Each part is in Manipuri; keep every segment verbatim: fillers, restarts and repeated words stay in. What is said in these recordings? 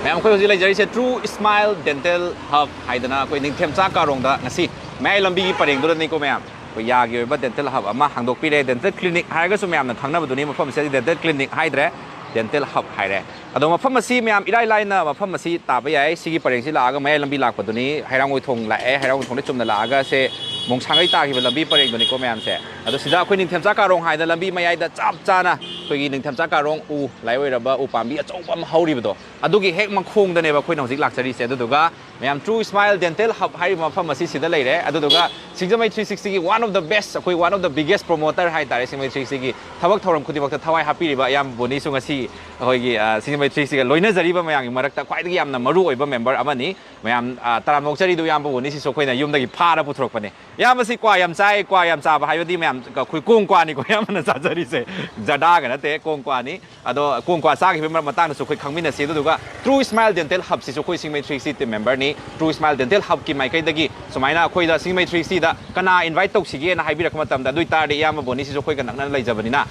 ꯃꯌꯥꯝ, ꯑꯩꯈꯣꯏ ꯍꯧꯖꯤꯛ ꯂꯩꯖꯔꯤꯁꯦ True Smile Dental Hub ꯍꯥꯏꯗꯅ ꯑꯩꯈꯣꯏ ꯅꯤꯡꯊꯦꯝꯆꯥ ꯀꯥꯔꯣꯡꯗ ꯉꯁꯤ ꯃꯌꯥꯏ ꯂꯝꯕꯤꯒꯤ ꯄꯔꯦꯡꯗꯨꯗꯅꯤꯀꯣ ꯃꯌꯥꯝ꯫ ꯑꯩꯈꯣꯏ ꯌꯥꯒꯤ ꯑꯣꯏꯕ ꯗꯦꯟꯇꯦꯜ ꯍꯕ ꯑꯃ ꯍꯥꯡꯗꯣꯛꯄꯤꯔꯦ꯫ ꯗꯦꯟꯇꯦꯜ ꯀ꯭ꯂꯤꯅꯤꯛ ꯍꯥꯏꯔꯒꯁꯨ ꯃꯌꯥꯝꯅ ꯈꯪꯅꯕꯗꯨꯅꯤ꯫ ꯃꯐꯝꯁꯤꯗꯗꯤ ꯗꯦꯟꯇꯦꯜ ꯀ꯭ꯂꯤꯅꯤꯛ ꯍꯥꯏꯗ꯭ꯔꯦ, ꯗꯦꯟꯇꯦꯜ ꯍꯕ ꯍꯥꯏꯔꯦ꯫ ꯑꯗꯣ ꯃꯐꯝ ꯑꯁꯤ ꯃꯌꯥꯝ ꯏꯔꯥꯏ ꯂꯥꯏꯅ ꯃꯐꯝ ꯑꯁꯤ ꯇꯥꯕ ꯌꯥꯏ꯫ ꯁꯤꯒꯤ ꯄꯔꯦꯡꯁꯤ ꯂꯥꯛꯑꯒ ꯃꯌꯥꯏ ꯂꯝꯕꯤ ꯂꯥꯛꯄꯗꯨꯅꯤ꯫ ꯍꯩꯔꯥꯡꯒꯣꯏꯊꯣꯡ ꯂꯥꯛꯑꯦ, ꯍꯩꯔꯥꯡꯒꯣꯏꯊꯣꯡꯗ ꯆꯨꯝꯅ ꯂꯥꯛꯑꯒ ꯁꯦ ꯃꯣꯡꯁꯥꯡꯒꯩ ꯇꯥꯈꯤꯕ ꯂꯝꯕꯤ ꯄꯔꯦꯡꯗꯨꯅꯤꯀꯣ ꯃꯌꯥꯝꯁꯦ꯫ ꯑꯗꯣ ꯁꯤꯗ ꯑꯩꯈꯣꯏ ꯅꯤꯡꯊꯦꯝꯆꯥ ꯀꯥꯔꯣꯡ ꯍꯥꯏꯗꯅ ꯂꯝꯕꯤ ꯃꯌꯥꯏꯗ ꯆꯞ ꯆꯥꯅ ꯑꯩꯈꯣꯏꯒꯤ ꯅꯤꯡꯊꯦꯝꯆꯥ ꯀꯥꯔꯣꯡ ꯎ ꯂꯥꯏ ꯑꯣꯏꯔꯕ ꯎ ꯄꯥꯝꯕꯤ ꯑꯆꯧꯕ ꯑꯃ ꯍꯧꯔꯤꯕꯗꯣ, ꯑꯗꯨꯒꯤ ꯍꯦꯛ ꯃꯈꯣꯡꯗꯅꯦꯕ ꯑꯩꯈꯣꯏꯅ ꯍꯧꯖꯤꯛ ꯂꯥꯛꯆꯔꯤꯁꯦ꯫ ꯑꯗꯨꯗꯨꯒ ꯃꯌꯥꯝ, True Smile Dental Hub ꯍꯥꯏꯔꯤꯕ ꯃꯐꯝ ꯑꯁꯤ ꯁꯤꯗ ꯂꯩꯔꯦ꯫ ꯑꯗꯨꯗꯨꯒ ꯁꯤꯡꯖꯃꯩ three ꯁꯤꯛꯁꯇꯤꯒꯤ one of the best, ꯑꯩꯈꯣꯏ one of the biggest promoter ꯍꯥꯏ ꯇꯥꯔꯦ ꯁꯤꯡꯖꯃꯩ ꯊ꯭ꯔꯤ ꯁꯤꯛꯁꯇꯤꯒꯤ ꯊꯕꯛ ꯊꯧꯔꯝ ꯈꯨꯗꯤꯡꯃꯛꯇ ꯊꯋꯥꯏ ꯍꯥꯞꯄꯤꯔꯤꯕ ꯏꯌꯥꯝꯕ ꯕꯣꯅꯤꯁꯨ ꯉꯁꯤ ꯑꯩꯈꯣꯏꯒꯤ, ꯑ, ꯁꯤꯡꯖꯃꯩ ꯊ꯭ꯔꯤ ꯁꯤꯛꯁꯇꯤꯒ ꯂꯣꯏꯅꯖꯔꯤꯕ ꯃꯌꯥꯝꯒꯤ ꯃꯔꯛꯇ ꯈ꯭ꯋꯥꯏꯗꯒꯤ ꯌꯥꯝꯅ ꯃꯔꯨ ꯑꯣꯏꯕ ꯃꯦꯝꯕꯔ ꯑꯃꯅꯤ꯫ ꯃꯌꯥꯝ, ꯑ, ꯇꯔꯥꯝꯅ ꯑꯣꯛꯆꯔꯤꯗꯨ ꯏꯌꯥꯝꯕ ꯕꯣꯅꯤꯁꯤꯁꯨ ꯑꯩꯈꯣꯏꯅ ꯌꯨꯝꯗꯒꯤ ꯐꯥꯔ ꯄꯨꯊꯣꯔꯛꯄꯅꯦ꯫ ꯏꯌꯥꯝꯕꯁꯤ ꯀ꯭ꯋꯥ ꯌꯥꯝ ꯆꯥꯏ, ꯀ꯭ꯋꯥ ꯌꯥꯝ ꯆꯥꯕ ꯍꯥꯏꯕꯗꯤ ꯃꯌꯥꯝ ꯑꯩꯈꯣꯏ ꯀꯣꯡ ꯀ꯭ꯋꯥꯅꯤꯀꯣ ꯏꯌꯥꯝꯕꯅ ꯆꯥꯖꯔꯤꯁꯦ, ꯖꯔꯗꯥꯒ ꯅꯠꯇꯦ, ꯀꯣꯡ ꯀ꯭ꯋꯥꯅꯤ꯫ ꯑꯗꯣ ꯀꯣꯡ ꯀ꯭ꯋꯥ ꯆꯥꯈꯤꯕꯒꯤ ꯃꯔꯝ ꯃꯇꯥꯡꯗꯁꯨ ꯑꯩꯈꯣꯏ ꯈꯪꯃꯤꯟꯅꯁꯤ꯫ ꯑꯗꯨꯗꯨꯒ True Smile Dental Hubꯁꯤꯁꯨ ꯑꯩꯈꯣꯏ ꯁꯤꯡꯖꯃꯩ ꯊ꯭ꯔꯤ ꯁꯤꯛꯁꯇꯤ team memberꯅꯤ꯫ True Smile Dental Hubꯀꯤ ꯃꯥꯏꯀꯩꯗꯒꯤ ꯁꯨꯃꯥꯏꯅ ꯑꯩꯈꯣꯏꯗ ꯁꯤꯡꯖꯃꯩ ꯊ꯭ꯔꯤ ꯁꯤꯛꯁꯇꯤꯗ ꯀꯅꯥ invite ꯇꯧꯁꯤꯒꯦꯅ ꯍꯥꯏꯕꯤꯔꯛꯄ ꯃꯇꯝꯗ, ꯑꯗꯨ ꯑꯣꯏꯇꯥꯔꯗꯤ ꯏꯌꯥꯝꯕ ꯕꯣꯅꯤꯁꯤꯁꯨ ꯑꯩꯈꯣꯏꯒ ꯅꯛꯅꯅ ꯂꯩꯖꯕꯅꯤꯅ,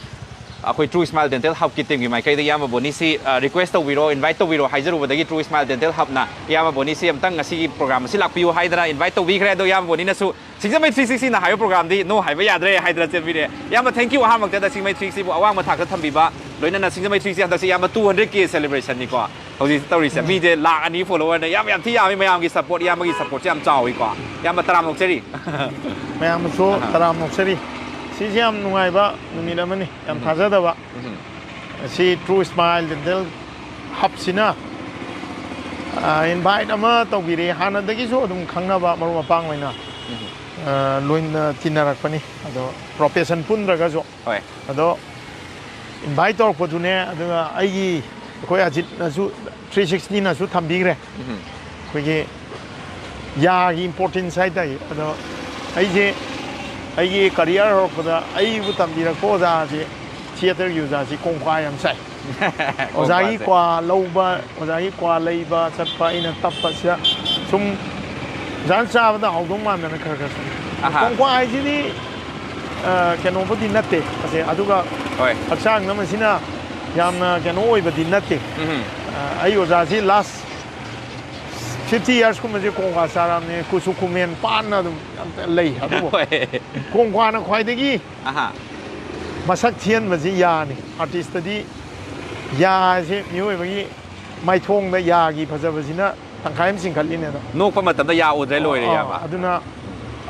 ꯑꯩꯈꯣꯏ True Smile Dental Hubꯀꯤ teamꯒꯤ ꯃꯥꯏꯀꯩꯗ ꯏꯌꯥꯝꯕ ꯕꯣꯅꯤꯁꯤ, ꯑ, request ꯇꯧꯕꯤꯔꯣ, invite ꯇꯧꯕꯤꯔꯣ ꯍꯥꯏꯖꯔꯨꯕꯗꯒꯤ True Smile Dental Hubꯅ ꯏꯌꯥꯝꯕ ꯕꯣꯅꯤꯁꯤ ꯑꯝꯇꯪ ꯉꯁꯤꯒꯤ program ꯑꯁꯤ ꯂꯥꯛꯄꯤꯌꯨ ꯍꯥꯏꯗꯅ invite ꯇꯧꯕꯤꯈ꯭ꯔꯦ꯫ ꯑꯗꯣ ꯏꯌꯥꯝꯕ ꯕꯣꯅꯤꯅꯁꯨ ꯁꯤꯡꯖꯃꯩ ꯊ꯭ꯔꯤ ꯁꯤꯛꯁꯇꯤꯅ ꯍꯥꯏꯕ programꯗꯤ no ꯍꯥꯏꯕ ꯌꯥꯗ꯭ꯔꯦ ꯍꯥꯏꯗꯅ ꯆꯦꯟꯕꯤꯔꯦ꯫ ꯏꯌꯥꯝꯕ, thank you ꯑꯍꯥꯟꯕꯃꯛꯇꯗ ꯁꯤꯡꯖꯃꯩ ꯊ꯭ꯔꯤ ꯁꯤꯛꯁꯇꯤꯕꯨ ꯑꯋꯥꯡꯕ ꯊꯥꯛꯇ ꯊꯝꯕꯤꯕ, ꯂꯣꯏꯅꯅ ꯁꯤꯡꯖꯃꯩ ꯊ꯭ꯔꯤ ꯁꯤꯛꯁꯇꯤ ꯍꯟꯗꯛꯁꯤ ꯏꯌꯥꯝꯕ two hundred K celebrationꯅꯤꯀꯣ꯫ ꯍꯧꯖꯤꯛ ꯇꯧꯔꯤꯁꯦ ꯃꯤꯁꯦ ꯂꯥꯛ ꯑꯅꯤ followerꯅꯦ꯫ ꯌꯥꯝ, ꯌꯥꯝ ꯊꯤ ꯌꯥꯝꯃꯤ, ꯃꯌꯥꯝꯒꯤ support, ꯏꯌꯥꯝꯕꯒꯤ supportꯁꯦ ꯌꯥꯝ ꯆꯥꯎꯋꯤꯀꯣ꯫ ꯏꯌꯥꯝꯕ, ꯇꯔꯥꯝꯅ ꯑꯣꯛꯆꯔꯤ꯫ ꯃꯌꯥꯝꯁꯨ ꯑꯍꯥ꯫ ꯇꯔꯥꯝꯅ ꯑꯣꯛꯆꯔꯤ꯫ ꯁꯤꯁꯦ ꯌꯥꯝ ꯅꯨꯡꯉꯥꯏꯕ ꯅꯨꯃꯤꯠ ꯑꯃꯅꯤ, ꯌꯥꯝ ꯎꯝ꯫ ꯊꯥꯖꯗꯕ꯫ ꯎꯝ꯫ ꯁꯤ True Smile Dental Hubꯁꯤꯅ, ꯑ, invite ꯑꯃ ꯇꯧꯕꯤꯔꯦ꯫ ꯍꯥꯟꯅꯗꯒꯤꯁꯨ ꯑꯗꯨꯝ ꯈꯪꯅꯕ ꯃꯔꯨꯞ ꯃꯄꯥꯡ ꯑꯣꯏꯅ, ꯎꯝ꯫ ꯑ, ꯂꯣꯏꯅ ꯇꯤꯟꯅꯔꯛꯄꯅꯤ꯫ ꯑꯗꯣ profession ꯄꯨꯟꯗ꯭ꯔꯒꯁꯨ꯫ ꯍꯣꯏ꯫ ꯑꯗꯣ invite ꯇꯧꯔꯛꯄꯗꯨꯅꯦ, ꯑꯗꯨꯒ ꯑꯩꯒꯤ, ꯑꯩꯈꯣꯏ ꯑꯖꯤꯠꯅꯁꯨ, ꯊ꯭ꯔꯤ ꯁꯤꯛꯁꯇꯤꯅꯁꯨ ꯊꯝꯕꯤꯈ꯭ꯔꯦ꯫ ꯎꯝ꯫ ꯑꯩꯈꯣꯏꯒꯤ ꯌꯥꯒꯤ importance ꯍꯥꯏꯇꯥꯔꯦ꯫ ꯑꯗꯣ ꯑꯩꯁꯦ ꯑꯩꯒꯤ career ꯍꯧꯔꯛꯄꯗ ꯑꯩꯕꯨ ꯇꯝꯕꯤꯔꯛꯄ ꯑꯣꯖꯥꯁꯦ theatreꯒꯤ ꯑꯣꯖꯥꯁꯤ ꯀꯣꯡꯀ꯭ꯋꯥ ꯌꯥꯝ ꯆꯥꯏ꯫ ꯑꯣꯖꯥꯒꯤ ꯀꯣꯡꯀ꯭ꯋꯥꯁꯦ꯫ ꯀ꯭ꯋꯥ ꯂꯧꯕ, ꯑꯣꯖꯥꯒꯤ ꯀ꯭ꯋꯥ ꯂꯩꯕ ꯆꯠꯄ ꯑꯩꯅ ꯇꯞꯄꯁꯤꯗ ꯁꯨꯝ ꯑꯣꯖꯥꯅ ꯆꯥꯕꯗ ꯍꯥꯎꯗꯧ ꯃꯥꯟꯗꯅ ꯈꯔ ꯈꯔ ꯁꯨꯝ꯫ ꯑꯍꯥ꯫ ꯀꯣꯡꯀ꯭ꯋꯥ ꯍꯥꯏꯁꯤꯗꯤ, ꯑ, ꯀꯩꯅꯣꯕꯨꯗꯤ ꯅꯠꯇꯦ ꯑꯁꯦ, ꯑꯗꯨꯒ ꯍꯣꯏ꯫ ꯍꯛꯆꯥꯡꯗ ꯃꯁꯤꯅ ꯌꯥꯝꯅ ꯀꯩꯅꯣ ꯑꯣꯏꯕꯗꯤ ꯅꯠꯇꯦ꯫ ꯎꯝ꯫ ꯑ, ꯑꯩ ꯑꯣꯖꯥꯁꯤ ꯂꯥꯁ ꯐꯤꯐꯇꯤ ꯌꯔꯁꯀꯨꯝꯕꯁꯦ ꯀꯣꯡꯀꯥ ꯆꯥꯔꯝꯅꯦ꯫ ꯀꯨꯆꯨ ꯀꯨꯃꯦꯟ ꯄꯥꯟꯅ ꯑꯗꯨꯝ ꯌꯥꯝ ꯂꯩ꯫ ꯑꯗꯨꯕꯨ ꯍꯣꯏ꯫ ꯀꯣꯡꯀꯥꯅ ꯈ꯭ꯋꯥꯏꯗꯒꯤ ꯑꯍꯥ꯫ ꯃꯁꯛ ꯊꯤꯍꯟꯕꯁꯤ ꯌꯥꯅꯤ꯫ ꯑꯥꯔꯇꯤꯁꯇꯗꯤ ꯌꯥꯁꯦ ꯃꯤꯑꯣꯏꯕꯒꯤ ꯃꯥꯏꯊꯣꯡꯗ ꯌꯥꯒꯤ ꯐꯖꯕꯁꯤꯅ ꯇꯪꯈꯥꯏ ꯑꯃ ꯆꯤꯡꯈꯠꯂꯤꯅꯦ ꯑꯗꯣ꯫ ꯅꯣꯛꯄ ꯃꯇꯝꯗ ꯌꯥ ꯎꯗ꯭ꯔꯦ, ꯂꯣꯏꯔꯦ, ꯑꯥ, ꯏꯌꯥꯝꯕ꯫ ꯑꯗꯨꯅ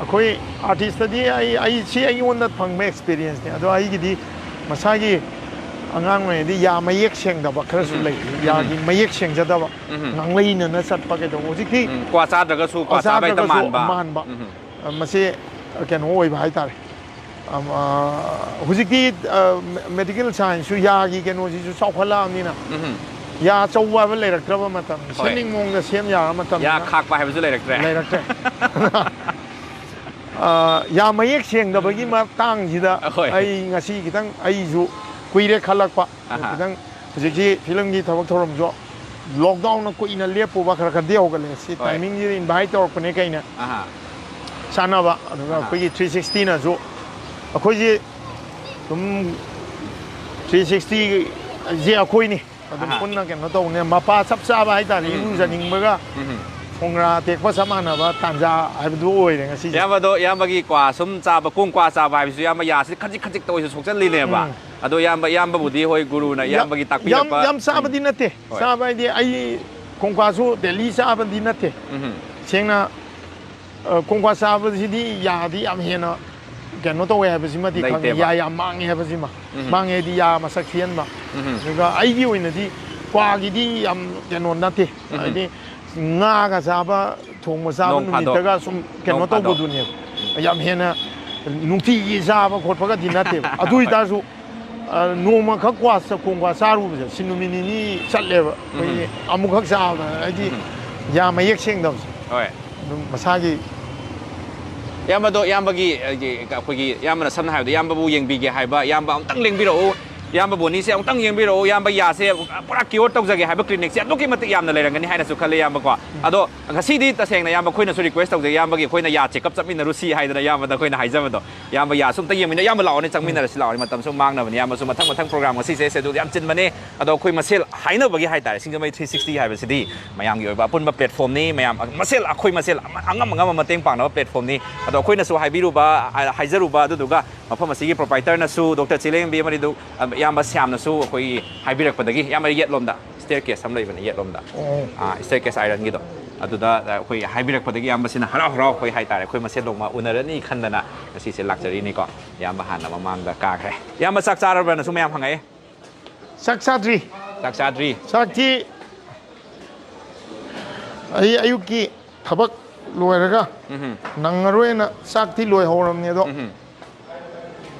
ꯑꯩꯈꯣꯏ ꯑꯥꯔꯇꯤꯁꯇꯗꯤ ꯑꯩ, ꯑꯩ ꯁꯤ ꯑꯩꯉꯣꯟꯗ ꯐꯪꯕ ꯑꯦꯛꯁꯄꯤꯔꯤꯌꯦꯟꯁꯅꯦ꯫ ꯑꯗꯣ ꯑꯩꯒꯤꯗꯤ ꯃꯁꯥꯒꯤ ꯑꯉꯥꯡ ꯑꯣꯏꯔꯤꯉꯩꯗꯤ ꯌꯥ ꯃꯌꯦꯛ ꯁꯦꯡꯗꯕ ꯈꯔꯁꯨ ꯎꯝ꯫ ꯂꯩ꯫ ꯎꯝ꯫ ꯌꯥꯒꯤ ꯃꯌꯦꯛ ꯁꯦꯡꯖꯗꯕ, ꯎꯝ꯫ ꯉꯥꯡꯂꯩꯅꯅ ꯆꯠꯄ ꯀꯩꯗꯧꯕ꯫ ꯍꯧꯖꯤꯛꯇꯤ ꯎꯝ, ꯀ꯭ꯋꯥ ꯆꯥꯗ꯭ꯔꯒꯁꯨ, ꯀ꯭ꯋꯥ ꯆꯥꯕ ꯍꯦꯛꯇ ꯆꯥꯗ꯭ꯔꯒꯁꯨ ꯃꯥꯟꯕ꯫ ꯃꯥꯟꯕ꯫ ꯎꯝ꯫ ꯃꯁꯤ ꯀꯩꯅꯣ ꯑꯣꯏꯕ ꯍꯥꯏꯇꯥꯔꯦ꯫ ꯑꯝ, ꯑ, ꯍꯧꯖꯤꯛꯇꯤ, ꯑ, ꯃꯦ-, ꯃꯦꯗꯤꯀꯦꯜ ꯁꯥꯏꯟꯁꯁꯨ, ꯌꯥꯒꯤ ꯀꯩꯅꯣꯁꯤꯁꯨ ꯆꯥꯎꯈꯠꯂꯛꯑꯕꯅꯤꯅ, ꯎꯝ꯫ ꯌꯥ ꯑꯆꯧꯕ ꯍꯥꯏꯕ ꯂꯩꯔꯛꯇ꯭ꯔꯕ ꯃꯇꯝ, ꯍꯣꯏ꯫ ꯁꯦꯝꯅꯤꯡ ꯃꯑꯣꯡꯗ ꯁꯦꯝ ꯌꯥꯔꯕ ꯃꯇꯝ ꯌꯥ ꯈꯥꯛꯄ ꯍꯥꯏꯕꯁꯨ ꯂꯩꯔꯛꯇ꯭ꯔꯦ꯫ ꯂꯩꯔꯛꯇ꯭ꯔꯦ꯫ ꯑ, ꯌꯥ ꯃꯌꯦꯛ ꯁꯦꯡꯗꯕꯒꯤ ꯃꯇꯥꯡꯁꯤꯗ ꯍꯣꯏ꯫ ꯑꯩ ꯉꯁꯤ ꯈꯤꯇꯪ, ꯑꯩꯁꯨ ꯀꯨꯏꯔꯦ ꯈꯜꯂꯛꯄ꯫ ꯑꯍꯥ꯫ ꯈꯤꯇꯪ ꯍꯧꯖꯤꯛꯁꯤ ꯐꯤꯂꯝꯒꯤ ꯊꯕꯛ ꯊꯧꯔꯝꯁꯨ ꯂꯣꯛꯗꯥꯎꯟꯅ ꯀꯨꯏꯅ ꯂꯦꯞꯄꯨꯕ ꯈꯔ ꯈꯔꯗꯤ ꯍꯧꯒꯠꯂꯦ꯫ ꯁꯤ ꯍꯣꯏ꯫ ꯇꯥꯏꯃꯤꯡꯁꯤꯗ ꯏꯟꯚꯥꯏꯠ ꯇꯧꯔꯛꯄꯅꯦ ꯀꯩꯅ ꯑꯍꯥ꯫ ꯆꯥꯟꯅꯕ꯫ ꯑꯗꯨꯒ ꯑꯍꯥ꯫ ꯑꯩꯈꯣꯏꯒꯤ ꯊ꯭ꯔꯤ ꯁꯤꯛꯁꯇꯤꯅꯁꯨ ꯑꯩꯈꯣꯏꯁꯤ ꯑꯗꯨꯝ ꯊ꯭ꯔꯤ ꯁꯤꯛꯁꯇꯤꯁꯦ ꯑꯩꯈꯣꯏꯅꯤ꯫ ꯑꯗꯨꯝ ꯑꯍꯥ꯫ ꯄꯨꯟꯅ ꯀꯩꯅꯣ ꯇꯧꯕꯅꯦ꯫ ꯃꯄꯥ ꯆꯞ ꯆꯥꯕ ꯍꯥꯏꯇꯥꯔꯦ꯫ ꯎꯝ, ꯎꯝ꯫ ꯏꯔꯨꯖꯅꯤꯡꯕꯒ ꯎꯝ꯫ ꯈꯣꯡꯒ꯭ꯔꯥ ꯇꯦꯛꯄ ꯆꯞ ꯃꯥꯟꯅꯕ ꯇꯥꯟꯖꯥ ꯍꯥꯏꯕꯗꯨ ꯑꯣꯏꯔꯦ ꯉꯁꯤꯁꯦ꯫ ꯏꯌꯥꯝꯕꯗꯣ, ꯏꯌꯥꯝꯕꯒꯤ ꯀ꯭ꯋꯥ ꯁꯨꯝ ꯆꯥꯕ, ꯀꯣꯡ ꯀ꯭ꯋꯥ ꯆꯥꯕ ꯍꯥꯏꯕꯁꯨ ꯏꯌꯥꯝꯕ ꯌꯥꯁꯤ ꯈꯖꯤꯛ ꯈꯖꯤꯛꯇ ꯑꯣꯏꯁꯨ ꯁꯣꯛꯆꯜꯂꯤꯅꯦꯕ꯫ ꯎꯝ꯫ ꯑꯗꯣ ꯏꯌꯥꯝꯕ, ꯏꯌꯥꯝꯕꯕꯨꯗꯤ ꯍꯣꯏ ꯒꯨꯔꯨꯅ ꯌꯥꯝ, ꯏꯌꯥꯝꯕꯒꯤ ꯌꯥꯝ, ꯇꯥꯛꯄꯤꯔꯛꯄ꯫ ꯌꯥꯝ ꯆꯥꯕꯗꯤ ꯎꯝ꯫ ꯅꯠꯇꯦ꯫ ꯍꯣꯏ꯫ ꯆꯥꯕ ꯍꯥꯏꯗꯤ ꯑꯩ ꯀꯣꯡꯀ꯭ꯋꯥꯁꯨ ꯗꯦꯂꯤ ꯆꯥꯕꯗꯤ ꯅꯠꯇꯦ꯫ ꯎꯝ꯫ ꯁꯦꯡꯅ, ꯑ, ꯀꯣꯡꯀ꯭ꯋꯥ ꯆꯥꯕꯁꯤꯗꯤ ꯌꯥꯗꯤ ꯌꯥꯝ ꯍꯦꯟꯅ ꯀꯩꯅꯣ ꯇꯧꯋꯦ ꯍꯥꯏꯕꯁꯤꯃꯗꯤ ꯈꯪꯉꯤ꯫ ꯂꯩꯇꯦꯕ꯫ ꯌꯥ ꯌꯥꯝ ꯃꯥꯡꯉꯦ ꯍꯥꯏꯕꯁꯤꯃ꯫ ꯎꯝ꯫ ꯃꯥꯡꯉꯦ ꯍꯥꯏꯗꯤ ꯌꯥ ꯃꯁꯛ ꯊꯤꯍꯟꯕ꯫ ꯎꯝ꯫ ꯑꯗꯨꯒ ꯑꯩꯒꯤ ꯑꯣꯏꯅꯗꯤ ꯀ꯭ꯋꯥꯒꯤꯗꯤ ꯌꯥꯝ ꯀꯩꯅꯣ ꯅꯠꯇꯦ꯫ ꯎꯝ꯫ ꯍꯥꯏꯗꯤ ꯉꯥꯒ ꯆꯥꯕ, ꯊꯣꯡꯕ ꯆꯥꯕ ꯅꯣꯡ ꯐꯥꯗꯣꯛ꯫ ꯅꯨꯃꯤꯠꯇꯒ ꯁꯨꯝ ꯀꯩꯅꯣ ꯅꯣꯡ ꯐꯥꯗꯣꯛ꯫ ꯇꯧꯕꯗꯨꯅꯦꯕ꯫ ꯌꯥꯝ ꯍꯦꯟꯅ ꯅꯨꯡꯇꯤꯒꯤ ꯆꯥꯕ ꯈꯣꯠꯄꯒꯗꯤ ꯅꯠꯇꯦꯕ꯫ ꯑꯗꯨ ꯑꯣꯏꯇꯥꯔꯁꯨ, ꯑ, ꯅꯣꯡꯃꯈꯛ ꯀ꯭ꯋꯥ ꯆ-, ꯀꯣꯡꯀ꯭ꯋꯥ ꯆꯥꯔꯨꯕꯁꯦ, ꯁꯤ ꯅꯨꯃꯤꯠ ꯅꯤꯅꯤ ꯆꯠꯂꯦꯕ꯫ ꯑꯩꯈꯣꯏꯒꯤ ꯎꯝ꯫ ꯑꯃꯨꯛꯈꯛ ꯆꯥꯕꯗ ꯍꯥꯏꯗꯤ ꯎꯝ꯫ ꯌꯥ ꯃꯌꯦꯛ ꯁꯦꯡꯗꯕꯁꯦ꯫ ꯍꯣꯏ꯫ ꯑꯗꯨꯝ ꯃꯁꯥꯒꯤ ꯏꯌꯥꯝꯕꯗꯣ, ꯏꯌꯥꯝꯕꯒꯤ, ꯑꯩꯒꯤ, ꯑꯩꯈꯣꯏꯒꯤ ꯏꯌꯥꯝꯕꯅ ꯁꯝꯅ ꯍꯥꯏꯔꯕꯗ ꯏꯌꯥꯝꯕꯕꯨ ꯌꯦꯡꯕꯤꯒꯦ ꯍꯥꯏꯕ, ꯏꯌꯥꯝꯕ ꯑꯃꯨꯛꯇꯪ ꯂꯦꯡꯕꯤꯔꯛꯎ꯫ ꯏꯌꯥꯝꯕ ꯕꯣꯅꯤꯁꯦ ꯑꯃꯨꯛꯇꯪ ꯌꯦꯡꯕꯤꯔꯛꯎ, ꯏꯌꯥꯝꯕ ꯌꯥꯁꯦ ꯄꯨꯔꯥ ꯀ꯭ꯌꯣꯔ ꯇꯧꯖꯒꯦ ꯍꯥꯏꯕ ꯀ꯭ꯂꯤꯅꯤꯛꯁꯦ ꯑꯗꯨꯛꯀꯤ ꯃꯇꯤꯛ ꯌꯥꯝꯅ ꯂꯩꯔꯝꯒꯅꯤ ꯍꯥꯏꯅꯁꯨ ꯈꯜꯂꯦ, ꯏꯌꯥꯝꯕꯀꯣ꯫ ꯑꯗꯣ ꯉꯁꯤꯗꯤ ꯇꯁꯦꯡꯅ, ꯏꯌꯥꯝꯕ, ꯑꯩꯈꯣꯏꯅꯁꯨ ꯔꯤꯀ꯭ꯋꯦꯁ ꯇꯧꯖꯩ, ꯏꯌꯥꯝꯕꯒꯤ ꯑꯩꯈꯣꯏꯅ ꯌꯥ ꯆꯦꯛꯀꯞ ꯆꯠꯃꯤꯟꯅꯔꯨꯁꯤ ꯍꯥꯏꯗꯅ ꯏꯌꯥꯝꯕꯗ ꯑꯩꯈꯣꯏꯅ ꯍꯥꯏꯖꯕꯗꯣ꯫ ꯏꯌꯥꯝꯕ ꯌꯥꯁꯨ ꯑꯝꯇ ꯌꯦꯡꯃꯤꯟꯅ, ꯏꯌꯥꯝꯕ ꯂꯥꯛꯑꯣꯅꯦ, ꯆꯪꯃꯤꯟꯅꯔꯁꯤ ꯂꯥꯛꯑꯣꯅꯦ, ꯃꯇꯝꯁꯨ ꯃꯥꯡꯅꯕꯅꯤ꯫ ꯏꯌꯥꯝꯕꯁꯨ ꯃꯊꯪ ꯃꯊꯪ ꯄ꯭ꯔꯣꯒ꯭ꯔꯥꯝ, ꯉꯁꯤꯁꯦ ꯁꯦꯗꯨꯜ ꯌꯥꯝ ꯆꯤꯟꯕꯅꯦ꯫ ꯑꯗꯣ ꯑꯩꯈꯣꯏ ꯃꯁꯦꯜ ꯍꯥꯏꯅꯕꯒꯤ ꯍꯥꯏꯇꯥꯔꯦ, ꯁꯤꯡꯖꯃꯩ ꯊ꯭ꯔꯤ ꯁꯤꯛꯁꯇꯤ ꯍꯥꯏꯕꯁꯤꯗꯤ ꯃꯌꯥꯝꯒꯤ ꯑꯣꯏꯕ ꯑꯄꯨꯟꯕ ꯄ꯭ꯂꯦꯠꯐꯣꯔꯝꯅꯤ꯫ ꯃꯌꯥꯝ ꯃꯁꯦꯜ, ꯑꯩꯈꯣꯏ ꯃꯁꯦꯜ ꯑꯃ-, ꯑꯉꯝ ꯑꯉꯝꯕ ꯃꯇꯦꯡ ꯄꯥꯡꯅꯕ ꯄ꯭ꯂꯦꯠꯐꯣꯔꯝꯅꯤ꯫ ꯑꯗꯣ ꯑꯩꯈꯣꯏꯅꯁꯨ ꯍꯥꯏꯕꯤꯔꯨꯕ, ꯍꯥꯏꯖꯔꯨꯕ, ꯑꯗꯨꯗꯨꯒ ꯃꯐꯝ ꯑꯁꯤꯒꯤ ꯄ꯭ꯔꯣꯄꯥꯏꯇꯔꯅꯁꯨ, ꯗꯣꯛꯇꯔ ꯆꯦꯂꯦꯝꯕꯤ ꯑꯃꯗꯤ ꯏꯌꯥꯝꯕ ꯁ꯭ꯌꯥꯝꯅꯁꯨ ꯑꯩꯈꯣꯏꯒꯤ ꯍꯥꯏꯕꯤꯔꯛꯄꯗꯒꯤ, ꯏꯌꯥꯝꯕ ꯌꯦꯠꯂꯣꯝꯗ ꯁ꯭ꯇꯦꯔ ꯀꯦꯁ ꯑꯃ ꯂꯩꯕꯅꯦ, ꯌꯦꯠꯂꯣꯝꯗ꯫ ꯑꯣ꯫ ꯑꯥ, ꯁ꯭ꯇꯦꯔ ꯀꯦꯁ ꯑꯥꯏꯔꯟꯒꯤꯗꯣ꯫ ꯑꯗꯨꯗ ꯑꯩꯈꯣꯏ ꯍꯥꯏꯕꯤꯔꯛꯄꯗꯒꯤ ꯏꯌꯥꯝꯕꯁꯤꯅ ꯍꯔꯥꯎ ꯍꯔꯥꯎ ꯑꯩꯈꯣꯏ ꯍꯥꯏꯇꯥꯔꯦ, ꯑꯩꯈꯣꯏ ꯃꯁꯦꯜ ꯅꯣꯡꯃ ꯎꯅꯔꯅꯤ ꯈꯟꯗꯅ ꯉꯁꯤꯁꯦ ꯂꯥꯛꯆꯔꯤꯅꯤꯀꯣ꯫ ꯏꯌꯥꯝꯕ ꯍꯥꯟꯅ ꯃꯃꯥꯡꯗ ꯀꯥꯈ꯭ꯔꯦ꯫ ꯏꯌꯥꯝꯕ ꯆꯥꯛ ꯆꯥꯔꯕ꯭ꯔꯅꯁꯨ ꯃꯌꯥꯝ ꯍꯪꯉꯛꯑꯦ꯫ ꯆꯥꯛ ꯆꯥꯗ꯭ꯔꯤ꯫ ꯆꯥꯛ ꯆꯥꯗ꯭ꯔꯤ꯫ ꯆꯥꯛꯇꯤ ꯑꯩ ꯑꯌꯨꯛꯀꯤ ꯊꯕꯛ ꯂꯣꯏꯔꯒ ꯎꯝꯍꯨꯝ꯫ ꯅꯪꯉꯔꯣꯏꯅ ꯆꯥꯛꯇꯤ ꯂꯣꯏꯍꯧꯔꯕꯅꯤ ꯑꯗꯣ꯫ ꯎꯝꯍꯨꯝ꯫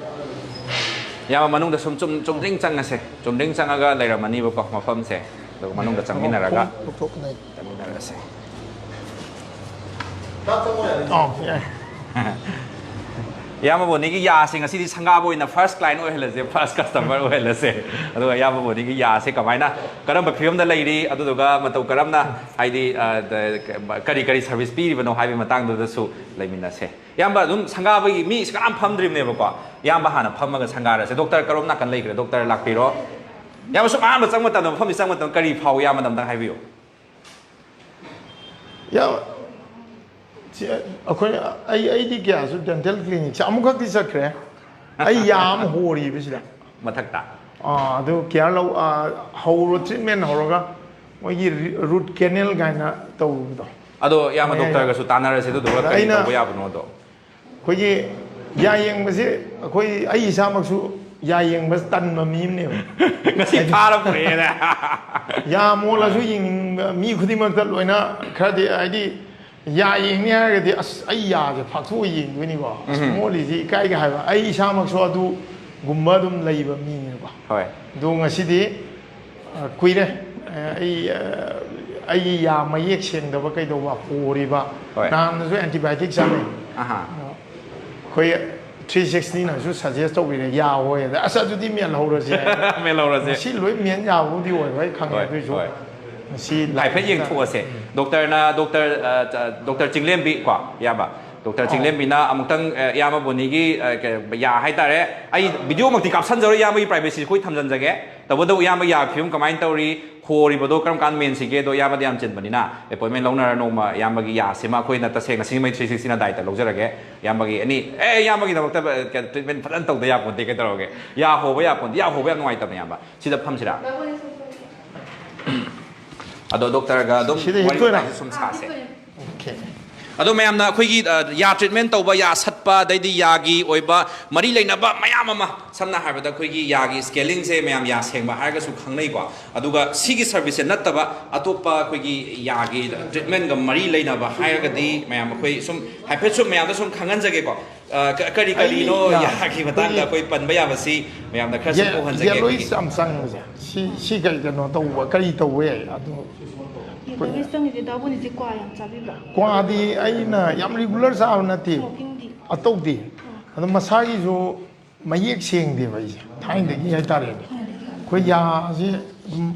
ꯏꯌꯥꯝꯕ ꯃꯅꯨꯡꯗ ꯁꯨꯝ ꯆꯨꯝ-, ꯆꯨꯝꯗ꯭ꯔꯤꯡ ꯆꯪꯉꯁꯦ꯫ ꯆꯨꯝꯗ꯭ꯔꯤꯡ ꯆꯪꯉꯒ ꯂꯩꯔꯝꯃꯅꯤꯕꯀꯣ ꯃꯐꯝꯁꯦ꯫ ꯑꯗꯨꯒ ꯃꯅꯨꯡꯗ ꯆꯪꯃꯤꯟꯅꯔꯒ ꯈꯣꯡ ꯂꯧꯊꯣꯛꯄꯅꯦ꯫ ꯆꯪꯃꯤꯟꯅꯔꯁꯦ꯫ ꯑꯥꯎ, ꯌꯥꯏ꯫ ꯏꯌꯥꯝꯕ ꯕꯣꯅꯤꯒꯤ ꯌꯥꯁꯦ ꯉꯁꯤꯗꯤ ꯁꯪꯒꯥꯕ ꯑꯣꯏꯅ ꯐꯥꯔꯁ ꯀ꯭ꯂꯥꯏꯟ ꯑꯣꯏꯍꯜꯂꯁꯦ, ꯐꯥꯔꯁ ꯀꯁꯇꯃꯔ ꯑꯣꯏꯍꯜꯂꯁꯦ꯫ ꯑꯗꯨꯒ ꯏꯌꯥꯝꯕ ꯕꯣꯅꯤꯒꯤ ꯌꯥꯁꯦ ꯀꯃꯥꯏꯅ, ꯀꯔꯝꯕ ꯐꯤꯕꯝꯗ ꯂꯩꯔꯤ, ꯑꯗꯨꯗꯨꯒ ꯃꯇꯧ ꯀꯔꯝꯅ, ꯍꯥꯏꯗꯤ, ꯑ, ꯗ-, ꯀꯔꯤ ꯀꯔꯤ ꯁꯔꯚꯤꯁ ꯄꯤꯔꯤꯕꯅꯣ ꯍꯥꯏꯕꯒꯤ ꯃꯇꯥꯡꯗꯨꯗꯁꯨ ꯂꯩꯃꯤꯟꯅꯁꯦ꯫ ꯏꯌꯥꯝꯕ ꯑꯗꯨꯝ ꯁꯪꯒꯥꯕꯒꯤ ꯃꯤ ꯀꯅꯥꯝ ꯐꯝꯗ꯭ꯔꯤꯕꯅꯦꯕꯀꯣ꯫ ꯏꯌꯥꯝꯕ ꯍꯥꯟꯅ ꯐꯝꯃꯒ ꯁꯪꯒꯥꯔꯁꯦ꯫ ꯗꯣꯛꯇꯔ ꯀꯔꯣꯝ ꯅꯥꯀꯟ ꯂꯩꯈ꯭ꯔꯦ? ꯗꯣꯛꯇꯔ ꯂꯥꯛꯄꯤꯔꯣ꯫ ꯏꯌꯥꯝꯕ ꯁꯨꯝ ꯑꯍꯥꯟꯕ ꯆꯪꯕ ꯃꯇꯝꯗ, ꯃꯐꯝꯁꯤ ꯆꯪꯕ ꯃꯇꯝꯗ ꯀꯔꯤ ꯐꯥꯎꯏ? ꯏꯌꯥꯝꯕꯅ ꯑꯝꯇꯪ ꯍꯥꯏꯕꯤꯌꯨ꯫ ꯌꯥꯝ, ꯁꯤ ꯑꯩꯈꯣꯏ, ꯑꯩ, ꯑꯩꯗꯤ ꯀꯌꯥꯁꯨ ꯗꯦꯟꯇꯦꯜ ꯀ꯭ꯂꯤꯅꯤꯛꯁꯦ ꯑꯃꯨꯛꯈꯛꯇꯤ ꯆꯠꯈ꯭ꯔꯦ꯫ ꯑꯩ ꯌꯥ ꯑꯃ ꯍꯣꯔꯤꯕ ꯁꯤꯗ꯫ ꯃꯊꯛꯇ? ꯑꯥ, ꯑꯗꯨ ꯀꯤꯌꯥꯔ ꯂꯧ-, ꯑꯥ, ꯍꯧꯔꯣ, ꯇ꯭ꯔꯤꯠꯃꯦꯟ ꯍꯧꯔꯒ ꯃꯣꯏꯒꯤ ꯔꯤ-, ꯔꯨꯠ ꯀꯦꯅꯦꯜ ꯀꯥꯏꯅ ꯇꯧꯕꯗꯣ꯫ ꯑꯗꯣ ꯏꯌꯥꯝꯕ ꯃꯌꯥꯏꯗ꯫ ꯗꯣꯛꯇꯔꯒꯁꯨ ꯇꯥꯟꯅꯔꯁꯦ, ꯑꯗꯨꯗꯨꯒ ꯑꯗ ꯀꯔꯤ ꯑꯩꯅ ꯇꯧꯕ ꯌꯥꯕꯅꯣꯗꯣ꯫ ꯑꯩꯈꯣꯏꯒꯤ ꯌꯥ ꯌꯦꯡꯕꯁꯦ, ꯑꯩꯈꯣꯏ, ꯑꯩ ꯏꯁꯥꯃꯛꯁꯨ ꯌꯥ ꯌꯦꯡꯕ ꯇꯟꯕ ꯃꯤ ꯑꯃꯅꯦꯕ꯫ ꯉꯁꯤ ꯍꯥꯏꯗꯤ ꯐꯥꯔ ꯄꯨꯔꯛꯑꯦꯅꯦ꯫ ꯌꯥ ꯃꯣꯜꯂꯁꯨ ꯌꯦꯡꯅꯤꯡꯕ ꯃꯤ ꯈꯨꯗꯤꯡꯃꯛꯇ ꯂꯣꯏꯅ ꯈꯔꯗꯤ, ꯍꯥꯏꯗꯤ, ꯌꯥ ꯌꯦꯡꯅꯤ ꯍꯥꯏꯔꯒꯗꯤ, "ꯑꯁ, ꯑꯩ ꯌꯥꯁꯦ ꯐꯥꯛꯊꯣꯛꯑ ꯌꯦꯡꯗꯣꯏꯅꯤꯀꯣ꯫ ꯑꯁ, ꯎꯝ꯫ ꯃꯣꯜꯂꯤꯁꯤ ꯏꯀꯥꯏꯒ" ꯍꯥꯏꯕ꯫ ꯑꯩ ꯏꯁꯥꯃꯛꯁꯨ ꯑꯗꯨꯒꯨꯝꯕ ꯑꯗꯨꯝ ꯂꯩꯕ ꯃꯤꯅꯦꯕꯀꯣ꯫ ꯍꯣꯏ꯫ ꯑꯗꯣ ꯉꯁꯤꯗꯤ, ꯑ, ꯀꯨꯏꯔꯦ꯫ ꯑ, ꯑꯩ, ꯑ, ꯑꯩꯒꯤ ꯌꯥ ꯃꯌꯦꯛ ꯁꯦꯡꯗꯕ ꯀꯩꯗꯧꯕ ꯍꯣꯔꯤꯕ꯫ ꯍꯣꯏ꯫ ꯅꯍꯥꯟꯅꯁꯨ antibiotic ꯆꯥꯅꯩ꯫ ꯑꯍꯥ꯫ ꯑꯗꯣ ꯑꯩꯈꯣꯏ ꯊ꯭ꯔꯤ ꯁꯤꯛꯁꯇꯤꯅꯁꯨ ꯁꯖꯦꯁ ꯇꯧꯕꯤꯔꯦ, ꯌꯥ ꯍꯣꯏ ꯑꯗ, "ꯑꯁ, ꯑꯗꯨꯗꯤ ꯃꯦꯜꯍꯧꯔꯁꯦ ꯍꯥꯏꯅ꯫ ꯃꯦꯜꯍꯧꯔꯁꯦ꯫ ꯉꯁꯤ ꯂꯣꯏ ꯃꯦꯟ ꯌꯥꯕꯕꯨꯗꯤ ꯑꯣꯏꯔꯣꯏ ꯈꯪꯉꯦ꯫ ꯍꯣꯏ, ꯑꯗꯨꯏꯁꯨ ꯍꯣꯏ꯫ ꯉꯁꯤ ꯍꯥꯏꯐꯦꯠ ꯌꯦꯡꯊꯣꯛꯑꯁꯦ꯫ ꯗꯣꯛꯇꯔꯅ ꯗꯣꯛꯇꯔ ꯗꯣꯛꯇꯔ ꯆꯤꯡꯂꯦꯝꯕꯤ ꯀꯣ, ꯏꯌꯥꯝꯕ, ꯗꯣꯛꯇꯔ ꯆꯤꯡꯂꯦꯝꯕꯤꯅ ꯑꯃꯨꯛꯇꯪ, ꯑ, ꯏꯌꯥꯝꯕ ꯕꯣꯅꯤꯒꯤ, ꯑ, ꯀ-, ꯌꯥ ꯍꯥꯏꯇꯥꯔꯦ꯫ ꯑꯩ ꯚꯤꯗꯤꯑꯣꯃꯛꯇꯤ ꯀꯥꯞꯁꯟꯖꯔꯣꯏ, ꯏꯌꯥꯝꯕꯒꯤ ꯄ꯭ꯔꯥꯏꯚꯦꯁꯤ ꯑꯩꯈꯣꯏ ꯊꯝꯖꯟꯖꯒꯦ꯫ ꯇꯧꯕꯇꯕꯨ ꯏꯌꯥꯝꯕꯒꯤ ꯌꯥ ꯐꯤꯕꯝ ꯀꯃꯥꯏꯅ ꯇꯧꯔꯤ, ꯍꯣꯔꯤꯕꯗꯣ ꯀꯔꯝ ꯀꯥꯟꯗ ꯃꯦꯟꯁꯤꯒꯦ? ꯑꯗꯣ ꯏꯌꯥꯝꯕꯗꯤ ꯌꯥꯝ ꯆꯤꯟꯕꯅꯤꯅ ꯑꯦꯄꯣꯏꯟꯃꯦꯟ ꯂꯧꯅꯔ ꯅꯣꯡꯃ ꯏꯌꯥꯝꯕꯒꯤ ꯌꯥꯁꯤꯃ ꯑꯩꯈꯣꯏꯅ ꯇꯁꯦꯡꯅ ꯁꯤꯡꯖꯃꯩ ꯊ꯭ꯔꯤ ꯁꯤꯛꯁꯇꯤꯅ ꯗꯥꯏꯇ ꯂꯧꯖꯔꯒꯦ꯫ ꯏꯌꯥꯝꯕꯒꯤ ꯑꯦꯅꯤ, ꯑꯦ, ꯏꯌꯥꯝꯕꯒꯤꯗꯃꯛꯇ ꯇ꯭ꯔꯤꯠꯃꯦꯟ ꯐꯖꯅ ꯇꯧꯗ ꯌꯥꯄꯣꯟꯇꯦ꯫ ꯀꯩꯗꯧꯔꯒꯦ? ꯌꯥ ꯍꯣꯕ ꯌꯥꯄꯣꯟꯇꯦ꯫ ꯌꯥ ꯍꯣꯕ ꯌꯥꯝ ꯅꯨꯡꯉꯥꯏꯇꯕꯅꯦ, ꯏꯌꯥꯝꯕ꯫ ꯁꯤꯗ ꯐꯝꯁꯤꯔꯥ? ꯑꯗꯣ ꯗꯣꯛꯇꯔꯒ ꯑꯗꯨꯝ ꯁꯤꯗ ꯋꯥꯔꯤ ꯍꯤꯞꯇꯣꯏꯔꯥ? ꯋꯥꯇꯥꯏꯁꯨ ꯁꯨꯝ ꯁꯥꯁꯦ꯫ Okay꯫ ꯑꯗꯣ ꯃꯌꯥꯝꯅ ꯑꯩꯈꯣꯏꯒꯤ, ꯑ, ꯌꯥ ꯇ꯭ꯔꯤꯠꯃꯦꯟ ꯇꯧꯕ, ꯌꯥ ꯁꯠꯄ, ꯑꯗꯩꯗꯤ ꯌꯥꯒꯤ ꯑꯣꯏꯕ ꯃꯔꯤ ꯂꯩꯅꯕ ꯃꯌꯥꯝ ꯑꯃ, ꯁꯝꯅ ꯍꯥꯏꯔꯕꯗ ꯑꯩꯈꯣꯏꯒꯤ ꯌꯥꯒꯤ ꯁ꯭ꯀꯦꯂꯤꯡꯁꯦ ꯃꯌꯥꯝ ꯌꯥ ꯁꯦꯡꯕ ꯍꯥꯏꯔꯒꯁꯨ ꯈꯪꯅꯩꯀꯣ꯫ ꯑꯗꯨꯒ ꯁꯤꯒꯤ ꯁꯔꯚꯤꯁꯁꯦ ꯅꯠꯇꯕ ꯑꯇꯣꯞꯄ ꯑꯩꯈꯣꯏꯒꯤ ꯌꯥꯒꯤ ꯇ꯭ꯔꯤꯠꯃꯦꯟꯒ ꯃꯔꯤ ꯂꯩꯅꯕ ꯍꯥꯏꯔꯒꯗꯤ ꯃꯌꯥꯝ ꯑꯩꯈꯣꯏ ꯁꯨꯝ ꯍꯥꯏꯐꯦꯠ ꯁꯨꯝ ꯃꯌꯥꯝꯗ ꯁꯨꯝ ꯈꯪꯍꯟꯖꯒꯦꯀꯣ꯫ ꯑ, ꯀ-, ꯀꯔꯤ ꯀꯔꯤꯅꯣ ꯑꯩ ꯌꯥ-, ꯌꯥꯒꯤ ꯃꯇꯥꯡꯗ ꯑꯩꯈꯣꯏ ꯄꯟꯕ ꯌꯥꯕꯁꯤ ꯃꯌꯥꯝꯗ ꯈꯔ ꯁꯨꯝ ꯎꯍꯟꯖꯒꯦ꯫ ꯌꯦꯂꯣꯏꯁ ꯑꯩꯈꯣꯏꯒꯤ ꯌꯥꯝ ꯆꯪꯕꯁꯦ꯫ ꯁꯤ, ꯁꯤ ꯀꯩ ꯀꯩꯅꯣ ꯇꯧꯕ, ꯀꯔꯤ ꯇꯧꯕ ꯌꯥꯏ? ꯑꯗꯨ ꯌꯦꯂꯣꯏꯁ ꯆꯪꯉꯤꯁꯦ ꯗꯥꯕꯨꯅꯤꯁꯦ ꯀ꯭ꯋꯥ ꯌꯥꯝ ꯆꯥꯕꯤꯕ꯭ꯔꯥ? ꯀ꯭ꯋꯥꯗꯤ ꯑꯩꯅ ꯌꯥꯝ ꯔꯤꯒꯨꯂꯔ ꯆꯥꯕ ꯅꯠꯇꯦ꯫ ꯁ꯭ꯃꯣꯀꯤꯡꯗꯤ? ꯑ, ꯇꯧꯗꯦ꯫ ꯑꯗꯣ ꯃꯁꯥꯒꯤꯁꯨ ꯃꯌꯦꯛ ꯁꯦꯡꯗꯦꯕ ꯑꯩꯁꯦ, ꯊꯥꯏꯅꯗꯒꯤ ꯍꯥꯏꯇꯥꯔꯦꯅꯦ꯫ ꯑꯩꯈꯣꯏ ꯌꯥꯁꯦ ꯑꯗꯨꯝ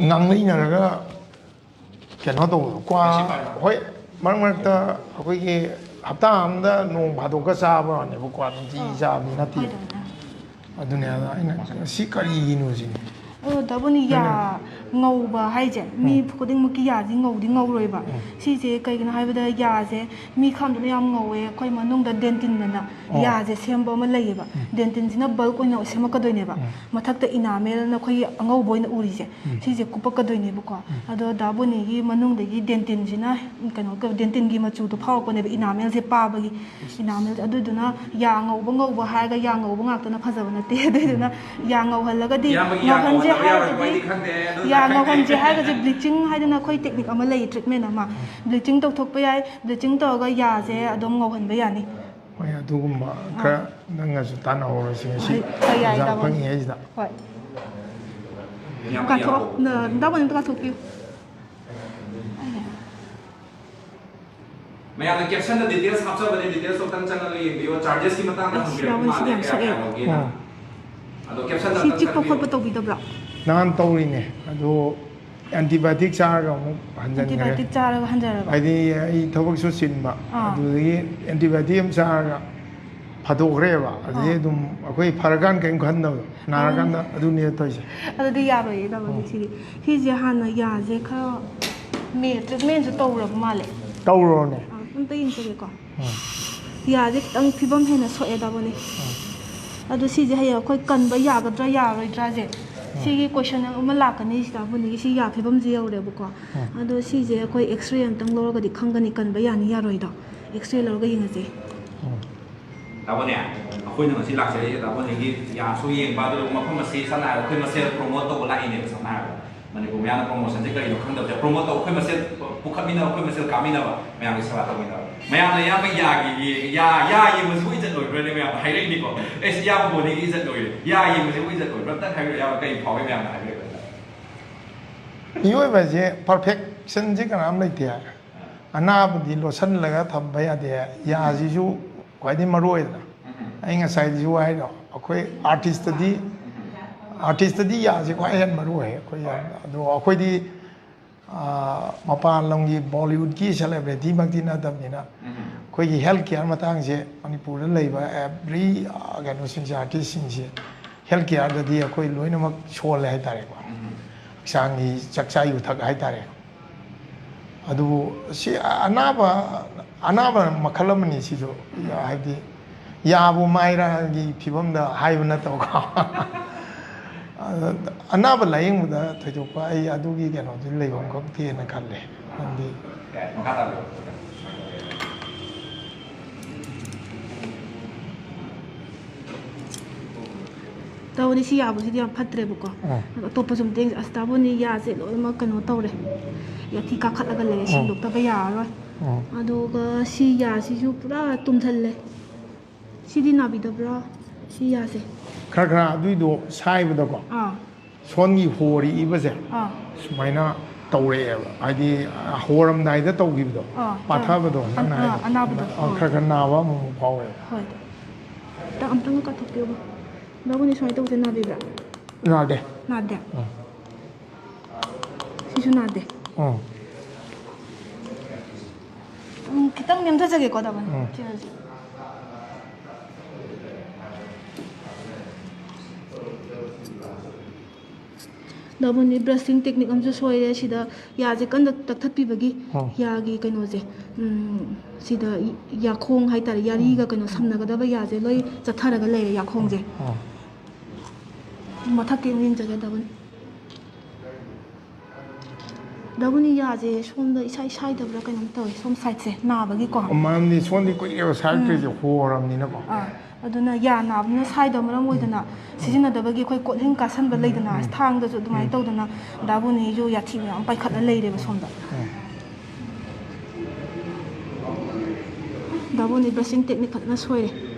ꯉꯥꯡꯅꯩꯅꯔꯒ ꯀꯩꯅꯣ ꯇꯧꯕꯗꯣ, ꯀ꯭ꯋꯥ, ꯍꯣꯏ, ꯃꯔꯛ ꯃꯔꯛꯇ ꯑꯩꯈꯣꯏꯒꯤ ꯍꯞꯇꯥ ꯑꯃꯗ ꯅꯣꯡ ꯐꯥꯗꯣꯛꯀ ꯆꯥꯕ ꯋꯥꯅꯦꯕꯀꯣ, ꯅꯨꯡꯇꯤꯒꯤ ꯆꯥꯕꯗꯤ ꯅꯠꯇꯦ꯫ ꯑꯗꯨꯅꯦ, ꯑꯗ ꯑꯩꯅ ꯁꯤ ꯀꯔꯤꯒꯤꯅꯣ ꯁꯤꯅꯤ꯫ ꯑꯗꯣ ꯗꯥꯕꯨꯅꯤ, ꯌꯥ ꯉꯧꯕ ꯍꯥꯏꯁꯦ ꯃꯤ ꯈꯨꯗꯤꯡꯃꯛꯀꯤ ꯌꯥꯁꯤ ꯉꯧꯗꯤ ꯉꯧꯔꯣꯏꯕ꯫ ꯁꯤꯁꯦ ꯀꯩꯒꯤꯅꯣ ꯍꯥꯏꯕꯗ ꯌꯥꯁꯦ ꯃꯤ ꯈꯔ ꯑꯃꯗꯤ ꯌꯥꯝ ꯉꯧꯋꯦ, ꯑꯩꯈꯣꯏ ꯃꯅꯨꯡꯗ ꯗꯦꯟꯇꯤꯟ ꯑꯅ ꯌꯥꯁꯦ ꯁꯦꯝꯕ ꯑꯃ ꯂꯩꯌꯦꯕ꯫ ꯗꯦꯟꯇꯤꯟꯁꯤꯅ ꯕꯜꯛ ꯑꯣꯏꯅ ꯁꯦꯝꯃꯛꯀꯗꯣꯏꯅꯦꯕ꯫ ꯃꯊꯛꯇ ꯏꯅꯥꯃꯦꯜꯅ ꯑꯩꯈꯣꯏꯒꯤ ꯑꯉꯧꯕ ꯑꯣꯏꯅ ꯎꯔꯤꯁꯦ, ꯁꯤꯁꯦ ꯀꯨꯞꯄꯛꯀꯗꯣꯏꯅꯦꯕꯀꯣ꯫ ꯑꯗꯣ ꯗꯥꯕꯨꯅꯤꯒꯤ ꯃꯅꯨꯡꯗꯒꯤ ꯗꯦꯟꯇꯤꯟꯁꯤꯅ, ꯀꯩꯅꯣ, ꯗꯦꯟꯇꯤꯟꯒꯤ ꯃꯆꯨꯗꯣ ꯐꯥꯎꯔꯛꯄꯅꯦꯕ, ꯏꯅꯥꯃꯦꯜꯁꯦ ꯄꯥꯕꯒꯤ꯫ ꯏꯅꯥꯃꯦꯜꯁꯦ, ꯑꯗꯨꯗꯨꯅ ꯌꯥ ꯉꯧꯕ ꯉꯧꯕ ꯍꯥꯏꯔꯒ ꯌꯥ ꯉꯧꯕ ꯉꯥꯛꯇꯅ ꯐꯖꯕ ꯅꯠꯇꯦ꯫ ꯑꯗꯨꯗꯨꯅ ꯌꯥ ꯉꯧꯍꯜꯂꯒꯗꯤ, ꯏꯌꯥꯝꯕꯒꯤ ꯌꯥ ꯉꯧꯍꯟꯁꯦ ꯉꯧꯍꯟꯅꯕ ꯌꯥꯔꯣꯏ, ꯍꯥꯏꯔꯒꯗꯤ, ꯃꯣꯏꯗꯤ ꯈꯪꯗꯦ, ꯑꯗꯨ ꯌꯥ ꯈꯪꯗꯦ꯫ ꯉꯧꯍꯟꯁꯦ ꯍꯥꯏꯔꯒꯗꯤ ꯕ꯭ꯂꯤꯆꯤꯡ ꯍꯥꯏꯗꯅ ꯑꯩꯈꯣꯏ ꯇꯦꯛꯅꯤꯛ ꯑꯃ ꯂꯩ, ꯇ꯭ꯔꯤꯠꯃꯦꯟ ꯑꯃ꯫ ꯕ꯭ꯂꯤꯆꯤꯡ ꯇꯧꯊꯣꯛꯄ ꯌꯥꯏ, ꯕ꯭ꯂꯤꯆꯤꯡ ꯇꯧꯔꯒ ꯌꯥꯁꯦ ꯑꯗꯨꯝ ꯉꯧꯍꯟꯕ ꯌꯥꯅꯤ꯫ ꯍꯣꯏ, ꯑꯗꯨꯒꯨꯝꯕ ꯈꯔ ꯅꯪꯅꯁꯨ ꯇꯥꯟꯅꯍꯧꯔꯣ ꯁꯤ ꯉꯁꯤ ꯍꯣꯏ, ꯍꯣꯏ, ꯌꯥꯏ, ꯇꯥꯟꯖꯥ ꯇꯥꯃꯣ꯫ ꯐꯪꯉꯤꯉꯩꯁꯤꯗ꯫ ꯍꯣꯏ꯫ ꯀꯥꯊꯣꯛꯑꯣ꯫ ꯅ-, ꯗꯥꯕꯨꯅꯤ ꯑꯝꯇ ꯀꯥꯊꯣꯛꯄꯤꯌꯨ꯫ ꯃꯌꯥꯝꯅ caption ꯗ details ꯍꯥꯞꯆꯕꯅꯦ, details ꯈꯛꯇꯪ ꯆꯪꯉꯒ ꯌꯦꯡꯕꯤꯌꯣ꯫ Charges ꯀꯤ ꯃꯇꯥꯡꯗ ꯑꯁ, ꯍꯪꯕꯤꯔꯛꯄ ꯌꯥꯎꯕꯅꯤ, ꯁꯤꯗꯤ ꯃꯥꯜꯂꯦ, ꯌꯥꯝ ꯀꯌꯥ ꯁꯣꯛꯑꯦ꯫ ꯀꯌꯥ ꯂꯧꯒꯦꯅ꯫ ꯎꯝ꯫ ꯑꯗꯣ caption ꯗ ꯁꯤ ꯑꯝꯇꯪ ꯆꯤꯛꯄ ꯆꯪꯕꯤꯌꯣ꯫ ꯈꯣꯠꯄ ꯇꯧꯕꯤꯗꯕ꯭ꯔꯥ? ꯅꯍꯥꯟ ꯇꯧꯔꯤꯅꯦ, ꯑꯗꯨ antibiotic ꯆꯥꯔꯒ ꯑꯃꯨꯛ ꯍꯟꯖꯤꯟꯈ꯭ꯔꯦ꯫ Antibiotic ꯆꯥꯔꯒ ꯍꯟꯖꯔꯕ? ꯍꯥꯏꯗꯤ ꯑꯩ ꯊꯕꯛꯁꯨ ꯆꯤꯟꯕ, ꯑꯥ꯫ ꯑꯗꯨꯗꯒꯤ antibiotic ꯑꯃ ꯆꯥꯔꯒ ꯐꯥꯗꯣꯛꯈ꯭ꯔꯦꯕ꯫ ꯑꯗꯨꯗꯒꯤ ꯑꯥ꯫ ꯑꯗꯨꯝ ꯑꯩꯈꯣꯏ ꯐꯔꯀꯥꯟꯗ ꯀꯔꯤꯝ ꯈꯟꯗꯕꯗꯣ, ꯅꯥꯔꯀꯥꯟꯗ ꯑꯗꯨꯅꯦ ꯇꯧꯔꯤꯁꯦ꯫ ꯑꯗꯨꯗꯤ ꯌꯥꯔꯣꯏꯌꯦ, ꯇꯥꯃꯣ, ꯎꯝ꯫ ꯁꯤꯗꯤ꯫ ꯁꯤꯁꯦ ꯍꯥꯟꯅ ꯌꯥꯁꯦ ꯈꯔ ꯃꯦ-, treatment ꯁꯨ ꯇꯧꯔꯕ ꯃꯥꯜꯂꯦ꯫ ꯇꯧꯔꯣꯅꯦ꯫ ꯑꯥ, ꯑꯝꯇ ꯌꯦꯡꯖꯒꯦꯀꯣ꯫ ꯎꯝ꯫ ꯌꯥꯁꯦ ꯈꯤꯇꯪ ꯐꯤꯕꯝ ꯍꯦꯟꯅ ꯁꯣꯛꯑꯦ, ꯇꯥꯃꯣꯅꯦ꯫ ꯎꯝ꯫ ꯑꯗꯣ ꯁꯤꯁꯦ ꯍꯌꯦꯡ ꯑꯩꯈꯣꯏ ꯀꯟꯕ ꯌꯥꯒꯗ꯭ꯔꯥ ꯌꯥꯔꯣꯏꯗ꯭ꯔꯥꯁꯦ, ꯎꯝ꯫ ꯁꯤꯒꯤ question ꯑꯃ ꯂꯥꯛꯀꯅꯤ ꯁꯤꯗ, ꯇꯥꯃꯣꯅꯦꯒꯤ ꯁꯤ ꯌꯥ ꯐꯤꯕꯝꯁꯦ ꯌꯧꯔꯦꯕꯀꯣ꯫ ꯎꯝ꯫ ꯑꯗꯣ ꯁꯤꯁꯦ ꯑꯩꯈꯣꯏ X-ray ꯑꯝꯇꯪ ꯂꯧꯔꯒꯗꯤ ꯈꯪꯒꯅꯤ ꯀꯟꯕ ꯌꯥꯅꯤ ꯌꯥꯔꯣꯏꯗꯣ꯫ X-ray ꯂꯧꯔꯒ ꯌꯦꯡꯉꯁꯦ꯫ ꯎꯝ꯫ ꯇꯥꯃꯣꯅꯦ, ꯑꯩꯈꯣꯏꯅ ꯉꯁꯤ ꯂꯥꯛꯆꯔꯤꯁꯦ ꯇꯥꯃꯣꯅꯦꯒꯤ ꯌꯥꯁꯨ ꯌꯦꯡꯕ, ꯑꯗꯨꯒ ꯃꯐꯝ ꯑꯁꯤ ꯁꯝꯅ ꯍꯥꯏꯔꯕꯗ ꯑꯩꯈꯣꯏ ꯃꯁꯦꯜ promote ꯇꯧꯕ ꯂꯥꯛꯏꯅꯦꯕ꯫ ꯁꯝꯅ ꯍꯥꯏꯔꯕꯗ ꯃꯅꯤꯄꯨꯔ ꯃꯌꯥꯝꯅ promotion ꯁꯦ ꯀꯔꯤꯅꯣ ꯈꯪꯗꯕꯁꯦ, promote ꯇꯧ, ꯑꯩꯈꯣꯏ ꯃꯁꯦꯜ ꯄꯨꯈꯠꯃꯤꯟꯅꯕ, ꯑꯩꯈꯣꯏ ꯃꯁꯦꯜ ꯀꯥꯃꯤꯟꯅꯕ, ꯃꯌꯥꯝꯒꯤ ꯁꯦꯕꯥ ꯇꯧꯃꯤꯟꯅꯕ꯫ ꯃꯌꯥꯝꯅ ꯏꯌꯥꯝꯕ ꯌꯥꯒꯤ ꯌꯦ-, ꯌꯥ, ꯌꯥ ꯌꯦꯡꯕꯁꯤꯕꯨ ꯏꯖꯠ ꯂꯣꯏꯕ꯭ꯔꯅꯦ ꯃꯌꯥꯝꯅ ꯍꯥꯏꯔꯛꯏꯅꯤꯀꯣ꯫ ꯑꯦꯁ, ꯏꯌꯥꯝꯕ body ꯒꯤ ꯏꯖꯠ ꯂꯣꯏꯔꯦ, ꯌꯥ ꯌꯦꯡꯕꯁꯤꯕꯨ ꯏꯖꯠ ꯂꯣꯏꯕ꯭ꯔꯥ? ꯑꯝꯇꯪ ꯍꯥꯏꯕꯤꯔꯛꯑꯣ, ꯏꯌꯥꯝꯕ ꯀꯔꯤ ꯐꯥꯎꯏ ꯃꯌꯥꯝꯅ ꯍꯥꯏꯕꯤꯔꯛꯄꯗ? ꯃꯤꯑꯣꯏꯕꯁꯦ perfection ꯁꯦ ꯀꯅꯥꯝ ꯂꯩꯇꯦ ꯍꯥꯏ꯫ ꯑꯅꯥꯕꯗꯤ ꯂꯣꯠꯁꯤꯜꯂꯒ ꯊꯝꯕ ꯌꯥꯗꯦ꯫ ꯌꯥꯁꯤꯁꯨ ꯈ꯭ꯋꯥꯏꯗꯒꯤ ꯃꯔꯨ ꯑꯣꯏꯗꯅ꯫ ꯎꯝ꯫ ꯑꯩ ꯉꯁꯥꯏꯗꯁꯨ ꯍꯥꯏꯗꯣ, ꯑꯩꯈꯣꯏ artist ꯇꯗꯤ, artist ꯇꯗꯤ ꯌꯥꯁꯤ ꯈ꯭ꯋꯥꯏ ꯍꯦꯟꯅ ꯃꯔꯨ ꯑꯣꯏ꯫ ꯑꯩꯈꯣꯏ ꯌꯥ-, ꯑꯗꯣ ꯑꯩꯈꯣꯏꯗꯤ, ꯑꯥ, ꯃꯄꯥꯟ ꯂꯝꯒꯤ Bollywood ꯀꯤ celebrity ꯃꯛꯇꯤ ꯅꯠꯇꯕꯅꯤꯅ, ꯎꯝ꯫ ꯑꯩꯈꯣꯏꯒꯤ health care ꯃꯇꯥꯡꯁꯦ ꯃꯅꯤꯄꯨꯔꯗ ꯂꯩꯕ every, ꯑꯥ, ꯀꯩꯅꯣꯁꯤꯡꯁꯦ, artist ꯁꯤꯡꯁꯦ health care ꯗꯗꯤ ꯑꯩꯈꯣꯏ ꯂꯣꯏꯅꯃꯛ ꯁꯣꯜꯂꯦ ꯍꯥꯏꯇꯥꯔꯦꯀꯣ꯫ ꯎꯝ꯫ ꯍꯛꯆꯥꯡꯒꯤ ꯆꯥꯛꯆꯥ ꯌꯨꯊꯛ ꯍꯥꯏꯇꯥꯔꯦ꯫ ꯑꯗꯨꯕꯨ ꯁꯤ ꯑꯅꯥꯕ, ꯑꯅꯥꯕ ꯃꯈꯜ ꯑꯃꯅꯤ ꯁꯤꯁꯨ, ꯍꯥꯏꯕꯗꯤ ꯌꯥꯕꯨ ꯃꯥꯏꯔꯥꯒꯤ ꯐꯤꯕꯝꯗ ꯍꯥꯏꯕ ꯅꯠꯇꯕꯀꯣ꯫ ꯑꯅꯥꯕ ꯂꯥꯌꯦꯡꯕꯗ ꯊꯣꯏꯗꯣꯛꯄ ꯑꯩ ꯑꯗꯨꯒꯤ ꯀꯩꯅꯣꯗꯨ ꯂꯩꯐꯝ ꯈꯪꯗꯦꯅ ꯈꯜꯂꯦ꯫ ꯃꯔꯝꯗꯤ ꯃꯈꯥ ꯇꯥꯕꯤꯌꯨ꯫ ꯇꯧꯕꯅꯤ, ꯁꯤ ꯌꯥꯕꯁꯤꯗꯤ ꯌꯥꯝ ꯐꯠꯇ꯭ꯔꯦꯕꯀꯣ꯫ ꯎꯝ꯫ ꯑꯗꯣ ꯑꯇꯣꯞꯄꯁꯨ ꯑꯝꯇ ꯌꯦꯡꯁꯦ꯫ ꯑꯁ, ꯇꯥꯃꯣꯅꯤ, ꯌꯥꯁꯦ ꯂꯣꯏꯅꯃꯛ ꯀꯩꯅꯣ ꯇꯧꯔꯦ, ꯌꯥꯊꯤ ꯀꯥꯈꯠꯂꯒ ꯂꯩꯔꯦ, ꯎꯝ꯫ ꯁꯦꯡꯗꯣꯛꯇꯕ ꯌꯥꯔꯔꯣꯏ꯫ ꯎꯝ꯫ ꯑꯗꯨꯒ ꯁꯤ ꯌꯥꯁꯤꯁꯨ ꯄꯨꯔꯥ ꯇꯨꯝꯊꯜꯂꯦ꯫ ꯁꯤꯗꯤ ꯅꯥꯕꯤꯗꯕ꯭ꯔꯥ, ꯁꯤ ꯌꯥꯁꯦ? ꯈꯔ ꯈꯔ ꯑꯗꯨꯏꯗꯣ ꯁꯥꯏꯕꯗꯀꯣ, ꯑꯥ꯫ ꯁꯣꯟꯒꯤ ꯍꯣꯔꯤꯕꯁꯦ ꯑꯥ꯫ ꯁꯨꯃꯥꯏꯅ ꯇꯧꯔꯛꯑꯦꯕ, ꯍꯥꯏꯗꯤ ꯍꯧꯔꯝꯗꯥꯏꯗ ꯇꯧꯈꯤꯕꯗꯣ, ꯑꯥ, ꯄꯥꯊꯕꯗꯣ, ꯑꯥ, ꯅꯪꯅ ꯍꯥꯏꯗꯣ, ꯑꯥ, ꯑꯅꯥꯕꯗꯣ, ꯑꯥ, ꯑꯥ, ꯈꯔ ꯈꯔ ꯅꯥꯕ ꯑꯃꯨꯛ ꯐꯥꯎꯋꯦꯕ꯫ ꯍꯣꯏ꯫ ꯗꯥ, ꯑꯝꯇꯪꯒ ꯀꯥꯊꯣꯛꯄꯤꯌꯣꯕ꯫ ꯗꯥꯕꯨꯅꯤ, ꯁꯨꯃꯥꯏꯅ ꯇꯧꯕꯁꯦ ꯅꯥꯕꯤꯕ꯭ꯔꯥ? ꯅꯥꯗꯦ꯫ ꯅꯥꯗꯦ꯫ ꯎꯝ꯫ ꯁꯤꯁꯨ ꯅꯥꯗꯦ꯫ ꯎꯝ꯫ ꯎꯝ, ꯈꯤꯇꯪ ꯅꯦꯝꯊꯖꯒꯦꯀꯣ, ꯗꯥꯕꯨꯅꯤ꯫ ꯎꯝ꯫ ꯁꯤ ꯍꯧꯖꯤꯛ꯫ ꯗꯥꯕꯨꯅꯤ, brushing technique ꯑꯃꯁꯨ ꯁꯣꯏꯔꯦ꯫ ꯁꯤꯗ ꯌꯥꯁꯦ ꯀꯟꯅ ꯇꯛꯊꯠꯄꯤꯕꯒꯤ ꯑꯣ꯫ ꯌꯥꯒꯤ ꯀꯩꯅꯣꯁꯦ, ꯎꯝ, ꯁꯤꯗ ꯌꯥꯈꯣꯡ ꯍꯥꯏꯇꯥꯔꯦ, ꯌꯥꯔꯤꯒ ꯀꯩꯅꯣ ꯁꯝꯅꯒꯗꯕ ꯌꯥꯁꯦ ꯂꯣꯏ ꯆꯠꯊꯔꯒ ꯂꯩꯔꯦ, ꯌꯥꯈꯣꯡꯁꯦ꯫ ꯑꯣ꯫ ꯃꯊꯛꯀꯤ ꯑꯃꯨꯛ ꯌꯦꯡꯖꯒꯦ, ꯗꯥꯕꯨꯅꯤ꯫ ꯗꯥꯕꯨꯅꯤ, ꯌꯥꯁꯦ ꯁꯣꯝꯗ ꯏꯁꯥꯏ ꯁꯥꯏꯗꯕ꯭ꯔꯥ ꯀꯩꯅꯣꯝ ꯇꯧꯋꯦ, ꯁꯣꯝ sideꯁꯦ ꯅꯥꯕꯒꯤꯀꯣ꯫ ꯃꯔꯝꯗꯤ ꯁꯣꯝꯗꯤ ꯀꯨꯏꯔꯦꯕ ꯁꯥꯏꯔꯛꯇ꯭ꯔꯤꯁꯦ, ꯍꯣꯔꯕꯅꯤꯅꯀꯣ꯫ ꯑꯥ, ꯑꯗꯨꯅ ꯌꯥ ꯅꯥꯕꯅ ꯁꯥꯏꯗꯕ ꯃꯔꯝ ꯑꯣꯏꯗꯅ ꯁꯤꯖꯤꯟꯅꯗꯕꯒꯤ ꯑꯩꯈꯣꯏ ꯀꯣꯠꯂꯤꯡ ꯀꯥꯁꯟꯕ ꯂꯩꯗꯅ, ꯊꯥꯡꯗꯁꯨ ꯑꯗꯨꯃꯥꯏꯅ ꯇꯧꯗꯅ ꯗꯥꯕꯨꯅꯤꯁꯨ ꯌꯥꯊꯤ ꯃꯌꯥꯝ ꯄꯥꯏꯈꯠꯂ ꯂꯩꯔꯦꯕ ꯁꯣꯝꯗ꯫ ꯎꯝ꯫ ꯗꯥꯕꯨꯅꯤ, brushing technique ꯐꯖꯅ ꯁꯣꯏꯔꯦ꯫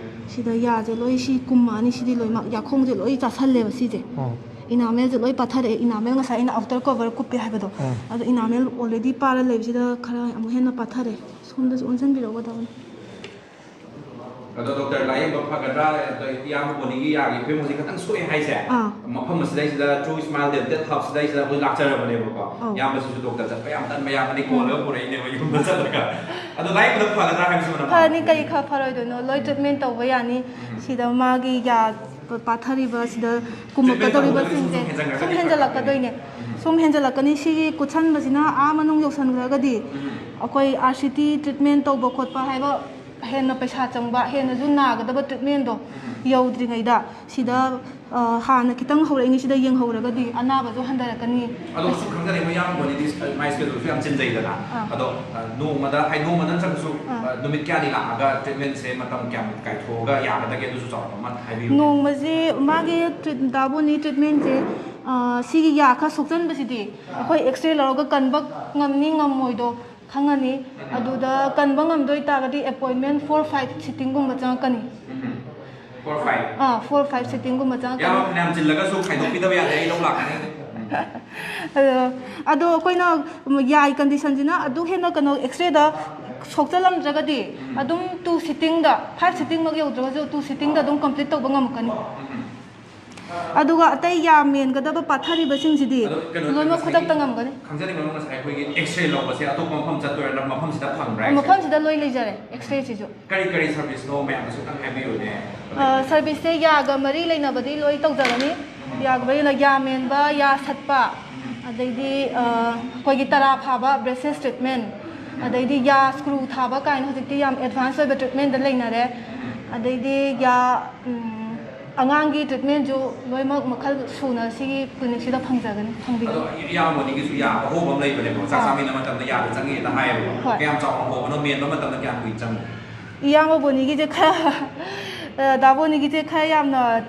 ꯁꯤꯗ ꯌꯥꯁꯦ ꯂꯣꯏ, ꯁꯤ ꯀꯨꯝꯃꯛꯑꯅꯤ, ꯁꯤꯗꯤ ꯂꯣꯏꯅꯃꯛ ꯌꯥꯈꯣꯡꯁꯦ ꯂꯣꯏ ꯆꯥꯁꯜꯂꯦꯕ ꯁꯤꯁꯦ꯫ ꯎꯝ꯫ Enamelꯁꯦ ꯂꯣꯏ ꯄꯥꯊꯔꯛꯑꯦ꯫ Enamel ꯉꯁꯥꯏ ꯑꯩꯅ outer cover ꯀꯨꯞꯄꯦ ꯍꯥꯏꯕꯗꯣ, ꯎꯝ꯫ ꯑꯗꯣ enamel already ꯄꯥꯔ ꯂꯩꯕꯁꯤꯗ ꯈꯔ ꯑꯃꯨꯛ ꯍꯦꯟꯅ ꯄꯥꯊꯔꯦ꯫ ꯁꯣꯝꯗꯁꯨ ꯑꯣꯟꯁꯤꯟꯕꯤꯔꯛꯎ, ꯗꯥꯕꯨꯅꯤ꯫ ꯑꯗꯣ ꯗꯣꯛꯇꯔ, ꯂꯥꯌꯦꯡꯕ ꯐꯒꯗ꯭ꯔꯥ? ꯑꯗꯣ ꯏꯌꯥꯝꯕ ꯕꯣꯅꯤꯒꯤ ꯌꯥꯒꯤ ꯐꯤꯕꯝ ꯍꯧꯖꯤꯛ ꯈꯤꯇꯪ ꯁꯣꯛꯑꯦ ꯍꯥꯏꯁꯦ, ꯑꯥ꯫ ꯃꯐꯝ ꯑꯁꯤꯗꯩꯁꯤꯗ True Smile Dental Hubꯁꯤꯗꯩꯁꯤꯗ ꯑꯩꯈꯣꯏ ꯂꯥꯛꯆꯔꯕꯅꯦꯕꯀꯣ꯫ ꯑꯧ꯫ ꯏꯌꯥꯝꯕꯁꯤꯁꯨ ꯗꯣꯛꯇꯔ ꯆꯠꯄ ꯌꯥꯝ ꯇꯟꯕ ꯌꯥꯝꯕꯅꯤ, ꯀꯣꯜꯂꯒ ꯄꯨꯔꯛꯏꯅꯦꯕ ꯌꯨꯝꯗ ꯆꯠꯂꯒ꯫ ꯑꯗꯣ ꯂꯥꯌꯦꯡꯕꯗ ꯐꯒꯗ꯭ꯔꯥ ꯍꯥꯏꯕꯁꯤ ꯃꯅꯝ ꯐꯅꯤ, ꯀꯩ ꯈꯔ ꯐꯔꯣꯏꯗꯣꯏꯅꯣ? ꯂꯣꯏ treatment ꯇꯧꯕ ꯌꯥꯅꯤ꯫ ꯁꯤꯗ ꯃꯥꯒꯤ ꯌꯥ ꯄꯥꯊꯔꯤꯕ, ꯁꯤꯗ ꯀꯨꯝꯃꯛꯀꯗꯧꯔꯤꯕꯁꯤꯡꯁꯦ ꯁꯨꯝ ꯍꯦꯟꯖꯜꯂꯛꯀꯗꯣꯏꯅꯦ꯫ ꯁꯨꯝ ꯍꯦꯟꯖꯜꯂꯛꯀꯅꯤ꯫ ꯁꯤ ꯀꯨꯠꯁꯟꯕꯁꯤꯅ ꯑꯥ ꯃꯅꯨꯡ ꯌꯧꯁꯟꯈ꯭ꯔꯒꯗꯤ ꯑꯩꯈꯣꯏ R C T treatment ꯇꯧꯕ ꯈꯣꯠꯄ ꯍꯥꯏꯕ ꯍꯦꯟꯅ ꯄꯩꯁꯥ ꯆꯪꯕ, ꯍꯦꯟꯅꯁꯨ ꯅꯥꯒꯗꯕ treatmentꯗꯣ ꯌꯧꯗ꯭ꯔꯤꯉꯩꯗ ꯁꯤꯗ, ꯑ, ꯍꯥꯟꯅ ꯈꯤꯇꯪ ꯍꯧꯔꯛꯏꯉꯩꯁꯤꯗ ꯌꯦꯡꯍꯧꯔꯒꯗꯤ ꯑꯅꯥꯕꯁꯨ ꯍꯟꯊꯔꯛꯀꯅꯤ꯫ ꯑꯗꯣ ꯁꯨꯝ ꯈꯪꯖꯅꯤꯡꯕ, ꯏꯌꯥꯝꯕ ꯕꯣꯅꯤꯗꯤ ꯃꯥꯏ scheduleꯁꯨ ꯌꯥꯝ ꯆꯤꯟꯖꯩꯗꯅ꯫ ꯑꯥ꯫ ꯑꯗꯣ, ꯑ, ꯅꯣꯡꯃꯗ, ꯍꯥꯏ, ꯅꯣꯡꯃ ꯅꯠꯇ꯭ꯔꯒꯁꯨ, ꯑꯥ꯫ ꯑ, ꯅꯨꯃꯤꯠ ꯀꯌꯥꯅꯤ ꯂꯥꯛꯑꯒ treatmentꯁꯦ ꯃꯇꯝ ꯀꯌꯥꯝ ꯀꯥꯏꯊꯣꯛꯑꯒ ꯌꯥꯒꯗꯒꯦ, ꯑꯗꯨꯁꯨ ꯆꯥꯎꯔꯥꯛꯄ ꯑꯃ ꯍꯥꯏꯕꯤꯌꯨ꯫ ꯅꯣꯡꯃꯁꯤ ꯃꯥꯒꯤ treat-, ꯗꯥꯕꯨꯅꯤ treatmentꯁꯦ, ꯑ, ꯁꯤꯒꯤ ꯌꯥ ꯈꯔ ꯁꯣꯛꯆꯟꯕꯁꯤꯗꯤ ꯑꯩꯈꯣꯏ X-ray ꯂꯧꯔꯒ ꯀꯟꯕ ꯉꯝꯅꯤ ꯉꯝꯃꯣꯏꯗꯣ ꯈꯪꯉꯅꯤ꯫ ꯑꯗꯨꯗ ꯀꯟꯕ ꯉꯝꯗꯣꯏ ꯇꯥꯔꯒꯗꯤ appointment four five sittingꯒꯨꯝꯕ ꯆꯪꯉꯛꯀꯅꯤ꯫ ꯎꯝ꯫ Four five꯫ ꯑꯥ, four five sittingꯒꯨꯝꯕ ꯆꯪꯉꯛꯀꯅꯤ꯫ ꯌꯥꯝ ꯐꯅꯌꯥꯝ ꯆꯤꯜꯂꯒꯁꯨ ꯈꯥꯏꯗꯣꯛꯄꯤꯗꯕ ꯌꯥꯗꯦ, ꯑꯩ ꯂꯧ ꯂꯥꯛꯀꯅꯤ꯫ ꯑꯗꯣ ꯑꯗꯣ ꯑꯩꯈꯣꯏꯅ ꯌꯥꯏ ꯀꯟꯗꯤꯁꯟꯁꯤꯅ ꯑꯗꯨ ꯍꯦꯟꯅ ꯀꯩꯅꯣ ꯑꯦꯛꯁꯔꯦꯗ ꯁꯣꯛꯆꯜꯂꯝꯗ꯭ꯔꯒꯗꯤ ꯑꯗꯨꯝ ꯇꯨ ꯁꯤꯠꯇꯤꯡꯗ, ꯐꯥꯏꯚ ꯁꯤꯠꯇꯤꯡꯃꯛ ꯌꯧꯗ꯭ꯔꯒꯁꯨ ꯇꯨ ꯁꯤꯠꯇꯤꯡꯗ ꯑꯗꯨꯝ ꯀꯝꯄ꯭ꯂꯤꯠ ꯇꯧꯕ ꯉꯝꯃꯛꯀꯅꯤ꯫ ꯑꯗꯨꯒ ꯑꯇꯩ ꯌꯥ ꯃꯦꯟꯒꯗꯕ ꯄꯥꯊꯔꯤꯕꯁꯤꯡꯁꯤꯗꯤ ꯑꯗꯣ ꯀꯩꯅꯣ ꯂꯣꯏꯅꯃꯛ ꯉꯁꯥꯏꯒꯤ ꯈꯨꯗꯛꯇ ꯉꯝꯒꯅꯤ꯫ ꯈꯪꯖꯅꯤꯡꯕ ꯑꯃ, ꯉꯁꯥꯏ ꯑꯩꯈꯣꯏꯒꯤ ꯑꯦꯛꯁꯔꯦ ꯂꯧꯕꯁꯦ ꯑꯇꯣꯞꯄ ꯃꯐꯝ ꯆꯠꯇꯣꯏꯔꯥ ꯅꯠꯇ꯭ꯔꯒ ꯃꯐꯝꯁꯤꯗ ꯐꯪꯕ꯭ꯔꯥ ꯑꯦꯛꯁꯔꯦ? ꯃꯐꯝꯁꯤꯗ ꯂꯣꯏ ꯂꯩꯖꯔꯦ ꯑꯦꯛꯁꯔꯦꯁꯤꯁꯨ꯫ ꯀꯔꯤ ꯀꯔꯤ ꯁꯔꯚꯤꯁꯅꯣ ꯃꯌꯥꯝꯗꯁꯨ ꯈꯤꯇꯪ ꯍꯥꯏꯕꯤꯌꯨꯅꯦ꯫ ꯁꯔꯚꯤꯁꯁꯦ ꯌꯥꯒ ꯃꯔꯤ ꯂꯩꯅꯕꯗꯤ ꯂꯣꯏ ꯇꯧꯖꯒꯅꯤ꯫ ꯌꯥꯒ ꯃꯔꯤ ꯂꯩꯅ ꯌꯥ ꯃꯦꯟꯕ, ꯌꯥ ꯁꯠꯄ, ꯑꯗꯩꯗꯤ ꯑꯩꯈꯣꯏꯒꯤ ꯇꯔꯥ ꯐꯥꯕ, ꯕ꯭ꯔꯦꯁꯦꯁ ꯇ꯭ꯔꯤꯠꯃꯦꯟ, ꯑꯗꯩꯗꯤ ꯌꯥ ꯁ꯭ꯀ꯭ꯔꯨ ꯊꯥꯕ ꯀꯥꯏꯅ ꯍꯧꯖꯤꯛꯇꯤ ꯌꯥꯝ ꯑꯦꯗꯚꯥꯟꯁ ꯑꯣꯏꯕ ꯇ꯭ꯔꯤꯠꯃꯦꯟꯗ ꯂꯩꯅꯔꯦ꯫ ꯑꯗꯩꯗꯤ ꯌꯥ ꯑꯉꯥꯡꯒꯤ ꯇ꯭ꯔꯤꯠꯃꯦꯟꯁꯨ ꯂꯣꯏꯅꯃꯛ ꯃꯈꯜ ꯁꯨꯅ ꯁꯤꯒꯤ ꯀ꯭ꯂꯤꯅꯤꯛꯁꯤꯗ ꯐꯪꯖꯒꯅꯤ, ꯐꯪꯕꯤꯒꯅꯤ꯫ ꯑꯗꯣ ꯏꯌꯥꯝꯕꯅꯤꯒꯤꯁꯨ ꯌꯥ ꯑꯍꯣꯕ ꯑꯃ ꯂꯩꯕꯅꯦꯕ, ꯆꯥꯛ ꯆꯥꯃꯤꯟꯅꯕ ꯃꯇꯝꯗ ꯌꯥꯗ ꯆꯪꯉꯦꯅ ꯍꯥꯏꯌꯦꯕꯀꯣ꯫ ꯍꯣꯏ꯫ ꯀꯌꯥꯝ ꯆꯥꯎꯅ ꯍꯣꯕꯅꯣ, ꯃꯦꯟꯕ ꯃꯇꯝꯗ ꯀꯌꯥꯝ ꯀꯨꯏꯅ ꯆꯪꯉꯤ? ꯏꯌꯥꯝꯕ ꯕꯣꯅꯤꯒꯤꯁꯦ ꯈꯔ, ꯗꯥ ꯕꯣꯅꯤꯒꯤꯁꯦ ꯈꯔ ꯌꯥꯝꯅ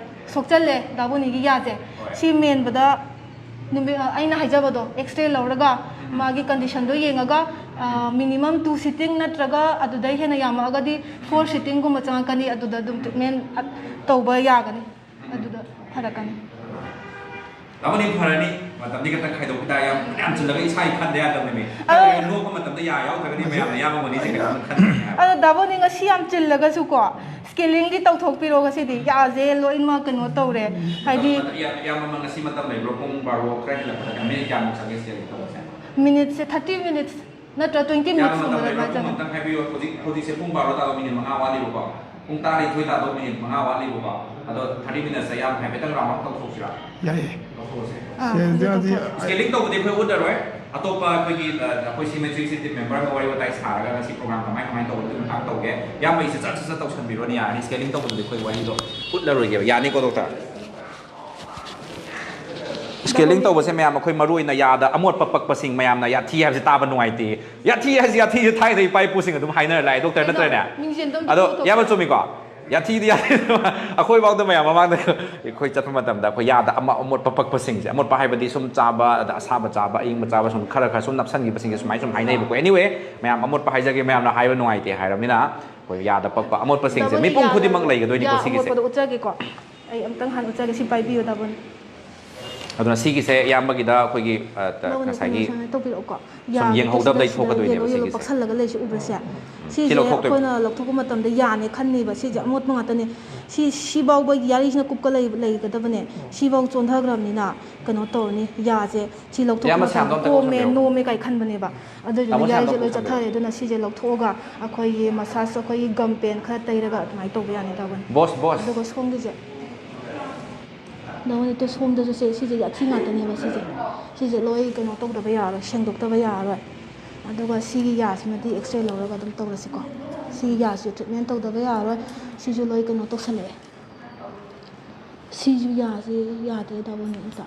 ꯁꯣꯛꯆꯜꯂꯦ, ꯗꯥ ꯕꯣꯅꯤꯒꯤ ꯌꯥꯁꯦ꯫ ꯍꯣꯏ꯫ ꯁꯤ ꯃꯦꯟꯕꯗ ꯅꯨꯃꯤꯠ, ꯑꯩꯅ ꯍꯥꯏꯖꯕꯗꯣ, ꯑꯦꯛꯁꯔꯦ ꯂꯧꯔꯒ ꯃꯥꯒꯤ ꯀꯟꯗꯤꯁꯟꯗꯣ ꯌꯦꯡꯉꯒ, ꯃꯤꯅꯤꯃꯝ ꯇꯨ ꯁꯤꯠꯇꯤꯡ ꯅꯠꯇ꯭ꯔꯒ ꯑꯗꯨꯗꯩ ꯍꯦꯟꯅ ꯌꯥꯝꯃꯛꯑꯒꯗꯤ ꯐꯣꯔ ꯁꯤꯠꯇꯤꯡꯒꯨꯝꯕ ꯆꯪꯉꯛꯀꯅꯤ꯫ ꯑꯗꯨꯗ ꯑꯗꯨꯝ ꯇ꯭ꯔꯤꯠꯃꯦꯟ ꯇꯧꯕ ꯌꯥꯒꯅꯤ, ꯑꯗꯨꯗ ꯐꯔꯛꯀꯅꯤ꯫ ꯗꯥ ꯕꯣꯅꯤ, ꯐꯔꯅꯤ, ꯃꯇꯝꯗꯤ ꯈꯛꯇꯪ ꯈꯥꯏꯗꯣꯛꯄ ꯇꯥꯔꯦ꯫ ꯌꯥꯝ ꯌꯥꯝ ꯆꯤꯜꯂꯒ ꯏꯁꯥ ꯏꯊꯟꯗ ꯌꯥꯗꯕꯅꯤꯃꯤ꯫ ꯑ- ꯅꯣꯛꯄ ꯃꯇꯝꯗ ꯌꯥ ꯌꯥꯎꯗ꯭ꯔꯒꯗꯤ ꯃꯌꯥꯝꯅ ꯏꯌꯥꯝꯕ ꯕꯣꯅꯤꯁꯦ ꯀꯩꯅꯣꯝ ꯈꯟꯒꯅꯤ ꯍꯥꯏꯕ꯫ ꯑꯗꯣ ꯗꯥ ꯕꯣꯅꯤ, ꯉꯁꯤ ꯌꯥꯝ ꯆꯤꯜꯂꯒꯁꯨ ꯀꯣ, ꯁ꯭ꯀꯦꯂꯤꯡꯗꯤ ꯇꯧꯊꯣꯛꯄꯤꯔꯣ ꯉꯁꯤꯗꯤ꯫ ꯌꯥꯁꯦ ꯂꯣꯏꯅꯃꯛ ꯀꯩꯅꯣ ꯇꯧꯔꯦ, ꯍꯥꯏꯗꯤ꯫ ꯏꯌꯥꯝꯕ, ꯉꯁꯤ ꯃꯇꯝ ꯂꯩꯕ꯭ꯔꯣ? ꯄꯨꯡ ꯕꯥꯔꯣ ꯈꯔ ꯍꯦꯜꯂꯛꯄꯗ ꯃꯤꯅꯤꯠ ꯀꯌꯥꯃꯨꯛ ꯆꯪꯒꯦ ꯁ꯭ꯀꯦꯂꯤꯡ ꯇꯧꯕꯁꯦ? ꯃꯤꯅꯤꯠꯁꯦ ꯊꯥꯔꯇꯤ ꯃꯤꯅꯤꯠꯁ ꯅꯠꯇ꯭ꯔ ꯇ꯭ꯋꯦꯟꯇꯤ ꯏꯌꯥꯝꯕ, ꯃꯤꯅꯤꯠꯁ ꯃꯇꯝ ꯀꯨꯝꯕꯗ ꯂꯩꯕ꯭ꯔꯣ? ꯑꯗꯨꯃꯥꯏꯅ ꯄꯨꯡ ꯆꯪꯉꯦ꯫ ꯑꯝꯇꯪ ꯍꯥꯏꯕꯤꯌꯨ꯫ ꯍꯧꯖꯤꯛ, ꯍꯧꯖꯤꯛꯁꯦ ꯄꯨꯡ ꯕꯥꯔꯣ ꯇꯥꯕ ꯃꯤꯅꯤꯠ ꯃꯉꯥ ꯋꯥꯠꯂꯤꯕꯀꯣ꯫ ꯄꯨꯡ ꯇꯔꯥꯅꯤꯊꯣꯏ ꯇꯥꯗꯧ ꯃꯤꯅꯤꯠ ꯃꯉꯥ ꯋꯥꯠꯂꯤꯕꯀꯣ꯫ ꯑꯗꯣ ꯊꯥꯔꯇꯤ ꯃꯤꯅꯠꯁꯦ ꯏꯌꯥꯝꯕ ꯍꯥꯏꯐꯦꯠꯇꯪ ꯔꯥꯎꯟ ꯑꯞ ꯇꯧꯊꯣꯛꯁꯤꯔꯥ? ꯌꯥꯏꯌꯦ꯫ ꯇꯧꯊꯣꯛꯑꯁꯦ꯫ ꯑꯥ, ꯁꯦ, ꯑꯗꯨ ꯑꯗꯨꯗꯤ ꯇꯧꯊꯣꯛꯑꯣ꯫ ꯁ꯭ꯀꯦꯂꯤꯡ ꯇꯧꯕꯗꯤ ꯑꯩꯈꯣꯏ ꯎꯠꯂꯔꯣꯏ꯫ ꯑꯇꯣꯞꯄ ꯑꯩꯈꯣꯏꯒꯤ, ꯑ, ꯑꯩꯈꯣꯏ ꯁꯤ ꯃꯦꯇ꯭ꯔꯤꯛꯁꯤ ꯇꯤꯝ ꯃꯦꯝꯕꯔ ꯑꯃ ꯋꯥꯔꯤ ꯋꯥꯇꯥꯏ ꯁꯥꯔꯒ ꯉꯁꯤ ꯄ꯭ꯔꯣꯒ꯭ꯔꯥꯝ ꯀꯃꯥꯏ ꯀꯃꯥꯏꯅ ꯇꯧꯕ ꯑꯗꯨꯒꯤ ꯃꯇꯥꯡ ꯇꯧꯒꯦ꯫ ꯏꯌꯥꯝꯕ, ꯑꯩꯁꯦ ꯆꯠ ꯆꯠ ꯆꯠ ꯇꯧꯁꯟꯕꯤꯔꯣꯅꯦ, ꯌꯥꯔꯅꯤ꯫ ꯁ꯭ꯀꯦꯂꯤꯡ ꯇꯧꯕꯗꯨꯗꯤ ꯑꯩꯈꯣꯏ ꯋꯥꯔꯤꯗꯣ ꯎꯠꯂꯔꯣꯏꯒꯦꯕ꯫ ꯌꯥꯅꯤꯀꯣ, ꯗꯣꯛꯇꯔ? ꯁ꯭ꯀꯦꯂꯤꯡ ꯇꯧꯕꯁꯦ ꯃꯌꯥꯝ ꯑꯩꯈꯣꯏ ꯃꯔꯨ ꯑꯣꯏꯅ ꯌꯥꯗ ꯑꯃꯣꯠꯄ ꯄꯛꯄꯁꯤꯡ, ꯃꯌꯥꯝꯅ ꯌꯥꯊꯤ ꯍꯥꯏꯕꯁꯦ ꯇꯥꯕ ꯅꯨꯡꯉꯥꯏꯇꯦ꯫ ꯌꯥꯊꯤ ꯍꯥꯏꯁꯦ, ꯌꯥꯊꯤꯁꯦ ꯊꯥꯏꯅꯗꯒꯤ ꯏꯄꯥ ꯏꯄꯨꯁꯤꯡ ꯑꯗꯨꯝ ꯍꯥꯏꯅꯔ ꯂꯥꯛꯑꯦ, ꯗꯣꯛꯇꯔ, ꯅꯠꯇ꯭ꯔꯅꯦ? ꯃꯤꯡꯁꯦꯜꯗꯣ ꯑꯝꯇ ꯑꯗꯣ ꯄꯨꯊꯣꯛꯑꯣ꯫ ꯏꯌꯥꯝꯕ, ꯆꯨꯝꯃꯤꯀꯣ? ꯌꯥꯊꯤꯗꯤ ꯌꯥꯊꯤ꯫ ꯑꯩꯈꯣꯏꯐꯥꯎꯗ ꯃꯌꯥꯝ ꯃꯃꯥꯡꯗ ꯑꯩꯈꯣꯏ ꯆꯠꯄ ꯃꯇꯝꯗ ꯑꯩꯈꯣꯏ ꯌꯥꯗ ꯑꯃ ꯑꯃꯣꯠꯄ ꯄꯛꯄꯁꯤꯡꯁꯦ, ꯑꯃꯣꯠꯄ ꯍꯥꯏꯕꯗꯤ ꯁꯨꯝ ꯆꯥꯕ, ꯑꯗ ꯑꯁꯥꯕ ꯆꯥꯕ, ꯑꯏꯪꯕ ꯆꯥꯕ, ꯁꯨꯝ ꯈꯔ ꯈꯔ ꯁꯨꯝ ꯅꯞꯁꯟꯈꯤꯕꯁꯤꯡꯁꯦ ꯁꯨꯃꯥꯏꯅ ꯁꯨꯝ ꯍꯥꯏꯅꯩꯕꯀꯣ꯫ Anyway, ꯃꯌꯥꯝ ꯑꯃꯣꯠꯄ ꯍꯥꯏꯖꯒꯦ, ꯃꯌꯥꯝꯅ ꯍꯥꯏꯕ ꯅꯨꯡꯉꯥꯏꯇꯦ ꯍꯥꯏꯔꯕꯅꯤꯅ ꯑꯩꯈꯣꯏ ꯌꯥꯗ ꯄꯛꯄ ꯑꯃꯣꯠꯄꯁꯤꯡꯁꯦ ꯃꯤꯄꯨꯝ ꯈꯨꯗꯤꯡꯃꯛ ꯂꯩꯒꯗꯣꯏꯅꯤꯀꯣ ꯌꯥ ꯁꯤꯒꯤꯁꯦ꯫ ꯑꯃꯣꯠꯄꯗꯣ ꯎꯠꯆꯒꯦꯀꯣ꯫ ꯑꯩ ꯑꯝꯇꯪ ꯍꯥꯟꯅ ꯎꯠꯆꯒꯦ꯫ ꯁꯤ ꯄꯥꯏꯕꯤꯌꯨ, ꯗꯥꯕꯣꯟ꯫ ꯑꯗꯨꯅ ꯁꯤꯒꯤꯁꯦ ꯏꯌꯥꯝꯕꯒꯤꯗ ꯑꯩꯈꯣꯏꯒꯤ, ꯑ, ꯉꯁꯥꯏꯒꯤ ꯁꯨꯃꯥꯏꯅ ꯇꯧꯕꯤꯔꯛꯎꯀꯣ꯫ ꯁꯨꯝ ꯌꯦꯡꯍꯧꯗꯕꯗꯩ ꯊꯣꯛꯀꯗꯣꯏꯅꯦꯕ ꯁꯤꯒꯤꯁꯦ꯫ ꯄꯛꯁꯜꯂꯒ ꯂꯩꯁꯦ ꯎꯕ꯭ꯔꯥ ꯁꯦ? ꯁꯤ ꯂꯧꯊꯣꯛꯇꯣꯏꯕ꯫ ꯑꯩꯈꯣꯏꯅ ꯂꯧꯊꯣꯛꯄ ꯃꯇꯝꯗ ꯌꯥꯅꯦ ꯈꯟꯅꯤꯕ꯫ ꯁꯤꯁꯦ ꯑꯃꯣꯠꯄ ꯉꯥꯛꯇꯅꯦ꯫ ꯁꯤ ꯁꯤꯐꯥꯎꯕ ꯌꯥꯔꯤꯁꯤꯅ ꯀꯨꯞꯀ ꯂꯩ- ꯂꯩꯒꯗꯕꯅꯦ꯫ ꯁꯤꯐꯥꯎ ꯆꯣꯟꯊꯈ꯭ꯔꯕꯅꯤꯅ ꯀꯩꯅꯣ ꯇꯧꯔꯅꯤ, ꯌꯥꯁꯦ꯫ ꯁꯤ ꯂꯧꯊꯣꯛꯄ ꯏꯌꯥꯝꯕ ꯃꯇꯝꯗ ꯁꯥꯝꯗꯣ ꯑꯝꯇ ꯀꯣꯝꯃꯦ ꯂꯧꯊꯣꯛꯄꯤꯔꯣ꯫ ꯅꯣꯝꯃꯦ ꯀꯥꯏ ꯈꯟꯕꯅꯦꯕ꯫ ꯑꯗꯨꯗꯨꯅ ꯇꯥꯃꯣ ꯁꯥꯝꯗꯣ ꯌꯥꯔꯤꯁꯦ ꯂꯣꯏ ꯑꯝꯇ ꯊꯝꯕꯤꯔꯣ꯫ ꯆꯠꯊꯔꯦ꯫ ꯑꯗꯨꯅ ꯁꯤꯁꯦ ꯂꯧꯊꯣꯛꯑꯒ ꯑꯩꯈꯣꯏꯒꯤ ꯃꯁꯥꯁ, ꯑꯩꯈꯣꯏꯒꯤ ꯒꯝ ꯄꯦꯟ ꯈꯔ ꯇꯩꯔꯒ ꯑꯗꯨꯃꯥꯏꯅ ꯇꯧꯕ ꯌꯥꯅꯤ ꯇꯥꯕꯅꯤ꯫ ꯕꯣꯁ, ꯕꯣꯁ꯫ ꯑꯗꯨꯒ ꯁꯣꯝꯒꯤꯁꯦ ꯅꯉꯣꯟꯗ ꯁꯣꯝꯗꯁꯨ ꯁꯦ, ꯁꯤꯁꯦ ꯌꯥꯊꯤ ꯉꯥꯛꯇꯅꯦꯕ ꯁꯤꯁꯦ꯫ ꯁꯤꯁꯦ ꯂꯣꯏ ꯀꯩꯅꯣ ꯇꯧꯗꯕ ꯌꯥꯔꯣꯏ, ꯁꯦꯡꯗꯣꯛꯇꯕ ꯌꯥꯔꯣꯏ꯫ ꯑꯗꯨꯒ ꯁꯤꯒꯤ ꯌꯥꯁꯤꯃꯗꯤ ꯑꯦꯛꯁꯔꯦ ꯂꯧꯔꯒ ꯑꯗꯨꯝ ꯇꯧꯔꯁꯤꯀꯣ꯫ ꯁꯤꯒꯤ ꯌꯥꯁꯤꯁꯨ ꯇ꯭ꯔꯤꯠꯃꯦꯟ ꯇꯧꯗꯕ ꯌꯥꯔꯣꯏ꯫ ꯁꯤꯁꯨ ꯂꯣꯏ ꯀꯩꯅꯣ ꯇꯧꯁꯜꯂꯛꯑꯦ꯫ ꯁꯤꯁꯨ ꯌꯥꯁꯦ ꯌꯥꯗ꯭ꯔꯦ ꯇꯥꯕꯅꯤ ꯑꯝꯇ꯫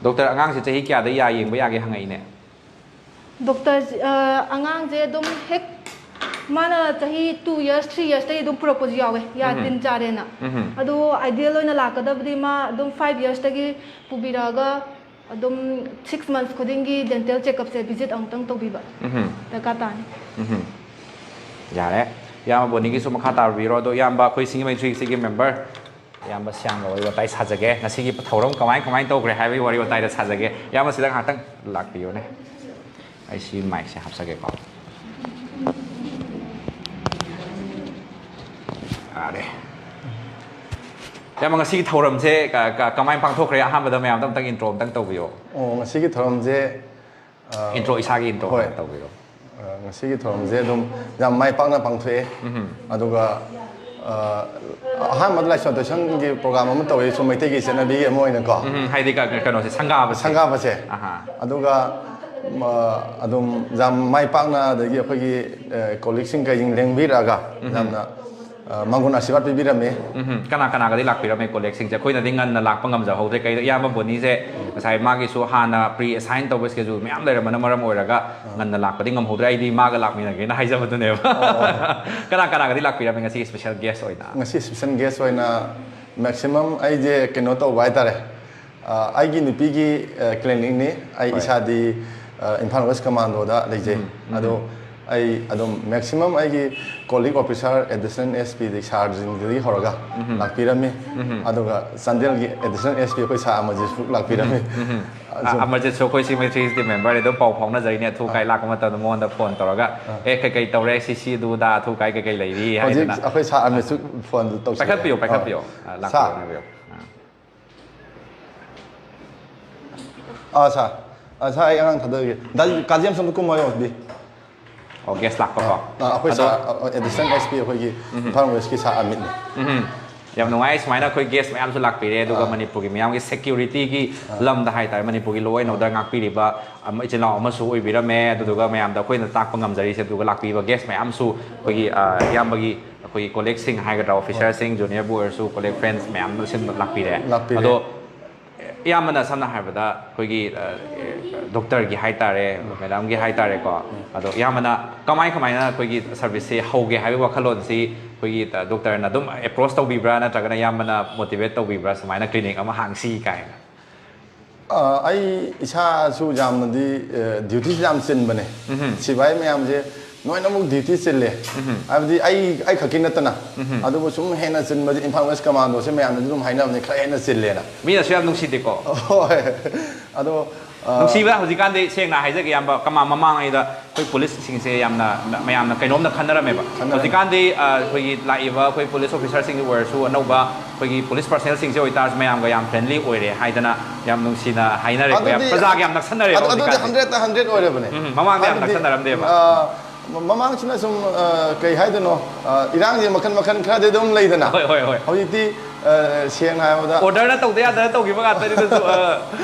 ꯗꯣꯛꯇꯔ, ꯑꯉꯥꯡꯁꯦ ꯆꯍꯤ ꯀꯌꯥꯗ ꯌꯥ ꯌꯦꯡꯕ ꯌꯥꯒꯦ ꯍꯪꯉꯛꯏꯅꯦ? ꯗꯣꯛꯇꯔ, ꯑ, ꯑꯉꯥꯡꯁꯦ ꯑꯗꯨꯝ ꯍꯦꯛ ꯃꯥꯅ ꯆꯍꯤ two years, three yearsꯇꯒꯤ ꯑꯗꯨꯝ ꯄꯨꯔꯛꯄꯁꯨ ꯌꯥꯎꯋꯦ, ꯌꯥ ꯇꯤꯟ ꯆꯥꯔꯦꯅ꯫ ꯑꯗꯣ ideal ꯑꯣꯏꯅ ꯂꯥꯛꯀꯗꯕꯗꯤ ꯃꯥ ꯑꯗꯨꯝ five yearsꯇꯒꯤ ꯄꯨꯕꯤꯔꯛꯑꯒ ꯑꯗꯨꯝ six months ꯈꯨꯗꯤꯡꯒꯤ dental checkupꯁꯦ visit ꯑꯃꯨꯛꯇꯪ ꯇꯧꯕꯤꯕ ꯗꯔꯀꯥꯔ ꯇꯥꯅꯤ꯫ ꯎꯝ꯫ ꯌꯥꯔꯦ꯫ ꯏꯌꯥꯝꯕ ꯕꯣꯅꯤꯒꯤꯁꯨ ꯃꯈꯥ ꯇꯥꯕꯤꯔꯣ꯫ ꯑꯗꯣ ꯏꯌꯥꯝꯕ ꯑꯩꯈꯣꯏ ꯁꯤꯡꯖꯃꯩ three sixtyꯒꯤ member ꯏꯌꯥꯝꯕ ꯁ꯭ꯌꯥꯝꯒ ꯋꯥꯔꯤ ꯋꯥꯇꯥꯏ ꯁꯥꯖꯒꯦ꯫ ꯉꯁꯤꯒꯤ ꯊꯧꯔꯝ ꯀꯃꯥꯏ ꯀꯃꯥꯏ ꯇꯧꯈ꯭ꯔꯦ ꯍꯥꯏꯕꯒꯤ ꯋꯥꯔꯤ ꯋꯥꯇꯥꯏꯗ ꯁꯥꯖꯒꯦ꯫ ꯏꯌꯥꯝꯕ ꯁꯤꯗ ꯉꯥꯏꯍꯥꯛꯇꯪ ꯂꯥꯛꯄꯤꯌꯨꯅꯦ꯫ ꯑꯩ ꯁꯤ ꯃꯥꯏꯛꯁꯦ ꯍꯥꯞꯆꯒꯦꯀꯣ꯫ ꯌꯥꯔꯦ꯫ ꯏꯌꯥꯝꯕ ꯉꯁꯤꯒꯤ ꯊꯧꯔꯝꯁꯦ ꯀ- ꯀ- ꯀꯃꯥꯏꯅ ꯄꯥꯡꯊꯣꯛꯈ꯭ꯔꯦ? ꯑꯍꯥꯟꯕꯗ ꯃꯌꯥꯝꯗ ꯑꯝꯇꯪ intro ꯑꯝꯇꯪ ꯇꯧꯕꯤꯌꯣ꯫ ꯑꯣ, ꯉꯁꯤꯒꯤ ꯊꯧꯔꯝꯁꯦ, ꯑ, Intro, ꯏꯁꯥꯒꯤ intro ꯍꯣꯏ꯫ ꯍꯥꯟꯅ ꯇꯧꯕꯤꯔꯣ꯫ ꯑ, ꯉꯁꯤꯒꯤ ꯊꯧꯔꯝꯁꯦ ꯑꯗꯨꯝ ꯌꯥꯝ ꯃꯥꯏ ꯄꯥꯛꯅ ꯄꯥꯡꯊꯣꯛꯑꯦ꯫ ꯑꯗꯨꯒ, ꯑ, ꯑꯍꯥꯟꯕꯗ ꯂꯥꯏꯁꯣꯟ ꯇꯣꯏꯁꯣꯟꯒꯤ program ꯑꯃ ꯇꯧꯋꯦ, ꯁꯨꯝ ꯃꯩꯇꯩꯒꯤ ꯆꯠꯅꯕꯤꯒꯤ ꯑꯃ ꯑꯣꯏꯅꯀꯣ꯫ ꯎꯝ, ꯍꯥꯏꯗꯤ ꯀ- ꯀꯩꯅꯣꯁꯦ, ꯁꯪꯒꯥꯕꯁꯦ꯫ ꯁꯪꯒꯥꯕꯁꯦ꯫ ꯑꯍꯥ꯫ ꯑꯗꯨꯒ, ꯃ, ꯑꯗꯨꯝ ꯌꯥꯝ ꯃꯥꯏ ꯄꯥꯛꯅ, ꯑꯗꯒꯤ ꯑꯩꯈꯣꯏꯒꯤ, ꯑ, colleagueꯁꯤꯡ ꯀꯩꯁꯤꯡ ꯂꯦꯡꯕꯤꯔꯛꯑꯒ ꯌꯥꯝꯅ, ꯑ, ꯃꯥꯡꯒꯣꯟ ꯑꯁꯤꯔꯕꯥꯗ ꯄꯤꯕꯤꯔꯝꯃꯤ꯫ ꯎꯝ, ꯀꯅꯥ ꯀꯅꯥꯒꯗꯤ ꯂꯥꯛꯄꯤꯔꯝꯃꯦ colleagueꯁꯤꯡꯁꯦ? ꯑꯩꯈꯣꯏꯅꯗꯤ ꯉꯟꯅ ꯂꯥꯛꯄ ꯉꯝꯖꯍꯧꯗ꯭ꯔꯦ꯫ ꯀꯩꯗ ꯏꯌꯥꯝꯕ ꯕꯣꯅꯤꯁꯦ ꯉꯁꯥꯏ ꯃꯥꯒꯤꯁꯨ ꯍꯥꯟꯅ pre assign ꯇꯧꯕ schedule ꯃꯌꯥꯝ ꯂꯩꯔꯝꯕꯅ ꯃꯔꯝ ꯑꯣꯏꯔꯒ ꯉꯟꯅ ꯂꯥꯛꯄꯗꯤ ꯉꯝꯍꯧꯗ꯭ꯔꯦ꯫ ꯑꯩꯗꯤ ꯃꯥꯒ ꯂꯥꯛꯃꯤꯟꯅꯒꯦꯅ ꯍꯥꯏꯖꯕꯗꯨꯅꯦꯕ꯫ ꯀꯅꯥ ꯀꯅꯥꯒꯗꯤ ꯂꯥꯛꯄꯤꯔꯝꯃꯦ ꯉꯁꯤꯒꯤ special guest ꯑꯣꯏꯅ? ꯉꯁꯤ special guest ꯑꯣꯏꯅ maximum ꯑꯩꯁꯦ ꯀꯩꯅꯣ ꯇꯧꯕ ꯍꯥꯏꯇꯥꯔꯦ꯫ ꯑ, ꯑꯩꯒꯤ ꯅꯨꯄꯤꯒꯤ, ꯑ, clinicꯅꯤ꯫ ꯑꯩ ꯍꯣꯏ꯫ ꯏꯁꯥꯗꯤ, ꯑ, ꯏꯝꯐꯥꯜ West Commandoꯗ ꯂꯩꯖꯩ꯫ ꯑꯗꯣ, ꯑꯩ ꯑꯗꯨꯝ maximum ꯑꯩꯒꯤ colleague officer, additional S P ꯗꯒꯤ ꯁꯥꯔꯁꯤꯡꯗꯒꯤ ꯍꯧꯔꯒ ꯂꯥꯛꯄꯤꯔꯝꯃꯤ꯫ ꯑꯗꯨꯒ ꯆꯥꯟꯗꯦꯜꯒꯤ additional S P ꯑꯩꯈꯣꯏ ꯁꯥꯔ ꯑꯃꯔꯖꯤꯠꯁꯨ ꯂꯥꯛꯄꯤꯔꯝꯃꯤ꯫ ꯑꯃꯔꯖꯤꯠꯁꯨ ꯑꯩꯈꯣꯏ ꯁꯤ ꯃꯩꯇ꯭ꯔꯤꯁꯤꯗꯤ ꯃꯦꯝꯕꯔ ꯑꯗꯨꯝ ꯄꯥꯎ ꯐꯥꯎꯅꯖꯔꯤꯅꯦ꯫ ꯑꯊꯨ ꯑꯀꯥꯏ ꯂꯥꯛꯄ ꯃꯇꯝꯗ ꯃꯉꯣꯟꯗ ꯐꯣꯟ ꯇꯧꯔꯒ, "ꯑꯦ, ꯀꯩꯀꯩ ꯇꯧꯔꯦ, ꯁꯤ ꯁꯤ ꯑꯗꯨꯗ ꯑꯊꯨ ꯑꯀꯥꯏ ꯀꯩꯀꯩ ꯂꯩꯔꯤ?" ꯍꯧꯖꯤꯛ ꯍꯥꯏꯗꯅ꯫ ꯑꯩꯈꯣꯏ ꯁꯥꯔ ꯑꯃꯔꯖꯤꯠꯁꯨ ꯐꯣꯟ ꯇꯧꯁꯜꯂꯛꯑꯦ꯫ ꯄꯥꯏꯈꯠꯄꯤꯌꯣ, ꯄꯥꯏꯈꯠꯄꯤꯌꯣ꯫ ꯑ, ꯂꯥꯛꯄꯤꯌꯣ, ꯁꯥꯔ꯫ ꯉꯥꯏꯕꯤꯌꯣ꯫ ꯑ꯫ ꯑꯥ ꯁꯥꯔ, ꯑꯥ ꯁꯥꯔ, ꯑꯩ ꯑꯉꯥꯡ ꯊꯥꯗꯔꯒꯦ꯫ ꯗꯥ ꯀꯥꯖꯤ ꯑꯃ ꯁꯣꯝꯗ ꯀꯨꯝꯃꯣ ꯍꯥꯏꯌꯣ꯫ ꯑꯣ, ꯒꯦꯁ ꯂꯥꯛꯄꯀꯣ꯫ ꯑꯥ, ꯑꯩꯈꯣꯏ ꯑꯗꯣ ꯁꯥꯔ ꯑꯦꯗꯤꯁꯅꯦꯜ ꯑꯦꯁ ꯄꯤ ꯑꯩꯈꯣꯏꯒꯤ ꯏꯝꯐꯥꯜ ꯋꯦꯁꯀꯤ ꯁꯥꯔ ꯑꯃꯤꯠꯅꯤ꯫ ꯎꯝ꯫ ꯌꯥꯝ ꯅꯨꯡꯉꯥꯏ, ꯁꯨꯃꯥꯏꯅ ꯑꯩꯈꯣꯏ ꯒꯦꯁ ꯃꯌꯥꯝꯁꯨ ꯂꯥꯛꯄꯤꯔꯦ, ꯑꯗꯨꯒ ꯃꯅꯤꯄꯨꯔꯒꯤ ꯃꯤꯌꯥꯝꯒꯤ ꯁꯦꯀ꯭ꯌꯨꯔꯤꯇꯤꯒꯤ ꯂꯝꯗ ꯍꯥꯏꯇꯥꯔꯦ, ꯃꯅꯤꯄꯨꯔꯒꯤ law and order ꯉꯥꯛꯄꯤꯔꯤꯕ ꯑꯃ, ꯏꯆꯤꯜ ꯏꯅꯥꯎ ꯑꯃꯁꯨ ꯑꯣꯏꯕꯤꯔꯝꯃꯦ꯫ ꯑꯗꯨꯗꯨꯒ ꯃꯌꯥꯝꯗ ꯑꯩꯈꯣꯏꯅ ꯇꯥꯛꯄ ꯉꯝꯖꯔꯤꯁꯦ, ꯑꯗꯨꯒ ꯂꯥꯛꯄꯤꯕ ꯒꯦꯁ ꯃꯌꯥꯝꯁꯨ ꯑꯩꯈꯣꯏꯒꯤ, ꯑ, ꯏꯌꯥꯝꯕꯒꯤ ꯑꯩꯈꯣꯏꯒꯤ ꯀꯣꯂꯤꯛꯁꯤꯡ ꯍꯥꯏꯒꯗ꯭ꯔꯥ, ꯑꯣꯐꯤꯁꯔꯁꯤꯡ, ꯖꯨꯅꯤꯌꯔꯕꯨ ꯑꯣꯏꯔꯁꯨ, ꯀꯣꯂꯤꯛ ꯐ꯭ꯔꯦꯟꯁ ꯃꯌꯥꯝ ꯑꯁꯤꯟꯕ ꯂꯥꯛꯄꯤꯔꯦ꯫ ꯂꯥꯛꯄꯤꯔꯦ꯫ ꯑꯗꯣ ꯏꯌꯥꯝꯕꯅ ꯁꯝꯅ ꯍꯥꯏꯔꯕꯗ ꯑꯩꯈꯣꯏꯒꯤ, ꯑ, ꯗꯣꯛꯇꯔꯒꯤ ꯍꯥꯏꯇꯥꯔꯦ, ꯃꯦꯗꯥꯝꯒꯤ ꯍꯥꯏꯇꯥꯔꯦꯀꯣ, ꯑꯗꯣ ꯏꯌꯥꯝꯕꯅ ꯀꯃꯥꯏ ꯀꯃꯥꯏꯅ ꯑꯩꯈꯣꯏꯒꯤ ꯁꯔꯚꯤꯁꯁꯦ ꯍꯧꯒꯦ ꯍꯥꯏꯕꯒꯤ ꯋꯥꯈꯜꯂꯣꯟꯁꯤ ꯑꯩꯈꯣꯏꯒꯤ, ꯑ, ꯗꯣꯛꯇꯔꯅ ꯑꯗꯨꯝ ꯑꯦꯄ꯭ꯔꯣꯁ ꯇꯧꯕꯤꯕ꯭ꯔꯥ, ꯅꯠꯇ꯭ꯔꯒꯅ ꯏꯌꯥꯝꯕꯅ ꯃꯣꯇꯤꯚꯦꯠ ꯇꯧꯕꯤꯕ꯭ꯔꯥ, ꯁꯨꯃꯥꯏꯅ ꯀ꯭ꯂꯤꯅꯤꯛ ꯑꯃ ꯍꯥꯡꯁꯤ ꯀꯥꯏꯅ? ꯑ, ꯑꯩ ꯏꯁꯥꯁꯨ ꯌꯥꯝꯅꯗꯤ, ꯑ, ꯗ꯭ꯌꯨꯇꯤꯁꯨ ꯌꯥꯝ ꯆꯤꯟꯕꯅꯦ꯫ ꯁꯤꯐꯥꯏ ꯃꯌꯥꯝꯁꯦ ꯅꯣꯏꯅ ꯑꯃꯨꯛ ꯗ꯭ꯌꯨꯇꯤ ꯆꯤꯜꯂꯦ꯫ ꯍꯥꯏꯕꯗꯤ ꯑꯩ, ꯑꯩ ꯈꯛꯀꯤ ꯅꯠꯇꯅ꯫ ꯑꯗꯨꯕꯨ ꯁꯨꯝ ꯍꯦꯟꯅ ꯆꯤꯟꯕꯗꯤ ꯏꯝꯐꯥꯜ ꯋꯦꯁ ꯀꯃꯥꯟꯗꯣꯁꯦ ꯃꯌꯥꯝꯅꯁꯨ ꯑꯗꯨꯝ ꯍꯥꯏꯅꯕꯅꯦ, ꯈꯔ ꯍꯦꯟꯅ ꯆꯤꯜꯂꯦꯅ꯫ ꯃꯤꯅꯁꯨ ꯌꯥꯝ ꯅꯨꯡꯁꯤꯗꯦꯀꯣ꯫ ꯍꯣꯏ꯫ ꯑꯗꯣ, ꯑ, ꯅꯨꯡꯁꯤꯕ ꯍꯧꯖꯤꯛꯀꯥꯟꯗꯤ ꯁꯦꯡꯅ ꯍꯥꯏꯖꯒꯦ ꯏꯌꯥꯝꯕ, ꯀꯃꯥ-, ꯃꯃꯥꯡꯉꯩꯗ ꯑꯩꯈꯣꯏ ꯄꯨꯂꯤꯁꯁꯤꯡꯁꯦ ꯌꯥꯝꯅ, ꯃꯌꯥꯝꯅ ꯀꯩꯅꯣꯝꯅ ꯈꯟꯅꯔꯝꯃꯦꯕ꯫ ꯈꯟꯅꯔꯝꯃꯦ꯫ ꯍꯧꯖꯤꯛꯀꯥꯟꯗꯤ, ꯑ, ꯑꯩꯈꯣꯏꯒꯤ ꯂꯥꯛꯏꯕ ꯑꯩꯈꯣꯏ ꯄꯨꯂꯤꯁ ꯑꯣꯐꯤꯁꯔꯁꯤꯡꯒꯤ ꯑꯣꯏꯔꯁꯨ, ꯑꯅꯧꯕ ꯑꯩꯈꯣꯏꯒꯤ ꯄꯨꯂꯤꯁ ꯄꯥꯔꯁꯅꯦꯜꯁꯤꯡꯁꯦ ꯑꯣꯏꯇꯥꯔꯁꯨ ꯃꯌꯥꯝꯒ ꯌꯥꯝ ꯐ꯭ꯔꯦꯟꯂꯤ ꯑꯣꯏꯔꯦ ꯍꯥꯏꯗꯅ ꯌꯥꯝ ꯅꯨꯡꯁꯤꯅ ꯍꯥꯏꯅꯔꯦꯀꯣ꯫ ꯌꯥꯝ, ꯑꯗꯨꯗꯤ, ꯄ꯭ꯔꯖꯥꯒꯤ ꯌꯥꯝ ꯅꯛꯁꯟꯅꯔꯦꯕ ꯑꯗꯨ-, ꯑꯗꯨꯗꯤ ꯍꯧꯖꯤꯛꯀꯥꯟꯗꯤ꯫ ꯍꯟꯗ꯭ꯔꯦꯠꯇ ꯍꯟꯗ꯭ꯔꯦꯠ ꯑꯣꯏꯔꯕꯅꯦ꯫ ꯎꯝ, ꯃꯃꯥꯡꯗ ꯌꯥꯝ ꯍꯥꯏꯕꯗꯤ, ꯅꯛꯁꯟꯅꯔꯝꯗꯦꯕ꯫ ꯑ, ꯃ-, ꯃꯃꯥꯡꯁꯤꯅ ꯁꯨꯝ, ꯑ, ꯀꯩ ꯍꯥꯏꯗꯣꯏꯅꯣ, ꯑ, ꯏꯔꯥꯡꯁꯦ ꯃꯈꯟ ꯃꯈꯟ ꯈꯔꯗꯤ ꯑꯗꯨꯝ ꯂꯩꯗꯅ꯫ ꯍꯣꯏ, ꯍꯣꯏ, ꯍꯣꯏ꯫ ꯍꯧꯖꯤꯛꯇꯤ, ꯑ, ꯁꯦꯡꯅ ꯍꯥꯏꯔꯕꯗ, ꯑꯣꯔꯗꯔꯅ ꯇꯧꯗ ꯌꯥꯗꯅ ꯇꯧꯈꯤꯕ ꯉꯥꯛꯇꯅꯤꯗꯁꯨ꯫ ꯑ,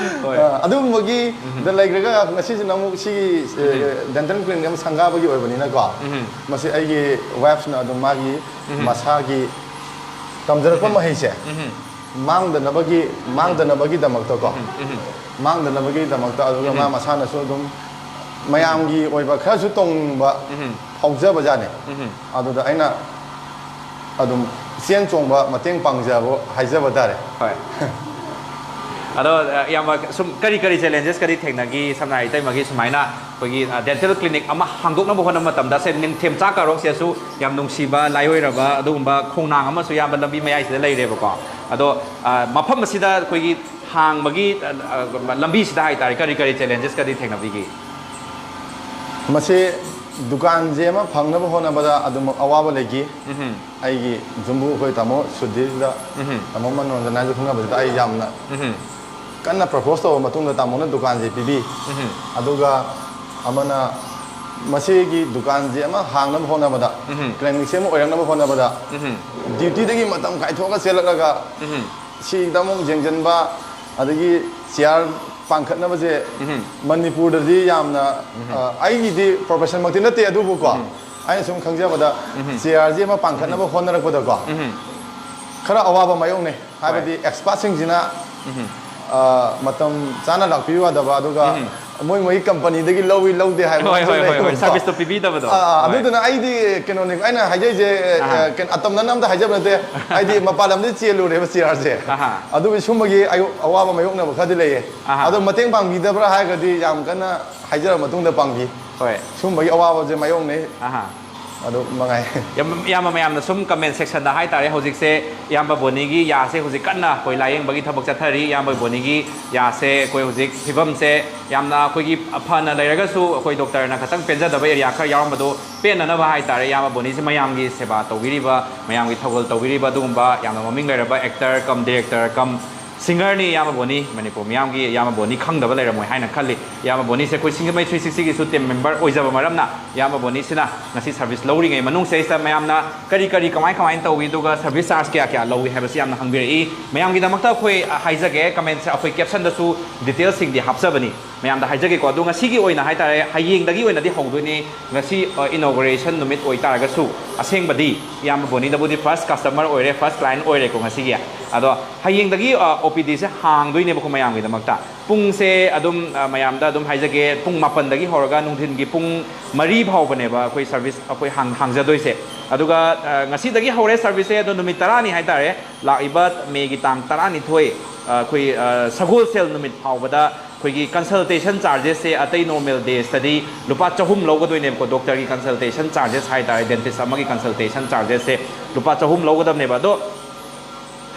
ꯍꯣꯏ꯫ ꯑ, ꯑꯗꯨꯒꯨꯝꯕꯒꯤ ꯗ ꯂꯩꯈ꯭ꯔꯒ ꯉꯁꯤꯁꯤꯅ ꯑꯃꯨꯛ ꯁꯤꯒꯤ, ꯑ, ꯗꯦꯟꯇꯜ ꯀ꯭ꯂꯤꯅꯤꯛ ꯑꯃ ꯁꯪꯒꯥꯕꯒꯤ ꯑꯣꯏꯕꯅꯤꯅꯀꯣ꯫ ꯃꯁꯤ ꯑꯩꯒꯤ ꯋꯥꯏꯐꯅ ꯑꯗꯨꯝ ꯃꯥꯒꯤ ꯃꯁꯥꯒꯤ ꯇꯝꯖꯔꯛꯄ ꯃꯍꯩꯁꯦ ꯃꯥꯡꯗꯅꯕꯒꯤ, ꯃꯥꯡꯗꯅꯕꯒꯤꯗꯃꯛꯇꯀꯣ, ꯃꯥꯡꯗꯅꯕꯒꯤꯗꯃꯛꯇ, ꯑꯗꯨꯒ ꯃꯥ ꯃꯁꯥꯅꯁꯨ ꯑꯗꯨꯝ ꯃꯌꯥꯝꯒꯤ ꯑꯣꯏꯕ ꯈꯔꯁꯨ ꯇꯣꯡꯅꯤꯡꯕ ꯐꯥꯎꯖꯕꯖꯥꯠꯅꯤ꯫ ꯑꯗꯨꯗ ꯑꯩꯅ ꯑꯗꯨꯝ ꯆꯦꯟ ꯆꯣꯡꯕ ꯃꯇꯦꯡ ꯄꯥꯡꯖꯕ ꯍꯥꯏꯖꯕ ꯇꯥꯔꯦ꯫ ꯍꯣꯏ꯫ ꯑꯗꯣ, ꯑ, ꯏꯌꯥꯝꯕ, ꯁꯨꯝ ꯀꯔꯤ ꯀꯔꯤ challenges ꯀꯗꯤ ꯊꯦꯡꯅꯈꯤ? ꯁꯝꯅ ꯍꯥꯏꯔꯕꯗ, ꯏꯇꯩꯃꯒꯤ ꯁꯨꯃꯥꯏꯅ ꯑꯩꯈꯣꯏꯒꯤ, ꯑ, dental clinic ꯑꯃ ꯍꯥꯡꯗꯣꯛꯅꯕ ꯍꯣꯠꯅꯕ ꯃꯇꯝꯗ, ꯁꯦ, ꯅꯤꯡꯊꯦꯝꯆꯥ ꯀꯥꯔꯣꯡꯁꯤꯗꯁꯨ ꯌꯥꯝ ꯅꯨꯡꯁꯤꯕ, ꯂꯥꯏꯑꯣꯏꯔꯕ ꯑꯗꯨꯒꯨꯝꯕ ꯈꯣꯡꯅꯥꯡ ꯑꯃꯁꯨ ꯏꯌꯥꯝꯕ ꯂꯝꯕꯤ ꯃꯌꯥꯏꯁꯤꯗ ꯂꯩꯔꯦꯕꯀꯣ꯫ ꯑꯗꯣ, ꯑ, ꯃꯐꯝ ꯑꯁꯤꯗ ꯑꯩꯈꯣꯏꯒꯤ ꯍꯥꯡꯕꯒꯤ, ꯑ, ꯑ, ꯂꯝꯕꯤꯁꯤꯗ ꯍꯥꯏꯇꯥꯔꯦ, ꯀꯔꯤ ꯀꯔꯤ challenges ꯀꯗꯤ ꯊꯦꯡꯅꯕꯤꯈꯤ? ꯃꯁꯤ ꯗꯨꯀꯥꯟꯁꯦ ꯑꯃ ꯐꯪꯅꯕ ꯍꯣꯠꯅꯕꯗ ꯑꯗꯨꯃꯛ ꯑꯋꯥꯕ ꯂꯩꯈꯤ꯫ ꯎꯝꯍꯨꯝ꯫ ꯑꯩꯒꯤ ꯌꯨꯝꯕꯨ ꯑꯩꯈꯣꯏ ꯇꯥꯃꯣ ꯁꯨꯙꯤꯔꯗ, ꯎꯝꯍꯨꯝ꯫ ꯇꯥꯃꯣ ꯃꯅꯣꯔꯟꯖꯟ ꯍꯥꯏꯁꯨ ꯈꯪꯅꯕꯁꯤꯗ ꯑꯩ ꯌꯥꯝꯅ ꯎꯝꯍꯨꯝ꯫ ꯀꯟꯅ propose ꯇꯧꯔꯕ ꯃꯇꯨꯡꯗ ꯇꯥꯃꯣꯅ ꯗꯨꯀꯥꯟꯁꯦ ꯄꯤꯕꯤ꯫ ꯎꯝꯍꯨꯝ꯫ ꯑꯗꯨꯒ ꯑꯃꯅ ꯃꯁꯤꯒꯤ ꯗꯨꯀꯥꯟꯁꯦ ꯑꯃ ꯍꯥꯡꯅꯕ ꯍꯣꯠꯅꯕꯗ, ꯎꯝꯍꯨꯝ꯫ Clinic ꯁꯦ ꯑꯃ ꯑꯣꯏꯔꯛꯅꯕ ꯍꯣꯠꯅꯕꯗ, ꯎꯝꯍꯨꯝ꯫ Duty ꯗꯒꯤ ꯃꯇꯝ ꯀꯥꯏꯊꯣꯛꯑꯒ ꯆꯦꯜꯂꯛꯂꯒ ꯎꯝꯍꯨꯝ꯫ ꯁꯤꯗ ꯑꯃꯨꯛ ꯌꯦꯡꯁꯤꯟꯕ, ꯑꯗꯒꯤ chair ꯄꯥꯟꯈꯠꯅꯕꯁꯦ ꯎꯝꯍꯨꯝ꯫ ꯃꯅꯤꯄꯨꯔꯗꯗꯤ ꯌꯥꯝꯅ, ꯎꯝꯍꯨꯝ꯫ ꯑ, ꯑꯩꯒꯤꯗꯤ profession ꯃꯛꯇꯤ ꯅꯠꯇꯦ, ꯑꯗꯨꯕꯨꯀꯣ, ꯎꯝꯍꯨꯝ꯫ ꯑꯩꯅ ꯁꯨꯝ ꯈꯪꯖꯕꯗ, ꯎꯝꯍꯨꯝ꯫ Chair ꯁꯦ ꯑꯃ ꯄꯥꯟꯈꯠꯅꯕ ꯎꯝꯍꯨꯝ꯫ ꯍꯣꯠꯅꯔꯛꯄꯗꯀꯣ, ꯎꯝꯍꯨꯝ꯫ ꯈꯔ ꯑꯋꯥꯕ ꯃꯥꯌꯣꯛꯅꯩ꯫ ꯍꯣꯏ꯫ ꯍꯥꯏꯕꯗꯤ expert ꯁꯤꯡꯁꯤꯅ, ꯎꯝꯍꯨꯝ꯫ ꯑ, ꯃꯇꯝ ꯆꯥꯅ ꯂꯥꯛꯄꯤꯌꯨ ꯌꯥꯗꯕ, ꯑꯗꯨꯒ ꯎꯝꯍꯨꯝ꯫ ꯃꯣꯏ ꯃꯣꯏꯒꯤ company ꯗꯒꯤ ꯂꯧꯏ ꯂꯧꯗꯦ ꯍꯥꯏꯕ ꯍꯣꯏ, ꯑꯃꯁꯨ ꯍꯣꯏ, ꯍꯣꯏ, ꯍꯣꯏ꯫ ꯂꯩꯀꯣ꯫ Service ꯇꯣ ꯄꯤꯕꯤꯗꯕꯗꯣ꯫ ꯑꯥ, ꯑꯥ, ꯍꯣꯏ꯫ ꯑꯗꯨꯗꯨꯅ ꯑꯩꯗꯤ ꯀꯩꯅꯣꯅꯤ, ꯑꯩꯅ ꯍꯥꯏꯖꯩꯁꯦ, ꯑꯍꯥ꯫ ꯑ, ꯀꯩꯅꯣ, ꯑꯇꯝꯅꯅ ꯑꯝꯇ ꯍꯥꯏꯖꯕ ꯅꯠꯇꯦ꯫ ꯑꯩꯗꯤ ꯃꯄꯥꯟ ꯂꯝꯗ ꯆꯦꯜꯂꯨꯔꯦꯕ chair ꯁꯦ꯫ ꯑꯍꯥ꯫ ꯑꯗꯨꯒꯤ ꯁꯨꯝꯕꯒꯤ ꯑꯌꯣ-, ꯑꯋꯥꯕ ꯃꯥꯌꯣꯛꯅꯕ ꯈꯔꯗꯤ ꯂꯩꯌꯦ꯫ ꯑꯍꯥ꯫ ꯑꯗꯣ ꯃꯇꯦꯡ ꯄꯥꯡꯕꯤꯗꯕ꯭ꯔꯥ ꯍꯥꯏꯔꯒꯗꯤ ꯌꯥꯝ ꯀꯟꯅ ꯍꯥꯏꯖꯔ ꯃꯇꯨꯡꯗ ꯄꯥꯡꯕꯤ꯫ ꯍꯣꯏ꯫ ꯁꯨꯝꯕꯒꯤ ꯑꯋꯥꯕꯁꯦ ꯃꯥꯌꯣꯛꯅꯩ꯫ ꯑꯍꯥ꯫ ꯑꯗꯨ ꯃꯉꯥꯏ꯫ ꯌꯥꯝ, ꯏꯌꯥꯝꯕ ꯃꯌꯥꯝꯅ ꯁꯨꯝ comment section ꯗ ꯍꯥꯏꯇꯥꯔꯦ, ꯍꯧꯖꯤꯛꯁꯦ ꯏꯌꯥꯝꯕ ꯕꯣꯅꯤꯒꯤ ꯌꯥꯁꯦ ꯍꯧꯖꯤꯛ ꯀꯟꯅ ꯑꯩꯈꯣꯏ ꯂꯥꯌꯦꯡꯕꯒꯤ ꯊꯕꯛ ꯆꯠꯊꯔꯤ꯫ ꯏꯌꯥꯝꯕ ꯕꯣꯅꯤꯒꯤ ꯌꯥꯁꯦ ꯑꯩꯈꯣꯏ ꯍꯧꯖꯤꯛ ꯐꯤꯕꯝꯁꯦ ꯌꯥꯝꯅ ꯑꯩꯈꯣꯏꯒꯤ ꯐꯅ ꯂꯩꯔꯒꯁꯨ, ꯑꯩꯈꯣꯏ doctor ꯅ ꯈꯇꯪ ꯄꯦꯟꯖꯗꯕ area ꯈꯔ ꯌꯥꯎꯔꯝꯕꯗꯣ ꯄꯦꯟꯅꯅꯕ ꯍꯥꯏꯇꯥꯔꯦ, ꯏꯌꯥꯝꯕ ꯕꯣꯅꯤꯁꯦ ꯃꯌꯥꯝꯒꯤ ꯁꯦꯕꯥ ꯇꯧꯕꯤꯔꯤꯕ, ꯃꯌꯥꯝꯒꯤ ꯊꯧꯒꯜ ꯇꯧꯕꯤꯔꯤꯕ ꯑꯗꯨꯒꯨꯝꯕ ꯌꯥꯝꯅ ꯃꯃꯤꯡ ꯂꯩꯔꯕ actor cum director cum singer ꯅꯤ ꯏꯌꯥꯝꯕ ꯕꯣꯅꯤ꯫ ꯃꯅꯤꯄꯨꯔ ꯃꯤꯌꯥꯝꯒꯤ ꯏꯌꯥꯝꯕ ꯕꯣꯅꯤ ꯈꯪꯗꯕ ꯂꯩꯔꯝꯃꯣꯏ ꯍꯥꯏꯅ ꯈꯜꯂꯤ꯫ ꯏꯌꯥꯝꯕ ꯕꯣꯅꯤꯁꯦ ꯑꯩꯈꯣꯏ ꯁꯤꯡꯖꯃꯩ three sixty ꯒꯤꯁꯨ team member ꯑꯣꯏꯖꯕ ꯃꯔꯝꯅ, ꯏꯌꯥꯝꯕ ꯕꯣꯅꯤꯁꯤꯅ ꯉꯁꯤ service ꯂꯧꯔꯤꯉꯩ ꯃꯅꯨꯡꯁꯤꯗꯩꯁꯤꯗ ꯃꯌꯥꯝꯅ ꯀꯔꯤ ꯀꯔꯤ, ꯀꯃꯥꯏ ꯀꯃꯥꯏꯅ ꯇꯧꯏ, ꯑꯗꯨꯒ service charge ꯀꯌꯥ ꯀꯌꯥ ꯂꯧꯏ ꯍꯥꯏꯕꯁꯤ ꯌꯥꯝꯅ ꯍꯪꯕꯤꯔꯛꯏ꯫ ꯃꯌꯥꯝꯒꯤꯗꯃꯛꯇ ꯑꯩꯈꯣꯏ, ꯑ, ꯍꯥꯏꯖꯒꯦ, comment ꯁꯦ ꯑꯩꯈꯣꯏ caption ꯗꯁꯨ details ꯁꯤꯡꯗꯤ ꯍꯥꯞꯆꯕꯅꯤ꯫ ꯃꯌꯥꯝꯗ ꯍꯥꯏꯖꯒꯦꯀꯣ꯫ ꯑꯗꯣ ꯉꯁꯤꯒꯤ ꯑꯣꯏꯅ ꯍꯥꯏꯇꯥꯔꯦ, ꯍꯌꯦꯡꯗꯒꯤ ꯑꯣꯏꯅꯗꯤ ꯍꯧꯗꯣꯏꯅꯤ꯫ ꯉꯁꯤ, ꯑ, inauguration ꯅꯨꯃꯤꯠ ꯑꯣꯏꯇꯥꯔꯒꯁꯨ, ꯑꯁꯦꯡꯕꯗꯤ ꯏꯌꯥꯝꯕ ꯕꯣꯅꯤꯗꯕꯨꯗꯤ first customer ꯑꯣꯏꯔꯦ, first client ꯑꯣꯏꯔꯦꯀꯣ ꯉꯁꯤꯒꯤ꯫ ꯑꯗꯣ ꯍꯌꯦꯡꯗꯒꯤ, ꯑ, OPD ꯁꯦ ꯍꯥꯡꯗꯣꯏꯅꯦꯕꯀꯣ ꯃꯌꯥꯝꯒꯤꯗꯃꯛꯇ꯫ ꯄꯨꯡꯁꯦ ꯑꯗꯨꯝ, ꯑ, ꯃꯌꯥꯝꯗ ꯑꯗꯨꯝ ꯍꯥꯏꯖꯒꯦ, ꯄꯨꯡ ꯃꯥꯄꯟꯗꯒꯤ ꯍꯧꯔꯒ ꯅꯨꯡꯊꯤꯟꯒꯤ ꯄꯨꯡ ꯃꯔꯤ ꯐꯥꯎꯕꯅꯦꯕ ꯑꯩꯈꯣꯏ service ꯑꯩꯈꯣꯏ ꯍꯥꯡ-, ꯍꯥꯡꯖꯗꯣꯏꯁꯦ꯫ ꯑꯗꯨꯒ ꯑ, ꯉꯁꯤꯗꯒꯤ ꯍꯧꯔꯦ ꯁꯔꯚꯤꯁꯁꯦ, ꯑꯗꯣ ꯅꯨꯃꯤꯠ ꯇꯔꯥꯅꯤ ꯍꯥꯏꯇꯥꯔꯦ, ꯂꯥꯛꯏꯕ ꯃꯦꯒꯤ ꯇꯥꯡ ꯇꯔꯥꯅꯤꯊꯣꯏ, ꯑ, ꯑꯩꯈꯣꯏ ꯑ, ꯁꯒꯣꯜꯁꯦꯜ ꯅꯨꯃꯤꯠ ꯐꯥꯎꯕꯗ ꯑꯩꯈꯣꯏꯒꯤ ꯀꯟꯁꯜꯇꯦꯁꯟ ꯆꯥꯔꯖꯦꯁꯁꯦ ꯑꯇꯩ ꯅꯣꯔꯃꯦꯜ ꯗꯦꯁꯇꯗꯤ ꯂꯨꯄꯥ ꯆꯍꯨꯝ ꯂꯧꯒꯗꯣꯏꯅꯦꯕꯀꯣ꯫ ꯗꯣꯛꯇꯔꯒꯤ ꯀꯟꯁꯜꯇꯦꯁꯟ ꯆꯥꯔꯖꯦꯁ ꯍꯥꯏꯇꯥꯔꯦ, ꯗꯦꯟꯇꯤꯁ ꯑꯃꯒꯤ ꯀꯟꯁꯜꯇꯦꯁꯟ ꯆꯥꯔꯖꯦꯁꯁꯦ ꯂꯨꯄꯥ ꯆꯍꯨꯝ ꯂꯧꯒꯗꯕꯅꯦꯕ꯫ ꯑꯗꯣ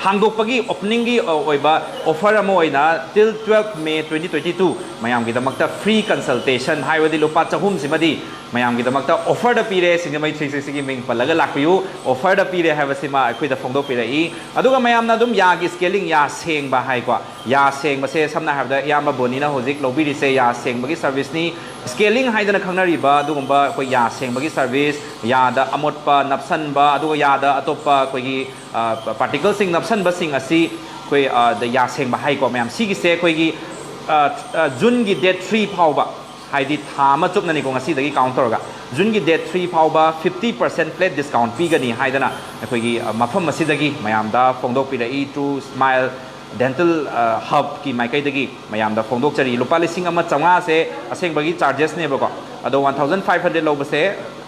ꯍꯥꯡꯗꯣꯛꯄꯒꯤ, ꯑꯣꯄꯅꯤꯡꯒꯤ ꯑꯣꯏꯕ ꯑꯣꯐꯔ ꯑꯃ ꯑꯣꯏꯅ till twelve May twenty twenty two ꯃꯌꯥꯝꯒꯤꯗꯃꯛꯇ ꯐ꯭ꯔꯤ ꯀꯟꯁꯜꯇꯦꯁꯟ ꯍꯥꯏꯕꯗꯤ ꯂꯨꯄꯥ ꯆꯍꯨꯝꯁꯤꯃꯗꯤ ꯃꯌꯥꯝꯒꯤꯗꯃꯛꯇ ꯑꯣꯐꯔꯗ ꯄꯤꯔꯦ꯫ ꯁꯤꯡꯖꯃꯩ ꯊ꯭ꯔꯤ ꯁꯤꯛꯁꯇꯤꯒꯤ ꯃꯤꯡ ꯄꯜꯂꯒ ꯂꯥꯛꯄꯤꯌꯨ, ꯑꯣꯐꯔꯗ ꯄꯤꯔꯦ ꯍꯥꯏꯕꯁꯤꯃ ꯑꯩꯈꯣꯏꯗ ꯐꯣꯡꯗꯣꯛꯄꯤꯔꯛꯏ꯫ ꯑꯗꯨꯒ ꯃꯌꯥꯝꯅ ꯑꯗꯨꯝ ꯌꯥꯒꯤ ꯁ꯭ꯀꯦꯂꯤꯡ, ꯌꯥ ꯁꯦꯡꯕ ꯍꯥꯏꯀꯣ, ꯌꯥ ꯁꯦꯡꯕꯁꯦ ꯁꯝꯅ ꯍꯥꯏꯔꯕꯗ ꯏꯌꯥꯝꯕ ꯕꯣꯅꯤꯅ ꯍꯧꯖꯤꯛ ꯂꯧꯕꯤꯔꯤꯁꯦ ꯌꯥ ꯁꯦꯡꯕꯒꯤ ꯁꯔꯚꯤꯁꯅꯤ꯫ ꯁ꯭ꯀꯦꯂꯤꯡ ꯍꯥꯏꯗꯅ ꯈꯪꯅꯔꯤꯕ ꯑꯗꯨꯒꯨꯝꯕ ꯑꯩꯈꯣꯏ ꯌꯥ ꯁꯦꯡꯕꯒꯤ ꯁꯔꯚꯤꯁ, ꯌꯥꯗ ꯑꯃꯣꯠꯄ ꯅꯞꯁꯟꯕ, ꯑꯗꯨꯒ ꯌꯥꯗ ꯑꯇꯣꯞꯄ ꯑꯩꯈꯣꯏꯒꯤ ꯄꯥꯔꯇꯤꯀꯜꯁꯤꯡ ꯅꯞꯁꯟꯕꯁꯤꯡ ꯑꯁꯤ ꯑꯩꯈꯣꯏ ꯑ, ꯗ ꯌꯥ ꯁꯦꯡꯕ ꯍꯥꯏꯀꯣ ꯃꯌꯥꯝ꯫ ꯁꯤꯒꯤꯁꯦ ꯑꯩꯈꯣꯏꯒꯤ ꯑ, ꯑ, ꯖꯨꯟꯒꯤ ꯗꯦꯠ ꯊ꯭ꯔꯤ ꯐꯥꯎꯕ, ꯍꯥꯏꯗꯤ ꯊꯥ ꯑꯃ ꯆꯨꯞꯅꯅꯤꯀꯣ ꯉꯁꯤꯗꯒꯤ ꯀꯥꯎꯟ ꯇꯧꯔꯒ, ꯖꯨꯟꯒꯤ ꯗꯦꯠ ꯊ꯭ꯔꯤ ꯐꯥꯎꯕ ꯐꯤꯐꯇꯤ ꯄꯥꯔꯁꯦꯟ ꯐ꯭ꯂꯦꯠ ꯗꯤꯁꯀꯥꯎꯟ ꯄꯤꯒꯅꯤ ꯍꯥꯏꯗꯅ ꯑꯩꯈꯣꯏꯒꯤ ꯑ, ꯃꯐꯝ ꯑꯁꯤꯗꯒꯤ ꯃꯌꯥꯝꯗ ꯐꯣꯡꯗꯣꯛꯄꯤꯔꯛꯏ꯫ ꯇ꯭ꯔꯨ ꯁ꯭ꯃꯥꯏꯜ ꯗꯦꯟꯇꯜ ꯍꯕꯀꯤ ꯃꯥꯏꯀꯩꯗꯒꯤ ꯃꯌꯥꯝꯗ ꯐꯣꯡꯗꯣꯛꯆꯔꯤ꯫ ꯂꯨꯄꯥ ꯂꯤꯁꯤꯡ ꯑꯃ ꯆꯥꯝꯃꯉꯥꯁꯦ ꯑꯁꯦꯡꯕꯒꯤ ꯆꯥꯔꯖꯦꯁꯅꯦꯕꯀꯣ, ꯑꯗꯣ ꯋꯥꯟ ꯊꯥꯎꯖꯟ ꯐꯥꯏꯚ ꯍꯟꯗ꯭ꯔꯦꯗ ꯂꯧꯕꯁꯦ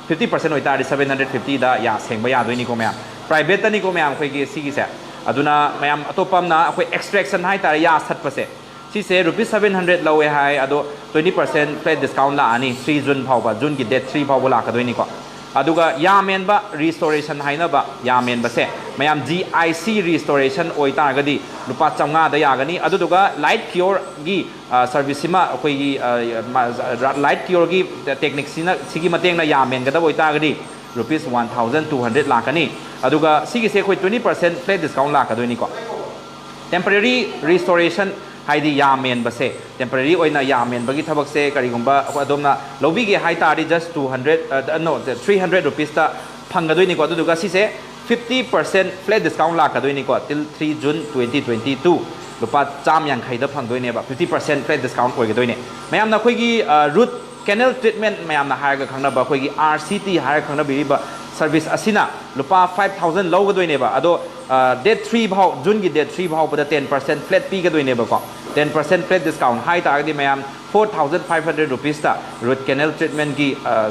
ꯐꯤꯐꯇꯤ ꯄꯥꯔꯁꯦꯟ ꯑꯣꯏꯇꯥꯔꯗꯤ ꯁꯕꯦꯟ ꯍꯟꯗ꯭ꯔꯦꯗ ꯐꯤꯐꯇꯤꯗ ꯌꯥ ꯁꯦꯡꯕ ꯌꯥꯗꯣꯏꯅꯤꯀꯣ ꯃꯌꯥꯝ꯫ ꯄ꯭ꯔꯥꯏꯚꯦꯠꯇꯅꯤꯀꯣ ꯃꯌꯥꯝ ꯑꯩꯈꯣꯏꯒꯤ ꯁꯤꯒꯤꯁꯦ꯫ ꯑꯗꯨꯅ ꯃꯌꯥꯝ ꯑꯇꯣꯞꯄ ꯑꯃꯅ ꯑꯩꯈꯣꯏ ꯑꯦꯛꯁꯇ꯭ꯔꯦꯛꯁꯟ ꯍꯥꯏꯇꯥꯔꯦ, ꯌꯥ ꯁꯠꯄꯁꯦ, ꯁꯤꯁꯦ ꯔꯨꯄꯤꯁ ꯁꯕꯦꯟ ꯍꯟꯗ꯭ꯔꯦꯗ ꯂꯧꯋꯦ ꯍꯥꯏ, ꯑꯗꯣ ꯇ꯭ꯋꯦꯟꯇꯤ ꯄꯥꯔꯁꯦꯟ ꯐ꯭ꯂꯦꯠ ꯗꯤꯁꯀꯥꯎꯟ ꯂꯥꯛꯑꯅꯤ ꯊ꯭ꯔꯤ ꯖꯨꯟ ꯐꯥꯎꯕ, ꯖꯨꯟꯒꯤ ꯗꯦꯠ ꯊ꯭ꯔꯤ ꯐꯥꯎꯕ ꯂꯥꯛꯀꯗꯣꯏꯅꯤꯀꯣ꯫ ꯑꯗꯨꯒ ꯌꯥ ꯃꯦꯟꯕ ꯔꯤꯁꯇꯣꯔꯦꯁꯟ ꯍꯥꯏꯅꯕ ꯌꯥ ꯃꯦꯟꯕꯁꯦ ꯃꯌꯥꯝ ꯖꯤ ꯑꯥꯏ ꯁꯤ ꯔꯤꯁꯇꯣꯔꯦꯁꯟ ꯑꯣꯏꯇꯥꯔꯒꯗꯤ ꯂꯨꯄꯥ ꯆꯥꯝꯃꯉꯥꯗ ꯌꯥꯒꯅꯤ꯫ ꯑꯗꯨꯗꯨꯒ ꯂꯥꯏꯠ ꯀꯤꯌꯣꯔꯒꯤ ꯁꯔꯚꯤꯁꯁꯤꯃ ꯑꯩꯈꯣꯏꯒꯤ ꯂꯥꯏꯠ ꯀꯤꯌꯣꯔꯒꯤ ꯇꯦꯛꯅꯤꯛꯁꯤꯅ, ꯁꯤꯒꯤ ꯃꯇꯦꯡꯅ ꯌꯥ ꯃꯦꯟꯒꯗꯕ ꯑꯣꯏꯇꯥꯔꯒꯗꯤ rupees one thousand two hundred ꯂꯥꯛꯀꯅꯤ꯫ ꯑꯗꯨꯒ ꯁꯤꯒꯤꯁꯦ ꯑꯩꯈꯣꯏ ꯇ꯭ꯋꯦꯟꯇꯤ ꯄꯥꯔꯁꯦꯟ ꯐ꯭ꯂꯦꯠ ꯗꯤꯁꯀꯥꯎꯟ ꯂꯥꯛꯀꯗꯣꯏꯅꯤꯀꯣ꯫ ꯇꯦꯝꯄꯔꯦꯔꯤ ꯔꯤꯁꯇꯣꯔꯦꯁꯟ ꯍꯥꯏꯗꯤ ꯌꯥ ꯃꯦꯟꯕꯁꯦ, ꯇꯦꯝꯄꯔꯦꯔꯤ ꯑꯣꯏꯅ ꯌꯥ ꯃꯦꯟꯕꯒꯤ ꯊꯕꯛꯁꯦ ꯀꯔꯤꯒꯨꯝꯕ ꯑꯩꯈꯣꯏ ꯑꯗꯣꯝꯅ ꯂꯧꯕꯤꯒꯦ ꯍꯥꯏ ꯇꯥꯔꯗꯤ just two hundred, no, three hundred ꯔꯨꯄꯤꯁꯇ ꯐꯪꯒꯗꯣꯏꯅꯤꯀꯣ꯫ ꯑꯗꯨꯗꯨꯒ ꯁꯤꯁꯦ ꯐꯤꯐꯇꯤ ꯄꯥꯔꯁꯦꯟ ꯐ꯭ꯂꯦꯠ ꯗꯤꯁꯀꯥꯎꯟ ꯂꯥꯛꯀꯗꯣꯏꯅꯤꯀꯣ, till three June twenty twenty two ꯂꯨꯄꯥ ꯆꯥꯝ ꯌꯥꯡꯈꯩꯗ ꯐꯪꯗꯣꯏꯅꯦꯕ, ꯐꯤꯐꯇꯤ ꯄꯥꯔꯁꯦꯟ ꯐ꯭ꯂꯦꯠ ꯗꯤꯁꯀꯥꯎꯟ ꯑꯣꯏꯒꯗꯣꯏꯅꯦ꯫ ꯃꯌꯥꯝꯅ ꯑꯩꯈꯣꯏꯒꯤ ꯔꯨꯠ ꯀꯦꯅꯦꯜ ꯇ꯭ꯔꯤꯠꯃꯦꯟ ꯃꯌꯥꯝꯅ ꯍꯥꯏꯔꯒ ꯈꯪꯅꯕ ꯑꯩꯈꯣꯏꯒꯤ ꯑꯥꯔ ꯁꯤ ꯇꯤ ꯍꯥꯏꯔꯒ ꯈꯪꯅꯕꯤꯔꯤꯕ ꯁꯔꯚꯤꯁ ꯑꯁꯤꯅ ꯂꯨꯄꯥ ꯐꯥꯏꯚ ꯊꯥꯎꯖꯟ ꯂꯧꯒꯗꯣꯏꯅꯦꯕ꯫ ꯑꯗꯣ ꯗꯦꯠ ꯊ꯭ꯔꯤ ꯐꯥꯎ, ꯖꯨꯟꯒꯤ ꯗꯦꯠ ꯊ꯭ꯔꯤ ꯐꯥꯎꯕꯗ ꯇꯦꯟ ꯄꯥꯔꯁꯦꯟ ꯐ꯭ꯂꯦꯠ ꯄꯤꯒꯗꯣꯏꯅꯦꯕꯀꯣ꯫ ꯇꯦꯟ ꯄꯥꯔꯁꯦꯟ ꯐ꯭ꯂꯦꯠ ꯗꯤꯁꯀꯥꯎꯟ ꯍꯥꯏ ꯇꯥꯔꯒꯗꯤ ꯃꯌꯥꯝ ꯐꯣꯔ ꯊꯥꯎꯖꯟ ꯐꯥꯏꯚ ꯍꯟꯗ꯭ꯔꯦꯗ ꯔꯨꯄꯤꯁꯇ ꯔꯨꯠ ꯀꯦꯅꯦꯜ ꯇ꯭ꯔꯤꯠꯃꯦꯟꯒꯤ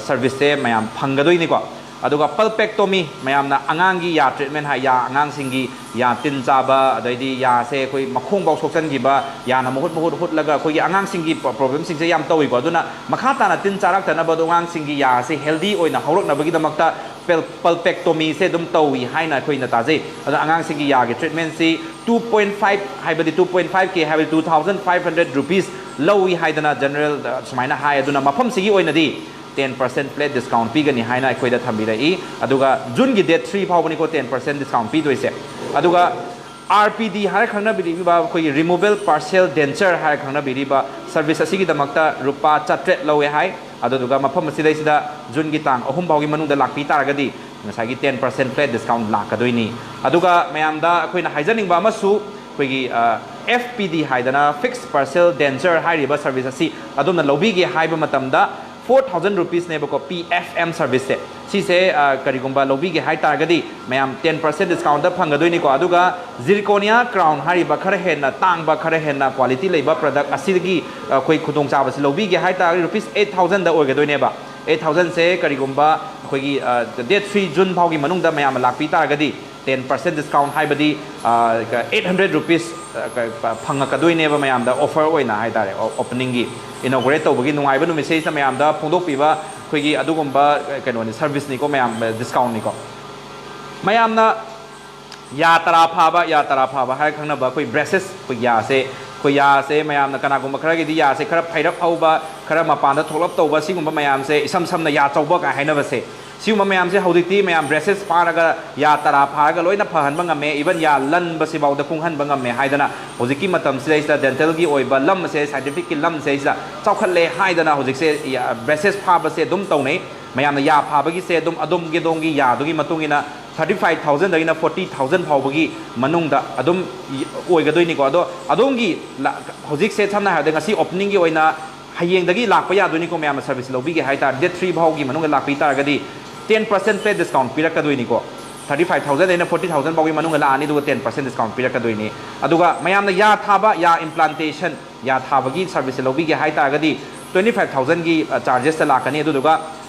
ꯁꯔꯚꯤꯁꯁꯦ ꯃꯌꯥꯝ ꯐꯪꯒꯗꯣꯏꯅꯤꯀꯣ꯫ ꯑꯗꯨꯒ pulpectomy, ꯃꯌꯥꯝꯅ ꯑꯉꯥꯡꯒꯤ ꯌꯥ treatment ꯍꯥꯏ, ꯌꯥ ꯑꯉꯥꯡꯁꯤꯡꯒꯤ ꯌꯥ ꯇꯤꯟ ꯆꯥꯕ, ꯑꯗꯩꯗꯤ ꯌꯥꯁꯦ ꯑꯩꯈꯣꯏ ꯃꯈꯣꯡꯐꯥꯎ ꯁꯣꯛꯆꯟꯈꯤꯕ, ꯌꯥꯅ ꯃꯍꯨꯠ ꯃꯍꯨꯠ ꯍꯨꯠꯂꯒ ꯑꯩꯈꯣꯏꯒꯤ ꯑꯉꯥꯡꯁꯤꯡꯒꯤ problemꯁꯤꯡꯁꯦ ꯌꯥꯝ ꯇꯧꯏꯀꯣ꯫ ꯑꯗꯨꯅ ꯃꯈꯥ ꯇꯥꯅ ꯇꯤꯟ ꯆꯥꯔꯛꯇꯅꯕ ꯑꯗꯣ ꯑꯉꯥꯡꯁꯤꯡꯒꯤ ꯌꯥꯁꯦ healthy ꯑꯣꯏꯅ ꯍꯧꯔꯛꯅꯕꯒꯤꯗꯃꯛꯇ pulpectomyꯁꯦ ꯑꯗꯨꯝ ꯇꯧꯏ ꯍꯥꯏꯅ ꯑꯩꯈꯣꯏꯅ ꯇꯥꯖꯩ꯫ ꯑꯗꯣ ꯑꯉꯥꯡꯁꯤꯡꯒꯤ ꯌꯥꯒꯤ treatmentꯁꯤ two point five ꯍꯥꯏꯕꯗꯤ two point five K ꯍꯥꯏꯕꯗꯤ two thousand five hundred rupees ꯂꯧꯏ ꯍꯥꯏꯗꯅ general ꯁꯨꯃꯥꯏꯅ ꯍꯥꯏ꯫ ꯑꯗꯨꯅ ꯃꯐꯝꯁꯤꯒꯤ ꯑꯣꯏꯅꯗꯤ ten percent flat discount ꯄꯤꯒꯅꯤ ꯍꯥꯏꯅ ꯑꯩꯈꯣꯏꯗ ꯊꯝꯕꯤꯔꯛꯏ꯫ ꯑꯗꯨꯒ Juneꯒꯤ date three ꯐꯥꯎꯕꯅꯤꯀꯣ ten percent discount ꯄꯤꯗꯣꯏꯁꯦ꯫ ꯑꯗꯨꯒ RPD ꯍꯥꯏꯔ ꯈꯪꯅꯕꯤꯔꯤꯕ ꯑꯩꯈꯣꯏꯒꯤ removal partial denture ꯍꯥꯏꯔ ꯈꯪꯅꯕꯤꯔꯤꯕ service ꯑꯁꯤꯒꯤꯗꯃꯛꯇ ꯂꯨꯄꯥ ꯆꯥꯇ꯭ꯔꯦꯠ ꯂꯧꯋꯦ ꯍꯥꯏ꯫ ꯑꯗꯨꯗꯨꯒ ꯃꯐꯝ ꯑꯁꯤꯗꯩꯁꯤꯗ Juneꯒꯤ ꯇꯥꯡ ꯑꯍꯨꯝ ꯐꯥꯎꯒꯤ ꯃꯅꯨꯡꯗ ꯂꯥꯛꯄꯤ ꯇꯥꯔꯒꯗꯤ ꯉꯁꯥꯏꯒꯤ ten percent flat discount ꯂꯥꯛꯀꯗꯣꯏꯅꯤ꯫ ꯑꯗꯨꯒ ꯃꯌꯥꯝꯗ ꯑꯩꯈꯣꯏꯅ ꯍꯥꯏꯖꯅꯤꯡꯕ ꯑꯃꯁꯨ, ꯑꯩꯈꯣꯏꯒꯤ FPD ꯍꯥꯏꯗꯅ fixed partial denture ꯍꯥꯏꯔꯤꯕ service ꯑꯁꯤ ꯑꯗꯣꯝꯅ ꯂꯧꯕꯤꯒꯦ ꯍꯥꯏꯕ ꯃꯇꯝꯗ four thousand rupeesꯅꯦꯕꯀꯣ, PFM serviceꯁꯦ꯫ ꯁꯤꯁꯦ ꯀꯔꯤꯒꯨꯝꯕ ꯂꯧꯕꯤꯒꯦ ꯍꯥꯏ ꯇꯥꯔꯒꯗꯤ ꯃꯌꯥꯝ ten percent discountꯇ ꯐꯪꯒꯗꯣꯏꯅꯤꯀꯣ꯫ ꯑꯗꯨꯒ zirconia crown ꯍꯥꯏꯔꯤꯕ ꯈꯔ ꯍꯦꯟꯅ ꯇꯥꯡꯕ, ꯈꯔ ꯍꯦꯟꯅ quality ꯂꯩꯕ product ꯑꯁꯤꯗꯒꯤ ꯑꯩꯈꯣꯏ ꯈꯨꯗꯣꯡꯆꯥꯕꯁꯤ ꯂꯧꯕꯤꯒꯦ ꯍꯥꯏ ꯇꯥꯔꯒꯗꯤ rupees eight thousandꯗ ꯑꯣꯏꯒꯗꯣꯏꯅꯦꯕ꯫ Eight thousandꯁꯦ ꯀꯔꯤꯒꯨꯝꯕ ꯑꯩꯈꯣꯏꯒꯤ date three June ꯐꯥꯎꯒꯤ ꯃꯅꯨꯡꯗ ꯃꯌꯥꯝꯅ ꯂꯥꯛꯄꯤ ꯇꯥꯔꯒꯗꯤ ten percent discount ꯍꯥꯏꯕꯗꯤ eight hundred rupees ꯐꯪꯉꯛꯀꯗꯣꯏꯅꯦꯕ ꯃꯌꯥꯝꯗ offer ꯑꯣꯏꯅ ꯍꯥꯏ ꯇꯥꯔꯦ꯫ Openingꯒꯤ inaugurate ꯇꯧꯕꯒꯤ ꯅꯨꯡꯉꯥꯏꯕ ꯅꯨꯃꯤꯠꯁꯤꯗꯩꯁꯤꯗ ꯃꯌꯥꯝꯗ ꯐꯣꯡꯗꯣꯛꯄꯤꯕ ꯑꯩꯈꯣꯏꯒꯤ ꯑꯗꯨꯒꯨꯝꯕ ꯀꯩꯅꯣꯅꯤ, serviceꯅꯤꯀꯣ, ꯃꯌꯥꯝ discountꯅꯤꯀꯣ꯫ ꯃꯌꯥꯝꯅ ꯌꯥ ꯇꯔꯥ ꯐꯥꯕ, ꯌꯥ ꯇꯔꯥ ꯐꯥꯕ ꯍꯥꯏꯔ ꯈꯪꯅꯕ ꯑꯩꯈꯣꯏ braces, ꯑꯩꯈꯣꯏ ꯌꯥꯁꯦ, ꯑꯩꯈꯣꯏ ꯌꯥꯁꯦ ꯃꯌꯥꯝꯅ ꯀꯅꯥꯒꯨꯝꯕ ꯈꯔꯒꯤꯗꯤ ꯌꯥꯁꯦ ꯈꯔ ꯐꯩꯔꯞ ꯍꯧꯕ, ꯈꯔ ꯃꯄꯥꯟꯗ ꯊꯣꯛꯂꯞ ꯇꯧꯕ, ꯁꯤꯒꯨꯝꯕ ꯃꯌꯥꯝꯁꯦ ꯏꯁꯝ ꯁꯝꯅ ꯌꯥ ꯆꯧꯕ ꯀꯥꯏ ꯍꯥꯏꯅꯕꯁꯦ꯫ ꯁꯤꯒꯨꯝꯕ ꯃꯌꯥꯝꯁꯦ ꯍꯧꯖꯤꯛꯇꯤ ꯃꯌꯥꯝ braces ꯐꯥꯔꯒ ꯌꯥ ꯇꯔꯥ ꯐꯥꯔꯒ ꯂꯣꯏꯅ ꯐꯍꯟꯕ ꯉꯝꯃꯦ꯫ Even ꯌꯥ ꯂꯟꯕꯁꯤꯐꯥꯎꯗ ꯀꯨꯡꯍꯟꯕ ꯉꯝꯃꯦ ꯍꯥꯏꯗꯅ ꯍꯧꯖꯤꯛꯀꯤ ꯃꯇꯝꯁꯤꯗꯩꯁꯤꯗ dentalꯒꯤ ꯑꯣꯏꯕ ꯂꯝ ꯑꯁꯦ, scientificꯀꯤ ꯂꯝꯁꯤꯗꯩꯁꯤꯗ ꯆꯥꯎꯈꯠꯂꯦ ꯍꯥꯏꯗꯅ ꯍꯧꯖꯤꯛꯁꯦ braces ꯐꯥꯕꯁꯦ ꯑꯗꯨꯝ ꯇꯧꯅꯩ꯫ ꯃꯌꯥꯝꯅ ꯌꯥ ꯐꯥꯕꯒꯤꯁꯦ ꯑꯗꯨꯝ ꯑꯗꯣꯝꯒꯤ ꯑꯗꯣꯝꯒꯤ ꯌꯥꯗꯨꯒꯤ ꯃꯇꯨꯡ ꯏꯟꯅ thirty five thousandꯗꯒꯤꯅ forty thousand ꯐꯥꯎꯕꯒꯤ ꯃꯅꯨꯡꯗ ꯑꯗꯨꯝ ꯑꯣꯏꯒꯗꯣꯏꯅꯤꯀꯣ꯫ ꯑꯗꯣ ꯑꯗꯣꯝꯒꯤ ꯍꯧꯖꯤꯛꯁꯦ ꯁꯝꯅ ꯍꯥꯏꯔꯕꯗ ꯉꯁꯤ openingꯒꯤ ꯑꯣꯏꯅ ꯍꯌꯦꯡꯗꯒꯤ ꯂꯥꯛꯄ ꯌꯥꯗꯣꯏꯅꯤꯀꯣ꯫ ꯃꯌꯥꯝꯅ service ꯂꯧꯕꯤꯒꯦ ꯍꯥꯏ ꯇꯥꯔꯗꯤ date three ꯐꯥꯎꯒꯤ ꯃꯅꯨꯡꯗ ꯂꯥꯛꯄꯤ ꯇꯥꯔꯒꯗꯤ ten percent flat discount ꯄꯤꯔꯛꯀꯗꯣꯏꯅꯤꯀꯣ꯫ Thirty five thousandꯗꯩꯅ forty thousand ꯐꯥꯎꯒꯤ ꯃꯅꯨꯡꯗ ꯂꯥꯛꯑꯅꯤ, ꯑꯗꯨꯒ ten percent discount ꯄꯤꯔꯛꯀꯗꯣꯏꯅꯤ꯫ ꯑꯗꯨꯒ ꯃꯌꯥꯝꯅ ꯌꯥ ꯊꯥꯕ, ꯌꯥ implantation, ꯌꯥ ꯊꯥꯕꯒꯤ serviceꯁꯦ ꯂꯧꯕꯤꯒꯦ ꯍꯥꯏ ꯇꯥꯔꯒꯗꯤ twenty five thousandꯒꯤ chargesꯇ ꯂꯥꯛꯀꯅꯤ꯫ ꯑꯗꯨꯗꯨꯒ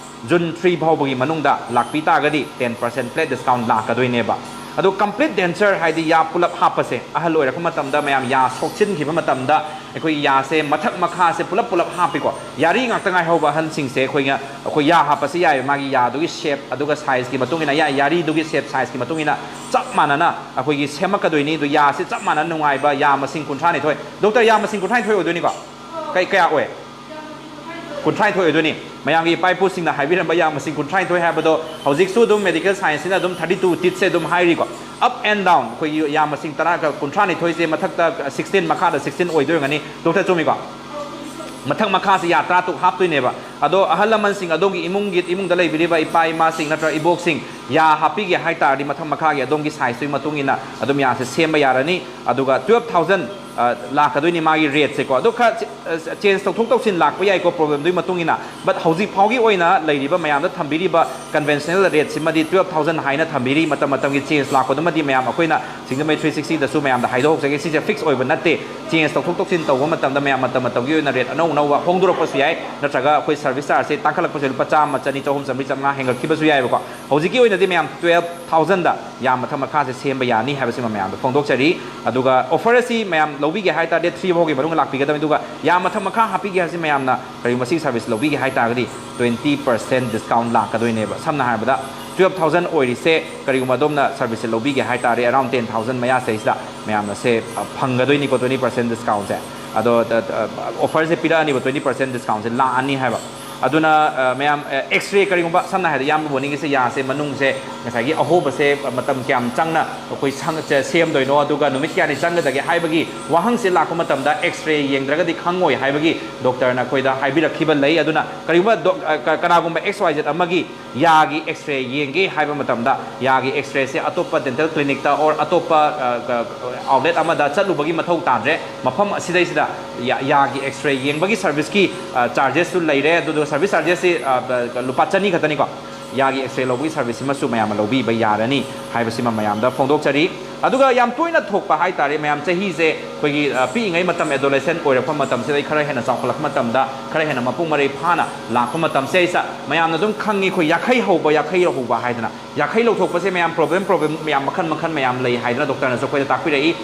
June three ꯐꯥꯎꯕꯒꯤ ꯃꯅꯨꯡꯗ ꯂꯥꯛꯄꯤ ꯇꯥꯔꯒꯗꯤ ten percent flat discount ꯂꯥꯛꯀꯗꯣꯏꯅꯦꯕ꯫ ꯑꯗꯣ complete denture ꯍꯥꯏꯗꯤ ꯌꯥ ꯄꯨꯂꯞ ꯍꯥꯞꯄꯁꯦ, ꯑꯍꯜ ꯑꯣꯏꯔꯛꯄ ꯃꯇꯝꯗ ꯃꯌꯥꯝ ꯌꯥ ꯁꯣꯛꯆꯤꯟꯈꯤꯕ ꯃꯇꯝꯗ ꯑꯩꯈꯣꯏ ꯌꯥꯁꯦ ꯃꯊꯛ ꯃꯈꯥꯁꯦ ꯄꯨꯂꯞ ꯄꯨꯂꯞ ꯍꯥꯞꯄꯤꯀꯣ꯫ ꯌꯥꯔꯤ ꯉꯥꯛꯇ ꯉꯥꯏꯍꯧꯕ ꯑꯍꯟꯁꯤꯡꯁꯦ ꯑꯩꯈꯣꯏꯅ, ꯑꯩꯈꯣꯏ ꯌꯥ ꯍꯥꯞꯄꯁꯤ ꯌꯥꯏꯑꯕ, ꯃꯥꯒꯤ ꯌꯥꯗꯨꯒꯤ shape ꯑꯗꯨꯒ sizeꯀꯤ ꯃꯇꯨꯡ ꯏꯟꯅ, ꯌꯥ-, ꯌꯥꯔꯤꯗꯨꯒꯤ shape sizeꯀꯤ ꯃꯇꯨꯡ ꯏꯟꯅ ꯆꯞ ꯃꯥꯟꯅꯅ ꯑꯩꯈꯣꯏꯒꯤ ꯁꯦꯝꯃꯛꯀꯗꯣꯏꯅꯤ꯫ ꯑꯗꯨ ꯌꯥꯁꯦ ꯆꯞ ꯃꯥꯟꯅꯅ ꯅꯨꯡꯉꯥꯏꯕ ꯌꯥ ꯃꯁꯤꯡ ꯀꯨꯟꯊ꯭ꯔꯥ ꯅꯤꯊꯣꯏ꯫ Doctor, ꯌꯥ ꯃꯁꯤꯡ ꯀꯨꯟꯊ꯭ꯔꯥ ꯅꯤꯊꯣꯏ ꯑꯣꯏꯗꯣꯏꯅꯤꯀꯣ? ꯀꯩ, ꯀꯌꯥ ꯑꯣꯏ? ꯀꯨꯟꯊ꯭ꯔꯥ ꯅꯤꯊꯣꯏ ꯑꯣꯏꯗꯣꯏꯅꯤ꯫ ꯃꯌꯥꯝꯒꯤ ꯏꯄꯥ ꯏꯄꯨꯁꯤꯡꯅ ꯍꯥꯏꯕꯤꯔꯝꯕ ꯌꯥ ꯃꯁꯤꯡ ꯀꯨꯟꯊ꯭ꯔꯥ ꯅꯤꯊꯣꯏ ꯍꯥꯏꯕꯗꯣ ꯍꯧꯖꯤꯛꯁꯨ ꯑꯗꯨꯝ medical scienceꯁꯤꯅ ꯑꯗꯨꯝ thirty two teethꯁꯦ ꯑꯗꯨꯝ ꯍꯥꯏꯔꯤꯀꯣ꯫ Up and down ꯑꯩꯈꯣꯏꯒꯤ ꯌꯥ ꯃꯁꯤꯡ ꯇꯔꯥꯒ ꯀꯨꯟꯊ꯭ꯔꯥ ꯅꯤꯊꯣꯏꯁꯦ ꯃꯊꯛꯇ sixteen, ꯃꯈꯥꯗ sixteen ꯑꯣꯏꯗꯣꯏꯔꯝꯒꯅꯤ꯫ Doctor, ꯆꯨꯝꯃꯤꯀꯣ? ꯃꯊꯛ ꯃꯈꯥꯁꯦ ꯌꯥ ꯇꯔꯥ ꯇꯔꯨꯛ ꯍꯥꯞꯇꯣꯏꯅꯦꯕ꯫ ꯑꯗꯣ ꯑꯍꯜ ꯂꯃꯟꯁꯤꯡ, ꯑꯗꯣꯝꯒꯤ ꯏꯃꯨꯡꯒꯤ, ꯏꯃꯨꯡꯗ ꯂꯩꯕꯤꯔꯤꯕ ꯏꯄꯥ ꯏꯃꯥꯁꯤꯡ ꯅꯠꯇ꯭ꯔꯒ ꯏꯕꯣꯛꯁꯤꯡ ꯌꯥ ꯍꯥꯞꯄꯤꯒꯦ ꯍꯥꯏ ꯇꯥꯔꯗꯤ ꯃꯊꯛ ꯃꯈꯥꯒꯤ ꯑꯗꯣꯝꯒꯤ sizeꯇꯨꯒꯤ ꯃꯇꯨꯡ ꯏꯟꯅ ꯑꯗꯨꯝ ꯌꯥꯁꯦ ꯁꯦꯝꯕ ꯌꯥꯔꯅꯤ꯫ ꯑꯗꯨꯒ twelve thousand, ꯑ, ꯂꯥꯛꯀꯗꯣꯏꯅꯤ ꯃꯥꯒꯤ rateꯁꯦꯀꯣ꯫ ꯑꯗꯣ ꯈꯔ ꯆ-, ꯑ, change ꯇꯧꯊꯣꯛ ꯇꯧꯁꯤꯟ ꯂꯥꯛꯄ ꯌꯥꯏꯀꯣ, problemꯗꯨꯒꯤ ꯃꯇꯨꯡ ꯏꯟꯅ꯫ But ꯍꯧꯖꯤꯛ ꯐꯥꯎꯒꯤ ꯑꯣꯏꯅ ꯂꯩꯔꯤꯕ ꯃꯌꯥꯝꯗ ꯊꯝꯕꯤꯔꯤꯕ conventional rateꯁꯤꯃꯗꯤ twelve thousand ꯍꯥꯏꯅ ꯊꯝꯕꯤꯔꯤ꯫ ꯃꯇꯝ ꯃꯇꯝꯒꯤ change ꯂꯥꯛꯄꯗꯨꯃꯗꯤ ꯃꯌꯥꯝ ꯑꯩꯈꯣꯏꯅ ꯁꯤꯡꯖꯃꯩ three sixtyꯗꯁꯨ ꯃꯌꯥꯝꯗ ꯍꯥꯏꯗꯣꯛꯆꯒꯦ꯫ ꯁꯤꯁꯦ fix ꯑꯣꯏꯕ ꯅꯠꯇꯦ꯫ Change ꯇꯧꯊꯣꯛ ꯇꯧꯁꯤꯟ ꯇꯧꯕ ꯃꯇꯝꯗ ꯃꯌꯥꯝ ꯃꯇꯝ ꯃꯇꯝꯒꯤ ꯑꯣꯏꯅ rate ꯑꯅꯧ ꯑꯅꯧꯕ ꯍꯣꯡꯗꯣꯔꯛꯄꯁꯨ ꯌꯥꯏ, ꯅꯠꯇ꯭ꯔꯒ ꯑꯩꯈꯣꯏ service chargeꯁꯦ ꯇꯥꯡꯈꯠꯂꯛꯄꯁꯨ ꯌꯥꯏ, ꯂꯨꯄꯥ ꯆꯥꯝꯃ, ꯆꯅꯤ, ꯆꯍꯨꯝ, ꯆꯥꯝꯃꯔꯤ, ꯆꯥꯝꯃꯉꯥ ꯍꯦꯟꯒꯠꯈꯤꯕꯁꯨ ꯌꯥꯏꯑꯕꯀꯣ꯫ ꯍꯧꯖꯤꯛꯀꯤ ꯑꯣꯏꯅꯗꯤ ꯃꯌꯥꯝ twelve thousandꯗ ꯌꯥ ꯃꯊꯛ ꯃꯈꯥꯁꯦ ꯁꯦꯝꯕ ꯌꯥꯅꯤ ꯍꯥꯏꯕꯁꯤꯃ ꯃꯌꯥꯝꯗ ꯐꯣꯡꯗꯣꯛꯆꯔꯤ꯫ ꯑꯗꯨꯒ offer ꯑꯁꯤ ꯃꯌꯥꯝ ꯂꯧꯕꯤꯒꯦ ꯍꯥꯏ ꯇꯥꯔꯗꯤ three ꯐꯥꯎꯒꯤ ꯃꯅꯨꯡꯗ ꯂꯥꯛꯄꯤꯒꯗꯕꯅꯤ꯫ ꯑꯗꯨꯒ ꯌꯥ ꯃꯊꯛ ꯃꯈꯥ ꯍꯥꯞꯄꯤꯒꯦ ꯍꯥꯏꯕꯁꯤ ꯃꯌꯥꯝꯅ ꯀꯔꯤꯒꯨꯝꯕ ꯁꯤꯒꯤ service ꯂꯧꯕꯤꯒꯦ ꯍꯥꯏ ꯇꯥꯔꯒꯗꯤ twenty percent discount ꯂꯥꯛꯀꯗꯣꯏꯅꯦꯕ꯫ ꯁꯝꯅ ꯍꯥꯏꯔꯕꯗ twelve thousand ꯑꯣꯏꯔꯤꯁꯦ ꯀꯔꯤꯒꯨꯝꯕ ꯑꯗꯣꯝꯅ serviceꯁꯦ ꯂꯧꯕꯤꯒꯦ ꯍꯥꯏ ꯇꯥꯔꯗꯤ around ten thousand ꯃꯌꯥ ꯁꯤꯗꯩꯁꯤꯗ ꯃꯌꯥꯝꯅ ꯁꯦ, ꯑ, ꯐꯪꯒꯗꯣꯏꯅꯤꯀꯣ, twenty percent discountꯁꯦ꯫ ꯑꯗꯣ, ꯑ, ꯑ, offerꯁꯦ ꯄꯤꯔꯛꯑꯅꯤꯕ, twenty percent discountꯁꯦ ꯂꯥꯛꯑꯅꯤ ꯍꯥꯏꯕ꯫ ꯑꯗꯨꯅ, ꯑ, ꯃꯌꯥꯝ, ꯑ, X-ray ꯀꯔꯤꯒꯨꯝꯕ ꯁꯝꯅ ꯍꯥꯏꯔꯕꯗ ꯏꯌꯥꯝꯕ ꯎꯅꯤꯡꯉꯤꯁꯦ ꯌꯥꯁꯦ ꯃꯅꯨꯡꯁꯦ ꯉꯁꯥꯏꯒꯤ ꯑꯍꯣꯕꯁꯦ ꯃꯇꯝ ꯀꯌꯥꯝ ꯆꯪꯅ ꯑꯩꯈꯣꯏ ꯁꯪ-, ꯁꯦ-, ꯁꯦꯝꯗꯣꯏꯅꯣ, ꯑꯗꯨꯒ ꯅꯨꯃꯤꯠ ꯀꯌꯥꯅꯤ ꯆꯪꯒꯗꯒꯦ ꯍꯥꯏꯕꯒꯤ ꯋꯥꯍꯪꯁꯦ ꯂꯥꯛꯄ ꯃꯇꯝꯗ X-ray ꯌꯦꯡꯗ꯭ꯔꯒꯗꯤ ꯈꯪꯉꯣꯏ ꯍꯥꯏꯕꯒꯤ doctorꯅ ꯑꯩꯈꯣꯏꯗ ꯍꯥꯏꯕꯤꯔꯛꯈꯤꯕ ꯂꯩ꯫ ꯑꯗꯨꯅ ꯀꯔꯤꯒꯨꯝꯕ doc-, ꯑ, ꯀ-, ꯀꯅꯥꯒꯨꯝꯕ X Y Z ꯑꯃꯒꯤ ꯌꯥꯒꯤ X-ray ꯌꯦꯡꯒꯦ ꯍꯥꯏꯕ ꯃꯇꯝꯗ ꯌꯥꯒꯤ X-rayꯁꯦ ꯑꯇꯣꯞꯄ dental clinicꯇ or ꯑꯇꯣꯞꯄ, ꯑ, ꯀ-, outlet ꯑꯃꯗ ꯆꯠꯂꯨꯕꯒꯤ ꯃꯊꯧ ꯇꯥꯗ꯭ꯔꯦ꯫ ꯃꯐꯝ ꯑꯁꯤꯗꯩꯁꯤꯗ ꯌꯥ-, ꯌꯥꯒꯤ X-ray ꯌꯦꯡꯕꯒꯤ serviceꯀꯤ, ꯑ, chargesꯁꯨ ꯂꯩꯔꯦ꯫ ꯑꯗꯨꯗꯨꯒ service chargesꯁꯤ, ꯑ, ꯕ-, ꯂꯨꯄꯥ ꯆꯅꯤ ꯈꯛꯇꯅꯤꯀꯣ꯫ ꯌꯥꯒꯤ X-ray ꯂꯧꯕꯒꯤ serviceꯁꯤꯃꯁꯨ ꯃꯌꯥꯝꯅ ꯂꯧꯕꯤꯕ ꯌꯥꯔꯅꯤ ꯍꯥꯏꯕꯁꯤꯃ ꯃꯌꯥꯝꯗ ꯐꯣꯡꯗꯣꯛꯆꯔꯤ꯫ ꯑꯗꯨꯒ ꯌꯥꯝ ꯇꯣꯏꯅ ꯊꯣꯛꯄ ꯍꯥꯏꯇꯥꯔꯦ, ꯃꯌꯥꯝ ꯆꯍꯤꯁꯦ ꯑꯩꯈꯣꯏꯒꯤ, ꯑ, ꯄꯤꯛꯏꯉꯩ ꯃꯇꯝ, adolescent ꯑꯣꯏꯔꯛꯄ ꯃꯇꯝꯁꯤꯗꯩ ꯈꯔ ꯍꯦꯟꯅ ꯆꯥꯎꯈꯠꯂꯛꯄ ꯃꯇꯝꯗ, ꯈꯔ ꯍꯦꯟꯅ ꯃꯄꯨꯡ ꯃꯔꯩ ꯐꯥꯅ ꯂꯥꯛꯄ ꯃꯇꯝꯁꯦ, ꯑꯩꯁꯦ ꯃꯌꯥꯝꯅ ꯑꯗꯨꯝ ꯈꯪꯉꯤ, ꯑꯩꯈꯣꯏ ꯌꯥꯈꯩ ꯍꯧꯕ, ꯌꯥꯈꯩ ꯍꯧꯕ ꯍꯥꯏꯗꯅ꯫ ꯌꯥꯈꯩ ꯂꯧꯊꯣꯛꯄꯁꯦ ꯃꯌꯥꯝ problem, problem ꯃꯌꯥꯝ ꯃꯈꯜ ꯃꯈꯜ ꯃꯌꯥꯝ ꯂꯩ ꯍꯥꯏꯗꯅ ꯗꯣꯛꯇꯔꯅꯁꯨ ꯑꯩꯈꯣꯏꯗ ꯇꯥꯛꯄꯤꯔꯛꯏ꯫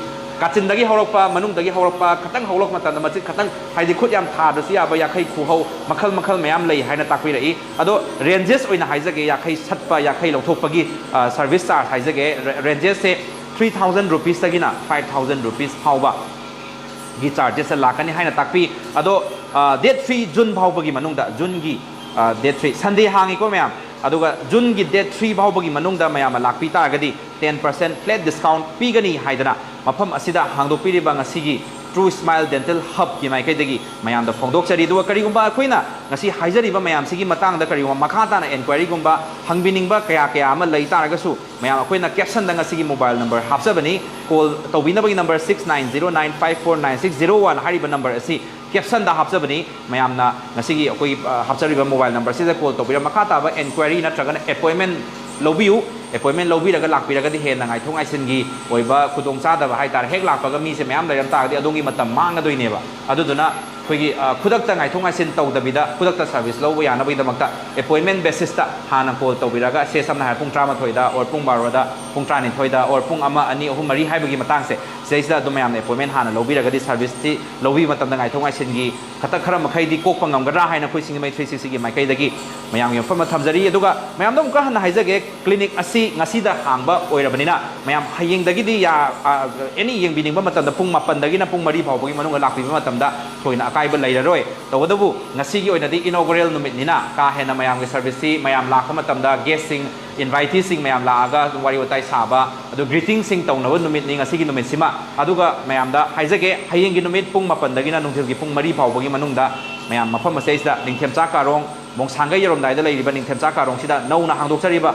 ꯀꯥꯆꯤꯟꯗꯒꯤ ꯍꯧꯔꯛꯄ, ꯃꯅꯨꯡꯗꯒꯤ ꯍꯧꯔꯛꯄ, ꯈꯇꯪ ꯍꯧꯔꯛꯄ ꯃꯇꯝꯗ ꯃꯆꯤꯟ ꯈꯇꯪ, ꯍꯥꯏꯗꯤ ꯈꯨꯠ ꯌꯥꯝ ꯊꯥꯗ꯭ꯔꯁꯨ ꯌꯥꯕ ꯌꯥꯈꯩ ꯈꯨꯍꯧ ꯃꯈꯜ ꯃꯈꯜ ꯃꯌꯥꯝ ꯂꯩ ꯍꯥꯏꯅ ꯇꯥꯛꯄꯤꯔꯛꯏ꯫ ꯑꯗꯣ ranges ꯑꯣꯏꯅ ꯍꯥꯏꯖꯒꯦ, ꯌꯥꯈꯩ ꯁꯠꯄ, ꯌꯥꯈꯩ ꯂꯧꯊꯣꯛꯄꯒꯤ, ꯑ, service charge ꯍꯥꯏꯖꯒꯦ꯫ ꯔꯦ-, rangesꯁꯦ three thousand rupeesꯇꯒꯤꯅ five thousand rupees ꯐꯥꯎꯕꯒꯤ chargesꯁꯦ ꯂꯥꯛꯀꯅꯤ ꯍꯥꯏꯅ ꯇꯥꯛꯄꯤ꯫ ꯑꯗꯣ, ꯑ, date three, June ꯐꯥꯎꯕꯒꯤ ꯃꯅꯨꯡꯗ, Juneꯒꯤ, ꯑ, date three, Sunday ꯍꯥꯡꯉꯤꯀꯣ ꯃꯌꯥꯝ꯫ ꯑꯗꯨꯒ Juneꯒꯤ date three ꯐꯥꯎꯕꯒꯤ ꯃꯅꯨꯡꯗ ꯃꯌꯥꯝꯅ ꯂꯥꯛꯄꯤ ꯇꯥꯔꯒꯗꯤ ten percent flat discount ꯄꯤꯒꯅꯤ ꯍꯥꯏꯗꯅ ꯃꯐꯝ ꯑꯁꯤꯗ ꯍꯥꯡꯗꯣꯛꯄꯤꯔꯤꯕ ꯉꯁꯤꯒꯤ True Smile Dental Hubꯀꯤ ꯃꯥꯏꯀꯩꯗꯒꯤ ꯃꯌꯥꯝꯗ ꯐꯣꯡꯗꯣꯛꯆꯔꯤ꯫ ꯑꯗꯨꯒ ꯀꯔꯤꯒꯨꯝꯕ ꯑꯩꯈꯣꯏꯅ ꯉꯁꯤ ꯍꯥꯏꯖꯔꯤꯕ ꯃꯌꯥꯝꯁꯤꯒꯤ ꯃꯇꯥꯡꯗ ꯀꯔꯤꯒꯨꯝꯕ ꯃꯈꯥ ꯇꯥꯅ enquiryꯒꯨꯝꯕ, ꯍꯪꯕꯤꯅꯤꯡꯕ ꯀꯌꯥ ꯀꯌꯥ ꯑꯃ ꯂꯩ ꯇꯥꯔꯒꯁꯨ, ꯃꯌꯥꯝ, ꯑꯩꯈꯣꯏꯅ captionꯗ ꯉꯁꯤꯒꯤ mobile number ꯍꯥꯞꯆꯕꯅꯤ꯫ Call ꯇꯧꯕꯤꯅꯕꯒꯤ number six nine zero nine five four nine six zero one ꯍꯥꯏꯔꯤꯕ number ꯑꯁꯤ captionꯗ ꯍꯥꯞꯆꯕꯅꯤ꯫ ꯃꯌꯥꯝꯅ ꯉꯁꯤꯒꯤ ꯑꯩꯈꯣꯏꯒꯤ, ꯑ, ꯍꯥꯞꯆꯔꯤꯕ mobile numberꯁꯤꯗ call ꯇꯧꯕꯤꯔ ꯃꯈꯥ ꯇꯥꯕ enquiry ꯅꯠꯇ꯭ꯔꯒꯅ appointment ꯂꯧꯕꯤꯌꯨ꯫ Appointment ꯂꯧꯕꯤꯔꯒ ꯂꯥꯛꯄꯤꯔꯒꯗꯤ ꯍꯦꯟꯅ ꯉꯥꯏꯊꯣꯛ ꯉꯥꯏꯁꯤꯟꯒꯤ ꯑꯣꯏꯕ ꯈꯨꯗꯣꯡꯆꯥꯗꯕ ꯍꯥꯏꯇꯥꯔꯦ, ꯍꯦꯛ ꯂꯥꯛꯄꯒ ꯃꯤꯁꯦ ꯃꯌꯥꯝ ꯂꯩꯔꯝ ꯇꯥꯔꯒꯗꯤ ꯑꯗꯣꯝꯒꯤ ꯃꯇꯝ ꯃꯥꯡꯒꯗꯣꯏꯅꯦꯕ꯫ ꯑꯗꯨꯗꯨꯅ ꯑꯩꯈꯣꯏꯒꯤ, ꯑ, ꯈꯨꯗꯛꯇ ꯉꯥꯏꯊꯣꯛ ꯉꯥꯏꯁꯤꯟ ꯇꯧꯗꯕꯤꯗ ꯈꯨꯗꯛꯇ service ꯂꯧꯕ ꯌꯥꯅꯕꯒꯤꯗꯃꯛꯇ appointment basisꯇ ꯍꯥꯟꯅ call ꯇꯧꯕꯤꯔꯒ, ꯁꯦ ꯁꯝꯅ ꯍꯥꯏꯔꯕ ꯄꯨꯡ ꯇꯔꯥꯃꯥꯊꯣꯏꯗ or ꯄꯨꯡ ꯕꯥꯔꯣꯗ, ꯄꯨꯡ ꯇꯔꯥꯅꯤꯊꯣꯏꯗ or ꯄꯨꯡ ꯑꯃ, ꯑꯅꯤ, ꯑꯍꯨꯝ, ꯃꯔꯤ ꯍꯥꯏꯕꯒꯤ ꯃꯇꯥꯡꯁꯦ, ꯁꯤꯗꯩꯁꯤꯗ ꯑꯗꯨꯝ ꯃꯌꯥꯝꯅ appointment ꯍꯥꯟꯅ ꯂꯧꯕꯤꯔꯒꯗꯤ serviceꯁꯤ ꯂꯧꯕꯤꯕ ꯃꯇꯝꯗ ꯉꯥꯏꯊꯣꯛ ꯉꯥꯏꯁꯤꯟꯒꯤ ꯈꯇꯪ ꯈꯔ ꯃꯈꯩꯗꯤ ꯀꯣꯛꯄ ꯉꯝꯒꯗ꯭ꯔꯥ ꯍꯥꯏꯅ ꯑꯩꯈꯣꯏ ꯁꯤꯡꯖꯃꯩ three sixtyꯒꯤ ꯃꯥꯏꯀꯩꯗꯒꯤ ꯃꯌꯥꯝꯒꯤ ꯃꯐꯝꯗ ꯊꯝꯖꯔꯤ꯫ ꯑꯗꯨꯒ ꯃꯌꯥꯝꯗ ꯑꯃꯨꯛꯀ ꯍꯟꯅ ꯍꯥꯏꯖꯒꯦ, clinic ꯑꯁꯤ ꯉꯁꯤꯗ ꯍꯥꯡꯕ ꯑꯣꯏꯔꯕꯅꯤꯅ ꯃꯌꯥꯝ ꯍꯌꯦꯡꯗꯒꯤꯗꯤ ꯌꯥ-, ꯑ, any ꯌꯦꯡꯕꯤꯅꯤꯡꯕ ꯃꯇꯝꯗ ꯄꯨꯡ ꯃꯥꯄꯟꯗꯒꯤꯅ ꯄꯨꯡ ꯃꯔꯤ ꯐꯥꯎꯕꯒꯤ ꯃꯅꯨꯡꯗ ꯂꯥꯛꯄꯤꯕ ꯃꯇꯝꯗ ꯊꯣꯏꯅ ꯑꯀꯥꯏꯕ ꯂꯩꯔꯔꯣꯏ꯫ ꯇꯧꯕꯇꯕꯨ ꯉꯁꯤꯒꯤ ꯑꯣꯏꯅꯗꯤ inaugural ꯅꯨꯃꯤꯠꯅꯤꯅ ꯀꯥ ꯍꯦꯟꯅ ꯃꯌꯥꯝꯒꯤ serviceꯁꯤ, ꯃꯌꯥꯝ ꯂꯥꯛꯄ ꯃꯇꯝꯗ guestꯁꯤꯡ, inviteeꯁꯤꯡ ꯃꯌꯥꯝ ꯂꯥꯛꯑꯒ ꯑꯗꯨꯝ ꯋꯥꯔꯤ ꯋꯥꯇꯥꯏ ꯁꯥꯕ, ꯑꯗꯨ greetingꯁꯤꯡ ꯇꯧꯅꯕ ꯅꯨꯃꯤꯠꯅꯤ ꯉꯁꯤꯒꯤ ꯅꯨꯃꯤꯠꯁꯤꯃ꯫ ꯑꯗꯨꯒ ꯃꯌꯥꯝꯗ ꯍꯥꯏꯖꯒꯦ, ꯍꯌꯦꯡꯒꯤ ꯅꯨꯃꯤꯠ ꯄꯨꯡ ꯃꯥꯄꯟꯗꯒꯤꯅ ꯅꯨꯡꯊꯤꯜꯒꯤ ꯄꯨꯡ ꯃꯔꯤ ꯐꯥꯎꯕꯒꯤ ꯃꯅꯨꯡꯗ ꯃꯌꯥꯝ ꯃꯐꯝ ꯑꯁꯤꯗꯩꯁꯤꯗ ꯅꯤꯡꯊꯦꯝꯆꯥ ꯀꯥꯔꯣꯡ, ꯃꯣꯡꯁꯥꯡꯒꯩ ꯌꯧꯔꯝꯗꯥꯏꯗ ꯂꯩꯔꯤꯕ ꯅꯤꯡꯊꯦꯝꯆꯥ ꯀꯥꯔꯣꯡꯁꯤꯗ ꯅꯧꯅ ꯍꯥꯡꯗꯣꯛꯆꯔꯤꯕ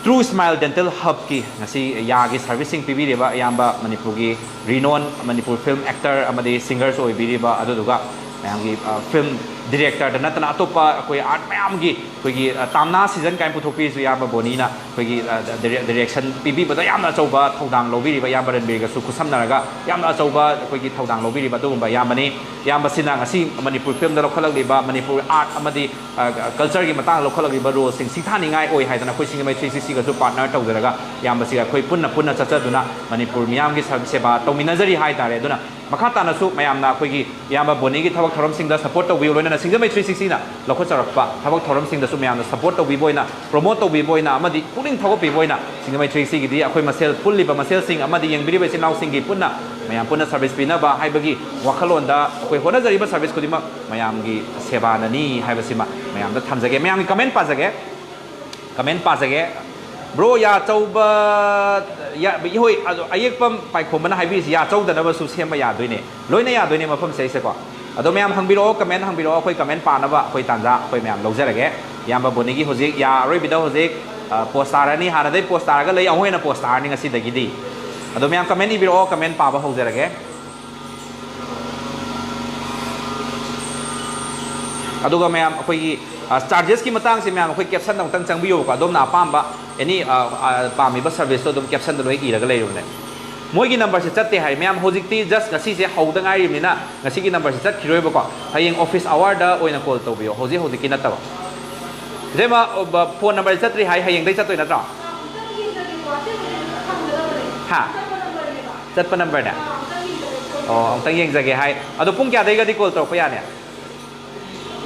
True Smile Dental Hubꯀꯤ ꯉꯁꯤ ꯌꯥꯒꯤ serviceꯁꯤꯡ ꯄꯤꯕꯤꯔꯤꯕ ꯏꯌꯥꯝꯕ ꯃꯅꯤꯄꯨꯔꯒꯤ renowned ꯃꯅꯤꯄꯨꯔ film actor ꯑꯃꯗꯤ singerꯁꯨ ꯑꯣꯏꯕꯤꯔꯤꯕ, ꯑꯗꯨꯗꯨꯒ ꯃꯌꯥꯝꯒꯤ, ꯑ, film ꯗꯤꯔꯦꯛꯇꯔꯗ ꯅꯠꯇꯅ ꯑꯇꯣꯞꯄ ꯑꯩꯈꯣꯏ ꯑꯥꯔꯠ ꯃꯌꯥꯝꯒꯤ ꯑꯩꯈꯣꯏꯒꯤ, ꯑ, ꯇꯥꯝꯅꯥ ꯁꯤꯖꯟ ꯀꯥꯏꯅ ꯄꯨꯊꯣꯛꯄꯤꯔꯤꯁꯨ ꯏꯌꯥꯝꯕ ꯕꯣꯅꯤꯅ ꯑꯩꯈꯣꯏꯒꯤ, ꯑ, ꯗꯤꯔꯦ-, ꯗꯤꯔꯦꯛꯁꯟ ꯄꯤꯕꯤꯕꯗ ꯌꯥꯝꯅ ꯑꯆꯧꯕ ꯊꯧꯗꯥꯡ ꯂꯧꯕꯤꯔꯤꯕ ꯏꯌꯥꯝꯕ ꯔꯟꯕꯤꯔꯒꯁꯨ ꯈꯨꯠꯁꯝꯅꯔꯒ ꯌꯥꯝꯅ ꯑꯆꯧꯕ ꯑꯩꯈꯣꯏꯒꯤ ꯊꯧꯗꯥꯡ ꯂꯧꯕꯤꯔꯤꯕ ꯑꯗꯨꯒꯨꯝꯕ ꯏꯌꯥꯝꯕꯅꯤ꯫ ꯏꯌꯥꯝꯕꯁꯤꯅ ꯉꯁꯤ ꯃꯅꯤꯄꯨꯔ ꯐꯤꯂꯝꯗ ꯂꯧꯈꯠꯂꯛꯂꯤꯕ ꯃꯅꯤꯄꯨꯔ ꯑꯥꯔꯠ ꯑꯃꯗꯤ, ꯑ, ꯀꯜꯆꯔꯒꯤ ꯃꯇꯥꯡꯗ ꯂꯧꯈꯠꯂꯛꯂꯤꯕ ꯔꯣꯜꯁꯤꯡ ꯁꯤꯡꯊꯥꯅꯤꯡꯉꯥꯏ ꯑꯣꯏ ꯍꯥꯏꯗꯅ ꯑꯩꯈꯣꯏ ꯁꯤꯡꯖꯃꯩ ꯊ꯭ꯔꯤ ꯁꯤꯛꯁꯇꯤꯒꯁꯨ ꯄꯥꯔꯠꯅꯔ ꯇꯧꯖꯔꯒ ꯏꯌꯥꯝꯕꯁꯤꯒ ꯑꯩꯈꯣꯏ ꯄꯨꯟꯅ ꯄꯨꯟꯅ ꯆꯠꯆꯗꯨꯅ ꯃꯅꯤꯄꯨꯔ ꯃꯤꯌꯥꯝꯒꯤ ꯁꯦ-, ꯁꯦꯕꯥ ꯇꯧꯃꯤꯟꯅꯖꯔꯤ ꯍꯥꯏ ꯇꯥꯔꯦ꯫ ꯑꯗꯨꯅ ꯃꯈꯥ ꯇꯥꯅꯁꯨ ꯃꯌꯥꯝꯅ ꯑꯩꯈꯣꯏꯒꯤ ꯏꯌꯥꯝꯕ ꯕꯣꯅꯤꯒꯤ ꯊꯕꯛ ꯊꯧꯔꯝꯁꯤꯡꯗ ꯁꯄꯣꯔꯠ ꯇꯧꯕꯤꯌꯨ, ꯂꯣꯏꯅꯅ ꯁꯤꯡꯖꯃꯩ ꯊ꯭ꯔꯤ ꯁꯤꯛꯁꯇꯤꯅ ꯂꯧꯈꯠꯆꯔꯛꯄ ꯊꯕꯛ ꯊꯧꯔꯝꯁꯤꯡꯗꯁꯨ ꯃꯌꯥꯝꯅ ꯁꯄꯣꯔꯠ ꯇꯧꯕꯤꯕ ꯑꯣꯏꯅ, ꯄ꯭ꯔꯣꯃꯣꯠ ꯇꯧꯕꯤꯕ ꯑꯣꯏꯅ ꯑꯃꯗꯤ ꯄꯨꯛꯅꯤꯡ ꯊꯧꯒꯠꯄꯤꯕ ꯑꯣꯏꯅ ꯁꯤꯡꯖꯃꯩ ꯊ꯭ꯔꯤ ꯁꯤꯛꯁꯇꯤꯒꯤꯗꯤ ꯑꯩꯈꯣꯏ ꯃꯁꯦꯜ ꯄꯨꯜꯂꯤꯕ ꯃꯁꯦꯜꯁꯤꯡ ꯑꯃꯗꯤ ꯌꯦꯡꯕꯤꯔꯤꯕ ꯏꯆꯤꯜ ꯏꯅꯥꯎꯁꯤꯡꯒꯤ ꯄꯨꯟꯅ ꯃꯌꯥꯝ ꯄꯨꯟꯅ ꯁꯔꯚꯤꯁ ꯄꯤꯅꯕ ꯍꯥꯏꯕꯒꯤ ꯋꯥꯈꯜꯂꯣꯟꯗ ꯑꯩꯈꯣꯏ ꯍꯣꯠꯅꯖꯔꯤꯕ ꯁꯔꯚꯤꯁ ꯈꯨꯗꯤꯡꯃꯛ ꯃꯌꯥꯝꯒꯤ ꯁꯦꯕꯥꯅꯅꯤ ꯍꯥꯏꯕꯁꯤꯃ ꯃꯌꯥꯝꯗ ꯊꯝꯖꯒꯦ꯫ ꯃꯌꯥꯝꯒꯤ ꯀꯃꯦꯟ ꯄꯥꯖꯒꯦ꯫ ꯀꯃꯦꯟ ꯄꯥꯖꯒꯦ꯫ ꯕ꯭ꯔꯣ, ꯌꯥꯆꯧꯕ, ꯌꯥ-, ꯍꯣꯏ, ꯑꯗꯣ ꯑꯌꯦꯛꯄ ꯄꯥꯏꯈꯣꯝꯕꯅ ꯍꯥꯏꯕꯤꯔꯤꯁꯤ ꯌꯥꯆꯧꯗꯅꯕꯁꯨ ꯁꯦꯝꯕ ꯌꯥꯗꯣꯏꯅꯦ꯫ ꯂꯣꯏꯅ ꯌꯥꯗꯣꯏꯅꯦ ꯃꯐꯝꯁꯦ ꯑꯩꯁꯦꯀꯣ꯫ ꯑꯗꯣ ꯃꯌꯥꯝ ꯍꯪꯕꯤꯔꯛꯑꯣ, ꯀꯃꯦꯟ ꯍꯪꯕꯤꯔꯛꯑꯣ, ꯑꯩꯈꯣꯏ ꯀꯃꯦꯟ ꯄꯥꯅꯕ ꯑꯩꯈꯣꯏ ꯇꯥꯟꯖꯥ ꯑꯩꯈꯣꯏ ꯃꯌꯥꯝ ꯂꯧꯖꯔꯒꯦ꯫ ꯏꯌꯥꯝꯕ ꯕꯣꯅꯤꯒꯤ ꯍꯧꯖꯤꯛ ꯌꯥ ꯑꯔꯣꯏꯕꯤꯗ ꯍꯧꯖꯤꯛ, ꯑ, ꯄꯣꯁ ꯇꯥꯔꯅꯤ, ꯍꯥꯟꯅꯗꯩ ꯄꯣꯁ ꯇꯥꯔꯒ ꯂꯩ, ꯑꯃꯨꯛ ꯍꯦꯟꯅ ꯄꯣꯁ ꯇꯥꯔꯅꯤ ꯉꯁꯤꯗꯒꯤꯗꯤ꯫ ꯑꯗꯣ ꯃꯌꯥꯝ ꯀꯃꯦꯟ ꯏꯕꯤꯔꯛꯑꯣ, ꯀꯃꯦꯟ ꯄꯥꯕ ꯍꯧꯖꯔꯒꯦ꯫ ꯑꯗꯨꯒ ꯃꯌꯥꯝ ꯑꯩꯈꯣꯏꯒꯤ, ꯑ, ꯆꯥꯔꯖꯦꯁꯀꯤ ꯃꯇꯥꯡꯁꯦ ꯃꯌꯥꯝ ꯑꯩꯈꯣꯏ ꯀꯦꯞꯁꯟꯗ ꯑꯃꯨꯛꯇꯪ ꯆꯪꯕꯤꯌꯣꯕꯀꯣ꯫ ꯑꯗꯣꯝꯅ ꯑꯄꯥꯝꯕ ꯑꯦꯅꯤ, ꯑ, ꯑ, ꯄꯥꯝꯃꯤꯕ ꯁꯔꯚꯤꯁꯇꯣ ꯑꯗꯨꯝ ꯀꯦꯞꯁꯟꯗ ꯂꯣꯏ ꯏꯔꯒ ꯂꯩꯔꯨꯕꯅꯦ꯫ ꯃꯣꯏꯒꯤ ꯅꯝꯕꯔꯁꯦ ꯆꯠꯇꯦ ꯍꯥꯏ꯫ ꯃꯌꯥꯝ ꯍꯧꯖꯤꯛꯇꯤ ꯖꯁ ꯉꯁꯤꯁꯦ ꯍꯧꯗ ꯉꯥꯏꯔꯤꯕꯅꯤꯅ ꯉꯁꯤꯒꯤ ꯅꯝꯕꯔꯁꯦ ꯆꯠꯈꯤꯔꯣꯏꯕꯀꯣ꯫ ꯍꯌꯦꯡ ꯑꯣꯐꯤꯁ ꯑꯋꯥꯔꯗ ꯑꯣꯏꯅ ꯀꯣꯜ ꯇꯧꯕꯤꯌꯣ, ꯍꯧꯖꯤꯛ ꯍꯧꯖꯤꯛꯀꯤ ꯅꯠꯇꯕ꯫ ꯏꯇꯩꯃ, ꯑ, ꯕ-, ꯐꯣꯟ ꯅꯝꯕꯔꯁꯦ ꯆꯠꯇ꯭ꯔꯤ ꯍꯥꯏ, ꯍꯌꯦꯡꯗꯩ ꯆꯠꯇꯣꯏ ꯅꯠꯇ꯭ꯔꯣ? ꯍꯥ? ꯆꯠꯄ ꯅꯝꯕꯔꯅꯦ? ꯑꯣ, ꯑꯃꯨꯛꯇꯪ ꯌꯦꯡꯖꯒꯦ ꯍꯥꯏ꯫ ꯑꯗꯣ ꯄꯨꯡ ꯀꯌꯥꯗꯩꯒꯗꯤ ꯀꯣꯜ ꯇꯧꯔꯛꯄ ꯌꯥꯅꯤ?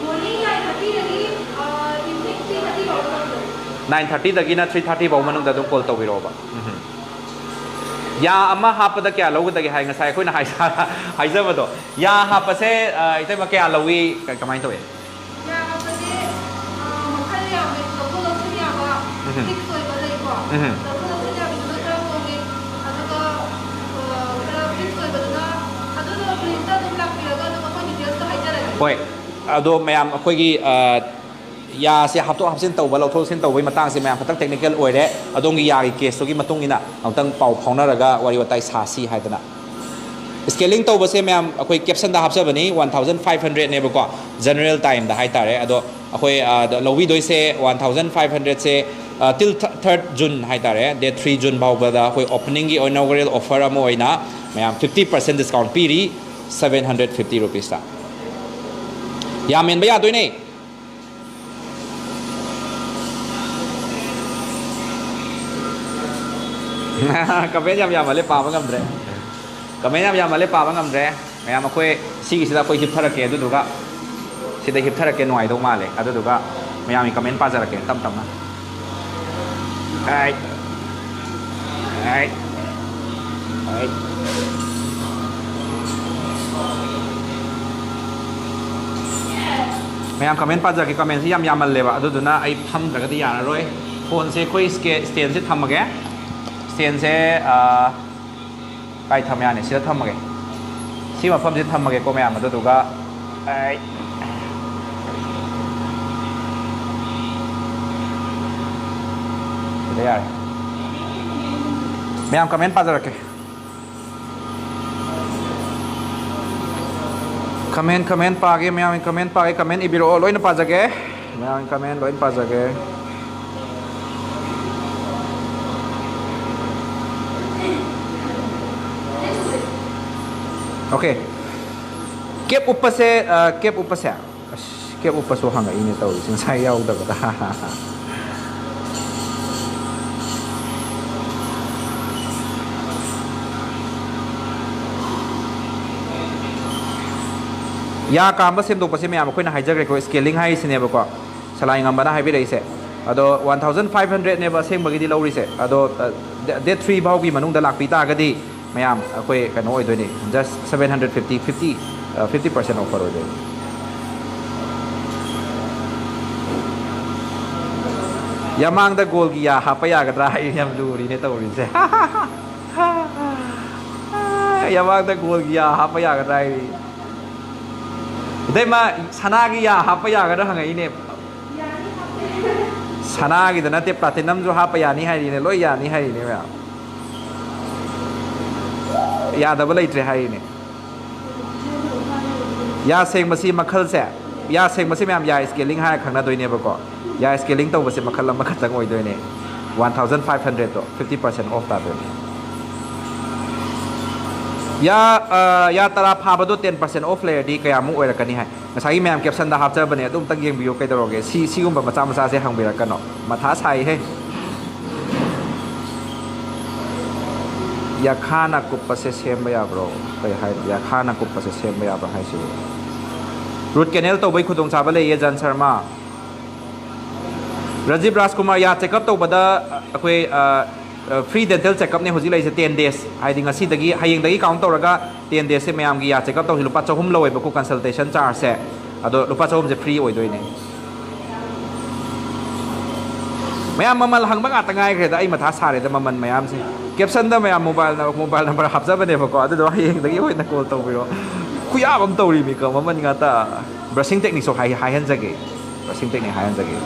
ꯃꯣꯔꯅꯤꯡ ꯅꯥꯏꯟ ꯊꯥꯔꯇꯤꯗꯒꯤ, ꯑ, ꯏꯚꯤꯅꯤꯡ ꯊ꯭ꯔꯤ ꯊꯥꯔꯇꯤ ꯐꯥꯎꯕ ꯇꯧꯖꯩ꯫ ꯅꯥꯏꯟ ꯊꯥꯔꯇꯤꯗꯒꯤꯅ ꯊ꯭ꯔꯤ ꯊꯥꯔꯇꯤ ꯐꯥꯎ ꯃꯅꯨꯡꯗ ꯑꯗꯨꯝ ꯀꯣꯜ ꯇꯧꯕꯤꯔꯛꯑꯣꯕ꯫ ꯎꯝ꯫ ꯌꯥ ꯑꯃ ꯍꯥꯞꯄꯗ ꯀꯌꯥ ꯂꯧꯒꯗꯒꯦ ꯍꯥꯏ, ꯉꯁꯥꯏ ꯑꯩꯈꯣꯏꯅ ꯍꯥꯏꯖ-, ꯍꯥꯏꯖꯕꯗꯣ꯫ ꯌꯥ ꯍꯥꯞꯄꯁꯦ, ꯑ, ꯏꯇꯩꯃ, ꯀꯌꯥ ꯂꯧꯏ? ꯀ-, ꯀꯃꯥꯏꯅ ꯇꯧꯏ? ꯌꯥ ꯍꯥꯞꯄꯁꯦ, ꯑ, ꯃꯈꯜ ꯌꯥꯝꯃꯦ꯫ ꯂꯧꯊꯣꯛ ꯂꯧꯁꯤꯟ ꯌꯥꯕ, ꯎꯝ꯫ ꯐꯤꯛꯁ ꯑꯣꯏꯕ ꯂꯩꯀꯣ꯫ ꯎꯝ꯫ ꯂꯧꯊꯣꯛ ꯂꯧꯁꯤꯟ ꯌꯥꯕꯗꯨꯅ ꯈꯔ ꯍꯣꯡꯉꯦ꯫ ꯑꯗꯨꯒ, ꯑ, ꯈꯔ ꯐꯤꯛꯁ ꯑꯣꯏꯕꯗꯨꯅ, ꯑꯗꯨꯗꯣ ꯀ꯭ꯂꯤꯅꯤꯛꯇ ꯑꯗꯨꯝ ꯂꯥꯛꯄꯤꯔꯒ ꯑꯗꯨꯝ ꯑꯩꯈꯣꯏ ꯗꯤꯇꯦꯜꯁꯇꯣ ꯍꯥꯏꯖꯔꯒꯦ꯫ ꯍꯣꯏ꯫ ꯑꯗꯣ ꯃꯌꯥꯝ ꯑꯩꯈꯣꯏꯒꯤ, ꯑ, ꯌꯥꯁꯦ ꯍꯥꯞꯇꯣꯛ ꯍꯥꯞꯆꯤꯟ ꯇꯧꯕ, ꯂꯧꯊꯣꯛ ꯂꯧꯁꯤꯟ ꯇꯧꯕꯒꯤ ꯃꯇꯥꯡꯁꯦ ꯃꯌꯥꯝ ꯈꯇꯪ ꯇꯦꯛꯅꯤꯀꯦꯜ ꯑꯣꯏꯔꯦ꯫ ꯑꯗꯣꯝꯒꯤ ꯌꯥꯒꯤ ꯀꯦꯁꯇꯨꯒꯤ ꯃꯇꯨꯡ ꯏꯟꯅ ꯑꯃꯨꯛꯇꯪ ꯄꯥꯎ ꯐꯥꯎꯅꯔꯒ ꯋꯥꯔꯤ ꯋꯥꯇꯥꯏ ꯁꯥꯁꯤ ꯍꯥꯏꯗꯅ꯫ Scaling ꯇꯧꯕꯁꯦ ꯃꯌꯥꯝ ꯑꯩꯈꯣꯏ caption ꯗ ꯍꯥꯞꯆꯕꯅꯤ, one thousand five hundred ꯅꯦꯕꯀꯣ, general time ꯗ ꯍꯥꯏꯇꯥꯔꯦ꯫ ꯑꯗꯣ ꯑꯩꯈꯣꯏ, ꯑ, ꯗ ꯂꯧꯕꯤꯗꯣꯏꯁꯦ one thousand five hundred ꯁꯦ, ꯑ, till th-, third June ꯍꯥꯏꯇꯥꯔꯦ, date three June ꯐꯥꯎꯕꯗ ꯑꯩꯈꯣꯏ opening ꯒꯤ inaugural offer ꯑꯃ ꯑꯣꯏꯅ ꯃꯌꯥꯝ fifty percent discount ꯄꯤꯔꯤ, seven hundred fifty rupees ꯇ꯫ ꯌꯥꯝ ꯃꯦꯟꯕ ꯌꯥꯗꯣꯏꯅꯦ꯫ Comment ꯌꯥꯝ ꯌꯥꯝꯃꯜꯂꯦ, ꯄꯥꯕ ꯉꯝꯗ꯭ꯔꯦ꯫ Comment ꯌꯥꯝ ꯌꯥꯝꯃꯜꯂꯦ, ꯄꯥꯕ ꯉꯝꯗ꯭ꯔꯦ꯫ ꯃꯌꯥꯝ ꯑꯩꯈꯣꯏ ꯁꯤꯒꯤꯁꯤꯗ ꯑꯩꯈꯣꯏ ꯍꯤꯞꯊꯔꯛꯀꯦ, ꯑꯗꯨꯗꯨꯒ ꯁꯤꯗ ꯍꯤꯞꯊꯔꯛꯀꯦ, ꯅꯨꯡꯉꯥꯏꯗꯧ ꯃꯥꯜꯂꯦ꯫ ꯑꯗꯨꯗꯨꯒ ꯃꯌꯥꯝꯒꯤ comment ꯄꯥꯖꯔꯛꯀꯦ ꯇꯞ ꯇꯞꯅ꯫ ꯑꯩ, ꯑꯩ, ꯑꯩ꯫ ꯃꯌꯥꯝ comment ꯄꯥꯖꯔꯛꯀꯦ꯫ Comment ꯁꯤ ꯌꯥꯝ ꯌꯥꯝꯃꯜꯂꯦꯕ, ꯑꯗꯨꯗꯨꯅ ꯑꯩ ꯐꯝꯗ꯭ꯔꯒꯗꯤ ꯌꯥꯔꯔꯣꯏ꯫ Phone ꯁꯦ ꯑꯩꯈꯣꯏ ꯁ꯭ꯀꯦ-, stand ꯁꯦ ꯊꯝꯃꯒꯦ꯫ Stand ꯁꯦ, ꯑ, ꯀꯥꯏ ꯊꯝ ꯌꯥꯅꯤ? ꯁꯤꯗ ꯊꯝꯃꯒꯦ꯫ ꯁꯤ ꯃꯐꯝꯁꯤꯗ ꯊꯝꯃꯒꯦꯀꯣ ꯃꯌꯥꯝ, ꯑꯗꯨꯗꯨꯒ ꯑꯩ ꯁꯤꯗ ꯌꯥꯔꯦ꯫ ꯃꯌꯥꯝ comment ꯄꯥꯖꯔꯛꯀꯦ꯫ Comment, comment ꯄꯥꯒꯦ, ꯃꯌꯥꯝꯒꯤ comment ꯄꯥꯒꯦ, comment ꯏꯕꯤꯔꯛꯑꯣ, ꯂꯣꯏꯅ ꯄꯥꯖꯒꯦ꯫ ꯃꯌꯥꯝꯒꯤ comment ꯂꯣꯏꯅ ꯄꯥꯖꯒꯦ꯫ Okay꯫ Cap ꯎꯞꯄꯁꯦ, ꯑ, cap ꯎꯞꯄꯁꯦ꯫ ꯑꯁ, cap ꯎꯞꯄꯁꯨ ꯍꯪꯉꯛꯏꯅꯦ ꯇꯧꯔꯤꯁꯦ, ꯉꯁꯥꯏ ꯌꯥꯎꯗꯕꯗ꯫ ꯌꯥ ꯀꯥꯝꯕ ꯁꯦꯝꯗꯣꯛꯄꯁꯦ ꯃꯌꯥꯝ ꯑꯩꯈꯣꯏꯅ ꯍꯥꯏꯖꯈ꯭ꯔꯦꯀꯣ, scaling ꯍꯥꯏꯔꯤꯁꯤꯅꯦꯕꯀꯣ, ꯁꯂꯥꯏ ꯉꯝꯕꯅ ꯍꯥꯏꯕꯤꯔꯛꯏꯁꯦ꯫ ꯑꯗꯣ one thousand five hundred ꯅꯦꯕ ꯑꯁꯦꯡꯕꯒꯤꯗꯤ ꯂꯧꯔꯤꯁꯦ, ꯑꯗꯣ, ꯑ, date three ꯐꯥꯎꯒꯤ ꯃꯅꯨꯡꯗ ꯂꯥꯛꯄꯤ ꯇꯥꯔꯒꯗꯤ ꯃꯌꯥꯝ ꯑꯩꯈꯣꯏ ꯀꯩꯅꯣ ꯑꯣꯏꯗꯣꯏꯅꯤ, just seven hundred fifty, fifty, ꯑ, fifty percent offer ꯑꯣꯏꯗꯣꯏꯅꯤ꯫ ꯌꯥꯃꯥꯡꯗ ꯒꯣꯜꯒꯤ ꯌꯥ ꯍꯥꯞꯄ ꯌꯥꯒꯗ꯭ꯔꯥ ꯍꯥꯏ, ꯌꯥꯝ ꯂꯨꯔꯤꯅꯦ ꯇꯧꯔꯤꯁꯦ꯫ ꯌꯥꯃꯥꯡꯗ ꯒꯣꯜꯒꯤ ꯌꯥ ꯍꯥꯞꯄ ꯌꯥꯒꯗ꯭ꯔꯥ ꯍꯥꯏꯔꯤ꯫ ꯏꯇꯩꯃ, ꯁꯅꯥꯒꯤ ꯌꯥ ꯍꯥꯞꯄ ꯌꯥꯒꯗ꯭ꯔꯥ ꯍꯪꯉꯛꯏꯅꯦ꯫ ꯁꯅꯥꯒꯤꯗ ꯅꯠꯇꯦ, platinum ꯁꯨ ꯍꯥꯞꯄ ꯌꯥꯅꯤ ꯍꯥꯏꯔꯤꯅꯦ, ꯂꯣꯏ ꯌꯥꯅꯤ ꯍꯥꯏꯔꯤꯅꯦ ꯃꯌꯥꯝ꯫ ꯌꯥꯗꯕ ꯂꯩꯇ꯭ꯔꯦ ꯍꯥꯏꯔꯤꯅꯦ꯫ ꯌꯥ ꯁꯦꯡꯕꯁꯤ ꯃꯈꯜꯁꯦ, ꯌꯥ ꯁꯦꯡꯕꯁꯤ ꯃꯌꯥꯝ ꯌꯥ scaling ꯍꯥꯏꯔ ꯈꯪꯅꯗꯣꯏꯅꯦꯕꯀꯣ꯫ ꯌꯥ scaling ꯇꯧꯕꯁꯦ ꯃꯈꯜ ꯑꯃꯈꯛꯇꯪ ꯑꯣꯏꯗꯣꯏꯅꯦ꯫ One thousand five hundred ꯇꯣ fifty percent off ꯇꯥꯗꯣꯏꯅꯦ꯫ ꯌꯥ, ꯑ, ꯌꯥ ꯇꯔꯥ ꯐꯥꯕꯗꯣ ten percent off ꯂꯩꯔꯗꯤ ꯀꯌꯥꯃꯨꯛ ꯑꯣꯏꯔꯛꯀꯅꯤ ꯍꯥꯏ? ꯉꯁꯥꯏꯒꯤ ꯃꯌꯥꯝ caption ꯗ ꯍꯥꯞꯆꯕꯅꯦ, ꯑꯗꯨ ꯑꯝꯇꯪ ꯌꯦꯡꯕꯤꯌꯨ ꯀꯩꯗꯧꯔꯒꯦ꯫ ꯁꯤ, ꯁꯤꯒꯨꯝꯕ ꯃꯆꯥ ꯃꯆꯥꯁꯦ ꯍꯪꯕꯤꯔꯛꯀꯅꯣ꯫ ꯃꯊꯥ ꯁꯥꯏꯍꯦ꯫ ꯌꯥꯈꯥꯅ ꯀꯨꯞꯄꯁꯦ ꯁꯦꯝꯕ ꯌꯥꯕ꯭ꯔꯣ? ꯀꯩ ꯍꯥꯏꯅꯣ? ꯌꯥꯈꯥꯅ ꯀꯨꯞꯄꯁꯦ ꯁꯦꯝꯕ ꯌꯥꯕ꯭ꯔꯣ ꯍꯥꯏꯁꯤꯕꯨ? Root canal ꯇꯧꯕꯩ ꯈꯨꯗꯣꯡꯆꯥꯕ ꯂꯩꯌꯦ, ꯖꯟ ꯁꯔꯃ꯫ ꯔꯖꯤꯕ ꯔꯥꯖꯀꯨꯃꯥꯔ, ꯌꯥ check up ꯇꯧꯕꯗ ꯑꯩꯈꯣꯏ, ꯑ, ꯑ, free dental check up ꯅꯦ ꯍꯧꯖꯤꯛ ꯂꯩꯔꯤꯁꯦ, ten days꯫ ꯍꯥꯏꯗꯤ ꯉꯁꯤꯗꯒꯤ, ꯍꯌꯦꯡꯗꯒꯤ count ꯇꯧꯔꯒ ten days ꯁꯦ ꯃꯌꯥꯝꯒꯤ ꯌꯥ check up ꯇꯧꯁꯤ꯫ ꯂꯨꯄꯥ ꯆꯍꯨꯝ ꯂꯧꯋꯦꯕꯀꯣ consultation charge ꯁꯦ꯫ ꯑꯗꯣ ꯂꯨꯄꯥ ꯆꯍꯨꯝꯁꯦ free ꯑꯣꯏꯗꯣꯏꯅꯦ꯫ ꯃꯌꯥꯝ ꯃꯃꯜ ꯍꯪꯕ ꯉꯥꯛꯇ ꯉꯥꯏꯈ꯭ꯔꯦꯗ, ꯑꯩ ꯃꯊꯥ ꯁꯥꯔꯦꯗ ꯃꯃꯜ ꯃꯌꯥꯝꯁꯦ꯫ Caption ꯗ ꯃꯌꯥꯝ mobile ꯅ-, mobile number ꯍꯥꯞꯆꯕꯅꯦꯕꯀꯣ, ꯑꯗꯨꯗꯣ ꯍꯌꯦꯡꯗꯒꯤ ꯑꯣꯏꯅ call ꯇꯧꯕꯤꯔꯣ꯫ ꯈꯨꯌꯥꯕ ꯑꯃ ꯇꯧꯔꯤꯃꯤꯀꯣ, ꯃꯃꯜ ꯉꯥꯛꯇ꯫ Brushing technique ꯁꯨ ꯍꯥꯏ-, ꯍꯥꯏꯍꯟꯖꯒꯦ꯫ Brushing technique ꯍꯥꯏꯍꯟꯖꯒꯦ꯫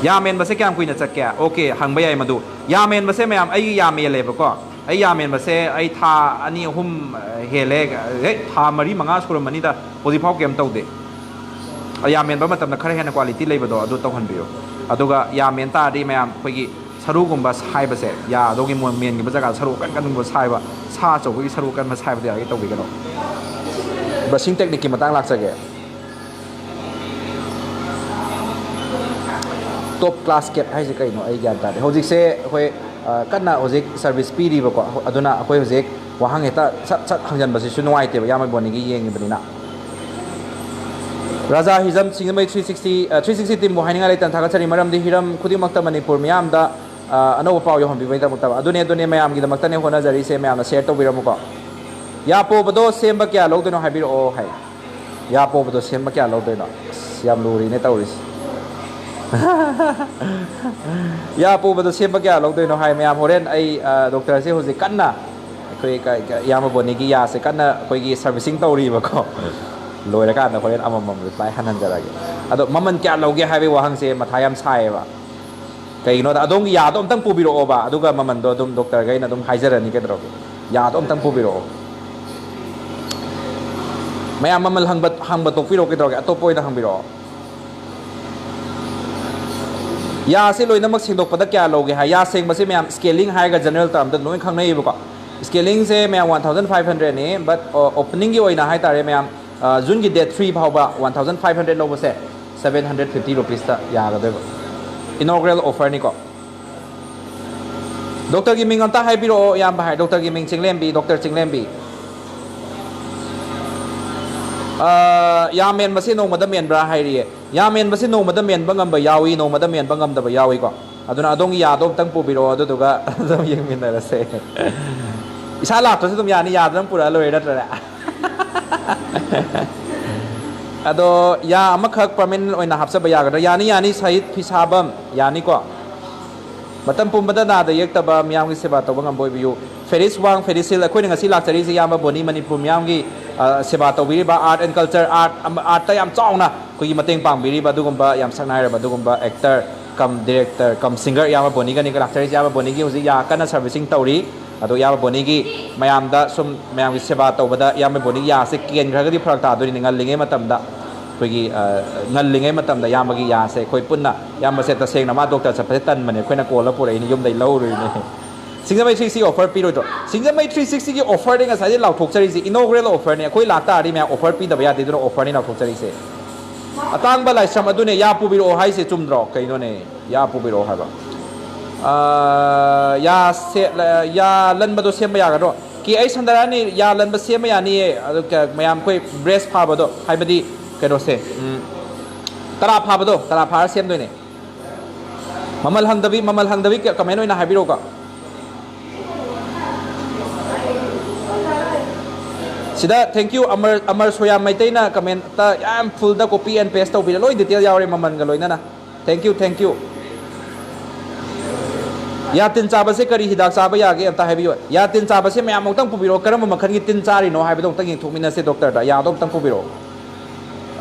ꯌꯥ ꯃꯦꯟꯕꯁꯦ ꯀꯌꯥꯝ ꯀꯨꯏꯅ ꯆꯠꯀꯦ? Okay, ꯍꯪꯕ ꯌꯥꯏ ꯃꯗꯨ꯫ ꯌꯥ ꯃꯦꯟꯕꯁꯦ ꯃꯌꯥꯝ, ꯑꯩꯒꯤ ꯌꯥ ꯃꯦꯜꯂꯦꯕꯀꯣ꯫ ꯑꯩ ꯌꯥ ꯃꯦꯟꯕꯁꯦ ꯑꯩ ꯊꯥ ꯑꯅꯤ ꯑꯍꯨꯝ ꯍꯦꯜꯂꯦ, ꯍꯦꯛ ꯊꯥ ꯃꯔꯤ ꯃꯉꯥ ꯁꯨꯔꯝꯃꯅꯤꯗ, ꯍꯧꯖꯤꯛꯐꯥꯎ ꯀꯩꯝ ꯇꯧꯗꯦ꯫ ꯌꯥ ꯃꯦꯟꯕ ꯃꯇꯝꯗ ꯈꯔ ꯍꯦꯟꯅ quality ꯂꯩꯕꯗꯣ ꯑꯗꯨ ꯇꯧꯍꯟꯕꯤꯌꯨ꯫ ꯑꯗꯨꯒ ꯌꯥ ꯃꯦꯟ ꯇꯥꯔꯗꯤ ꯃꯌꯥꯝ ꯑꯩꯈꯣꯏꯒꯤ ꯁꯔꯨꯒꯨꯝꯕ ꯁꯥꯏꯕꯁꯦ, ꯌꯥ ꯑꯗꯣꯝꯒꯤ ꯃꯣ-, ꯃꯦꯟꯈꯤꯕ ꯖꯒꯥꯗ ꯁꯔꯨ ꯑꯀꯟ ꯀꯟꯒꯨꯝꯕ ꯁꯥꯏꯕ, ꯁꯥ ꯑꯆꯧꯕꯒꯤ ꯁꯔꯨ ꯑꯀꯟꯕ ꯁꯥꯏꯕꯗ ꯌꯥꯔꯒꯗꯤ ꯇꯧꯕꯤꯒꯅꯣ꯫ Brushing technique ꯀꯤ ꯃꯇꯥꯡ ꯂꯥꯛꯆꯒꯦ꯫ Top class cap ꯍꯥꯏꯁꯦ ꯀꯩꯅꯣ? ꯑꯩ ꯒ꯭ꯌꯥꯟ ꯇꯥꯗꯦ꯫ ꯍꯧꯖꯤꯛꯁꯦ ꯑꯩꯈꯣꯏ, ꯑ, ꯀꯟꯅ ꯍꯧꯖꯤꯛ service ꯄꯤꯔꯤꯕꯀꯣ, ꯑꯗꯨꯅ ꯑꯩꯈꯣꯏ ꯍꯧꯖꯤꯛ ꯋꯥꯍꯪ ꯍꯦꯛꯇ ꯁꯠ ꯁꯠ ꯍꯪꯖꯟꯕꯁꯤꯁꯨ ꯅꯨꯡꯉꯥꯏꯇꯦꯕ, ꯏꯌꯥꯝꯕ ꯕꯣꯅꯤꯒꯤ ꯌꯦꯡꯉꯤꯕꯅꯤꯅ꯫ ꯔꯥꯖꯥ ꯍꯤꯖꯝ ꯁꯤꯡꯖꯃꯩ three sixty, ꯑ, three sixty team ꯕꯨ ꯍꯥꯏꯅꯤꯡꯉꯥꯏ ꯂꯩꯇꯅ ꯊꯥꯒꯠꯆꯔꯤ, ꯃꯔꯝꯗꯤ ꯍꯤꯔꯝ ꯈꯨꯗꯤꯡꯃꯛꯇ ꯃꯅꯤꯄꯨꯔ ꯃꯤꯌꯥꯝꯗ, ꯑ, ꯑꯅꯧꯕ ꯄꯥꯎ ꯌꯧꯍꯟꯕꯤꯕꯒꯤꯗꯃꯛꯇ꯫ ꯑꯗꯨꯅꯦ, ꯑꯗꯨꯅꯦ, ꯃꯌꯥꯝꯒꯤꯗꯃꯛꯇꯅꯦ ꯍꯣꯠꯅꯖꯔꯤꯁꯦ, ꯃꯌꯥꯝꯅ share ꯇꯧꯕꯤꯔꯝꯃꯨꯀꯣ꯫ ꯌꯥ ꯄꯣꯕꯗꯣ ꯁꯦꯝꯕ ꯀꯌꯥ ꯂꯧꯗꯣꯏꯅꯣ ꯍꯥꯏꯕꯤꯔꯛꯑꯣ ꯍꯥꯏ꯫ ꯌꯥ ꯄꯣꯕꯗꯣ ꯁꯦꯝꯕ ꯀꯌꯥ ꯂꯧꯗꯣꯏꯅꯣ? ꯑꯁ, ꯌꯥꯝ ꯂꯨꯔꯤꯅꯦ ꯇꯧꯔꯤꯁꯦ꯫ ꯌꯥ ꯄꯣꯕꯗꯣ ꯁꯦꯝꯕ ꯀꯌꯥ ꯂꯧꯗꯣꯏꯅꯣ ꯍꯥꯏ꯫ ꯃꯌꯥꯝ ꯍꯣꯔꯦꯟ ꯑꯩ, ꯑ, doctor ꯁꯦ ꯍꯧꯖꯤꯛ ꯀꯟꯅ ꯑꯩꯈꯣꯏ ꯀ-, ꯀ-, ꯏꯌꯥꯝꯕ ꯕꯣꯅꯤꯒꯤ ꯌꯥꯁꯦ ꯀꯟꯅ ꯑꯩꯈꯣꯏꯒꯤ servicing ꯇꯧꯔꯤꯕꯀꯣ꯫ ꯂꯣꯏꯔꯀꯥꯟꯗ ꯍꯣꯔꯦꯟ ꯑꯃꯃꯝ reply ꯍꯟꯍꯟꯖꯔꯛꯑꯒꯦ꯫ ꯑꯗꯣ ꯃꯃꯜ ꯀꯌꯥ ꯂꯧꯒꯦ ꯍꯥꯏꯕꯒꯤ ꯋꯥꯍꯪꯁꯦ ꯃꯊꯥ ꯌꯥꯝ ꯁꯥꯏꯌꯦꯕ꯫ ꯀꯩꯒꯤꯅꯣꯗ ꯑꯗꯣꯝꯒꯤ ꯌꯥꯗꯣ ꯑꯝꯇꯪ ꯄꯨꯕꯤꯔꯛꯑꯣꯕ, ꯑꯗꯨꯒ ꯃꯃꯜꯗꯣ ꯑꯗꯨꯝ doctor ꯒꯩꯅ ꯑꯗꯨꯝ ꯍꯥꯏꯖꯔꯅꯤ, ꯀꯩꯗꯧꯔꯒꯦ꯫ ꯌꯥꯗꯣ ꯑꯝꯇꯪ ꯄꯨꯕꯤꯔꯛꯑꯣ꯫ ꯃꯌꯥꯝ ꯃꯃꯜ ꯍꯪꯕ, ꯍꯪꯕ ꯇꯣꯛꯄꯤꯔꯛꯑꯣ, ꯀꯩꯗꯧꯔꯒꯦ? ꯑꯇꯣꯞꯄ ꯑꯣꯏꯅ ꯍꯪꯕꯤꯔꯛꯑꯣ꯫ ꯌꯥꯁꯦ ꯂꯣꯏꯅꯃꯛ ꯁꯦꯡꯗꯣꯛꯄꯗ ꯀꯌꯥ ꯂꯧꯒꯦ ꯍꯥꯏ? ꯌꯥ ꯁꯦꯡꯕꯁꯦ ꯃꯌꯥꯝ scaling ꯍꯥꯏꯔꯒ general termꯗ ꯂꯣꯏ ꯈꯪꯅꯩꯌꯦꯕꯀꯣ꯫ Scalingꯁꯦ ꯃꯌꯥꯝ one thousand five hundredꯅꯤ, but, ꯑ, openingꯒꯤ ꯑꯣꯏꯅ ꯍꯥꯏꯇꯥꯔꯦ ꯃꯌꯥꯝ, ꯑ, Juneꯒꯤ date three ꯐꯥꯎꯕ one thousand five hundred ꯂꯧꯕꯁꯦ seven hundred fifty rupeesꯇ ꯌꯥꯒꯗꯣꯏꯕ꯫ Inaugural offerꯅꯤꯀꯣ꯫ Doctorꯒꯤ ꯃꯤꯡ ꯑꯝꯇ ꯍꯥꯏꯕꯤꯔꯛꯑꯣ, ꯏꯌꯥꯝꯕ ꯍꯥꯏ꯫ Doctorꯒꯤ ꯃꯤꯡ ꯆꯤꯡꯂꯦꯝꯕꯤ, Doctor ꯆꯤꯡꯂꯦꯝꯕꯤ꯫ ꯑ, ꯌꯥ ꯃꯦꯟꯕꯁꯦ ꯅꯣꯡꯃꯗ ꯃꯦꯟꯕ꯭ꯔꯥ ꯍꯥꯏꯔꯤꯌꯦ꯫ ꯌꯥ ꯃꯦꯟꯕꯁꯦ ꯅꯣꯡꯃꯗ ꯃꯦꯟꯕ ꯉꯝꯕ ꯌꯥꯎꯏ, ꯅꯣꯡꯃꯗ ꯃꯦꯟꯕ ꯉꯝꯗꯕ ꯌꯥꯎꯏꯀꯣ꯫ ꯑꯗꯨꯅ ꯑꯗꯣꯝꯒꯤ ꯌꯥꯗꯣ ꯑꯝꯇꯪ ꯄꯨꯕꯤꯔꯛꯑꯣ, ꯑꯗꯨꯗꯨꯒ ꯑꯗꯨꯝ ꯌꯦꯡꯃꯤꯟꯅꯔꯁꯦ꯫ ꯏꯁꯥ ꯂꯥꯛꯇ꯭ꯔꯁꯨ ꯑꯗꯨꯝ ꯌꯥꯅꯤ, ꯌꯥꯗꯅ ꯄꯨꯔꯛꯑ ꯂꯣꯏꯔꯦ ꯅꯠꯇ꯭ꯔꯅꯦ? ꯑꯗꯣ ꯌꯥ ꯑꯃꯈꯛ permanent ꯑꯣꯏꯅ ꯍꯥꯞꯆꯕ ꯌꯥꯒꯗ꯭ꯔꯥ? ꯌꯥꯅꯤ, ꯌꯥꯅꯤ, ꯁꯍꯤꯗ ꯐꯤꯁꯥꯕꯝ, ꯌꯥꯅꯤꯀꯣ? ꯃꯇꯝ ꯄꯨꯝꯕꯗ ꯅꯥꯗ ꯌꯦꯛꯇꯕ ꯃꯤꯌꯥꯝꯒꯤ ꯁꯦꯕꯥ ꯇꯧꯕ ꯉꯝꯕ ꯑꯣꯏꯕꯤꯌꯨ꯫ Ferris Wang, Ferris Hill, ꯑꯩꯈꯣꯏꯅ ꯉꯁꯤ ꯂꯥꯛꯆꯔꯤꯁꯤ ꯏꯌꯥꯝꯕ ꯕꯣꯅꯤ, ꯃꯅꯤꯄꯨꯔ ꯃꯤꯌꯥꯝꯒꯤ, ꯑ, ꯁꯦꯕꯥ ꯇꯧꯕꯤꯔꯤꯕ, art and culture, art, ꯑꯝ, artꯇ ꯌꯥꯝ ꯆꯥꯎꯅ ꯑꯩꯈꯣꯏꯒꯤ ꯃꯇꯦꯡ ꯄꯥꯡꯕꯤꯔꯤꯕ ꯑꯗꯨꯒꯨꯝꯕ ꯌꯥꯝ ꯁꯛꯅꯥꯏꯔꯕ ꯑꯗꯨꯒꯨꯝꯕ actor cum director cum singer ꯏꯌꯥꯝꯕ ꯕꯣꯅꯤꯒꯅꯤ ꯂꯥꯛꯆꯔꯤꯁꯤ꯫ ꯏꯌꯥꯝꯕ ꯕꯣꯅꯤꯒꯤ ꯍꯧꯖꯤꯛ ꯌꯥ ꯀꯟꯅ servicing ꯇꯧꯔꯤ꯫ ꯑꯗꯣ ꯏꯌꯥꯝꯕ ꯕꯣꯅꯤꯒꯤ ꯃꯌꯥꯝꯗ ꯁꯨꯝ ꯃꯌꯥꯝꯒꯤ ꯁꯦꯕꯥ ꯇꯧꯕꯗ ꯏꯌꯥꯝꯕ ꯕꯣꯅꯤꯒꯤ ꯌꯥꯁꯦ ꯀꯦꯟꯈ꯭ꯔꯒꯗꯤ ꯐꯔꯛ ꯇꯥꯗꯣꯏꯅꯤ ꯉꯜꯂꯤꯉꯩ ꯃꯇꯝꯗ꯫ ꯑꯩꯈꯣꯏꯒꯤ, ꯑ, ꯉꯜꯂꯤꯉꯩ ꯃꯇꯝꯗ ꯏꯌꯥꯝꯕꯒꯤ ꯌꯥꯁꯦ ꯑꯩꯈꯣꯏ ꯄꯨꯟꯅ, ꯏꯌꯥꯝꯕꯁꯦ ꯇꯁꯦꯡꯅ ꯃꯥ doctor ꯆꯠꯄꯁꯦ ꯇꯟꯕꯅꯦ, ꯑꯩꯈꯣꯏꯅ ꯀꯣꯜꯂ ꯄꯨꯔꯛꯏꯅꯦ, ꯌꯨꯝꯗꯩ ꯂꯧꯔꯨꯏꯅꯦ꯫ ꯁꯤꯡꯖꯃꯩ three sixty offer ꯄꯤꯔꯣꯏꯗ꯭ꯔꯣ? ꯁꯤꯡꯖꯃꯩ three sixtyꯒꯤ offerꯅꯦ ꯉꯁꯥꯏꯗꯩ ꯂꯥꯎꯊꯣꯛꯆꯔꯤꯁꯦ, inaugural offerꯅꯦ꯫ ꯑꯩꯈꯣꯏ ꯂꯥꯛꯇꯥꯔꯗꯤ ꯃꯌꯥꯝ offer ꯄꯤꯗꯕ ꯌꯥꯗꯦ, ꯑꯗꯨꯅ offerꯅꯦ ꯂꯥꯎꯊꯣꯛꯆꯔꯤꯁꯦ꯫ ꯑꯇꯥꯡꯕ ꯂꯥꯏꯁ꯭ꯔꯝ ꯑꯗꯨꯅꯦ ꯌꯥ ꯄꯨꯕꯤꯔꯛꯑꯣ ꯍꯥꯏꯁꯦ, ꯆꯨꯝꯗ꯭ꯔꯣ? ꯀꯩꯅꯣꯅꯦ, ꯌꯥ ꯄꯨꯕꯤꯔꯛꯑꯣ ꯍꯥꯏꯕ꯫ ꯑꯥ, ꯌꯥ ꯁꯦ-, ꯌꯥ ꯂꯟꯕꯗꯣ ꯁꯦꯝꯕ ꯌꯥꯒꯗ꯭ꯔꯣ? ꯀꯦ ꯑꯩ ꯁꯟꯗꯔꯥꯅꯤ, ꯌꯥ ꯂꯟꯕ ꯁꯦꯝꯕ ꯌꯥꯅꯤꯌꯦ꯫ ꯑꯗꯣ ꯀ-, ꯃꯌꯥꯝ ꯑꯩꯈꯣꯏ brace ꯐꯥꯕꯗꯣ, ꯍꯥꯏꯕꯗꯤ ꯀꯩꯅꯣꯁꯦ, ꯎꯝ, ꯇꯔꯥ ꯐꯥꯕꯗꯣ, ꯇꯔꯥ ꯐꯥꯔ ꯁꯦꯝꯗꯣꯏꯅꯦ꯫ ꯃꯃꯜ ꯍꯪꯗꯕꯤ, ꯃꯃꯜ ꯍꯪꯗꯕꯤ ꯀ-, comment ꯑꯣꯏꯅ ꯍꯥꯏꯕꯤꯔꯛꯎꯀꯣ꯫ ꯁꯤꯗ thank you ꯑꯃꯔ, ꯑꯃꯔ ꯁꯣꯌꯥꯝ ꯃꯩꯇꯩꯅ commentꯇ ꯌꯥꯝ fullꯗ copy and paste ꯇꯧꯕꯤꯔꯦ, ꯂꯣꯏ detail ꯌꯥꯎꯔꯦ ꯃꯃꯜꯒ ꯂꯣꯏꯅꯅ꯫ Thank you, thank you꯫ ꯌꯥ ꯇꯤꯟ ꯆꯥꯕꯁꯦ ꯀꯔꯤ ꯍꯤꯗꯥꯛ ꯆꯥꯕ ꯌꯥꯒꯦ ꯑꯝꯇ ꯍꯥꯏꯕꯤꯌꯨ꯫ ꯌꯥ ꯇꯤꯟ ꯆꯥꯕꯁꯦ ꯃꯌꯥꯝ ꯑꯃꯨꯛꯇꯪ ꯄꯨꯕꯤꯔꯛꯑꯣ, ꯀꯔꯝꯕ ꯃꯈꯜꯒꯤ ꯇꯤꯟ ꯆꯥꯔꯤꯅꯣ ꯍꯥꯏꯕꯗꯣ ꯑꯃꯨꯛꯇꯪ ꯌꯦꯡꯊꯣꯛꯃꯤꯟꯅꯁꯦ doctorꯗ꯫ ꯌꯥꯗꯣ ꯑꯃꯨꯛꯇꯪ ꯄꯨꯕꯤꯔꯛꯑꯣ꯫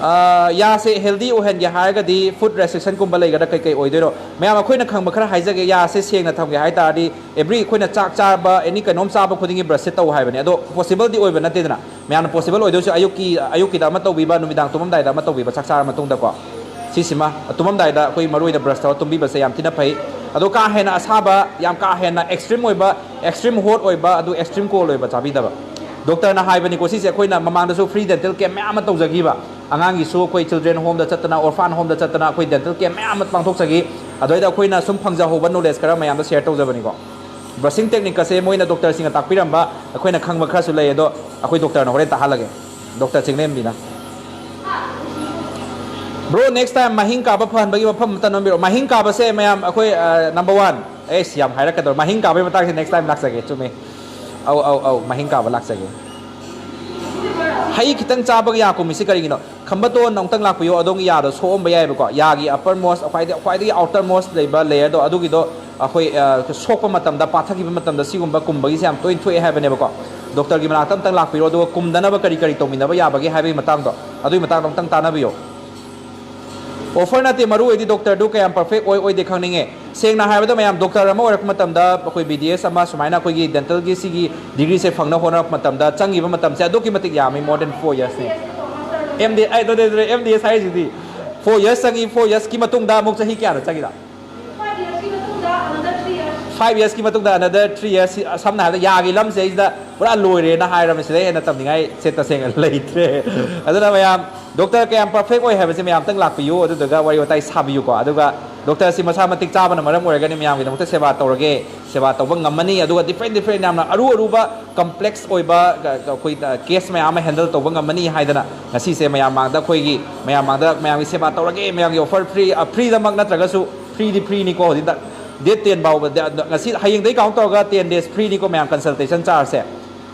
ꯑꯥ, ꯌꯥꯁꯦ ꯍꯦꯜꯗꯤ ꯑꯣꯏꯍꯟꯒꯦ ꯍꯥꯏꯔꯒꯗꯤ ꯐꯨꯗ ꯔꯦꯁꯇ꯭ꯔꯤꯛꯁꯟꯒꯨꯝꯕ ꯂꯩꯒꯗ꯭ꯔꯥ, ꯀꯩ ꯀꯩ ꯑꯣꯏꯗꯣꯏꯅꯣ? ꯃꯌꯥꯝ, ꯑꯩꯈꯣꯏꯅ ꯈꯪꯕ ꯈꯔ ꯍꯥꯏꯖꯒꯦ꯫ ꯌꯥꯁꯦ ꯁꯦꯡꯅ ꯊꯝꯒꯦ ꯍꯥꯏ ꯇꯥꯔꯗꯤ, ꯑꯦꯕ꯭ꯔꯤ ꯑꯩꯈꯣꯏꯅ ꯆꯥꯛ ꯆꯥꯕ, ꯑꯦꯅꯤ ꯀꯩꯅꯣꯝ ꯆꯥꯕ ꯈꯨꯗꯤꯡꯒꯤ ꯕ꯭ꯔꯁꯁꯦ ꯇꯧ ꯍꯥꯏꯕꯅꯦ꯫ ꯑꯗꯣ ꯄꯣꯁꯤꯕꯜꯗꯤ ꯑꯣꯏꯕ ꯅꯠꯇꯦꯗꯅ꯫ ꯃꯌꯥꯝꯅ ꯄꯣꯁꯤꯕꯜ ꯑꯣꯏꯗꯣꯏꯁꯨ ꯑꯌꯨꯛꯀꯤ, ꯑꯌꯨꯛꯀꯤꯗ ꯑꯃ ꯇꯧꯕꯤꯕ, ꯅꯨꯃꯤꯗꯥꯡ ꯇꯨꯝꯃꯝꯗꯥꯏꯗ ꯑꯃ ꯇꯧꯕꯤꯕ, ꯆꯥꯛ ꯆꯥꯔ ꯃꯇꯨꯡꯗꯀꯣ꯫ ꯁꯤꯁꯤꯃ ꯇꯨꯝꯃꯝꯗꯥꯏꯗ ꯑꯩꯈꯣꯏ ꯃꯔꯨ ꯑꯣꯏꯅ ꯕ꯭ꯔꯁ ꯇꯧꯔ ꯇꯨꯝꯕꯤꯕꯁꯦ ꯌꯥꯝ ꯊꯤꯅ ꯐꯩ꯫ ꯑꯗꯣ ꯀꯥ ꯍꯦꯟꯅ ꯑꯁꯥꯕ, ꯌꯥꯝ ꯀꯥ ꯍꯦꯟꯅ ꯑꯦꯛꯁꯇ꯭ꯔꯤꯝ ꯑꯣꯏꯕ, ꯑꯦꯛꯁꯇ꯭ꯔꯤꯝ ꯍꯣꯠ ꯑꯣꯏꯕ, ꯑꯗꯨ ꯑꯦꯛꯁꯇ꯭ꯔꯤꯝ ꯀꯣꯜ ꯑꯣꯏꯕ ꯆꯥꯕꯤꯗꯕ꯫ ꯗꯣꯛꯇꯔꯅ ꯍꯥꯏꯕꯅꯤꯀꯣ ꯁꯤꯁꯦ꯫ ꯑꯩꯈꯣꯏꯅ ꯃꯃꯥꯡꯗꯁꯨ ꯐ꯭ꯔꯤ ꯗꯦꯟꯇꯦꯜ ꯀꯦꯝ ꯃꯌꯥꯝ ꯑꯃ ꯇꯧꯖꯈꯤꯕ꯫ ꯑꯉꯥꯡꯒꯤꯁꯨ ꯑꯩꯈꯣꯏ ꯆꯤꯜꯗ꯭ꯔꯦꯟ ꯍꯣꯝꯗ ꯆꯠꯇꯅ, ꯑꯣꯔꯐꯥꯟ ꯍꯣꯝꯗ ꯆꯠꯇꯅ ꯑꯩꯈꯣꯏ ꯗꯦꯟꯇꯦꯜ ꯀꯦꯝ ꯃꯌꯥꯝ ꯑꯃ ꯄꯥꯡꯊꯣꯛꯆꯈꯤ꯫ ꯑꯗꯨꯗꯩꯗ ꯑꯩꯈꯣꯏꯅ ꯁꯨꯝ ꯐꯪꯖꯍꯧꯕ ꯅꯣꯂꯦꯖ ꯈꯔ ꯃꯌꯥꯝꯗ ꯁꯦꯌꯔ ꯇꯧꯖꯕꯅꯤꯀꯣ꯫ ꯕ꯭ꯔꯁꯤꯡ ꯇꯦꯛꯅꯤꯛ ꯑꯁꯦ ꯃꯣꯏꯅ ꯗꯣꯛꯇꯔꯁꯤꯡꯅ ꯇꯥꯛꯄꯤꯔꯝꯕ ꯑꯩꯈꯣꯏꯅ ꯈꯪꯕ ꯈꯔꯁꯨ ꯂꯩ, ꯑꯗꯣ ꯑꯩꯈꯣꯏ ꯗꯣꯛꯇꯔꯅ ꯍꯣꯔꯦꯟ ꯇꯥꯍꯜꯂꯒꯦ, ꯗꯣꯛꯇꯔ ꯆꯤꯡꯂꯦꯝꯕꯤꯅ꯫ Bro, next time ꯃꯍꯤꯡ ꯀꯥꯕ ꯐꯍꯟꯕꯒꯤ ꯃꯐꯝ ꯑꯝꯇ ꯅꯝꯕꯤꯔꯛꯑꯣ꯫ ꯃꯍꯤꯡ ꯀꯥꯕꯁꯦ ꯃꯌꯥꯝ ꯑꯩꯈꯣꯏ, ꯑ, number one, ꯑꯦꯁ, ꯌꯥꯝ ꯍꯥꯏꯔꯛꯀꯗꯧꯔꯦ꯫ ꯃꯍꯤꯡ ꯀꯥꯕꯒꯤ ꯃꯇꯥꯡꯁꯦ next time ꯂꯥꯛꯆꯒꯦ꯫ ꯆꯨꯝꯃꯦ꯫ ꯑꯧ, ꯑꯧ, ꯑꯧ, ꯃꯍꯤꯡ ꯀꯥꯕ ꯂꯥꯛꯆꯒꯦ꯫ ꯍꯩ ꯈꯤꯇꯪ ꯆꯥꯕꯒ ꯌꯥ ꯀꯨꯝꯃꯤꯁꯤ ꯀꯔꯤꯒꯤꯅꯣ? ꯈꯝꯕꯇꯣꯟ ꯑꯃꯨꯛꯇꯪ ꯂꯥꯛꯄꯤꯌꯣ, ꯑꯗꯣꯝꯒꯤ ꯌꯥꯗꯣ ꯁꯣꯛꯑꯝꯕ ꯌꯥꯏꯕꯀꯣ꯫ ꯌꯥꯒꯤ upper most, ꯈ꯭ꯋꯥꯏꯗꯒꯤ, ꯈ꯭ꯋꯥꯏꯗꯒꯤ outer most ꯂꯩꯕ layerꯗꯣ, ꯑꯗꯨꯒꯤꯗꯣ ꯑꯩꯈꯣꯏ, ꯑ, ꯁꯣꯛꯄ ꯃꯇꯝꯗ, ꯄꯥꯊꯈꯤꯕ ꯃꯇꯝꯗ ꯁꯤꯒꯨꯝꯕ ꯀꯨꯝꯕꯒꯤꯁꯦ ꯌꯥꯝ ꯇꯣꯏꯅ ꯊꯣꯛꯑꯦ ꯍꯥꯏꯕꯅꯦꯕꯀꯣ꯫ ꯗꯣꯛꯇꯔꯒꯤ ꯃꯅꯥꯛꯇ ꯑꯝꯇꯪ ꯂꯥꯛꯄꯤꯔꯣ, ꯑꯗꯨꯒ ꯀꯨꯝꯗꯅꯕ ꯀꯔꯤ ꯀꯔꯤ ꯇꯧꯃꯤꯟꯅꯕ ꯌꯥꯕꯒꯦ ꯍꯥꯏꯕꯒꯤ ꯃꯇꯥꯡꯗꯣ, ꯑꯗꯨꯒꯤ ꯃꯇꯥꯡꯗꯣ ꯑꯝꯇꯪ ꯇꯥꯟꯅꯕꯤꯌꯣ꯫ ꯑꯣꯐꯔ ꯅꯠꯇꯦ, ꯃꯔꯨ ꯑꯣꯏꯗꯤ ꯗꯣꯛꯇꯔꯗꯨ ꯀꯌꯥꯝ perfect ꯑꯣꯏ ꯑꯣꯏꯗꯦ ꯈꯪꯅꯤꯡꯉꯦ꯫ ꯁꯦꯡꯅ ꯍꯥꯏꯔꯕꯗ ꯃꯌꯥꯝ, ꯗꯣꯛꯇꯔ ꯑꯃ ꯑꯣꯏꯔꯛꯄ ꯃꯇꯝꯗ ꯑꯩꯈꯣꯏ B D S ꯑꯃ ꯁꯨꯃꯥꯏꯅ ꯑꯩꯈꯣꯏꯒꯤ ꯗꯦꯟꯇꯦꯜꯒꯤ ꯁꯤꯒꯤ ꯗꯤꯒ꯭ꯔꯤꯁꯦ ꯐꯪꯅ ꯍꯣꯠꯅꯔꯛꯄ ꯃꯇꯝꯗ ꯆꯪꯉꯤꯕ ꯃꯇꯝꯁꯦ ꯑꯗꯨꯛꯀꯤ ꯃꯇꯤꯛ ꯌꯥꯝꯃꯤ, more than four yearsꯅꯤ꯫ M D, ꯑꯩ, ꯅꯠꯇꯦ, ꯅꯠꯇꯦ, M D S ꯍꯥꯏꯔꯤꯁꯤꯗꯤ four years ꯆꯪꯉꯤ, four yearsꯀꯤ ꯃꯇꯨꯡꯗ ꯑꯃꯨꯛ ꯆꯍꯤ ꯀꯌꯥꯅꯣ ꯆꯪꯉꯤꯗ? Five yearsꯀꯤ ꯃꯇꯨꯡꯗ another three years, ꯁꯤ-, ꯁꯝꯅ ꯍꯥꯏꯔꯕꯗ ꯌꯥꯒꯤ ꯂꯝꯁꯤꯗꯩꯁꯤꯗ ꯄꯨꯔꯥ ꯂꯣꯏꯔꯦꯅ ꯍꯥꯏꯔꯕꯅꯤ, ꯁꯤꯗꯩ ꯍꯦꯟꯅ ꯇꯝꯅꯤꯡꯉꯥꯏ ꯁꯦ ꯇꯁꯦꯡꯅ ꯂꯩꯇ꯭ꯔꯦ꯫ ꯑꯗꯨꯅ ꯃꯌꯥꯝ, ꯗꯣꯛꯇꯔ ꯀꯌꯥꯝ perfect ꯑꯣꯏ ꯍꯥꯏꯕꯁꯤ ꯃꯌꯥꯝ ꯑꯝꯇꯪ ꯂꯥꯛꯄꯤꯌꯨ, ꯑꯗꯨꯗꯨꯒ ꯋꯥꯔꯤ ꯋꯥꯇꯥꯏ ꯁꯥꯕꯤꯌꯨꯀꯣ꯫ ꯑꯗꯨꯒ ꯗꯣꯛꯇꯔꯁꯤ ꯃꯁꯥ ꯃꯇꯤꯛ ꯆꯥꯕꯅ ꯃꯔꯝ ꯑꯣꯏꯔꯒꯅꯤ ꯃꯌꯥꯝꯒꯤꯗꯃꯛꯇ ꯁꯦꯕꯥ ꯇꯧꯔꯒꯦ, ꯁꯦꯕꯥ ꯇꯧꯕ ꯉꯝꯃꯅꯤ꯫ ꯑꯗꯨꯒ different different ꯌꯥꯝꯅ ꯑꯔꯨ ꯑꯔꯨꯕ complex ꯑꯣꯏꯕ, ꯑ, ꯑꯩꯈꯣꯏ, ꯑ, case ꯃꯌꯥꯝ ꯑꯃ handle ꯇꯧꯕ ꯉꯝꯃꯅꯤ ꯍꯥꯏꯗꯅ ꯉꯁꯤꯁꯦ ꯃꯌꯥꯝ ꯃꯥꯡꯗ ꯑꯩꯈꯣꯏꯒꯤ, ꯃꯌꯥꯝ ꯃꯥꯡꯗ ꯃꯌꯥꯝꯒꯤ ꯁꯦꯕꯥ ꯇꯧꯔꯒꯦ, ꯃꯌꯥꯝꯒꯤ offer free, ꯑ, freeꯗꯃꯛ ꯅꯠꯇ꯭ꯔꯒꯁꯨ, freeꯗꯤ freeꯅꯤꯀꯣ꯫ ꯍꯧꯖꯤꯛꯇ date ten ꯐꯥꯎꯕ, ꯗ-, ꯉꯁꯤ, ꯍꯌꯦꯡꯗꯒꯤ count ꯇꯧꯔꯒ ten days freeꯅꯤꯀꯣ ꯃꯌꯥꯝ, consultation chargeꯁꯦ꯫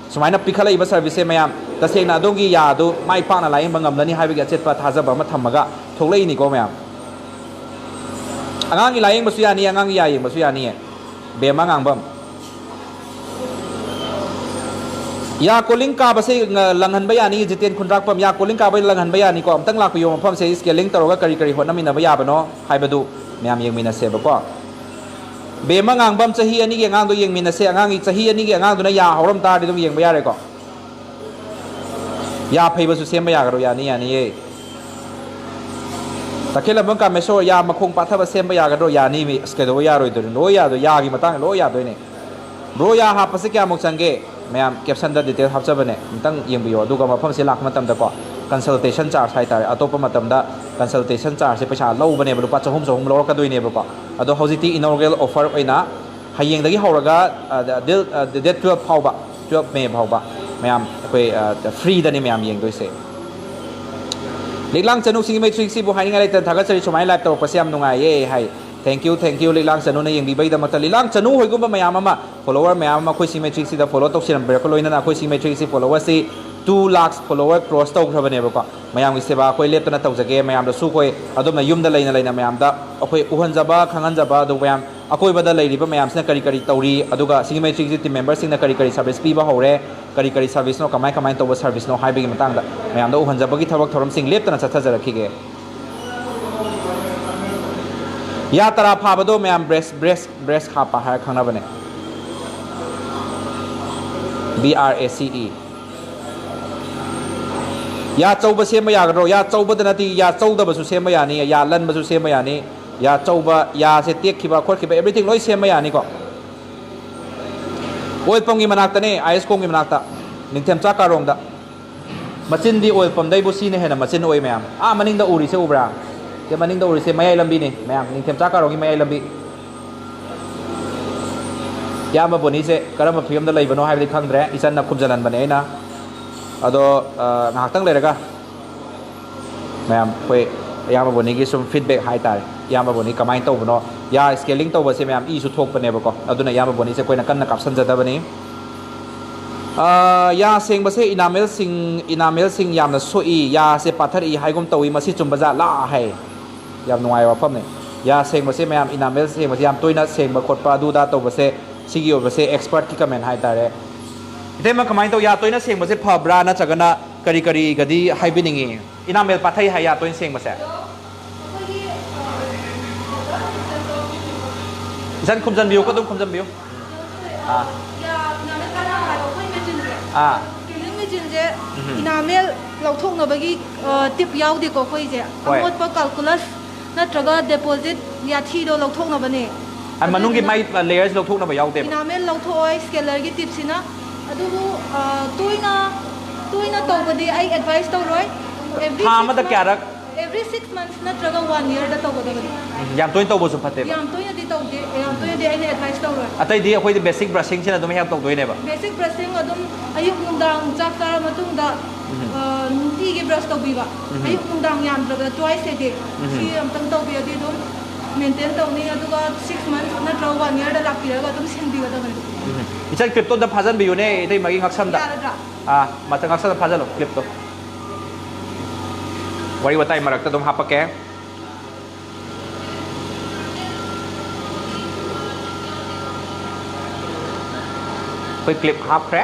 ꯁꯨꯃꯥꯏꯅ ꯄꯤꯈꯠꯂꯛꯏꯕ serviceꯁꯦ ꯃꯌꯥꯝ, ꯇꯁꯦꯡꯅ ꯑꯗꯣꯝꯒꯤ ꯌꯥ ꯑꯗꯨ ꯃꯥꯏ ꯄꯥꯛꯅ ꯂꯥꯌꯦꯡꯕ ꯉꯝꯂꯅꯤ ꯍꯥꯏꯕꯒꯤ ꯑꯆꯦꯠꯄ ꯊꯥꯖꯕ ꯑꯃ ꯊꯝꯃꯒ ꯊꯣꯛꯂꯛꯏꯅꯤꯀꯣ ꯃꯌꯥꯝ꯫ ꯑꯉꯥꯡꯒꯤ ꯂꯥꯌꯦꯡꯕꯁꯨ ꯌꯥꯅꯤ, ꯑꯉꯥꯡꯒꯤ ꯌꯥ ꯌꯦꯡꯕꯁꯨ ꯌꯥꯅꯤꯌꯦ꯫ ꯕꯦꯝꯃ ꯉꯥꯡꯕꯝ꯫ ꯌꯥ ꯀꯣꯂꯤꯡ ꯀꯥꯕꯁꯦ, ꯑ, ꯂꯪꯍꯟꯕ ꯌꯥꯅꯤ, ꯖꯤꯇꯦꯟ ꯈꯨꯟꯗ꯭ꯔꯥꯛꯄꯝ, ꯌꯥ ꯀꯣꯂꯤꯡ ꯀꯥꯕ ꯂꯪꯍꯟꯕ ꯌꯥꯅꯤꯀꯣ꯫ ꯑꯝꯇꯪ ꯂꯥꯛꯄꯤꯌꯣ, ꯃꯐꯝꯁꯦ ꯁ꯭ꯀꯦꯂꯤꯡ ꯇꯧꯔꯒ ꯀꯔꯤ ꯀꯔꯤ ꯍꯣꯠꯅꯃꯤꯟꯅꯕ ꯌꯥꯕꯅꯣ ꯍꯥꯏꯕꯗꯨ ꯃꯌꯥꯝ ꯌꯦꯡꯃꯤꯟꯅꯁꯦꯕꯀꯣ꯫ ꯕꯦꯝꯃ ꯉꯥꯡꯕꯝ ꯆꯍꯤ ꯑꯅꯤꯒꯤ ꯑꯉꯥꯡꯗꯣ ꯌꯦꯡꯃꯤꯟꯅꯁꯦ꯫ ꯑꯉꯥꯡꯒꯤ ꯆꯍꯤ ꯑꯅꯤꯒꯤ ꯑꯉꯥꯡꯗꯨꯅ ꯌꯥ ꯍꯧꯔꯝ ꯇꯥꯔꯗꯤ ꯑꯗꯨꯝ ꯌꯦꯡꯕ ꯌꯥꯔꯦꯀꯣ꯫ ꯌꯥ ꯐꯩꯕꯁꯨ ꯁꯦꯝꯕ ꯌꯥꯒꯗ꯭ꯔꯣ? ꯌꯥꯅꯤ, ꯌꯥꯅꯤꯌꯦ꯫ ꯇꯈꯦꯜꯂꯝꯕꯝ ꯀꯥꯃꯦꯁꯣꯔ, ꯌꯥ ꯃꯈꯣꯡ ꯄꯥꯊꯕ ꯁꯦꯝꯕ ꯌꯥꯒꯗ꯭ꯔꯣ? ꯌꯥꯅꯤ ꯃꯤ꯫ ꯑꯁ, ꯀꯩꯗꯧꯕ ꯌꯥꯔꯣꯏꯗꯣꯏꯅꯣ? ꯂꯣꯏ ꯌꯥꯗꯣꯏ, ꯌꯥꯒꯤ ꯃꯇꯥꯡꯗ ꯂꯣꯏ ꯌꯥꯗꯣꯏꯅꯦ꯫ ꯕ꯭ꯔꯣ, ꯌꯥ ꯍꯥꯞꯄꯁꯦ ꯀꯌꯥꯃꯨꯛ ꯆꯪꯒꯦ? ꯃꯌꯥꯝ ꯀꯦꯞꯁꯟꯗ ꯗꯤꯇꯦꯜ ꯍꯥꯞꯆꯕꯅꯦ, ꯑꯃꯨꯛꯇꯪ ꯌꯦꯡꯕꯤꯌꯣ꯫ ꯑꯗꯨꯒ ꯃꯐꯝꯁꯦ ꯂꯥꯛꯄ ꯃꯇꯝꯗꯀꯣ, ꯀꯟꯁꯜꯇꯦꯁꯟ ꯆꯥꯔꯖ ꯍꯥꯏꯇꯥꯔꯦ, ꯑꯇꯣꯞꯄ ꯃꯇꯝꯗ ꯀꯟꯁꯜꯇꯦꯁꯟ ꯆꯥꯔꯖꯁꯦ ꯄꯩꯁꯥ ꯂꯧꯕꯅꯦꯕ, ꯂꯨꯄꯥ ꯆꯍꯨꯝ, ꯆꯍꯨꯝ ꯂꯧꯔꯛꯀꯗꯣꯏꯅꯦꯕꯀꯣ꯫ ꯑꯗꯣ ꯍꯧꯖꯤꯛꯇꯤ ꯏꯅꯣꯒ꯭ꯔꯦꯜ ꯑꯣꯐꯔ ꯑꯣꯏꯅ ꯍꯌꯦꯡꯗꯒꯤ ꯍꯧꯔꯒ, ꯑ, ꯗ-, ꯗꯤꯜ-, ꯑ, ꯗꯦꯠ ꯇꯨꯌꯦꯜꯞ ꯐꯥꯎꯕ, ꯇꯨꯌꯦꯜꯞ ꯃꯦ ꯐꯥꯎꯕ ꯃꯌꯥꯝ ꯑꯩꯈꯣꯏ, ꯑ, ꯐ꯭ꯔꯤꯗꯅꯤ ꯃꯌꯥꯝ ꯌꯦꯡꯗꯣꯏꯁꯦ꯫ ꯂꯤꯛꯂꯥꯡ ꯆꯅꯨ ꯁꯤꯡꯖꯃꯩ ꯊ꯭ꯔꯤ ꯁꯤꯕꯨ ꯍꯥꯏꯅꯤꯡꯉꯥꯏ ꯂꯩꯇꯅ ꯊꯥꯒꯠꯆꯔꯤ, ꯁꯨꯃꯥꯏꯅ ꯂꯥꯏꯚ ꯇꯧꯔꯛꯄꯁꯦ ꯌꯥꯝ ꯅꯨꯡꯉꯥꯏꯌꯦ ꯍꯥꯏ꯫ Thank you, thank you, ꯂꯤꯛꯂꯥꯡ ꯆꯅꯨꯅ ꯌꯦꯡꯕꯤꯕꯒꯤꯗꯃꯛꯇ꯫ ꯂꯤꯛꯂꯥꯡ ꯆꯅꯨ ꯍꯣꯏꯒꯨꯝꯕ ꯃꯌꯥꯝ ꯑꯃ, ꯐꯣꯂꯣꯋꯔ ꯃꯌꯥꯝ ꯑꯃ ꯑꯩꯈꯣꯏ ꯁꯤꯡꯖꯃꯩ ꯊ꯭ꯔꯤ ꯁꯤꯗ ꯐꯣꯂꯣ ꯇꯧꯁꯤꯔꯝꯕꯤꯔꯛꯄ ꯂꯣꯏꯅꯅ ꯑꯩꯈꯣꯏ ꯁꯤꯡꯖꯃꯩ ꯊ꯭ꯔꯤ ꯁꯤ ꯐꯣꯂꯣꯋꯔꯁꯤ ꯇꯨ ꯂꯥꯛꯁ ꯐꯣꯂꯣꯋꯔ ꯀ꯭ꯔꯣꯁ ꯇꯧꯈ꯭ꯔꯕꯅꯦꯕꯀꯣ꯫ ꯃꯌꯥꯝꯒꯤ ꯁꯦꯕꯥ ꯑꯩꯈꯣꯏ ꯂꯦꯞꯇꯅ ꯇꯧꯖꯒꯦ꯫ ꯃꯌꯥꯝꯗꯁꯨ ꯑꯩꯈꯣꯏ ꯑꯗꯣꯝꯅ ꯌꯨꯝꯗ ꯂꯩꯅ ꯂꯩꯅ ꯃꯌꯥꯝꯗ ꯑꯩꯈꯣꯏ ꯎꯍꯟꯖꯕ, ꯈꯪꯍꯟꯖꯕ, ꯑꯗꯨ ꯃꯌꯥꯝ ꯑꯀꯣꯏꯕꯗ ꯂꯩꯔꯤꯕ ꯃꯌꯥꯝꯁꯤꯅ ꯀꯔꯤ ꯀꯔꯤ ꯇꯧꯔꯤ, ꯑꯗꯨꯒ ꯁꯤꯡꯖꯃꯩ ꯊ꯭ꯔꯤ ꯁꯤ ꯇꯤꯝ ꯃꯦꯝꯕꯔꯁꯤꯡꯅ ꯀꯔꯤ ꯀꯔꯤ ꯁꯥꯔꯚꯤꯁ ꯄꯤꯕ ꯍꯧꯔꯦ, ꯀꯔꯤ ꯀꯔꯤ ꯁꯥꯔꯚꯤꯁꯅꯣ, ꯀꯃꯥꯏ ꯀꯃꯥꯏꯅ ꯇꯧꯕ ꯁꯥꯔꯚꯤꯁꯅꯣ ꯍꯥꯏꯕꯒꯤ ꯃꯇꯥꯡꯗ ꯃꯌꯥꯝꯗ ꯎꯍꯟꯖꯕꯒꯤ ꯊꯕꯛ ꯊꯧꯔꯝꯁꯤꯡ ꯂꯦꯞꯇꯅ ꯆꯠꯊꯖꯔꯛꯈꯤꯒꯦ꯫ ꯌꯥ ꯇꯔꯥ ꯐꯥꯕꯗꯣ ꯃꯌꯥꯝ ꯕ꯭ꯔꯦꯁ, ꯕ꯭ꯔꯦꯁ, ꯕ꯭ꯔꯦꯁ ꯍꯥꯞꯄ ꯍꯥꯏꯔ ꯈꯪꯅꯕꯅꯦ꯫ ꯕꯤ ꯑꯥꯔ ꯑꯦ ꯁꯤ ꯏ꯫ ꯌꯥ ꯆꯧꯕ ꯁꯦꯝꯕ ꯌꯥꯒꯗ꯭ꯔꯣ? ꯌꯥ ꯆꯧꯕꯗ ꯅꯠꯇꯦ, ꯌꯥ ꯆꯧꯗꯕꯁꯨ ꯁꯦꯝꯕ ꯌꯥꯅꯤ, ꯌꯥ ꯂꯟꯕꯁꯨ ꯁꯦꯝꯕ ꯌꯥꯅꯤ, ꯌꯥ ꯆꯧꯕ, ꯌꯥꯁꯦ ꯇꯦꯛꯈꯤꯕ ꯈꯣꯠꯈꯤꯕ everything ꯂꯣꯏ ꯁꯦꯝꯕ ꯌꯥꯅꯤꯀꯣ꯫ ꯑꯣꯏꯜ ꯄꯝꯒꯤ ꯃꯅꯥꯛꯇꯅꯦ, ꯑꯥꯏ ꯑꯦꯁ ꯀꯣꯝꯒꯤ ꯃꯅꯥꯛꯇ, ꯅꯤꯡꯊꯦꯝꯆꯥ ꯀꯥꯔꯣꯡꯗ꯫ ꯃꯆꯤꯟꯗꯤ ꯑꯣꯏꯜ ꯄꯝꯗꯩꯕꯨ ꯁꯤꯅ ꯍꯦꯟꯅ ꯃꯆꯤꯟ ꯑꯣꯏ ꯃꯌꯥꯝ꯫ ꯑꯥ ꯃꯅꯤꯡꯗ ꯎꯔꯤꯁꯦ ꯎꯕ꯭ꯔꯥ? ꯁꯦ ꯃꯅꯤꯡꯗ ꯎꯔꯤꯁꯦ ꯃꯌꯥꯏ ꯂꯝꯕꯤꯅꯤ ꯃꯌꯥꯝ, ꯅꯤꯡꯊꯦꯝꯆꯥ ꯀꯥꯔꯣꯡꯒꯤ ꯃꯌꯥꯏ ꯂꯝꯕꯤ꯫ ꯏꯌꯥꯝꯕ ꯕꯣꯅꯤꯁꯦ ꯀꯔꯝꯕ ꯐꯤꯕꯝꯗ ꯂꯩꯕꯅꯣ ꯍꯥꯏꯕꯗꯤ ꯈꯪꯗ꯭ꯔꯦ, ꯏꯆꯟꯅ ꯈꯨꯝꯖꯤꯜꯍꯟꯕꯅꯦ ꯑꯩꯅ꯫ ꯑꯗꯣ, ꯑ, ꯉꯥꯏꯍꯥꯛꯇꯪ ꯂꯩꯔꯒ ꯃꯌꯥꯝ ꯑꯩꯈꯣꯏ ꯏꯌꯥꯝꯕ ꯕꯣꯅꯤꯒꯤ ꯁꯨꯝ ꯐꯤꯗꯕꯦꯛ ꯍꯥꯏꯇꯥꯔꯦ, ꯏꯌꯥꯝꯕ ꯕꯣꯅꯤ ꯀꯃꯥꯏꯅ ꯇꯧꯕꯅꯣ, ꯌꯥ ꯁ꯭ꯀꯦꯂꯤꯡ ꯇꯧꯕꯁꯦ ꯃꯌꯥꯝ ꯏꯁꯨ ꯊꯣꯛꯄꯅꯦꯕꯀꯣ, ꯑꯗꯨꯅ ꯏꯌꯥꯝꯕ ꯕꯣꯅꯤꯁꯦ ꯑꯩꯈꯣꯏꯅ ꯀꯟꯅ ꯀꯥꯞꯁꯟꯖꯗꯕꯅꯤ꯫ ꯑ, ꯌꯥ ꯁꯦꯡꯕꯁꯦ ꯏꯅꯥꯃꯦꯜꯁꯤꯡ, ꯏꯅꯥꯃꯦꯜꯁꯤꯡ ꯌꯥꯝꯅ ꯁꯣꯛꯏ, ꯌꯥꯁꯦ ꯄꯥꯊꯔꯛꯏ ꯍꯥꯏꯒꯨꯝ ꯇꯧꯏ, ꯃꯁꯤ ꯆꯨꯝꯕ ꯖꯥꯠꯂꯥ ꯍꯥꯏ꯫ ꯌꯥꯝ ꯅꯨꯡꯉꯥꯏꯕ ꯋꯥꯐꯝꯅꯤ꯫ ꯌꯥ ꯁꯦꯡꯕꯁꯦ ꯃꯌꯥꯝ, ꯏꯅꯥꯃꯦꯜ ꯁꯦꯡꯕꯁꯦ ꯌꯥꯝ ꯇꯣꯏꯅ ꯁꯦꯡꯕ ꯈꯣꯠꯄ ꯑꯗꯨ ꯑꯗꯥ ꯇꯧꯕꯁꯦ, ꯁꯤꯒꯤ ꯑꯣꯏꯕꯁꯦ ꯑꯦꯛꯁꯄꯔꯠꯀꯤ ꯀꯃꯦꯟ ꯍꯥꯏꯇꯥꯔꯦ꯫ ꯏꯇꯩꯃ, ꯀꯃꯥꯏꯅ ꯇꯧ? ꯌꯥ ꯇꯣꯏꯅ ꯁꯦꯡꯕꯁꯦ ꯐꯕ꯭ꯔꯥ, ꯅꯠꯇ꯭ꯔꯒꯅ ꯀꯔꯤ ꯀꯔꯤꯒꯗꯤ ꯍꯥꯏꯕꯤꯅꯤꯡꯉꯤ? ꯏꯅꯥꯃꯦꯜ ꯄꯥꯊꯩ ꯍꯥꯏ ꯌꯥ ꯇꯣꯏꯅ ꯁꯦꯡꯕꯁꯦ꯫ ꯏꯆꯟ, ꯈꯨꯝꯖꯟꯕꯤꯌꯨ, ꯑꯗꯨꯝ ꯈꯨꯝꯖꯟꯕꯤꯌꯨ꯫ ꯑꯥ꯫ ꯑꯥ꯫ ꯀ꯭ꯂꯤꯅꯤꯡ ꯃꯦꯆꯤꯟꯁꯦ ꯎꯝ꯫ ꯏꯅꯥꯃꯦꯜ ꯂꯧꯊꯣꯛꯅꯕꯒꯤ, ꯑ, ꯇꯤꯞ ꯌꯥꯎꯗꯦꯀꯣ ꯑꯩꯈꯣꯏꯁꯦ꯫ ꯍꯣꯏ꯫ ꯑꯃꯣꯠꯄ ꯀꯥꯜꯀꯨꯂꯁ ꯅꯠꯇ꯭ꯔꯒ ꯗꯦꯄꯣꯖꯤꯠ ꯌꯥꯊꯤꯗꯣ ꯂꯧꯊꯣꯛꯅꯕꯅꯦ꯫ ꯑ, ꯃꯅꯨꯡꯒꯤ ꯑꯗꯨꯗꯨꯅ ꯃꯥꯏ, ꯑ, layers ꯂꯧꯊꯣꯛꯅꯕ ꯌꯥꯎꯗꯦꯕ? ꯏꯅꯥꯃꯦꯜ ꯂꯧꯊꯣꯛꯑꯣꯏ, ꯁ꯭ꯀꯦꯂꯔꯒꯤ ꯇꯤꯞꯁꯤꯅ꯫ ꯑꯗꯨꯕꯨ, ꯑ, ꯇꯣꯏꯅ, ꯇꯣꯏꯅ ꯇꯧꯕꯗꯤ ꯑꯩ ꯑꯦꯗꯚꯥꯏꯁ ꯇꯧꯔꯣꯏ꯫ Every ꯊꯥ six ꯑꯃꯗ months, ꯀꯌꯥꯔꯛ? Every six months ꯅꯠꯇ꯭ꯔꯒ one yearꯗ ꯇꯧꯒꯗꯕꯅꯤ꯫ ꯎꯝ, ꯌꯥꯝ ꯇꯣꯏꯅ ꯇꯧꯕꯁꯨ ꯐꯠꯇꯦꯕ? ꯌꯥꯝ ꯇꯣꯏꯅꯗꯤ ꯇꯧꯗꯦ, ꯌꯥꯝ ꯇꯣꯏꯅꯗꯤ ꯑꯩꯅ ꯑꯦꯗꯚꯥꯏꯁ ꯇꯧꯔꯣꯏ꯫ ꯑꯇꯩꯗꯤ ꯑꯩꯈꯣꯏꯗꯤ basic brushingꯁꯤꯅ ꯑꯗꯨꯝ help ꯇꯧꯗꯣꯏꯅꯦꯕ? Basic brushing ꯑꯗꯨꯝ ꯑꯌꯨꯛ ꯅꯨꯡꯗꯥꯡ ꯆꯥꯛ ꯆꯥꯔ ꯃꯇꯨꯡꯗ, ꯎꯝ꯫ ꯑ, ꯅꯨꯡꯇꯤꯒꯤ ꯕ꯭ꯔꯁ ꯇꯧꯕꯤꯕ꯫ ꯎꯝ꯫ ꯑꯌꯨꯛ ꯅꯨꯡꯗꯥꯡ ꯌꯥꯝꯗ꯭ꯔꯕꯗ twice a day꯫ ꯎꯝ꯫ ꯁꯤ ꯑꯝꯇꯪ ꯇꯧꯕꯤꯔꯗꯤ ꯑꯗꯨꯝ ꯃꯦꯟꯇꯦꯟ ꯇꯧꯅꯤ, ꯑꯗꯨꯒ six months ꯅꯠꯇ꯭ꯔꯒ one yearꯗ ꯂꯥꯛꯄꯤꯔꯒ ꯑꯗꯨꯝ ꯁꯦꯡꯕꯤꯒꯗꯕꯅꯤ꯫ ꯎꯝ꯫ ꯏꯆꯟ, clipꯇꯣ ꯑꯝꯇ ꯐꯥꯖꯟꯕꯤꯌꯨꯅꯦ, ꯏꯇꯩꯃꯒꯤ ꯉꯛꯁꯝꯗ꯫ ꯌꯥꯔꯗ꯭ꯔꯥ? ꯑꯥ, ꯃꯊꯛ ꯉꯛꯁꯝꯗ ꯐꯥꯖꯜꯂꯣ clipꯇꯣ꯫ ꯋꯥꯔꯤ ꯋꯥꯇꯥꯏ ꯃꯔꯛꯇ ꯑꯗꯨꯝ ꯍꯥꯞꯄꯛꯀꯦ꯫ ꯑꯩꯈꯣꯏ clip ꯍꯥꯞꯈ꯭ꯔꯦ꯫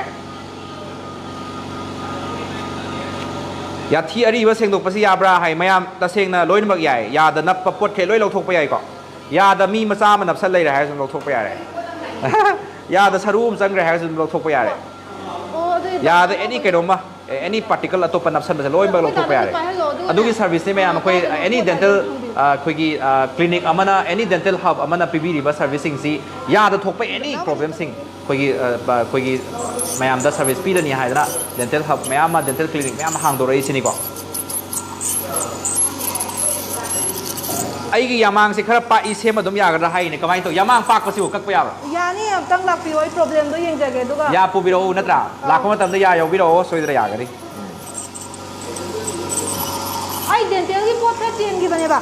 ꯌꯥꯊꯤ ꯑꯔꯤꯕ ꯁꯦꯡꯗꯣꯛꯄꯁꯤ ꯌꯥꯕ꯭ꯔꯥ ꯍꯥꯏ꯫ ꯃꯌꯥꯝ, ꯇꯁꯦꯡꯅ ꯂꯣꯏꯅꯃꯛ ꯌꯥꯏ꯫ ꯌꯥꯗ ꯅꯞꯄ ꯄꯣꯠꯈꯩ ꯂꯣꯏ ꯂꯧꯊꯣꯛꯄ ꯌꯥꯏꯀꯣ꯫ ꯌꯥꯗ ꯃꯤ ꯃꯆꯥ ꯑꯃ ꯅꯞꯁꯜ ꯂꯩꯔꯦ ꯍꯥꯏꯔꯁꯨ ꯑꯗꯨꯝ ꯂꯧꯊꯣꯛꯄ ꯌꯥꯔꯦ꯫ ꯌꯥꯗ ꯁꯔꯨ ꯑꯃ ꯆꯪꯈ꯭ꯔꯦ ꯍꯥꯏꯔꯁꯨ ꯑꯗꯨꯝ ꯂꯧꯊꯣꯛꯄ ꯌꯥꯔꯦ꯫ ꯑꯣ, ꯑꯗꯨꯗꯤ ꯌꯥꯗ ꯑꯦꯅꯤ ꯀꯩꯅꯣꯝꯃ, ꯑꯦꯅꯤ ꯄꯥꯔꯇꯤꯀꯜ ꯑꯇꯣꯞꯄ ꯅꯞꯁꯟꯕꯁꯦ ꯂꯣꯏꯅꯃꯛ ꯂꯧꯊꯣꯛꯄ ꯌꯥꯔꯦ꯫ ꯄꯥꯏꯍꯜꯂꯣ, ꯑꯗꯨꯒ ꯑꯗꯨꯒꯤ ꯁꯔꯚꯤꯁꯅꯦ ꯃꯌꯥꯝ꯫ ꯑꯩꯈꯣꯏ ꯃꯥꯒꯤ ꯑꯦꯅꯤ ꯄꯣꯠ ꯗꯦꯟꯇꯦꯜ, ꯍꯥꯏꯕꯗꯣ ꯈꯪꯕꯤꯌꯨ꯫ ꯑ, ꯑꯩꯈꯣꯏꯒꯤ, ꯑ, ꯀ꯭ꯂꯤꯅꯤꯛ ꯑꯃꯅ, ꯑꯦꯅꯤ ꯗꯦꯟꯇꯦꯜ ꯍꯕ ꯑꯃꯅ ꯄꯤꯕꯤꯔꯤꯕ ꯁꯔꯚꯤꯁꯁꯤꯡꯁꯤ ꯌꯥꯗ ꯊꯣꯛꯄ ꯑꯦꯅꯤ ꯄ꯭ꯔꯣꯕ꯭ꯂꯦꯝꯁꯤꯡ ꯑꯩꯈꯣꯏꯒꯤ, ꯑ, ꯕ-, ꯑꯩꯈꯣꯏꯒꯤ ꯃꯌꯥꯝꯗ ꯁꯔꯚꯤꯁ ꯄꯤꯔꯅꯤ ꯍꯥꯏꯗꯅ ꯗꯦꯟꯇꯦꯜ ꯍꯕ ꯃꯌꯥꯝ ꯑꯃ, ꯗꯦꯟꯇꯦꯜ ꯀ꯭ꯂꯤꯅꯤꯛ ꯃꯌꯥꯝ ꯑꯃ ꯍꯥꯡꯗꯣꯔꯛꯏꯁꯤꯅꯤꯀꯣ꯫ ꯑꯩꯒꯤ ꯌꯥꯃꯥꯡꯁꯦ ꯈꯔ ꯄꯥꯛꯏ, ꯁꯦꯝꯕ ꯑꯗꯨꯝ ꯌꯥꯒꯗ꯭ꯔꯥ ꯍꯥꯏꯅꯦ꯫ ꯀꯃꯥꯏꯅ ꯇꯧ? ꯌꯥꯃꯥꯡ ꯄꯥꯛꯄꯁꯤꯕꯨ ꯀꯛꯄ ꯌꯥꯕ꯭ꯔꯥ? ꯌꯥꯅꯤ, ꯑꯝꯇꯪ ꯂꯥꯛꯄꯤꯌꯣ, ꯑꯩ ꯄ꯭ꯔꯣꯕ꯭ꯂꯦꯝꯗꯣ ꯌꯦꯡꯖꯒꯦ, ꯑꯗꯨꯒ ꯌꯥ ꯄꯨꯕꯤꯔꯛꯎ ꯅꯠꯇ꯭ꯔꯥ? ꯑꯥ꯫ ꯂꯥꯛꯄ ꯃꯇꯝꯗ ꯌꯥ ꯌꯥꯎꯕꯤꯔꯛꯑꯣ, ꯁꯣꯏꯗꯅ ꯌꯥꯒꯅꯤ꯫ ꯑꯩ ꯗꯦꯟꯇꯦꯜꯒꯤ ꯄꯣꯠ ꯈꯔ ꯆꯦꯟꯈꯤꯕꯅꯦꯕ꯫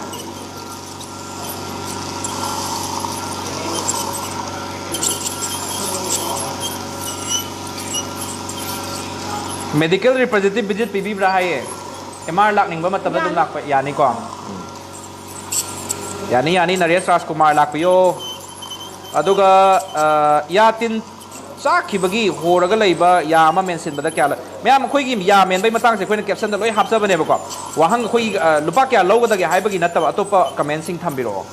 ꯃꯦꯗꯤꯀꯦꯜ ꯔꯤꯄ꯭ꯔꯖꯦꯟꯇꯦꯇꯤꯚ ꯚꯤꯖꯤꯠ ꯄꯤꯕꯤꯕ꯭ꯔꯥ ꯍꯥꯏꯌꯦ꯫ ꯑꯦꯝ ꯑꯥꯔ ꯂꯥꯛꯅꯤꯡꯕ ꯃꯇꯝꯗ ꯑꯗꯨꯝ ꯌꯥꯅꯤ꯫ ꯂꯥꯛꯄ ꯌꯥꯅꯤꯀꯣ? ꯎꯝ꯫ ꯌꯥꯅꯤ, ꯌꯥꯅꯤ, ꯅꯔꯦꯁ ꯔꯥꯖꯀꯨꯃꯥꯔ ꯂꯥꯛꯄꯤꯌꯣ꯫ ꯑꯗꯨꯒ, ꯑ, ꯌꯥ ꯇꯤꯟ ꯆꯥꯛꯈꯤꯕꯒꯤ ꯍꯣꯔꯒ ꯂꯩꯕ ꯌꯥ ꯑꯃ ꯃꯦꯟꯁꯤꯟꯕꯗ ꯀꯌꯥ ꯂ-, ꯃꯌꯥꯝ, ꯑꯩꯈꯣꯏꯒꯤ ꯌꯥ ꯃꯦꯟꯕꯒꯤ ꯃꯇꯥꯡꯁꯦ ꯑꯩꯈꯣꯏꯅ ꯀꯦꯞꯁꯟꯗ ꯂꯣꯏ ꯍꯥꯞꯆꯕꯅꯦꯕꯀꯣ꯫ ꯋꯥꯍꯪ ꯑꯩꯈꯣꯏꯒꯤ, ꯑ, ꯂꯨꯄꯥ ꯀꯌꯥ ꯂꯧꯒꯗꯒꯦ ꯍꯥꯏꯕꯒꯤ ꯅꯠꯇꯕ, ꯑꯇꯣꯞꯄ ꯀꯃꯦꯟꯁꯤꯡ ꯊꯝꯕꯤꯔꯛꯑꯣ꯫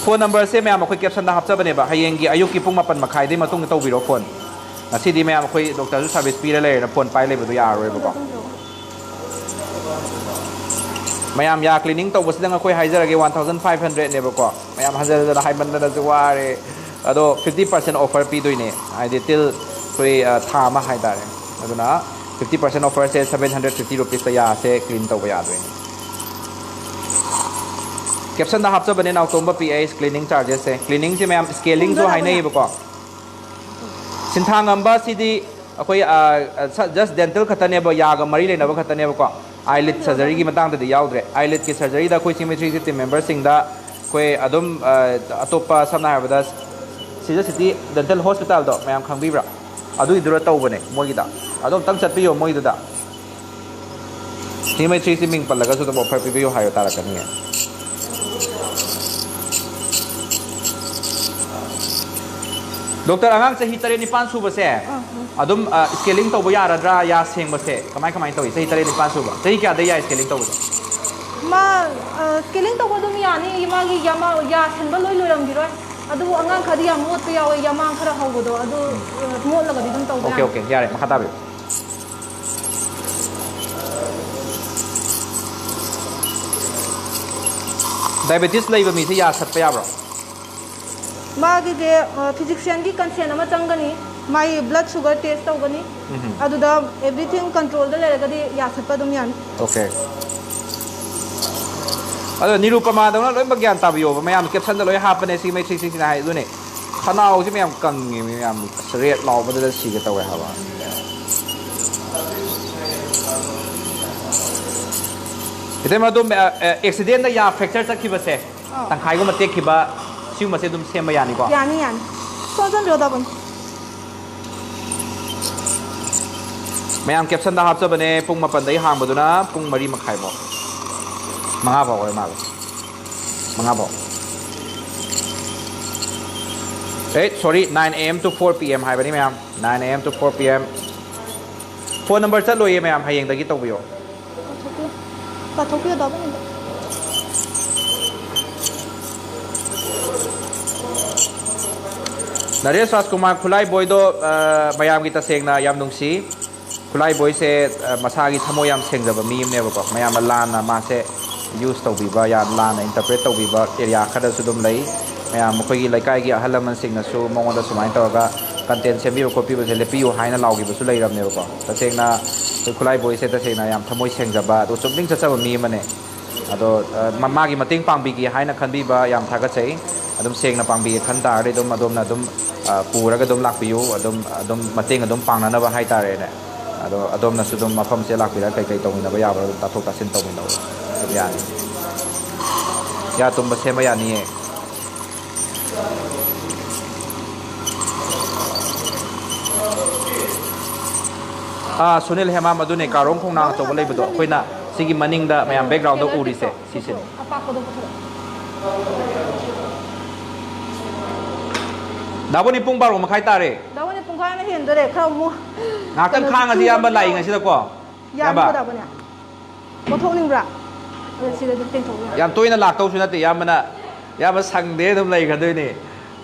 ꯐꯣꯟ ꯅꯝꯕꯔꯁꯦ ꯃꯌꯥꯝ ꯑꯩꯈꯣꯏ ꯀꯦꯞꯁꯟꯗ ꯍꯥꯞꯆꯕꯅꯦꯕ, ꯍꯌꯦꯡꯒꯤ ꯑꯌꯨꯛꯀꯤ ꯄꯨꯡ ꯃꯥꯄꯟ ꯃꯈꯥꯏꯗꯩ ꯃꯇꯨꯡꯗ ꯇꯧꯕꯤꯔꯣ ꯐꯣꯟ꯫ ꯉꯁꯤꯗꯤ ꯃꯌꯥꯝ ꯑꯩꯈꯣꯏ ꯗꯣꯛꯇꯔꯁꯨ ꯁꯥꯔꯚꯤꯁ ꯄꯤꯔ ꯂꯩꯔꯦꯅ ꯐꯣꯟ ꯄꯥꯏ ꯂꯩꯕꯗꯣ ꯌꯥꯔꯔꯣꯏꯕꯀꯣ꯫ ꯃꯌꯥꯝ ꯌꯥ ꯀ꯭ꯂꯤꯅꯤꯡ ꯇꯧꯕꯁꯤꯗꯪ ꯑꯩꯈꯣꯏ ꯍꯥꯏꯖꯔꯒꯦ, ꯋꯥꯟ ꯊꯥꯎꯖꯟ ꯐꯥꯏꯚ ꯍꯟꯗ꯭ꯔꯦꯠꯅꯦꯕꯀꯣ꯫ ꯃꯌꯥꯝ ꯍꯟꯖꯟ ꯍꯟꯖꯟꯅ ꯍꯥꯏꯃꯟꯗꯅꯁꯨ ꯋꯥꯔꯦ꯫ ꯑꯗꯣ ꯐꯤꯐꯇꯤ ꯄꯥꯔꯁꯦꯟ ꯑꯣꯐꯔ ꯄꯤꯗꯣꯏꯅꯦ, ꯍꯥꯏꯗꯤ ꯇꯤꯜ ꯑꯩꯈꯣꯏ, ꯑ, ꯊꯥ ꯑꯃ ꯍꯥꯏꯇꯥꯔꯦ꯫ ꯑꯗꯨꯅ ꯐꯤꯐꯇꯤ ꯄꯥꯔꯁꯦꯟ ꯑꯣꯐꯔꯁꯦ ꯁꯚꯦꯟ ꯍꯟꯗ꯭ꯔꯦꯠ ꯐꯤꯐꯇꯤ ꯔꯨꯄꯤꯁꯇ ꯌꯥꯁꯦ ꯀ꯭ꯂꯤꯟ ꯇꯧꯕ ꯌꯥꯗꯣꯏꯅꯦ꯫ ꯀꯦꯞꯁꯟꯗ ꯍꯥꯞꯆꯕꯅꯦ ꯅꯥꯎꯇꯣꯝꯕ ꯄꯤ ꯑꯩꯆ ꯀ꯭ꯂꯤꯅꯤꯡ ꯆꯥꯔꯖꯦꯁꯁꯦ꯫ ꯀ꯭ꯂꯤꯅꯤꯡꯁꯦ ꯃꯌꯥꯝ ꯁ꯭ꯀꯦꯂꯤꯡꯁꯨ ꯍꯥꯏꯅꯩꯌꯦꯕꯀꯣ꯫ ꯁꯤꯟꯊꯥꯉꯝꯕ ꯁꯤꯗꯤ ꯑꯩꯈꯣꯏ, ꯑ, ꯑ, ꯁ-, just dental ꯈꯛꯇꯅꯦꯕ, ꯌꯥꯒ ꯃꯔꯤ ꯂꯩꯅꯕ ꯈꯛꯇꯅꯦꯕꯀꯣ꯫ ꯑꯥꯏꯂꯤꯠ ꯁꯔꯖꯔꯤꯒꯤ ꯃꯇꯥꯡꯗꯗꯤ ꯌꯥꯎꯗ꯭ꯔꯦ꯫ ꯑꯥꯏꯂꯤꯠꯀꯤ ꯁꯔꯖꯔꯤꯗ ꯑꯩꯈꯣꯏ ꯁꯤꯃꯦꯇ꯭ꯔꯤꯁꯤ ꯇꯤꯝ ꯃꯦꯝꯕꯔꯁꯤꯡꯗ ꯑꯩꯈꯣꯏ ꯑꯗꯨꯝ, ꯑ, ꯑꯇꯣꯞꯄ ꯁꯝꯅ ꯍꯥꯏꯔꯕꯗ ꯁꯤꯖ ꯁꯤꯇꯤ ꯗꯦꯟꯇꯦꯜ ꯍꯣꯁꯄꯤꯇꯥꯜꯗꯣ ꯃꯌꯥꯝ ꯈꯪꯕꯤꯕ꯭ꯔꯥ? ꯑꯗꯨꯒꯤꯗꯨꯗ ꯇꯧꯕꯅꯦ ꯃꯣꯏꯒꯤꯗ꯫ ꯑꯗꯣ ꯑꯃꯨꯛꯇꯪ ꯆꯠꯄꯤꯌꯣ ꯃꯣꯏꯗꯨꯗ꯫ ꯁꯤꯃꯦꯇ꯭ꯔꯤꯁꯤ ꯃꯤꯡ ꯄꯜꯂꯒꯁꯨ ꯑꯗꯨꯝ ꯑꯣꯐꯔ ꯄꯤꯕꯤꯌꯨ ꯍꯥꯏꯕ ꯇꯥꯔꯛꯀꯅꯤꯌꯦ꯫ ꯗꯣꯛꯇꯔ, ꯑꯉꯥꯡ ꯆꯍꯤ ꯇꯔꯦꯠ ꯅꯤꯄꯥꯟ ꯁꯨꯕꯁꯦ ꯑꯥ, ꯑꯥ꯫ ꯑꯗꯨꯝ, ꯑ, ꯁ꯭ꯀꯦꯂꯤꯡ ꯇꯧꯕ ꯌꯥꯔꯗ꯭ꯔꯥ? ꯌꯥ ꯁꯦꯡꯕꯁꯦ ꯀꯃꯥꯏ ꯀꯃꯥꯏꯅ ꯇꯧꯏ? ꯆꯍꯤ ꯇꯔꯦꯠ ꯅꯤꯄꯥꯟ ꯁꯨꯕ꯫ ꯆꯍꯤ ꯀꯌꯥꯗ ꯌꯥꯏ ꯁ꯭ꯀꯦꯂꯤꯡ ꯇꯧꯕꯁꯦ? ꯃꯥ, ꯑ, ꯁ꯭ꯀꯦꯂꯤꯡ ꯇꯧꯕ ꯑꯗꯨꯝ ꯌꯥꯅꯤ꯫ ꯃꯥꯒꯤ ꯌꯥ ꯃ-, ꯌꯥ ꯁꯤꯟꯕ ꯂꯣꯏ ꯂꯣꯏꯔꯝꯈꯤꯔꯣꯏ꯫ ꯑꯗꯨꯕꯨ ꯑꯉꯥꯡ ꯈꯔꯗꯤ ꯌꯥꯝ ꯃꯣꯠꯄ ꯌꯥꯎꯋꯦ, ꯌꯥꯃꯥꯡ ꯈꯔ ꯍꯧꯕꯗꯣ꯫ ꯑꯗꯨ, ꯑ, ꯃꯣꯠꯂꯒꯗꯤ ꯑꯗꯨꯝ ꯇꯧꯕ ꯑꯣꯀꯦ, ꯌꯥꯅꯤ꯫ ꯑꯣꯀꯦ꯫ ꯌꯥꯔꯦ, ꯃꯈꯥ ꯇꯥꯕꯤꯌꯨ꯫ ꯗꯥꯏꯕꯦꯇꯤꯁ ꯂꯩꯕ ꯃꯤꯁꯦ ꯌꯥ ꯁꯠꯄ ꯌꯥꯕ꯭ꯔꯣ? ꯃꯥꯒꯤꯁꯦ, ꯑ, ꯐꯤꯖꯤꯛꯁꯤꯌꯟꯒꯤ ꯀꯟꯁꯦꯟ ꯑꯃ ꯆꯪꯒꯅꯤ꯫ ꯃꯥꯒꯤ ꯕ꯭ꯂꯗ ꯁꯨꯒꯔ ꯇꯦꯁ ꯇꯧꯒꯅꯤ꯫ ꯎꯝ꯫ ꯑꯗꯨꯗ ꯑꯦꯚ꯭ꯔꯤꯊꯤꯡ ꯀꯟꯇ꯭ꯔꯣꯜꯗ ꯂꯩꯔꯒꯗꯤ ꯌꯥ ꯁꯠꯄ ꯑꯗꯨꯝ ꯌꯥꯅꯤ꯫ ꯑꯣꯀꯦ꯫ ꯑꯗꯣ ꯅꯤꯔꯨꯄꯃꯥꯗꯧꯅ ꯂꯣꯏꯅꯃꯛ ꯒ꯭ꯌꯥꯟ ꯇꯥꯕꯤꯌꯣꯕ꯫ ꯃꯌꯥꯝ ꯀꯦꯞꯁꯟꯗ ꯂꯣꯏ ꯍꯥꯞꯄꯅꯦ, ꯁꯤ ꯃꯩ ꯁꯤ ꯁꯤꯁꯤꯅ ꯍꯥꯏ꯫ ꯑꯗꯨꯅꯦ, ꯈꯅꯥꯎꯁꯤ ꯃꯌꯥꯝ ꯀꯪꯉꯦ, ꯃꯌꯥꯝ ꯑꯁ ꯔꯦꯠ ꯂꯥꯎꯕꯗꯨꯗ ꯁꯤꯒꯦ ꯇꯧꯋꯦ ꯍꯥꯏꯕ꯫ ꯏꯇꯩꯃ, ꯑꯗꯣ, ꯑ, ꯑ, ꯑꯦꯛꯁꯤꯗꯦꯟꯗ ꯌꯥ ꯐ꯭ꯔꯦꯛꯆꯔ ꯆꯠꯈꯤꯕꯁꯦ, ꯑꯥ꯫ ꯇꯪꯈꯥꯏꯒꯨꯝꯕ ꯇꯦꯛꯈꯤꯕ, ꯁꯤꯒꯨꯝꯕꯁꯦ ꯑꯗꯨꯝ ꯁꯦꯝꯕ ꯌꯥꯅꯤꯀꯣ? ꯌꯥꯅꯤ, ꯌꯥꯅꯤ꯫ ꯁꯣꯝ ꯆꯪꯕꯤꯔꯣ, ꯗꯥꯕꯟ꯫ ꯃꯌꯥꯝ ꯀꯦꯞꯁꯟꯗ ꯍꯥꯞꯆꯕꯅꯦ, ꯄꯨꯡ ꯃꯥꯄꯟꯗꯒꯤ ꯍꯥꯡꯕꯗꯨꯅ ꯄꯨꯡ ꯃꯔꯤ ꯃꯈꯥꯏꯐꯥꯎ꯫ ꯃꯉꯥ ꯐꯥꯎ ꯑꯣꯏꯔ ꯃꯥꯜꯂꯦ꯫ ꯃꯉꯥ ꯐꯥꯎ꯫ ꯑꯦ, ꯁꯣꯔꯤ, nine a.m. to four p.m. ꯍꯥꯏꯕꯅꯤ ꯃꯌꯥꯝ, nine a.m. to four p.m. Phone number ꯆꯠꯂꯣꯏꯌꯦ ꯃꯌꯥꯝ, ꯍꯌꯦꯡꯗꯒꯤ ꯇꯧꯕꯤꯌꯣ꯫ ꯄꯥꯊꯣꯛꯄꯤꯌꯨ, ꯄꯥꯊꯣꯛꯄꯤꯌꯨ, ꯗꯥ ꯕꯣꯅꯤꯗ꯫ ꯅꯔꯦꯁ ꯔꯥꯖꯀꯨꯃꯥꯔ ꯈꯨꯂꯥꯏꯕꯣꯏꯗꯣ, ꯑ, ꯃꯌꯥꯝꯒꯤ ꯇꯁꯦꯡꯅ ꯌꯥꯝ ꯅꯨꯡꯁꯤ꯫ ꯈꯨꯂꯥꯏꯕꯣꯏꯁꯦ, ꯑ, ꯃꯁꯥꯒꯤ ꯊꯃꯣꯏ ꯌꯥꯝ ꯁꯦꯡꯖꯕ ꯃꯤ ꯑꯃꯅꯦꯕꯀꯣ꯫ ꯃꯌꯥꯝꯅ ꯂꯥꯟꯅ ꯃꯥꯁꯦ ꯌꯨꯁ ꯇꯧꯕꯤꯕ, ꯌꯥꯝ ꯂꯥꯟꯅ ꯏꯟꯇꯔꯄ꯭ꯔꯦꯠ ꯇꯧꯕꯤꯕ ꯑꯦꯔꯤꯌꯥ ꯈꯔꯁꯨ ꯑꯗꯨꯝ ꯂꯩ꯫ ꯃꯌꯥꯝ ꯑꯩꯈꯣꯏꯒꯤ ꯂꯩꯀꯥꯏꯒꯤ ꯑꯍꯜ ꯂꯃꯟꯁꯤꯡꯅꯁꯨ ꯃꯉꯣꯟꯗ ꯁꯨꯃꯥꯏꯅ ꯇꯧꯔꯒ ꯀꯟꯇꯦꯟ ꯁꯦꯝꯕꯤꯌꯨ ꯈꯣꯠꯄꯤꯕꯁꯦ ꯂꯦꯞꯄꯤꯌꯨ ꯍꯥꯏꯅ ꯂꯥꯎꯈꯤꯕꯁꯨ ꯂꯩꯔꯝꯅꯦꯕꯀꯣ꯫ ꯇꯁꯦꯡꯅ ꯑꯩꯈꯣꯏ ꯈꯨꯂꯥꯏꯕꯣꯏꯁꯦ ꯇꯁꯦꯡꯅ ꯌꯥꯝ ꯊꯃꯣꯏ ꯁꯦꯡꯖꯕ, ꯑꯗꯨꯒ ꯆꯨꯞꯅꯤꯡ ꯆꯠꯆꯕ ꯃꯤ ꯑꯃꯅꯦ꯫ ꯑꯗꯣ, ꯑ, ꯃ-, ꯃꯥꯒꯤ ꯃꯇꯦꯡ ꯄꯥꯡꯕꯤꯒꯦ ꯍꯥꯏꯅ ꯈꯟꯕꯤꯕ ꯌꯥꯝ ꯊꯥꯒꯠꯆꯩ꯫ ꯑꯗꯨꯝ ꯁꯦꯡꯅ ꯄꯥꯡꯕꯤꯒꯦ ꯈꯟ ꯇꯥꯔꯒꯗꯤ ꯑꯗꯨꯝ ꯑꯗꯣꯝꯅ ꯑꯗꯨꯝ, ꯑ, ꯄꯨꯔꯒ ꯑꯗꯨꯝ ꯂꯥꯛꯄꯤꯌꯨ꯫ ꯑꯗꯨꯝ, ꯑꯗꯨꯝ ꯃꯇꯦꯡ ꯑꯗꯨꯝ ꯄꯥꯡꯅꯅꯕ ꯍꯥꯏꯇꯥꯔꯦꯅꯦ꯫ ꯑꯗꯣ ꯑꯗꯣꯝꯅꯁꯨ ꯑꯗꯨꯝ ꯃꯐꯝꯁꯦ ꯂꯥꯛꯄꯤꯔꯒ ꯀꯩ ꯀꯩ ꯇꯧꯃꯤꯟꯅꯕ ꯌꯥꯕ꯭ꯔꯥ ꯑꯗꯨꯝ ꯇꯥꯊꯣꯛ ꯇꯥꯁꯤꯟ ꯇꯧꯃꯤꯟꯅꯕ ꯑꯗꯨꯝ ꯌꯥꯅꯤ꯫ ꯌꯥ ꯇꯨꯝꯕ ꯁꯦꯝꯕ ꯌꯥꯅꯤꯌꯦ꯫ ꯑꯥ, ꯁꯨꯅꯤꯜ ꯍꯦꯃꯥꯝ, ꯑꯗꯨꯅꯦ, ꯀꯥꯔꯣꯡ ꯈꯣꯡꯅꯥꯡ ꯑꯆꯧꯕ ꯂꯩꯕꯗꯣ, ꯑꯩꯈꯣꯏꯅ ꯁꯤꯒꯤ ꯃꯅꯤꯡꯗ ꯃꯌꯥꯝ ꯕꯦꯛꯒ꯭ꯔꯥꯎꯟꯗ ꯎꯔꯤꯁꯦ, ꯁꯤꯁꯤꯅꯦ꯫ ꯑꯄꯥꯛꯄꯗꯣ ꯄꯨꯊꯣꯔꯛꯑꯣ꯫ ꯗꯥꯕꯣꯅꯤ, ꯄꯨꯡ ꯕꯥꯔꯣ ꯃꯈꯥꯏ ꯇꯥꯔꯦ꯫ ꯗꯥꯕꯣꯅꯤ, ꯄꯨꯡꯈꯥꯏ ꯑꯃ ꯍꯦꯟꯗꯣꯔꯦ, ꯈꯔ ꯑꯃꯨꯛ ꯉꯥꯏꯍꯥꯛꯇꯪ ꯀꯩꯅꯣ ꯈꯥꯡꯉꯁꯤ, ꯏꯌꯥꯝꯕ, ꯂꯥꯛꯏꯉꯩꯁꯤꯗꯀꯣ꯫ ꯌꯥꯅꯤꯀꯣ, ꯏꯌꯥꯝꯕ꯫ ꯗꯥꯕꯣꯅꯤ? ꯄꯣꯊꯣꯛꯅꯤꯡꯕ꯭ꯔꯥ? ꯑꯗꯣ ꯁꯤꯗ ꯑꯗꯨꯝ ꯇꯦꯡꯊꯣꯛ ꯌꯥꯅꯤ꯫ ꯌꯥꯝ ꯇꯣꯏꯅ ꯂꯥꯛꯇꯧꯁꯨ ꯅꯠꯇꯦ, ꯏꯌꯥꯝꯕꯅ, ꯏꯌꯥꯝꯕ ꯁꯪꯗꯦ ꯑꯗꯨꯝ ꯂꯩꯈ꯭ꯔꯗꯣꯏꯅꯦ꯫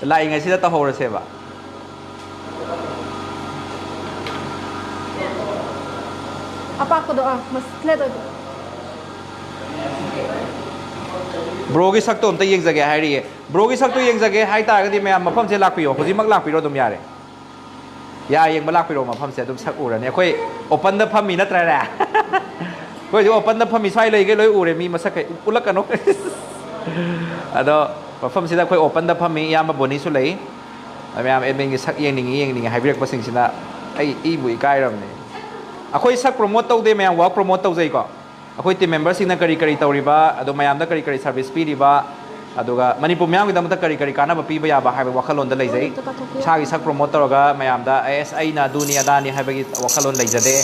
ꯂꯥꯛꯏꯉꯩꯁꯤꯗ ꯇꯧꯍꯧꯔꯁꯦꯕ꯫ ꯑꯄꯥꯛꯄꯗꯣ, ꯑꯥ, ꯃꯁ-, flat ꯑꯣꯏꯕꯗꯣ꯫ ꯕ꯭ꯔꯣꯒꯤ ꯁꯛꯇꯣ ꯑꯝꯇ ꯌꯦꯡꯖꯒꯦ ꯍꯥꯏꯔꯤꯌꯦ꯫ ꯕ꯭ꯔꯣꯒꯤ ꯁꯛꯇꯣ ꯌꯦꯡꯖꯒꯦ ꯍꯥꯏꯇꯥꯔꯒꯗꯤ ꯃꯌꯥꯝ ꯃꯐꯝꯁꯦ ꯂꯥꯛꯄꯤꯌꯣ, ꯍꯧꯖꯤꯛꯃꯛ ꯂꯥꯛꯄꯤꯔꯣ ꯑꯗꯨꯝ ꯌꯥꯔꯦ꯫ ꯌꯥ ꯌꯦꯡꯕ ꯂꯥꯛꯄꯤꯔꯣ, ꯃꯐꯝꯁꯦ ꯑꯗꯨꯝ ꯁꯛ ꯎꯔꯅꯤ꯫ ꯑꯩꯈꯣꯏ open ꯗ ꯐꯝꯃꯤ ꯅꯠꯇ꯭ꯔꯅꯦ? ꯑꯩꯈꯣꯏꯁꯨ open ꯗ ꯐꯝꯃꯤ, ꯁ꯭ꯋꯥꯏ ꯂꯩꯒꯦ ꯂꯣꯏ ꯎꯔꯦ, ꯃꯤ ꯃꯁꯛꯈꯩ ꯎꯠꯂꯛꯀꯅꯨ꯫ ꯑꯗꯣ ꯃꯐꯝꯁꯤꯗ ꯑꯩꯈꯣꯏ open ꯗ ꯐꯝꯃꯤ, ꯏꯌꯥꯝꯕ ꯕꯣꯅꯤꯁꯨ ꯂꯩ꯫ ꯃꯌꯥꯝ admin ꯒꯤ ꯁꯛ ꯌꯦꯡꯅꯤꯡꯉꯤ, ꯌꯦꯡꯅꯤꯡꯉꯤ ꯍꯥꯏꯕꯤꯔꯛꯄꯁꯤꯡꯁꯤꯅ ꯑꯩ ꯏꯕꯨ ꯏꯀꯥꯏꯔꯕꯅꯦ꯫ ꯑꯩꯈꯣꯏ ꯁꯛ promote ꯇꯧꯗꯦ, ꯃꯌꯥꯝ work promote ꯇꯧꯖꯩꯀꯣ꯫ ꯑꯩꯈꯣꯏ team member ꯁꯤꯡꯅ ꯀꯔꯤ ꯀꯔꯤ ꯇꯧꯔꯤꯕ, ꯑꯗꯣ ꯃꯌꯥꯝꯗ ꯀꯔꯤ ꯀꯔꯤ service ꯄꯤꯔꯤꯕ, ꯑꯗꯨꯒ ꯃꯅꯤꯄꯨꯔ ꯃꯤꯌꯥꯝꯒꯤꯗꯃꯛꯇ ꯀꯔꯤ ꯀꯔꯤ ꯀꯥꯟꯅꯕ ꯄꯤꯕ ꯌꯥꯕ ꯍꯥꯏꯕ ꯋꯥꯈꯜꯂꯣꯟꯗ ꯂꯩꯖꯩ꯫ ꯑꯝꯇ ꯀꯥꯊꯣꯛꯄꯤꯌꯨ꯫ ꯏꯁꯥꯒꯤ ꯁꯛ ꯄ꯭ꯔꯣꯃꯣꯠ ꯇꯧꯔꯒ ꯃꯌꯥꯝꯗ ꯑꯦꯁ ꯑꯩꯅ ꯑꯗꯨꯅꯤ ꯑꯗꯥꯅꯤ ꯍꯥꯏꯕꯒꯤ ꯋꯥꯈꯜꯂꯣꯟ ꯂꯩꯖꯗꯦ꯫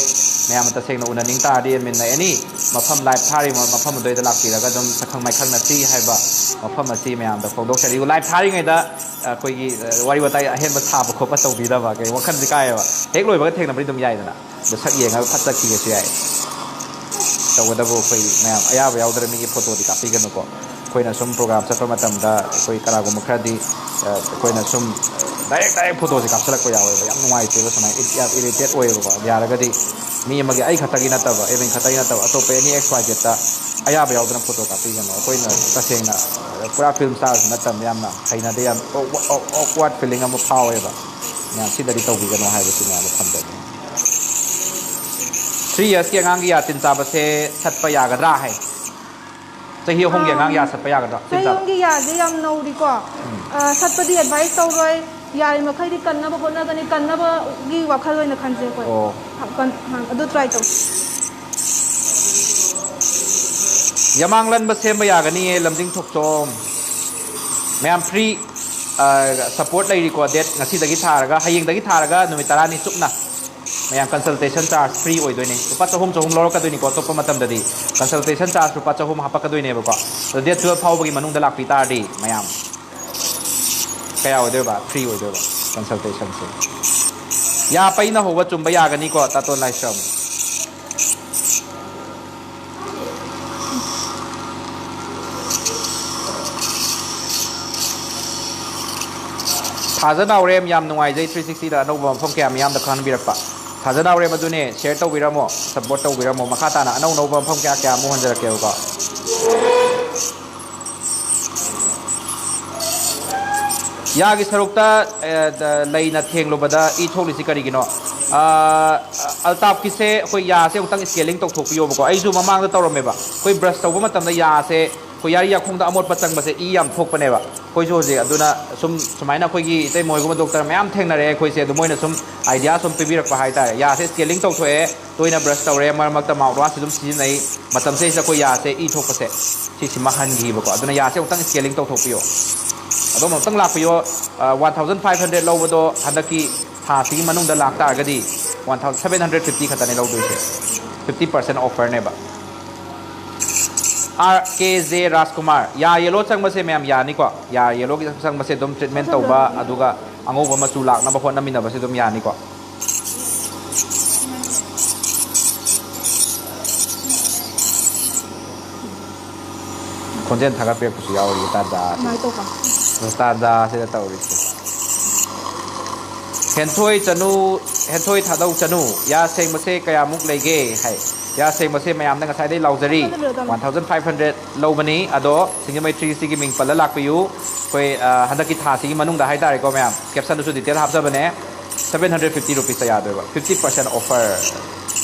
ꯃꯌꯥꯝꯅ ꯇꯁꯦꯡꯅ ꯎꯅꯅꯤꯡ ꯇꯥꯔꯗꯤ ꯑꯦꯗꯃꯤꯟꯅ ꯑꯦꯅꯤ ꯃꯐꯝ ꯂꯥꯏꯚ ꯊꯥꯔꯤꯕ ꯃꯐꯝ ꯑꯗꯨꯗꯩꯗ ꯂꯥꯛꯄꯤꯔꯒ ꯑꯗꯨꯝ ꯁꯛꯈꯪ ꯃꯥꯏꯈꯪꯅꯁꯤ ꯍꯥꯏꯕ ꯋꯥꯐꯝ ꯑꯁꯤ ꯃꯌꯥꯝꯗ ꯐꯣꯡꯗꯣꯛꯆꯔꯤ꯫ ꯂꯥꯏꯚ ꯊꯥꯔꯤꯉꯩꯗ ꯑꯩꯈꯣꯏꯒꯤ ꯋꯥꯔꯤ ꯋꯥꯇꯥꯏ ꯑꯍꯦꯟꯕ ꯁꯥꯕ ꯈꯣꯠꯄ ꯇꯧꯕꯤꯗꯕ ꯀꯩ ꯋꯥꯈꯜꯁꯦ ꯀꯥꯏꯌꯦꯕ꯫ ꯍꯦꯛ ꯂꯣꯏꯕꯒ ꯊꯦꯡꯅꯕꯗꯤ ꯑꯗꯨꯝ ꯌꯥꯏꯗꯅ꯫ ꯑꯗꯣ ꯁꯛ ꯌꯦꯡꯉꯒ ꯐꯠ ꯆꯠꯈꯤꯒꯦꯁꯨ ꯌꯥꯏ꯫ ꯇꯧꯕꯇꯕꯨ ꯑꯩꯈꯣꯏ ꯃꯌꯥꯝ ꯑꯌꯥꯕ ꯌꯥꯎꯗꯅ ꯃꯤꯒꯤ ꯐꯣꯇꯣꯗꯤ ꯀꯥꯞꯄꯤꯒꯅꯨꯀꯣ꯫ ꯑꯩꯈꯣꯏꯅ ꯁꯨꯝ ꯄ꯭ꯔꯣꯒ꯭ꯔꯥꯝ ꯆꯠꯄ ꯃꯇꯝꯗ ꯑꯩꯈꯣꯏ ꯀꯅꯥꯒꯨꯝꯕ ꯈꯔꯗꯤ ꯑꯩꯈꯣꯏꯅ ꯁꯨꯝ ꯗꯥꯏꯔꯦꯛ ꯗꯥꯏꯔꯦꯛ ꯐꯣꯇꯣꯁꯦ ꯀꯥꯞꯁꯤꯜꯂꯛꯄ ꯌꯥꯎꯋꯦꯕ꯫ ꯌꯥꯝ ꯅꯨꯡꯉꯥꯏꯇꯦꯕ ꯁꯨꯃꯥꯏꯅ ꯌꯥꯝ ꯏꯔꯤꯇꯦꯠ ꯑꯣꯏꯌꯦꯕꯀꯣ꯫ ꯌꯥꯔꯒꯗꯤ ꯃꯤ ꯑꯃꯒꯤ ꯑꯩ ꯈꯛꯇꯒꯤ ꯅꯠꯇꯕ ꯑꯦꯗꯃꯤꯟ ꯈꯛꯇꯒꯤ ꯅꯠꯇꯕ ꯑꯇꯣꯞꯄ ꯑꯦꯅꯤ ꯑꯦꯛꯁ ꯋꯥꯏ ꯖꯦꯠꯇ ꯑꯌꯥꯕ ꯌꯥꯎꯗꯅ ꯐꯣꯇꯣ ꯀꯥꯞꯄꯤꯒꯅꯨ꯫ ꯑꯩꯈꯣꯏꯅ ꯇꯁꯦꯡꯅ ꯄꯨꯔꯥ ꯐꯤꯂꯝ ꯏꯁꯇꯥꯔꯁꯨ ꯅꯠꯇꯕꯅ ꯌꯥꯝꯅ ꯍꯩꯅꯗꯦ꯫ ꯌꯥꯝ ꯑꯣꯛꯋꯥꯔꯗ ꯐꯤꯂꯤꯡ ꯑꯃ ꯐꯥꯎꯋꯦꯕ꯫ ꯃꯌꯥꯝ ꯁꯤꯗꯗꯤ ꯇꯧꯕꯤꯒꯅꯨ ꯍꯥꯏꯕꯁꯤ ꯃꯌꯥꯝꯗ ꯊꯝꯖꯒꯦ꯫ ꯊ꯭ꯔꯤ ꯌꯔꯁꯀꯤ ꯑꯉꯥꯡꯒꯤ ꯌꯥ ꯇꯤꯟ ꯆꯥꯕꯁꯦ ꯁꯠꯄ ꯌꯥꯒꯗ꯭ꯔꯥ ꯍꯥꯏ꯫ ꯆꯍꯤ ꯑꯍꯨꯝꯒꯤ ꯑꯉꯥꯡ ꯌꯥ ꯁꯠꯄ ꯌꯥꯒꯗ꯭ꯔꯥ? ꯇꯤꯟ ꯆꯥꯕ꯫ ꯆꯍꯤ ꯑꯍꯨꯝꯒꯤ ꯌꯥꯁꯦ ꯌꯥꯝ ꯅꯧꯔꯤꯀꯣ꯫ ꯎꯝ꯫ ꯑ, ꯁꯠꯄꯗꯤ ꯑꯦꯗꯚꯥꯏꯁ ꯇꯧꯔꯣꯏ꯫ ꯌꯥꯔꯤꯃꯈꯩꯗꯤ ꯀꯟꯅꯕ ꯍꯣꯠꯅꯒꯅꯤ꯫ ꯀꯟꯅꯕꯒꯤ ꯋꯥꯈꯜ ꯑꯣꯏꯅ ꯈꯟꯖꯩ ꯑꯩꯈꯣꯏ꯫ ꯑꯣ꯫ ꯀꯟ-, ꯑꯗꯨ ꯇ꯭ꯔꯥꯏ ꯇꯧꯁꯤ꯫ ꯌꯥꯃꯥꯡ ꯂꯟꯕ ꯁꯦꯝꯕ ꯌꯥꯒꯅꯤꯌꯦ, ꯂꯝꯖꯤꯡ ꯊꯣꯛꯆꯣꯝ꯫ ꯃꯌꯥꯝ ꯐ꯭ꯔꯤ, ꯑ, ꯁꯄꯣꯔꯠ ꯂꯩꯔꯤꯀꯣ꯫ ꯗꯦꯠ ꯉꯁꯤꯗꯒꯤ ꯊꯥꯔꯒ, ꯍꯌꯦꯡꯗꯒꯤ ꯊꯥꯔꯒ ꯅꯨꯃꯤꯠ ꯇꯔꯥꯅꯤ ꯆꯨꯞꯅ ꯃꯌꯥꯝ ꯀꯟꯁꯜꯇꯦꯁꯟ ꯆꯥꯔꯖ ꯐ꯭ꯔꯤ ꯑꯣꯏꯗꯣꯏꯅꯤ꯫ ꯂꯨꯄꯥ ꯆꯍꯨꯝ, ꯆꯍꯨꯝ ꯂꯧꯔꯛꯀꯗꯣꯏꯅꯤꯀꯣ꯫ ꯑꯇꯣꯞꯄ ꯃꯇꯝꯗꯗꯤ ꯀꯟꯁꯜꯇꯦꯁꯟ ꯆꯥꯔꯖ ꯂꯨꯄꯥ ꯆꯍꯨꯝ ꯍꯥꯞꯄꯛꯀꯗꯣꯏꯅꯦꯕꯀꯣ꯫ ꯑꯗꯣ ꯗꯦꯠ ꯇꯨꯌꯦꯜꯞ ꯐꯥꯎꯕꯒꯤ ꯃꯅꯨꯡꯗ ꯂꯥꯛꯄꯤ ꯇꯥꯔꯗꯤ ꯃꯌꯥꯝ ꯀꯌꯥ ꯑꯣꯏꯗꯣꯏꯕ? ꯐ꯭ꯔꯤ ꯑꯣꯏꯗꯣꯏꯕ ꯀꯟꯁꯜꯇꯦꯁꯟꯁꯦ꯫ ꯌꯥ ꯄꯩꯅ ꯍꯧꯕ ꯆꯨꯝꯕ ꯌꯥꯒꯅꯤꯀꯣ, ꯇꯥꯇꯣꯟ ꯂꯥꯏꯁ꯭ꯔꯝ? ꯊꯥꯖ ꯅꯥꯎꯔꯦꯝ, ꯌꯥꯝ ꯅꯨꯡꯉꯥꯏꯖꯩ ꯊ꯭ꯔꯤ ꯁꯤꯛꯁꯇꯤꯗ ꯑꯅꯧꯕ ꯃꯐꯝ ꯀꯌꯥ ꯃꯤꯌꯥꯝꯗ ꯈꯪꯍꯟꯕꯤꯔꯛꯄ꯫ ꯊꯥꯖ ꯅꯥꯎꯔꯦꯝ ꯑꯗꯨꯅꯦ, ꯁꯤꯌꯔ ꯇꯧꯕꯤꯔꯝꯃꯣ, ꯁꯞꯄꯣꯔꯠ ꯇꯧꯕꯤꯔꯝꯃꯣ꯫ ꯃꯈꯥ ꯇꯥꯅ ꯑꯅꯧ ꯑꯅꯧꯕ ꯃꯐꯝ ꯀꯌꯥ ꯀꯌꯥ ꯑꯃꯨꯛ ꯍꯣꯟꯖꯔꯛꯀꯦꯕꯀꯣ꯫ ꯌꯥꯒꯤ ꯁꯔꯨꯛꯇ, ꯑꯦ, ꯗ, ꯂꯩꯅ ꯊꯦꯡꯂꯨꯕꯗ ꯏ ꯊꯣꯛꯂꯤꯁꯤ ꯀꯔꯤꯒꯤꯅꯣ? ꯑ, ꯑꯜꯇꯥꯞꯀꯤꯁꯦ ꯑꯩꯈꯣꯏ ꯌꯥꯁꯦ ꯑꯃꯨꯛꯇꯪ ꯁ꯭ꯀꯦꯂꯤꯡ ꯇꯧꯊꯣꯛꯄꯤꯌꯣꯕꯀꯣ꯫ ꯑꯩꯁꯨ ꯃꯃꯥꯡꯗ ꯇꯧꯔꯝꯃꯦꯕ꯫ ꯑꯩꯈꯣꯏ ꯕ꯭ꯔꯁ ꯇꯧꯕ ꯃꯇꯝꯗ ꯌꯥꯁꯦ ꯑꯩꯈꯣꯏ ꯌꯥꯔꯤ ꯌꯥꯈꯣꯡꯗ ꯑꯃꯣꯠꯄ ꯆꯪꯕꯁꯦ ꯏ ꯌꯥꯝ ꯊꯣꯛꯄꯅꯦꯕ꯫ ꯑꯩꯈꯣꯏꯁꯨ ꯍꯧꯖꯤꯛ ꯑꯗꯨꯅ ꯁꯨꯝ ꯁꯨꯃꯥꯏꯅ ꯑꯩꯈꯣꯏꯒꯤ ꯏꯇꯩꯃ ꯍꯣꯏꯒꯨꯝꯕ ꯗꯣꯛꯇꯔ ꯃꯌꯥꯝ ꯊꯦꯡꯅꯔꯦ ꯑꯩꯈꯣꯏꯁꯦ, ꯑꯗꯨ ꯃꯣꯏꯅ ꯁꯨꯝ ꯑꯥꯏꯗꯤꯌꯥ ꯁꯨꯝ ꯄꯤꯕꯤꯔꯛꯄ ꯍꯥꯏꯇꯥꯔꯦ꯫ ꯌꯥꯁꯦ ꯁ꯭ꯀꯦꯂꯤꯡ ꯇꯧꯊꯣꯛꯑꯦ, ꯇꯣꯏꯅ ꯕ꯭ꯔꯁ ꯇꯧꯔꯦ, ꯃꯔꯛ ꯃꯔꯛꯇ ꯃꯥꯎꯠ ꯋꯥꯁꯁꯨ ꯑꯗꯨꯝ ꯁꯤꯖꯤꯟꯅꯩ꯫ ꯃꯇꯝꯁꯤꯗꯩꯁꯤꯗ ꯑꯩꯈꯣꯏ ꯌꯥꯁꯦ ꯏ ꯊꯣꯛꯄꯁꯦ ꯁꯤꯁꯤꯃ ꯍꯟꯈꯤꯕꯀꯣ꯫ ꯑꯗꯨꯅ ꯌꯥꯁꯦ ꯑꯃꯨꯛꯇꯪ ꯁ꯭ꯀꯦꯂꯤꯡ ꯇꯧꯊꯣꯛꯄꯤꯌꯣ꯫ ꯑꯗꯣꯝ ꯑꯃꯨꯛꯇꯪ ꯂꯥꯛꯄꯤꯌꯣ꯫ ꯋꯥꯟ ꯊꯥꯎꯖꯟ ꯐꯥꯏꯚ ꯍꯟꯗ꯭ꯔꯦꯗ ꯂꯧꯕꯗꯣ ꯍꯟꯗꯛꯀꯤ ꯊꯥꯁꯤꯒꯤ ꯃꯅꯨꯡꯗ ꯂꯥꯛꯇꯥꯔꯒꯗꯤ one thousand seven hundred fifty ꯈꯛꯇꯅꯦ ꯂꯧꯗꯣꯏꯁꯦ꯫ ꯐꯤꯐꯇꯤ ꯄꯥꯔꯁꯦꯟ ꯑꯣꯐꯔꯅꯦꯕ꯫ ꯑꯥꯔ ꯀꯦ ꯖꯦ ꯔꯥꯖꯀꯨꯃꯥꯔ, ꯌꯥ ꯌꯦꯂꯣ ꯆꯪꯕꯁꯦ ꯃꯌꯥꯝ ꯌꯥꯅꯤꯀꯣ? ꯌꯥ ꯌꯦꯂꯣꯒꯤ ꯆꯪꯕꯁꯦ ꯑꯗꯨꯝ ꯇ꯭ꯔꯤꯠꯃꯦꯟ ꯇꯧꯕ, ꯑꯗꯨꯒ ꯑꯉꯧꯕ ꯃꯆꯨ ꯂꯥꯛꯅꯕ ꯍꯣꯠꯅꯃꯤꯟꯅꯕꯁꯦ ꯑꯗꯨꯝ ꯌꯥꯅꯤꯀꯣ? ꯈꯣꯟꯖꯦꯜ ꯊꯥꯒꯠꯄꯤꯔꯛꯄꯁꯨ ꯌꯥꯎꯔꯤ꯫ ꯇꯥꯗꯥ꯫ ꯀꯃꯥꯏꯅ ꯇꯧꯕ? ꯇꯥꯗꯥ ꯁꯤꯗ ꯇꯧꯔꯤꯁꯦ꯫ ꯍꯦꯟꯊꯣꯏ ꯆꯅꯨ, ꯍꯦꯟꯊꯣꯏ ꯊꯥꯗꯧ ꯆꯅꯨ, ꯌꯥ ꯁꯦꯡꯕꯁꯦ ꯀꯌꯥꯃꯨꯛ ꯂꯩꯒꯦ ꯍꯥꯏ꯫ ꯌꯥ ꯁꯦꯡꯕꯁꯦ ꯃꯌꯥꯝꯅ ꯉꯁꯥꯏꯗꯩ ꯂꯥꯎꯖꯔꯤ, ꯋꯥꯟ ꯊꯥꯎꯖꯟ ꯐꯥꯏꯚ ꯍꯟꯗ꯭ꯔꯦꯗ ꯂꯧꯕꯅꯤ꯫ ꯑꯗꯣ ꯁꯤꯡꯖꯃꯩ ꯊ꯭ꯔꯤ ꯁꯤꯛꯁꯇꯤꯒꯤ ꯃꯤꯡ ꯄꯜꯂ ꯂꯥꯛꯄꯤꯌꯨ꯫ ꯑꯩꯈꯣꯏ, ꯑ, ꯍꯟꯗꯛꯀꯤ ꯊꯥꯁꯤꯒꯤ ꯃꯅꯨꯡꯗ ꯍꯥꯏꯇꯥꯔꯦꯀꯣ ꯃꯌꯥꯝ, ꯀꯦꯞꯁꯟꯗꯁꯨ ꯗꯤꯇꯦꯜ ꯍꯥꯞꯆꯕꯅꯦ꯫ ꯁꯚꯦꯟ ꯍꯟꯗ꯭ꯔꯦꯗ ꯐꯤꯐꯇꯤ ꯔꯨꯄꯤꯁꯇ ꯌꯥꯗꯣꯏꯕ, ꯐꯤꯐꯇꯤ ꯄꯥꯔꯁꯦꯟ ꯑꯣꯐꯔ꯫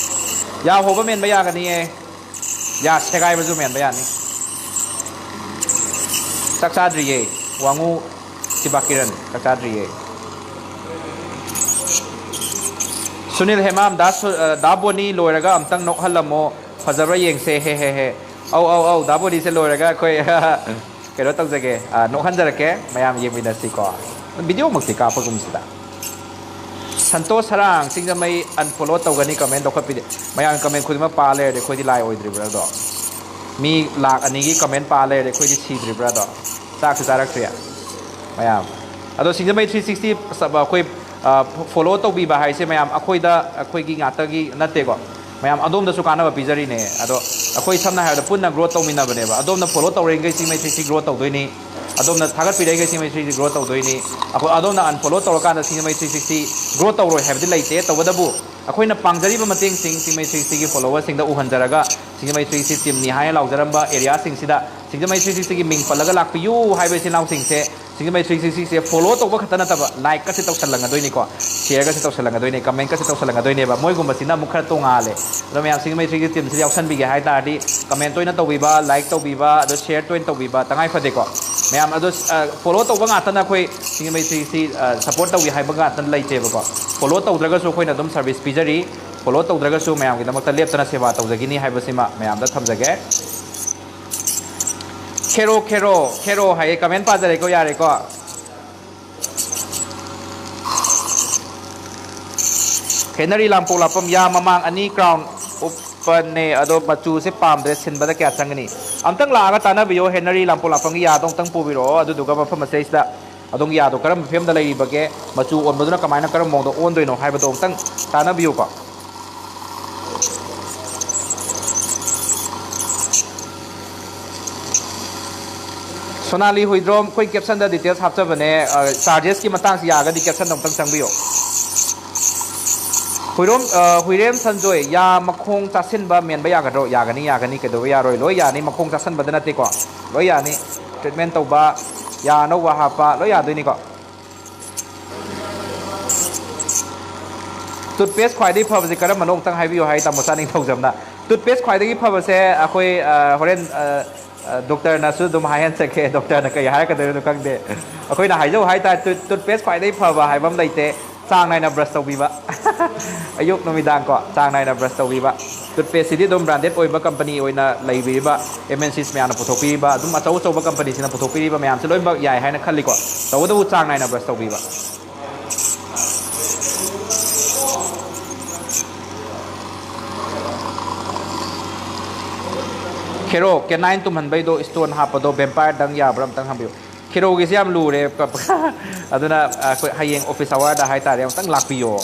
ꯌꯥ ꯍꯣꯕ ꯃꯦꯟꯕ ꯌꯥꯒꯅꯤꯌꯦ꯫ ꯌꯥ ꯁꯦꯒꯥꯏꯕꯁꯨ ꯃꯦꯟꯕ ꯌꯥꯅꯤ꯫ ꯆꯥꯛ ꯆꯥꯗ꯭ꯔꯤꯌꯦ꯫ ꯋꯥꯉꯨ ꯁꯤꯕꯥꯀꯤꯔꯟ, ꯆꯥꯛ ꯆꯥꯗ꯭ꯔꯤꯌꯦ꯫ ꯁꯨꯅꯤꯜ ꯍꯦꯃꯥꯝ, ꯗꯥ ꯁꯨ-, ꯑ, ꯗꯥ ꯕꯣꯅꯤ ꯂꯣꯏꯔꯒ ꯑꯝꯇꯪ ꯅꯣꯛꯍꯜꯂꯝꯃꯣ, ꯐꯖꯕ꯭ꯔꯥ ꯌꯦꯡꯁꯦ, ꯍꯦ, ꯍꯦ, ꯍꯦ꯫ ꯑꯧ, ꯑꯧ, ꯑꯧ, ꯗꯥ ꯕꯣꯅꯤꯁꯦ ꯂꯣꯏꯔꯒ ꯑꯩꯈꯣꯏ ꯀꯩꯅꯣ ꯇꯧꯖꯒꯦ, ꯑ, ꯅꯣꯛꯍꯟꯖꯔꯛꯀꯦ, ꯃꯌꯥꯝ ꯌꯦꯡꯃꯤꯟꯅꯁꯤꯀꯣ꯫ ꯚꯤꯗꯤꯑꯣꯃꯛꯇꯤ ꯀꯥꯞꯄꯒꯨꯝꯁꯤꯗ꯫ ꯁꯟꯇꯣꯁ ꯁꯔꯥꯡ, ꯁꯤꯡꯖꯃꯩ unfollow ꯇꯧꯒꯅꯤ comment ꯂꯧꯈꯠꯄꯤꯗꯦ꯫ ꯃꯌꯥꯝ comment ꯈꯨꯗꯤꯡꯃꯛ ꯄꯥ ꯂꯩꯔꯗꯤ ꯑꯩꯈꯣꯏꯗꯤ ꯂꯥꯏ ꯑꯣꯏꯗ꯭ꯔꯤꯕ꯭ꯔꯥ ꯑꯗꯣ? ꯃꯤ ꯂꯥꯛ ꯑꯅꯤꯒꯤ comment ꯄꯥ ꯂꯩꯔꯗꯤ ꯑꯩꯈꯣꯏꯗꯤ ꯁꯤꯗ꯭ꯔꯤꯕ꯭ꯔꯥ ꯑꯗꯣ? ꯆꯥꯛꯁꯨ ꯆꯥꯔꯛꯇ꯭ꯔꯤ ꯃꯌꯥꯝ꯫ ꯑꯗꯣ ꯁꯤꯡꯖꯃꯩ ꯊ꯭ꯔꯤ ꯁꯤꯛꯁꯇꯤ ꯑꯩꯈꯣꯏ, ꯑ, follow ꯇꯧꯕꯤꯕ ꯍꯥꯏꯁꯦ ꯃꯌꯥꯝ ꯑꯩꯈꯣꯏꯗ, ꯑꯩꯈꯣꯏꯒꯤ ꯉꯥꯛꯇꯒꯤ ꯅꯠꯇꯦꯀꯣ꯫ ꯃꯌꯥꯝ ꯑꯗꯣꯝꯗꯁꯨ ꯀꯥꯟꯅꯕ ꯄꯤꯖꯔꯤꯅꯦ꯫ ꯑꯗꯣ ꯑꯩꯈꯣꯏ ꯁꯝꯅ ꯍꯥꯏꯔꯕꯗ ꯄꯨꯟꯅ growth ꯇꯧꯃꯤꯟꯅꯕꯅꯦꯕ꯫ ꯑꯗꯣꯝꯅ follow ꯇꯧꯔꯤꯈꯩ ꯁꯤꯡꯖꯃꯩ ꯊ꯭ꯔꯤ ꯁꯤꯛꯁꯇꯤ growth ꯇꯧꯗꯣꯏꯅꯤ꯫ ꯑꯗꯣꯝꯅ ꯊꯥꯒꯠꯄꯤꯔꯛꯏꯈꯩ ꯁꯤꯡꯖꯃꯩ ꯊ꯭ꯔꯤ ꯁꯤꯛꯁꯇꯤ growth ꯇꯧꯗꯣꯏꯅꯤ꯫ ꯑꯩꯈꯣꯏ ꯑꯗꯣꯝꯅ unfollow ꯇꯧꯔꯀꯥꯟꯗ ꯁꯤꯡꯖꯃꯩ ꯊ꯭ꯔꯤ ꯁꯤꯛꯁꯇꯤ growth ꯇꯧꯔꯣꯏ ꯍꯥꯏꯕꯗꯤ ꯂꯩꯇꯦ꯫ ꯇꯧꯕꯇꯕꯨ ꯑꯩꯈꯣꯏꯅ ꯄꯥꯡꯖꯔꯤꯕ ꯃꯇꯦꯡꯁꯤꯡ ꯁꯤꯡꯖꯃꯩ ꯊ꯭ꯔꯤ ꯁꯤꯛꯁꯇꯤꯒꯤ followerꯁꯤꯡꯗ ꯎꯍꯟꯖꯔꯒ ꯁꯤꯡꯖꯃꯩ ꯊ꯭ꯔꯤ ꯁꯤꯛꯁꯇꯤ teamꯅꯤ ꯍꯥꯏꯅ ꯂꯥꯎꯖꯔꯝꯕ areaꯁꯤꯡꯁꯤꯗ ꯁꯤꯡꯖꯃꯩ ꯊ꯭ꯔꯤ ꯁꯤꯛꯁꯇꯤꯒꯤ ꯃꯤꯡ ꯄꯜꯂꯒ ꯂꯥꯛꯄꯤꯌꯨ ꯍꯥꯏꯕ ꯏꯆꯤꯜ ꯏꯅꯥꯎꯁꯤꯡꯁꯦ ꯁꯤꯡꯖꯃꯩ ꯊ꯭ꯔꯤ ꯁꯤꯛꯁꯇꯤꯁꯦ follow ꯇꯧꯕ ꯈꯛꯇ ꯅꯠꯇꯕ, likeꯀꯁꯦ ꯇꯧꯁꯜꯂꯝꯒꯗꯣꯏꯅꯤꯀꯣ, shareꯒꯁꯦ ꯇꯧꯁꯜꯂꯝꯒꯗꯣꯏꯅꯤ, commentꯀꯁꯦ ꯇꯧꯁꯜꯂꯝꯒꯗꯣꯏꯅꯦꯕ꯫ ꯃꯣꯏꯒꯨꯝꯕꯁꯤꯅ ꯑꯃꯨꯛ ꯈꯔ ꯇꯣꯡꯉꯥꯜꯂꯦ꯫ ꯑꯗꯣ ꯃꯌꯥꯝ ꯁꯤꯡꯖꯃꯩ ꯊ꯭ꯔꯤ ꯁꯤꯛꯁꯇꯤ teamꯁꯤꯗ ꯌꯥꯎꯁꯟꯕꯤꯒꯦ ꯍꯥꯏ ꯇꯥꯔꯗꯤ comment ꯇꯣꯏꯅ ꯇꯧꯕꯤꯕ, like ꯇꯧꯕꯤꯕ, ꯑꯗꯣ share ꯇꯣꯏꯅ ꯇꯧꯕꯤꯕ ꯇꯉꯥꯏ ꯐꯗꯦꯀꯣ꯫ ꯃꯌꯥꯝ ꯑꯗꯣ, ꯑ, follow ꯇꯧꯕ ꯉꯥꯛꯇꯅ ꯑꯩꯈꯣꯏ ꯁꯤꯡꯖꯃꯩ ꯊ꯭ꯔꯤ ꯁꯤ, ꯑ, support ꯇꯧꯏ ꯍꯥꯏꯕ ꯉꯥꯛꯇꯅ ꯂꯩꯇꯦꯕꯀꯣ꯫ Follow ꯇꯧꯗ꯭ꯔꯒꯁꯨ ꯑꯩꯈꯣꯏꯅ ꯑꯗꯨꯝ service ꯄꯤꯖꯔꯤ꯫ Follow ꯇꯧꯗ꯭ꯔꯒꯁꯨ ꯃꯌꯥꯝꯒꯤꯗꯃꯛꯇ ꯂꯦꯞꯇꯅ ꯁꯦꯕꯥ ꯇꯧꯖꯈꯤꯅꯤ ꯍꯥꯏꯕꯁꯤꯃ ꯃꯌꯥꯝꯗ ꯊꯝꯖꯒꯦ꯫ ꯈꯦꯔꯣ, ꯈꯦꯔꯣ, ꯈꯦꯔꯣ ꯍꯥꯏꯌꯦ, comment ꯄꯥꯖꯔꯦꯀꯣ, ꯌꯥꯔꯦꯀꯣ꯫ ꯍꯦꯅꯔꯤ ꯂꯥꯡꯄꯣꯛ ꯂꯥꯛꯄꯝ, ꯌꯥ ꯃꯃꯥꯡ ꯑꯅꯤ crown ꯎꯞꯄꯅꯦ, ꯑꯗꯣ ꯃꯆꯨꯁꯦ ꯄꯥꯝꯗ꯭ꯔꯦ, ꯁꯤꯟꯕꯗ ꯀꯌꯥ ꯆꯪꯒꯅꯤ? ꯑꯝꯇꯪ ꯂꯥꯛꯑꯒ ꯇꯥꯟꯅꯕꯤꯌꯣ, ꯍꯦꯅꯔꯤ ꯂꯥꯡꯄꯣꯛ ꯂꯥꯛꯄꯝꯒꯤ ꯌꯥꯗꯣ ꯑꯝꯇꯪ ꯄꯨꯕꯤꯔꯛꯑꯣ, ꯑꯗꯨꯗꯨꯒ ꯃꯐꯝ ꯑꯁꯤꯗꯩꯁꯤꯗ ꯑꯗꯣꯝꯒꯤ ꯌꯥꯗꯣ ꯀꯔꯝꯕ ꯐꯤꯕꯝꯗ ꯂꯩꯔꯤꯕꯒꯦ, ꯃꯆꯨ ꯑꯣꯟꯕꯗꯨꯅ ꯀꯃꯥꯏꯅ, ꯀꯔꯝꯕ ꯃꯑꯣꯡꯗ ꯑꯣꯟꯗꯣꯏꯅꯣ ꯍꯥꯏꯕꯗꯣ ꯑꯝꯇꯪ ꯇꯥꯟꯅꯕꯤꯌꯨꯀꯣ꯫ ꯁꯣꯅꯥꯂꯤ ꯍꯨꯏꯗ꯭ꯔꯣꯝ, ꯑꯩꯈꯣꯏ caption ꯗ details ꯍꯥꯞꯆꯕꯅꯦ꯫ ꯑ, charges ꯀꯤ ꯃꯇꯥꯡꯁꯤ ꯌꯥꯔꯒꯗꯤ caption ꯗ ꯑꯃꯨꯛꯇꯪ ꯆꯪꯕꯤꯌꯣ꯫ ꯍꯨꯏꯔꯣꯝ, ꯑ, ꯍꯨꯏꯔꯦꯝ ꯁꯟꯖꯣꯏ, ꯌꯥ ꯃꯈꯣꯡ ꯆꯥꯁꯤꯟꯕ ꯃꯦꯟꯕ ꯌꯥꯒꯗ꯭ꯔꯣ? ꯌꯥꯒꯅꯤ, ꯌꯥꯒꯅꯤ, ꯀꯩꯗꯧꯕ ꯌꯥꯔꯣꯏ? ꯂꯣꯏ ꯌꯥꯅꯤ, ꯃꯈꯣꯡ ꯆꯥꯁꯤꯟꯕꯗ ꯅꯠꯇꯦꯀꯣ, ꯂꯣꯏ ꯌꯥꯅꯤ꯫ Treatment ꯇꯧꯕ, ꯌꯥ ꯑꯅꯧꯕ ꯍꯥꯞꯄ, ꯂꯣꯏ ꯌꯥꯗꯣꯏꯅꯤꯀꯣ꯫ Toothpaste ꯈ꯭ꯋꯥꯏꯗꯒꯤ ꯐꯕꯁꯤ ꯀꯔꯝꯕꯅꯣ ꯑꯃꯨꯛꯇꯪ ꯍꯥꯏꯕꯤꯌꯨ ꯍꯥꯏ, ꯇꯥꯃꯣ ꯆꯥꯅꯤꯡ ꯊꯧꯖꯝꯅ꯫ Toothpaste ꯈ꯭ꯋꯥꯏꯗꯒꯤ ꯐꯕꯁꯦ ꯑꯩꯈꯣꯏ, ꯑ, ꯍꯣꯔꯦꯟ, ꯑ, ꯑ, doctor ꯅꯁꯨ ꯑꯗꯨꯝ ꯍꯥꯏꯍꯟꯖꯒꯦ꯫ Doctor ꯅ ꯀꯩ ꯍꯥꯏꯔꯛꯀꯗꯣꯏꯅꯣ ꯈꯪꯗꯦ꯫ ꯑꯩꯈꯣꯏꯅ ꯍꯥꯏꯖꯧ ꯍꯥꯏ ꯇꯥꯔꯦ, tooth-, toothpaste ꯈ꯭ꯋꯥꯏꯗꯒꯤ ꯐꯕ ꯍꯥꯏꯕ ꯑꯃ ꯂꯩꯇꯦ꯫ ꯆꯥꯡ ꯅꯥꯏꯅ brush ꯇꯧꯕꯤꯕ꯫ ꯑꯌꯨꯛ ꯅꯨꯃꯤꯗꯥꯡ ꯀꯣ, ꯆꯥꯡ ꯅꯥꯏꯅ brush ꯇꯧꯕꯤꯕ꯫ Toothpaste ꯁꯤꯗꯤ ꯑꯗꯨꯝ branded ꯑꯣꯏꯕ company ꯑꯣꯏꯅ ꯂꯩꯕꯤꯔꯤꯕ, M N Cs ꯃꯌꯥꯝꯅ ꯄꯨꯊꯣꯛꯄꯤꯔꯤꯕ, ꯑꯗꯨꯝ ꯑꯆꯧ ꯑꯆꯧꯕ company ꯁꯤꯡꯅ ꯄꯨꯊꯣꯛꯄꯤꯔꯤꯕ ꯃꯌꯥꯝꯁꯦ ꯂꯣꯏꯅꯃꯛ ꯌꯥꯏ ꯍꯥꯏꯅ ꯈꯜꯂꯤꯀꯣ꯫ ꯇꯧꯕꯇꯕꯨ ꯆꯥꯡ ꯅꯥꯏꯅ brush ꯇꯧꯕꯤꯕ꯫ ꯈꯦꯔꯣ, canine ꯇꯨꯝꯍꯟꯕꯩꯗꯣ, stone ꯍꯥꯞꯄꯗꯣ, vampire ꯗꯪ ꯌꯥꯕ꯭ꯔꯥ ꯑꯝꯇꯪ ꯍꯪꯕꯤꯌꯨ꯫ ꯈꯦꯔꯣꯒꯤꯁꯦ ꯌꯥꯝ ꯂꯨꯔꯦ꯫ ꯑꯗꯨꯅ ꯑꯩꯈꯣꯏ ꯍꯌꯦꯡ office hour ꯗ ꯍꯥꯏꯇꯥꯔꯦ, ꯑꯃꯨꯛꯇꯪ ꯂꯥꯛꯄꯤꯌꯣ,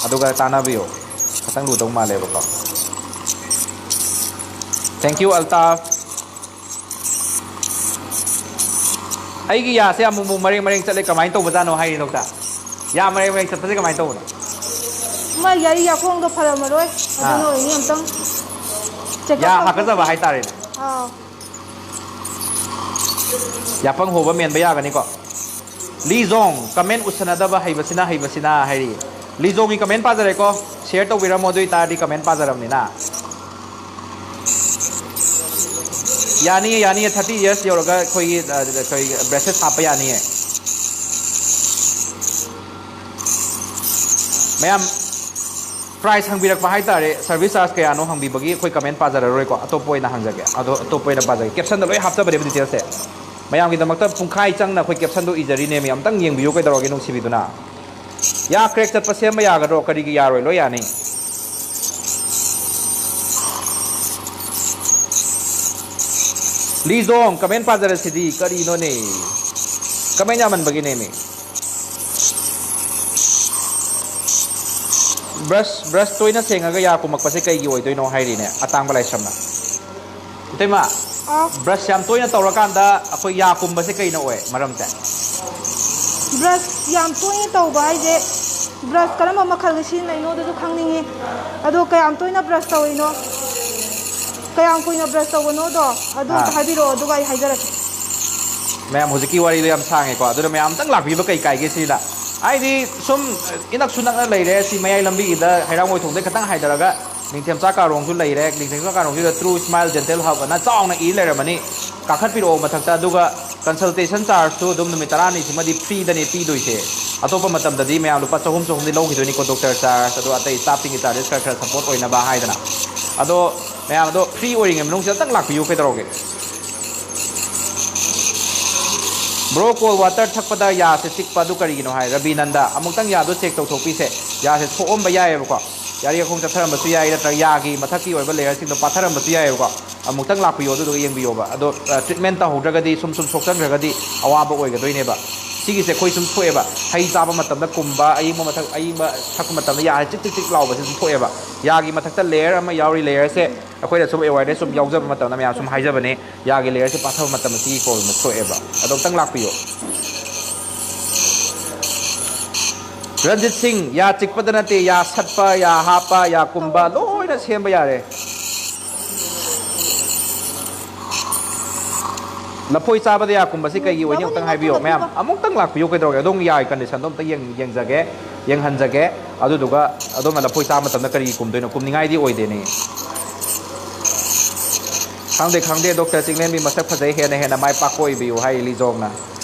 ꯑꯗꯨꯒ ꯇꯥꯟꯅꯕꯤꯌꯣ꯫ ꯈꯤꯇꯪ ꯂꯨꯗꯧ ꯃꯥꯜꯂꯦꯕꯀꯣ꯫ Thank you, Altaf. ꯑꯩꯒꯤ ꯌꯥꯁꯦ ꯑꯃꯨꯛ ꯑꯃꯨꯛ ꯃꯔꯦꯡ ꯃꯔꯦꯡ ꯆꯠꯂꯦ, ꯀꯃꯥꯏꯅ ꯇꯧꯕꯖꯥꯠꯅꯣ ꯍꯥꯏꯔꯤ, ꯗꯣꯛꯇꯔ? ꯌꯥ ꯃꯔꯦꯡ ꯃꯔꯦꯡ ꯆꯠꯄꯁꯦ ꯀꯃꯥꯏꯅ ꯇꯧꯕꯅꯣ? ꯃꯥꯒꯤ ꯑꯩ ꯌꯥꯈꯣꯡꯗꯣ ꯐꯔꯝꯃꯔꯣꯏ, ꯑꯗꯨꯅ ꯑꯥ꯫ ꯑꯣꯏꯅꯤ꯫ ꯑꯝꯇꯪ check up ꯌꯥ ꯇꯧꯊꯣꯛꯁꯤ꯫ ꯍꯥꯀꯠꯆꯕ ꯍꯥꯏꯇꯥꯔꯦꯅꯦ꯫ ꯑꯥꯎ꯫ ꯌꯥꯄꯪ ꯍꯣꯕ ꯃꯦꯟꯕ ꯌꯥꯒꯅꯤꯀꯣ? ꯂꯤ ꯖꯣꯡ, comment ꯎꯁꯟꯅꯗꯕ ꯍꯩꯕꯁꯤꯅ, ꯍꯩꯕꯁꯤꯅ ꯍꯥꯏꯔꯤ꯫ ꯂꯤ ꯖꯣꯡꯒꯤ comment ꯄꯥꯖꯔꯦꯀꯣ? Share ꯇꯧꯕꯤꯔꯝꯃꯣ, ꯑꯗꯨ ꯑꯣꯏꯇꯥꯔꯗꯤ comment ꯄꯥꯖꯔꯕꯅꯤꯅ꯫ ꯌꯥꯅꯤꯌꯦ, ꯌꯥꯅꯤꯌꯦ, thirty years ꯌꯧꯔꯒ ꯑꯩꯈꯣꯏꯒꯤ ꯑꯩꯈꯣꯏ braces ꯍꯥꯞꯄ ꯌꯥꯅꯤꯌꯦ꯫ ꯃꯌꯥꯝ, price ꯍꯪꯕꯤꯔꯛꯄ ꯍꯥꯏꯇꯥꯔꯦ, service charge ꯀꯌꯥꯅꯣ ꯍꯪꯕꯤꯕꯒꯤ ꯑꯩꯈꯣꯏ comment ꯄꯥꯖꯔꯔꯣꯏꯀꯣ, ꯑꯇꯣꯞꯄ ꯑꯣꯏꯅ ꯍꯪꯖꯒꯦ꯫ ꯑꯗꯣ ꯑꯇꯣꯞꯄ ꯑꯣꯏꯅ ꯄꯥꯖꯒꯦ, captionꯗ ꯂꯣꯏ ꯍꯥꯞꯆꯕꯅꯦꯕ detailsꯁꯦ꯫ ꯃꯌꯥꯝꯒꯤꯗꯃꯛꯇ ꯄꯨꯡꯈꯥꯏ ꯆꯪꯅ ꯑꯩꯈꯣꯏ captionꯗꯣ ꯏꯖꯔꯤꯅꯦꯃꯤ, ꯑꯝꯇꯪ ꯌꯦꯡꯕꯤꯌꯨ ꯀꯩꯗꯧꯔꯒꯦ ꯅꯨꯡꯁꯤꯕꯤꯗꯨꯅ꯫ ꯌꯥ crack ꯆꯠꯄ ꯁꯦꯝꯕ ꯌꯥꯒꯗ꯭ꯔꯣ? ꯀꯔꯤꯒꯤ ꯌꯥꯔꯣꯏ? ꯂꯣꯏ ꯌꯥꯅꯤ꯫ ꯂꯤꯖꯣꯡ, comment ꯄꯥꯖꯔꯁꯤꯗꯤ, ꯀꯔꯤꯅꯣꯅꯦ? Comment ꯌꯥꯝꯃꯟꯕꯒꯤꯅꯦꯃꯤ꯫ Brush, brush ꯇꯣꯏꯅ ꯁꯦꯡꯉꯒ ꯌꯥ ꯀꯨꯝꯃꯛꯄꯁꯦ ꯀꯩꯒꯤ ꯑꯣꯏꯗꯣꯏꯅꯣ ꯍꯥꯏꯔꯤꯅꯦ ꯑꯇꯥꯡꯕ ꯂꯥꯏꯁ꯭ꯔꯝꯅ꯫ ꯏꯇꯩꯃ, ꯑꯥ꯫ Brush ꯌꯥꯝ ꯇꯣꯏꯅ ꯇꯧꯔꯀꯥꯟꯗ ꯑꯩꯈꯣꯏ ꯌꯥ ꯀꯨꯝꯕꯁꯦ ꯀꯩꯅ ꯑꯣꯏ ꯃꯔꯝꯁꯦ? Brush ꯌꯥꯝ ꯇꯣꯏꯅ ꯇꯧꯕ ꯍꯥꯏꯁꯦ, brush ꯀꯔꯝꯕ ꯃꯈꯜꯒꯤ ꯁꯤꯖꯤꯟꯅꯩꯅꯣꯗꯨꯁꯨ ꯈꯪꯅꯤꯡꯉꯤ꯫ ꯑꯗꯣ ꯀꯌꯥꯝ ꯇꯣꯏꯅ brush ꯇꯧꯔꯤꯅꯣ, ꯀꯌꯥꯝ ꯀꯨꯏꯅ brush ꯇꯧꯕꯅꯣꯗꯣ, ꯑꯗꯨ ꯑꯝꯇ ꯑꯥ꯫ ꯍꯥꯏꯕꯤꯔꯛꯑꯣ, ꯑꯗꯨꯒ ꯑꯩ ꯍꯥꯏꯖꯔꯛꯀꯦ꯫ ꯃꯌꯥꯝ ꯍꯧꯖꯤꯛꯀꯤ ꯋꯥꯔꯤꯗꯣ ꯌꯥꯝ ꯁꯥꯡꯉꯦꯀꯣ, ꯑꯗꯨꯅ ꯃꯌꯥꯝ ꯑꯝꯇꯪ ꯂꯥꯛꯄꯤꯕ ꯀꯩ ꯀꯥꯏꯒꯦ ꯁꯤꯗ? ꯍꯥꯏꯗꯤ ꯁꯨꯝ ꯏꯅꯛꯁꯨ ꯅꯛꯅ ꯂꯩꯔꯦ, ꯁꯤ ꯃꯌꯥꯏ ꯂꯝꯕꯤꯒꯤꯗ ꯍꯩꯔꯥꯡꯒꯣꯏ ꯊꯣꯡꯗꯩ ꯈꯤꯇꯪ ꯍꯥꯏꯊꯔꯒ ꯅꯤꯡꯊꯦꯝꯆꯥ ꯀꯥꯔꯣꯡꯁꯨ ꯂꯩꯔꯦ꯫ ꯅꯤꯡꯊꯦꯝꯆꯥ ꯀꯥꯔꯣꯡꯁꯤꯗ True Smile Dental Hub ꯑꯅ ꯆꯥꯎꯅ ꯏ ꯂꯩꯔꯝꯃꯅꯤ꯫ ꯀꯥꯈꯠꯄꯤꯔꯛꯑꯣ ꯃꯊꯛꯇ, ꯑꯗꯨꯒ consultation chargeꯁꯨ ꯑꯗꯨꯝ ꯅꯨꯃꯤꯠ ꯇꯔꯥꯅꯤꯁꯤꯃꯗꯤ freeꯗꯅꯦ ꯄꯤꯗꯣꯏꯁꯦ꯫ ꯑꯇꯣꯞꯄ ꯃꯇꯝꯗꯗꯤ ꯃꯌꯥꯝ ꯂꯨꯄꯥ ꯆꯍꯨꯝ, ꯆꯍꯨꯝꯗꯤ ꯂꯧꯈꯤꯗꯣꯏꯅꯤꯀꯣ, doctor charge, ꯑꯗꯣ ꯑꯇꯩ staffꯁꯤꯡꯒꯤ charges ꯈꯔ ꯈꯔ support ꯑꯣꯏꯅꯕ ꯍꯥꯏꯗꯅ꯫ ꯑꯗꯣ ꯃꯌꯥꯝ ꯑꯗꯣ free ꯑꯣꯏꯔꯤꯉꯩ ꯃꯅꯨꯡꯁꯤꯗ ꯑꯝꯇꯪ ꯂꯥꯛꯄꯤꯌꯨ ꯀꯩꯗꯧꯔꯒꯦ꯫ Bro, cold water ꯊꯛꯄꯗ ꯌꯥꯁꯦ ꯆꯤꯛꯄ ꯑꯗꯨ ꯀꯔꯤꯒꯤꯅꯣ ꯍꯥꯏ꯫ ꯔꯕꯤꯅꯟꯗ, ꯑꯃꯨꯛꯇꯪ ꯌꯥꯗꯣ check ꯇꯧꯊꯣꯛꯄꯤꯁꯦ꯫ ꯌꯥꯁꯦ ꯁꯣꯛꯑꯝꯕ ꯌꯥꯏꯌꯦꯕꯀꯣ꯫ ꯌꯥꯔꯤ ꯌꯥꯈꯣꯡ ꯆꯠꯊꯔꯝꯕꯁꯨ ꯌꯥꯏ, ꯅꯠꯇ꯭ꯔꯒ ꯌꯥꯒꯤ ꯃꯊꯛꯀꯤ ꯑꯣꯏꯕ layerꯁꯤꯡꯗꯣ ꯄꯥꯊꯔꯝꯕꯁꯨ ꯌꯥꯏꯌꯦꯕꯀꯣ꯫ ꯑꯃꯨꯛꯇꯪ ꯂꯥꯛꯄꯤꯌꯣ, ꯑꯗꯨꯗꯨꯒ ꯌꯦꯡꯕꯤꯌꯣꯕ꯫ ꯑꯗꯣ, ꯑ, treatment ꯇꯧꯍꯧꯗ꯭ꯔꯒꯗꯤ ꯁꯨꯝ ꯁꯨꯝ ꯁꯣꯛꯆꯟꯈ꯭ꯔꯒꯗꯤ ꯑꯋꯥꯕ ꯑꯣꯏꯒꯗꯣꯏꯅꯦꯕ꯫ ꯁꯤꯒꯤꯁꯦ ꯑꯩꯈꯣꯏ ꯁꯨꯝ ꯊꯣꯛꯑꯦꯕ꯫ ꯍꯩ ꯆꯥꯕ ꯃꯇꯝꯗ ꯀꯨꯝꯕ, ꯑꯌꯤꯡꯕ ꯃꯊꯛ, ꯑꯌꯤꯡꯕ ꯊꯛꯄ ꯃꯇꯝꯗ ꯌꯥꯁꯦ ꯆꯤꯛ ꯆꯤꯛ ꯆꯤꯛ ꯂꯥꯎꯕꯁꯦ ꯁꯨꯝ ꯊꯣꯛꯑꯦꯕ꯫ ꯌꯥꯒꯤ ꯃꯊꯛꯇ layer ꯑꯃ ꯌꯥꯎꯔꯤ, layerꯁꯦ ꯑꯩꯈꯣꯏꯅ ꯁꯨꯝ awareness ꯁꯨꯝ ꯌꯥꯎꯖꯕ ꯃꯇꯝꯗ ꯃꯌꯥꯝ ꯁꯨꯝ ꯍꯥꯏꯖꯕꯅꯦ, ꯌꯥꯒꯤ layerꯁꯦ ꯄꯥꯊꯕ ꯃꯇꯝꯗ ꯁꯤꯒꯤ problemꯁꯦ ꯊꯣꯛꯑꯦꯕ꯫ ꯑꯗꯣ ꯑꯝꯇꯪ ꯂꯥꯛꯄꯤꯌꯣ꯫ ꯔꯟꯖꯤꯠ ꯁꯤꯡ, ꯌꯥ ꯆꯤꯛꯄꯗ ꯅꯠꯇꯦ, ꯌꯥ ꯁꯠꯄ, ꯌꯥ ꯍꯥꯞꯄ, ꯌꯥ ꯀꯨꯝꯕ ꯂꯣꯏꯅ ꯁꯦꯝꯕ ꯌꯥꯔꯦ꯫ ꯂꯐꯣꯏ ꯆꯥꯕꯗ ꯌꯥ ꯀꯨꯝꯕꯁꯤ ꯀꯩꯒꯤ ꯑꯣꯏꯅꯤ? ꯑꯃꯨꯛꯇꯪ ꯍꯥꯏꯕꯤꯌꯣ ꯃꯌꯥꯝ, ꯑꯃꯨꯛꯇꯪ ꯂꯥꯛꯄꯤꯌꯨ ꯀꯩꯗꯧꯔꯒꯦ? ꯑꯗꯣꯝꯒꯤ ꯌꯥꯒꯤ conditionꯗꯣ ꯑꯝꯇ ꯌꯦꯡ-, ꯌꯦꯡꯖꯒꯦ, ꯌꯦꯡꯍꯟꯖꯒꯦ꯫ ꯑꯗꯨꯗꯨꯒ ꯑꯗꯣꯝꯅ ꯂꯐꯣꯏ ꯆꯥꯕ ꯃꯇꯝꯗ ꯀꯔꯤꯒꯤ ꯀꯨꯝꯗꯣꯏꯅꯣ? ꯀꯨꯝꯅꯤꯡꯉꯥꯏꯗꯤ ꯑꯣꯏꯗꯦꯅꯦ꯫ ꯈꯪꯗꯦ, ꯈꯪꯗꯦ, ꯗꯣꯛꯇꯔ ꯆꯤꯡꯂꯦꯟꯕꯤ ꯃꯁꯛ ꯐꯖꯩ, ꯍꯦꯟꯅ ꯍꯦꯟꯅ ꯃꯥꯏ ꯄꯥꯛꯄ ꯑꯣꯏꯕꯤꯌꯨ ꯍꯥꯏ ꯂꯤꯖꯣꯡꯅ꯫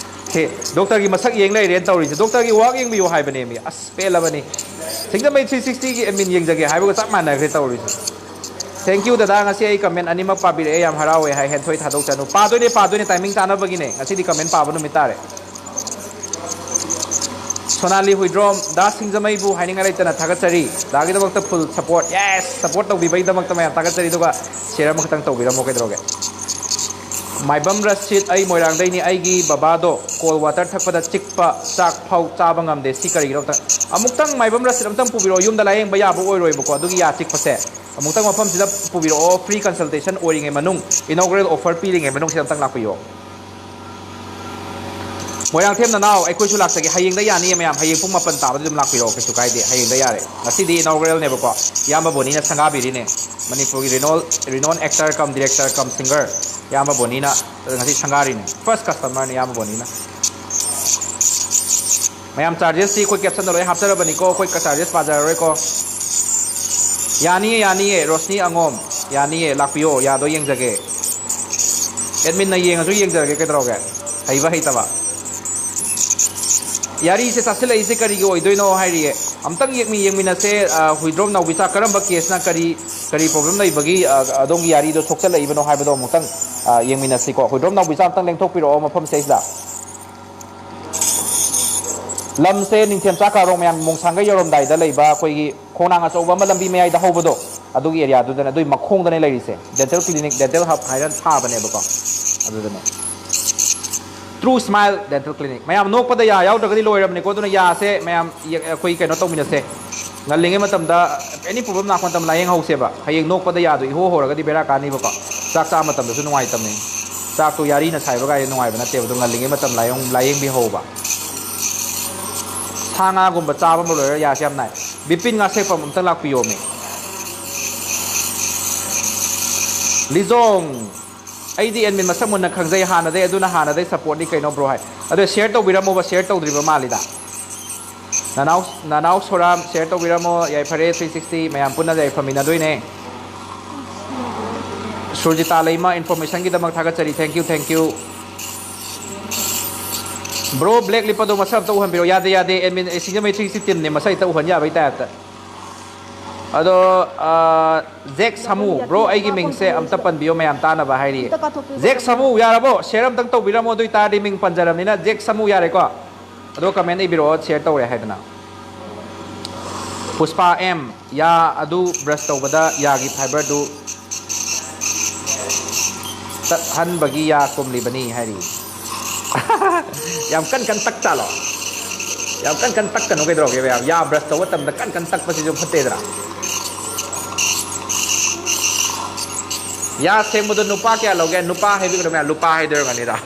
ꯍꯦ, ꯗꯣꯛꯇꯔꯒꯤ ꯃꯁꯛ ꯌꯦꯡ ꯂꯩꯔꯦꯅ ꯇꯧꯔꯤꯁꯦ꯫ ꯗꯣꯛꯇꯔꯒꯤ ꯋꯥꯛ ꯌꯦꯡꯕꯤꯌꯨ ꯍꯥꯏꯕꯅꯦꯃꯤ꯫ ꯑꯁ, ꯄꯦꯜꯂꯕꯅꯤ꯫ ꯁꯤꯡꯖꯃꯩ ꯊ꯭ꯔꯤ ꯁꯤꯛꯁꯇꯤꯒꯤ ꯑꯦꯗꯃꯤꯟ ꯌꯦꯡꯖꯒꯦ ꯍꯥꯏꯕꯒ ꯆꯞ ꯃꯥꯟꯅꯈ꯭ꯔꯦ ꯇꯧꯔꯤꯁꯦ꯫ Thank you ꯗꯗꯥ, ꯉꯁꯤ ꯑꯩ ꯀꯃꯦꯟ ꯑꯅꯤꯃꯛ ꯄꯥꯕꯤꯔꯛꯑꯦ, ꯌꯥꯝ ꯍꯔꯥꯎꯋꯦ ꯍꯥꯏ ꯍꯦꯟꯊꯣꯏ ꯊꯥꯗꯣꯛꯆꯅꯨ꯫ ꯄꯥꯗꯣꯏꯅꯦ, ꯄꯥꯗꯣꯏꯅꯦ, ꯇꯥꯏꯃꯤꯡ ꯆꯥꯅꯕꯒꯤꯅꯦ꯫ ꯉꯁꯤꯗꯤ ꯀꯃꯦꯟ ꯄꯥꯕ ꯅꯨꯃꯤꯠ ꯇꯥꯔꯦ꯫ ꯁꯣꯅꯥꯂꯤ ꯍꯨꯏꯗ꯭ꯔꯣꯝ, ꯗꯥ ꯁꯤꯡꯖꯃꯩꯕꯨ ꯍꯥꯏꯅꯤꯡꯉꯥꯏ ꯂꯩꯇꯅ ꯊꯥꯒꯠꯆꯔꯤ꯫ ꯗꯥꯒꯤꯗꯃꯛꯇ full support꯫ Yes, support ꯇꯧꯕꯤꯕꯒꯤꯗꯃꯛꯇ ꯃꯌꯥꯝ ꯊꯥꯒꯠꯆꯔꯤ꯫ ꯑꯗꯨꯒ share ꯑꯃꯈꯛꯇꯪ ꯇꯧꯕꯤꯔꯝꯃꯣ, ꯀꯩꯗꯧꯔꯒꯦ? ꯃꯥꯏꯕꯝ ꯔꯁꯤꯠ, ꯑꯩ ꯃꯣꯏꯔꯥꯡꯗꯩꯅꯤ꯫ ꯑꯩꯒꯤ ꯕꯕꯥꯗꯣ cold water ꯊꯛꯄꯗ ꯆꯤꯛꯄ, ꯆꯥꯛ ꯐꯥꯎ ꯆꯥꯕ ꯉꯝꯗꯦ꯫ ꯁꯤ ꯀꯔꯤꯒꯤꯅꯣ? ꯑꯝꯇ-, ꯑꯃꯨꯛꯇꯪ ꯃꯥꯏꯕꯝ ꯔꯁꯤꯠ ꯑꯝꯇꯪ ꯄꯨꯕꯤꯔꯛꯑꯣ꯫ ꯌꯨꯝꯗ ꯂꯥꯌꯦꯡꯕ ꯌꯥꯕ ꯑꯣꯏꯔꯣꯏꯕꯀꯣ, ꯑꯗꯨꯒꯤ ꯌꯥ ꯆꯤꯛꯄꯁꯦ꯫ ꯑꯃꯨꯛꯇꯪ ꯃꯐꯝꯁꯤꯗ ꯄꯨꯕꯤꯔꯛꯑꯣ, free consultation ꯑꯣꯏꯔꯤꯉꯩ ꯃꯅꯨꯡ, inaugural offer ꯄꯤꯔꯤꯉꯩ ꯃꯅꯨꯡꯁꯤꯗ ꯑꯝꯇꯪ ꯂꯥꯛꯄꯤꯌꯣ꯫ ꯃꯣꯏꯔꯥꯡꯊꯦꯝ ꯅꯅꯥꯎ, ꯑꯩꯈꯣꯏꯁꯨ ꯂꯥꯛꯆꯒꯦ꯫ ꯍꯌꯦꯡꯗ ꯌꯥꯅꯤꯌꯦ ꯃꯌꯥꯝ, ꯍꯌꯦꯡ ꯄꯨꯡ ꯃꯥꯄꯟ ꯇꯥꯕꯗ ꯑꯗꯨꯝ ꯂꯥꯛꯄꯤꯔꯣ, ꯀꯩꯁꯨ ꯀꯥꯏꯗꯦ꯫ ꯍꯌꯦꯡꯗ ꯌꯥꯔꯦ꯫ ꯉꯁꯤꯗꯤ inauguralꯅꯦꯕꯀꯣ, ꯏꯌꯥꯝꯕ ꯕꯣꯅꯤꯅ ꯁꯪꯒꯥꯕꯤꯔꯤꯅꯦ꯫ ꯃꯅꯤꯄꯨꯔꯒꯤ renowned, renowned actor cum director cum singer ꯏꯌꯥꯝꯕ ꯕꯣꯅꯤꯅ ꯉꯁꯤ ꯁꯪꯒꯥꯔꯤꯅꯦ꯫ First customerꯅꯦ ꯏꯌꯥꯝꯕ ꯕꯣꯅꯤꯅ꯫ ꯃꯌꯥꯝ, chargesꯇꯤ ꯑꯩꯈꯣꯏ captionꯗ ꯂꯣꯏ ꯍꯥꯞꯆꯔꯕꯅꯤꯀꯣ, ꯑꯩꯈꯣꯏ charges ꯄꯥꯖꯔꯔꯣꯏꯀꯣ꯫ ꯌꯥꯅꯤꯌꯦ, ꯌꯥꯅꯤꯌꯦ, ꯔꯣꯁꯅꯤ ꯑꯉꯣꯝ, ꯌꯥꯅꯤꯌꯦ, ꯂꯥꯛꯄꯤꯌꯣ, ꯌꯥꯗꯣ ꯌꯦꯡꯖꯒꯦ꯫ Adminꯅ ꯌꯦꯡꯉꯁꯨ ꯌꯦꯡꯖꯔꯒꯦ, ꯀꯩꯗꯧꯔꯒꯦ? ꯍꯩꯕ ꯍꯩꯇꯕ꯫ ꯌꯥꯔꯤꯁꯦ ꯆꯥꯁꯤꯜꯂꯛꯏꯁꯦ ꯀꯔꯤꯒꯤ ꯑꯣꯏꯗꯣꯏꯅꯣ ꯍꯥꯏꯔꯤꯌꯦ꯫ ꯑꯝꯇꯪ ꯌꯦꯡꯃꯤ-, ꯌꯦꯡꯃꯤꯟꯅꯁꯦ, ꯑ, ꯍꯨꯏꯗ꯭ꯔꯣꯝ ꯅꯥꯎꯕꯤꯆꯥ, ꯀꯔꯝꯕ caseꯅ ꯀꯔꯤ, ꯀꯔꯤ problem ꯂꯩꯕꯒꯤ, ꯑ, ꯑꯗꯣꯝꯒꯤ ꯌꯥꯔꯤꯗꯣ ꯁꯣꯛꯆꯜꯂꯛꯏꯕꯅꯣ ꯍꯥꯏꯕꯗꯣ ꯑꯃꯨꯛꯇꯪ, ꯑ, ꯌꯦꯡꯃꯤꯟꯅꯁꯤꯀꯣ꯫ ꯍꯨꯏꯗ꯭ꯔꯣꯝ ꯅꯥꯎꯕꯤꯆꯥ, ꯑꯝꯇꯪ ꯂꯦꯡꯊꯣꯛꯄꯤꯔꯛꯑꯣ ꯃꯐꯝꯁꯤꯗꯩꯁꯤꯗ꯫ ꯂꯝꯁꯦ ꯅꯤꯡꯊꯦꯝꯆꯥ ꯀꯥꯔꯣꯡ ꯃꯌꯥꯝ, ꯃꯣꯡꯁꯥꯡꯒꯩ ꯌꯧꯔꯝꯗꯥꯏꯗ ꯂꯩꯕ ꯑꯩꯈꯣꯏꯒꯤ ꯈꯣꯡꯅꯥꯡ ꯑꯆꯧꯕ ꯑꯃ ꯂꯝꯕꯤ ꯃꯌꯥꯏꯗ ꯍꯧꯕꯗꯣ, ꯑꯗꯨꯒꯤ areaꯗꯨꯗꯅꯦ, ꯑꯗꯨꯒꯤ ꯃꯈꯣꯡꯗꯅꯦ ꯂꯩꯔꯤꯁꯦ꯫ Dental clinic, dental hub ꯍꯥꯏꯅ ꯊꯥꯕꯅꯦꯕꯀꯣ, ꯑꯗꯨꯗꯅꯦ꯫ True Smile Dental Clinic꯫ ꯃꯌꯥꯝ ꯅꯣꯛꯄꯗ ꯌꯥ ꯌꯥꯎꯗ꯭ꯔꯒꯗꯤ ꯂꯣꯏꯔꯕꯅꯤꯀꯣ, ꯑꯗꯨꯅ ꯌꯥꯁꯦ ꯃꯌꯥꯝ ꯌꯦ-, ꯑꯩꯈꯣꯏ ꯀꯩꯅꯣ ꯇꯧꯃꯤꯟꯅꯁꯦ꯫ ꯉꯜꯂꯤꯉꯩ ꯃꯇꯝꯗ, any problem ꯂꯥꯛꯄ ꯃꯇꯝꯗ ꯂꯥꯏꯌꯦꯡꯍꯧꯁꯦꯕ꯫ ꯍꯌꯦꯡ ꯅꯣꯛꯄꯗ ꯌꯥꯗꯣ ꯏꯍꯣ ꯍꯣꯔꯒꯗꯤ ꯕꯦꯔꯥ ꯀꯥꯅꯤꯕꯀꯣ꯫ ꯆꯥꯛ ꯆꯥ ꯃꯇꯝꯗꯁꯨ ꯅꯨꯡꯉꯥꯏꯇꯕꯅꯤ꯫ ꯆꯥꯛꯇꯣ ꯌꯥꯔꯤꯅ ꯁꯥꯏꯕ ꯀꯥꯏꯗꯤ ꯅꯨꯡꯉꯥꯏꯕ ꯅꯠꯇꯦꯕ, ꯑꯗꯣ ꯉꯜꯂꯤꯉꯩ ꯃꯇꯝ ꯂꯥꯏꯌꯦꯡ-, ꯂꯥꯏꯌꯦꯡꯕꯤꯍꯧꯕ꯫ ꯁꯥ ꯉꯥꯒꯨꯝꯕ ꯆꯥꯕ ꯑꯃ ꯂꯣꯏꯔꯒ ꯌꯥꯁꯦ ꯌꯥꯝ ꯅꯥꯏ꯫ ꯕꯤꯄꯤꯟ ꯉꯥꯁꯦꯛꯐꯝ ꯑꯝꯇ ꯂꯥꯛꯄꯤꯌꯣꯃꯤ꯫ ꯂꯤꯖꯣꯡ, ꯑꯩꯗꯤ admin ꯃꯁꯛ ꯃꯨꯟꯅ ꯈꯪꯖꯩ ꯍꯥꯟꯅꯗꯩ, ꯑꯗꯨꯅ ꯍꯥꯟꯅꯗꯩ supportꯅꯤ ꯀꯩꯅꯣ bro ꯍꯥꯏ꯫ ꯑꯗꯣ share ꯇꯧꯕꯤꯔꯝꯃꯣꯕ, share ꯇꯧꯗ꯭ꯔꯤꯕ ꯃꯥꯜꯂꯤꯗ꯫ ꯅꯅꯥꯎ, ꯅꯅꯥꯎ ꯁꯣꯔꯥꯝ share ꯇꯧꯕꯤꯔꯝꯃꯣ, ꯌꯥꯏꯐꯔꯦ three sixty, ꯃꯌꯥꯝ ꯄꯨꯟꯅ ꯌꯥꯏꯐꯃꯤꯟꯅꯗꯣꯏꯅꯦ꯫ ꯁꯨꯔꯖꯤꯇꯥ ꯂꯩꯃ, informationꯒꯤꯗꯃꯛ ꯊꯥꯒꯠꯆꯔꯤ꯫ Thank you, thank you꯫ Bro, black ꯂꯤꯠꯄꯗꯣ ꯃꯁꯛ ꯑꯝꯇ ꯎꯍꯟꯕꯤꯔꯣ꯫ ꯌꯥꯗꯦ, ꯌꯥꯗꯦ, admin, ꯑꯦ, ꯁꯤꯡꯖꯃꯩ three sixty teamꯅꯦ, ꯃꯁꯛ ꯍꯦꯛꯇ ꯎꯍꯟ ꯌꯥꯕꯩ typeꯇ꯫ ꯑꯗꯣ, ꯑ, ꯖꯦꯛ ꯁꯥꯃꯨ, bro, ꯑꯩꯒꯤ ꯃꯤꯡꯁꯦ ꯑꯝꯇ ꯄꯟꯕꯤꯌꯣ, ꯃꯌꯥꯝ ꯇꯥꯅꯕ ꯍꯥꯏꯔꯤ꯫ ꯑꯝꯇ ꯀꯥꯊꯣꯛꯄꯤꯌꯨ꯫ ꯖꯦꯛ ꯁꯥꯃꯨ, ꯌꯥꯔꯕꯣ? Share ꯑꯝꯇꯪ ꯇꯧꯕꯤꯔꯝꯃꯣ, ꯑꯗꯨ ꯑꯣꯏꯇꯥꯔꯗꯤ ꯃꯤꯡ ꯄꯟꯖꯔꯕꯅꯤꯅ꯫ ꯖꯦꯛ ꯁꯥꯃꯨ, ꯌꯥꯔꯦꯀꯣ? ꯑꯗꯣ comment ꯏꯕꯤꯔꯛꯑꯣ, share ꯇꯧꯔꯦ ꯍꯥꯏꯗꯅ꯫ ꯄꯨꯁꯄꯥ ꯑꯦꯝ, ꯌꯥ ꯑꯗꯨ brush ꯇꯧꯕꯗ ꯌꯥꯒꯤ fiberꯗꯨ ꯇꯠꯍꯟꯕꯒꯤ ꯌꯥ ꯀꯨꯝꯂꯤꯕꯅꯤ ꯍꯥꯏꯔꯤ꯫ ꯌꯥꯝ ꯀꯟ ꯀꯟ ꯇꯛ ꯆꯥꯂꯣ? ꯌꯥꯝ ꯀꯟ ꯀꯟ ꯇꯛꯀꯅꯨ, ꯀꯩꯗꯧꯔꯒꯦ ꯃꯌꯥꯝ? ꯌꯥ brush ꯇꯧꯕ ꯃꯇꯝꯗ ꯀꯟ ꯀꯟ ꯇꯛꯄꯁꯤꯁꯨ ꯐꯠꯇꯦꯗꯅ꯫ ꯌꯥ ꯁꯦꯡꯕꯗꯣ ꯅꯨꯄꯥ ꯀꯌꯥ ꯂꯧꯒꯦ? ꯅꯨꯄꯥ ꯍꯥꯏꯕꯤꯒꯅꯨ ꯃꯌꯥꯝ, ꯂꯨꯄꯥ ꯍꯥꯏꯗꯣꯏ ꯑꯣꯏꯔꯝꯒꯅꯤꯗ꯫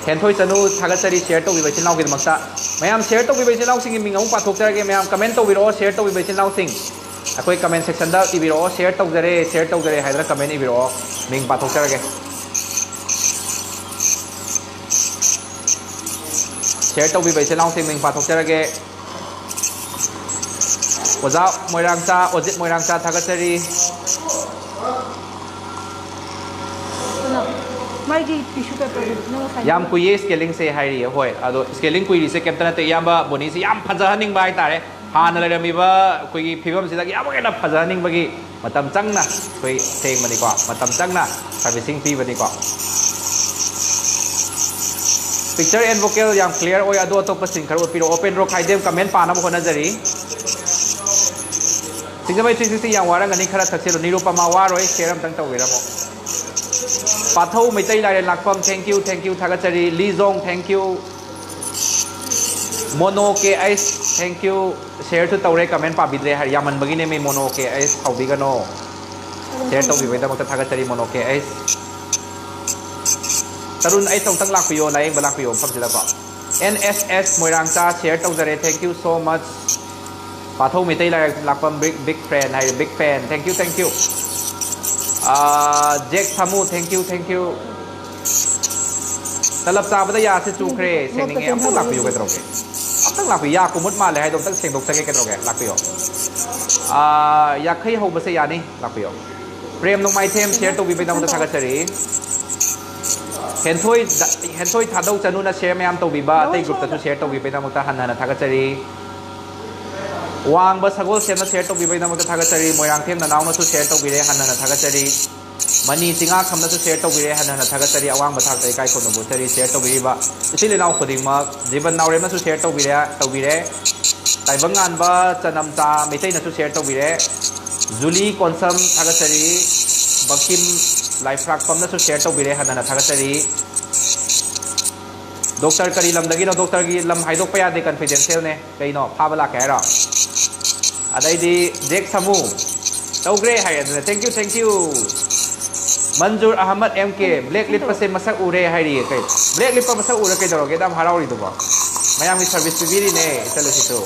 ꯍꯦꯟꯊꯣꯏ ꯆꯅꯨ, ꯊꯥꯒꯠꯆꯔꯤ share ꯇꯧꯕꯤꯕ ꯏꯆꯤꯜ ꯏꯅꯥꯎꯒꯤꯗꯃꯛꯇ꯫ ꯃꯌꯥꯝ share ꯇꯧꯕꯤꯕ ꯏꯆꯤꯜ ꯏꯅꯥꯎꯁꯤꯡꯒꯤ ꯃꯤꯡ ꯑꯃꯨꯛ ꯄꯥꯊꯣꯛꯆꯔꯒꯦ꯫ ꯃꯌꯥꯝ comment ꯇꯧꯕꯤꯔꯛꯑꯣ, share ꯇꯧꯕꯤꯕ ꯏꯆꯤꯜ ꯏꯅꯥꯎꯁꯤꯡ꯫ ꯑꯩꯈꯣꯏ comment sectionꯗ ꯏꯕꯤꯔꯛꯑꯣ, share ꯇꯧꯖꯔꯦ, share ꯇꯧꯖꯔꯦ ꯍꯥꯏꯗꯅ comment ꯏꯕꯤꯔꯛꯑꯣ, ꯃꯤꯡ ꯄꯥꯊꯣꯛꯆꯔꯒꯦ꯫ Share ꯇꯧꯕꯤꯕ ꯏꯆꯤꯜ ꯏꯅꯥꯎꯁꯤꯡ ꯃꯤꯡ ꯄꯥꯊꯣꯛꯆꯔꯒꯦ꯫ ꯑꯣꯖꯥ ꯃꯣꯏꯔꯥꯡꯆꯥ, ꯑꯣꯖꯤꯠ ꯃꯣꯏꯔꯥꯡꯆꯥ, ꯊꯥꯒꯠꯆꯔꯤ꯫ ꯀꯩꯅꯣ, ꯃꯥꯒꯤ tissue paperꯗꯨ ꯅꯪ ꯉꯁꯥꯏ ꯌꯥꯝ ꯀꯨꯏꯌꯦ scalingꯁꯦ ꯍꯥꯏꯔꯤꯌꯦ꯫ ꯍꯣꯏ, ꯑꯗꯣ scaling ꯀꯨꯏꯔꯤꯁꯦ ꯀꯩꯝꯇ ꯅꯠꯇꯦ, ꯏꯌꯥꯝꯕ ꯕꯣꯅꯤꯁꯦ ꯌꯥꯝ ꯐꯖꯍꯟꯅꯤꯡꯕ ꯍꯥꯏꯇꯥꯔꯦ꯫ ꯍꯥꯟꯅ ꯂꯩꯔꯝꯃꯤꯕ ꯑꯩꯈꯣꯏꯒꯤ ꯐꯤꯕꯝꯁꯤꯗꯒꯤ ꯑꯃꯨꯛ ꯍꯦꯟꯅ ꯐꯖꯍꯟꯅꯤꯡꯕꯒꯤ ꯃꯇꯝ ꯆꯪꯅ ꯑꯩꯈꯣꯏ ꯁꯦꯡꯕꯅꯤꯀꯣ, ꯃꯇꯝ ꯆꯪꯅ servicing ꯄꯤꯕꯅꯤꯀꯣ꯫ Picture and vocal ꯌꯥꯝ clear ꯑꯣꯏ, ꯑꯗꯣ ꯑꯇꯣꯞꯄꯁꯤꯡ ꯈꯔ ꯎꯠꯄꯤꯔꯣ꯫ Open Rock ꯈꯥꯏꯗꯦꯝ comment ꯄꯥꯅꯕ ꯍꯣꯠꯅꯖꯔꯤ꯫ ꯁꯤꯡꯖꯃꯩ three sixty ꯌꯥꯝ ꯋꯥꯔꯝꯒꯅꯤ, ꯈꯔ ꯊꯛꯆꯤꯜꯂꯨ꯫ ꯅꯤꯔꯨꯄꯃꯥ ꯋꯥꯔꯣꯏ, share ꯑꯝꯇꯪ ꯇꯧꯕꯤꯔꯝꯃꯣ꯫ ꯄꯥꯊꯧ ꯃꯩꯇꯩ ꯂꯥꯏꯔꯦꯟ ꯂꯥꯛꯄꯝ, thank you, thank you, ꯊꯥꯒꯠꯆꯔꯤ꯫ Lijong, thank you꯫ Mono K Ace, thank you꯫ Shareꯁꯨ ꯇꯧꯔꯦ, comment ꯄꯥꯕꯤꯗ꯭ꯔꯦ ꯍꯥꯏ, ꯌꯥꯝꯃꯟꯕꯒꯤꯅꯦ ꯃꯤ, ꯃꯣꯅꯣ ꯀꯦ ꯑꯩꯁ, ꯁꯥꯎꯕꯤꯒꯅꯣ꯫ Share ꯇꯧꯕꯤꯕꯒꯤꯗꯃꯛꯇ ꯊꯥꯒꯠꯆꯔꯤ, ꯃꯣꯅꯣ ꯀꯦ ꯑꯩꯁ꯫ ꯇꯔꯨꯟ ꯑꯩꯁ ꯑꯃꯨꯛꯇꯪ ꯂꯥꯛꯄꯤꯌꯣ, ꯂꯥꯌꯦꯡꯕ ꯂꯥꯛꯄꯤꯌꯣ ꯃꯐꯝꯁꯤꯗꯀꯣ꯫ N S S Moirangcha share ꯇꯧꯖꯔꯦ, thank you so much꯫ ꯄꯥꯊꯧ ꯃꯩꯇꯩ ꯂꯥꯏꯔꯦꯟ ꯂꯥꯛꯄꯝ big, big fan ꯍꯥꯏꯔꯦ, big fan, thank you, thank you꯫ ꯑꯥ, ꯖꯦꯛ ꯁꯥꯃꯨ, thank you, thank you꯫ ꯇꯂꯞ ꯆꯥꯕꯗ ꯌꯥꯁꯦ ꯆꯨꯈ꯭ꯔꯦ, ꯁꯦꯡꯅꯤꯡꯉꯦ, ꯑꯝꯇꯪ ꯂꯥꯛꯄꯤꯌꯨ ꯀꯩꯗꯧꯔꯒꯦ? ꯑꯝꯇꯪ ꯂꯥꯛꯄꯤꯌꯨ, ꯌꯥ ꯀꯨꯃꯨꯠ ꯃꯥꯜꯂꯦ ꯍꯥꯏꯗꯣ ꯑꯝꯇꯪ ꯁꯦꯡꯗꯣꯛꯆꯒꯦ ꯀꯩꯗꯧꯔꯒꯦ? ꯂꯥꯛꯄꯤꯌꯣ꯫ ꯑꯥ, ꯌꯥꯡꯈꯩ ꯍꯧꯕꯁꯦ ꯌꯥꯅꯤ, ꯂꯥꯛꯄꯤꯌꯣ꯫ ꯄ꯭ꯔꯦꯝ ꯅꯣꯡꯃꯥꯏꯊꯦꯝ share ꯇꯧꯕꯤꯕꯒꯤꯗꯃꯛꯇ ꯊꯥꯒꯠꯆꯔꯤ꯫ ꯍꯦꯟꯊꯣꯏ ꯍꯦꯟꯊꯣꯏ ꯊꯥꯗꯧ ꯆꯅꯨꯅ share ꯃꯌꯥꯝ ꯇꯧꯕꯤꯕ, ꯑꯇꯩ groupꯇꯁꯨ share ꯇꯧꯕꯤꯕꯒꯤꯗꯃꯛꯇ ꯍꯟꯅ ꯍꯟꯅ ꯊꯥꯒꯠꯆꯔꯤ꯫ ꯋꯥꯡꯕ ꯁꯒꯣꯜꯁꯦꯝꯅ share ꯇꯧꯕꯤꯕꯒꯤꯗꯃꯛꯇ ꯊꯥꯒꯠꯆꯔꯤ꯫ ꯃꯣꯏꯔꯥꯡꯊꯦꯝ ꯅꯅꯥꯎꯅꯁꯨ share ꯇꯧꯕꯤꯔꯦ, ꯍꯟꯅ ꯍꯟꯅ ꯊꯥꯒꯠꯆꯔꯤ꯫ ꯃꯅꯤ ꯆꯤꯉꯥꯈꯝꯅꯁꯨ share ꯇꯧꯕꯤꯔꯦ, ꯍꯟꯅ ꯍꯟꯅ ꯊꯥꯒꯠꯆꯔꯤ꯫ ꯑꯋꯥꯡꯕ ꯊꯥꯛꯇ ꯏꯀꯥꯏ ꯈꯨꯝꯅꯕ ꯎꯠꯆꯔꯤ share ꯇꯧꯕꯤꯔꯤꯕ ꯏꯆꯤꯜ ꯏꯅꯥꯎ ꯈꯨꯗꯤꯡꯃꯛ꯫ ꯖꯤꯕꯟ ꯅꯥꯎꯔꯦꯝꯅꯁꯨ share ꯇꯧꯕꯤꯔꯦ ꯇꯧꯕꯤꯔꯦ꯫ ꯇꯥꯏꯕꯪꯉꯥꯟꯕ ꯆꯅꯝꯆꯥ ꯃꯩꯇꯩꯅꯁꯨ share ꯇꯧꯕꯤꯔꯦ꯫ ꯖꯨꯂꯤ ꯀꯣꯟꯁꯝ ꯊꯥꯒꯠꯆꯔꯤ꯫ ꯕꯀꯤꯝ ꯂꯥꯏꯐ꯭ꯔꯥꯛꯄꯝꯅꯁꯨ share ꯇꯧꯕꯤꯔꯦ, ꯍꯟꯅ ꯍꯟꯅ ꯊꯥꯒꯠꯆꯔꯤ꯫ ꯗꯣꯛꯇꯔ ꯀꯔꯤ ꯂꯝꯗꯒꯤꯅꯣ? ꯗꯣꯛꯇꯔꯒꯤ ꯂꯝ ꯍꯥꯏꯗꯣꯛꯄ ꯌꯥꯗꯦ, confidentialꯅꯦ꯫ ꯀꯩꯅꯣ, ꯐꯥꯕ ꯂꯥꯛꯀꯦ ꯍꯥꯏꯔꯣ? ꯑꯗꯩꯗꯤ ꯖꯦꯛ ꯁꯥꯃꯨ ꯇꯧꯈ꯭ꯔꯦ ꯍꯥꯏ꯫ ꯑꯗꯨꯅ thank you, thank you꯫ Manzoor Ahmad M K, black ꯂꯤꯠꯄꯁꯦ ꯃꯁꯛ ꯎꯔꯦ ꯍꯥꯏꯔꯤꯌꯦ꯫ ꯀꯩ, black ꯂꯤꯠꯄ ꯃꯁꯛ ꯎꯔ ꯀꯩꯗꯧꯔꯒꯦ ꯑꯗꯨꯝ ꯍꯔꯥꯎꯔꯤꯗꯨꯕꯣ? ꯃꯌꯥꯝꯒꯤ service ꯄꯤꯕꯤꯔꯤꯅꯦ ꯏꯆꯜꯂꯨꯁꯤꯁꯨ꯫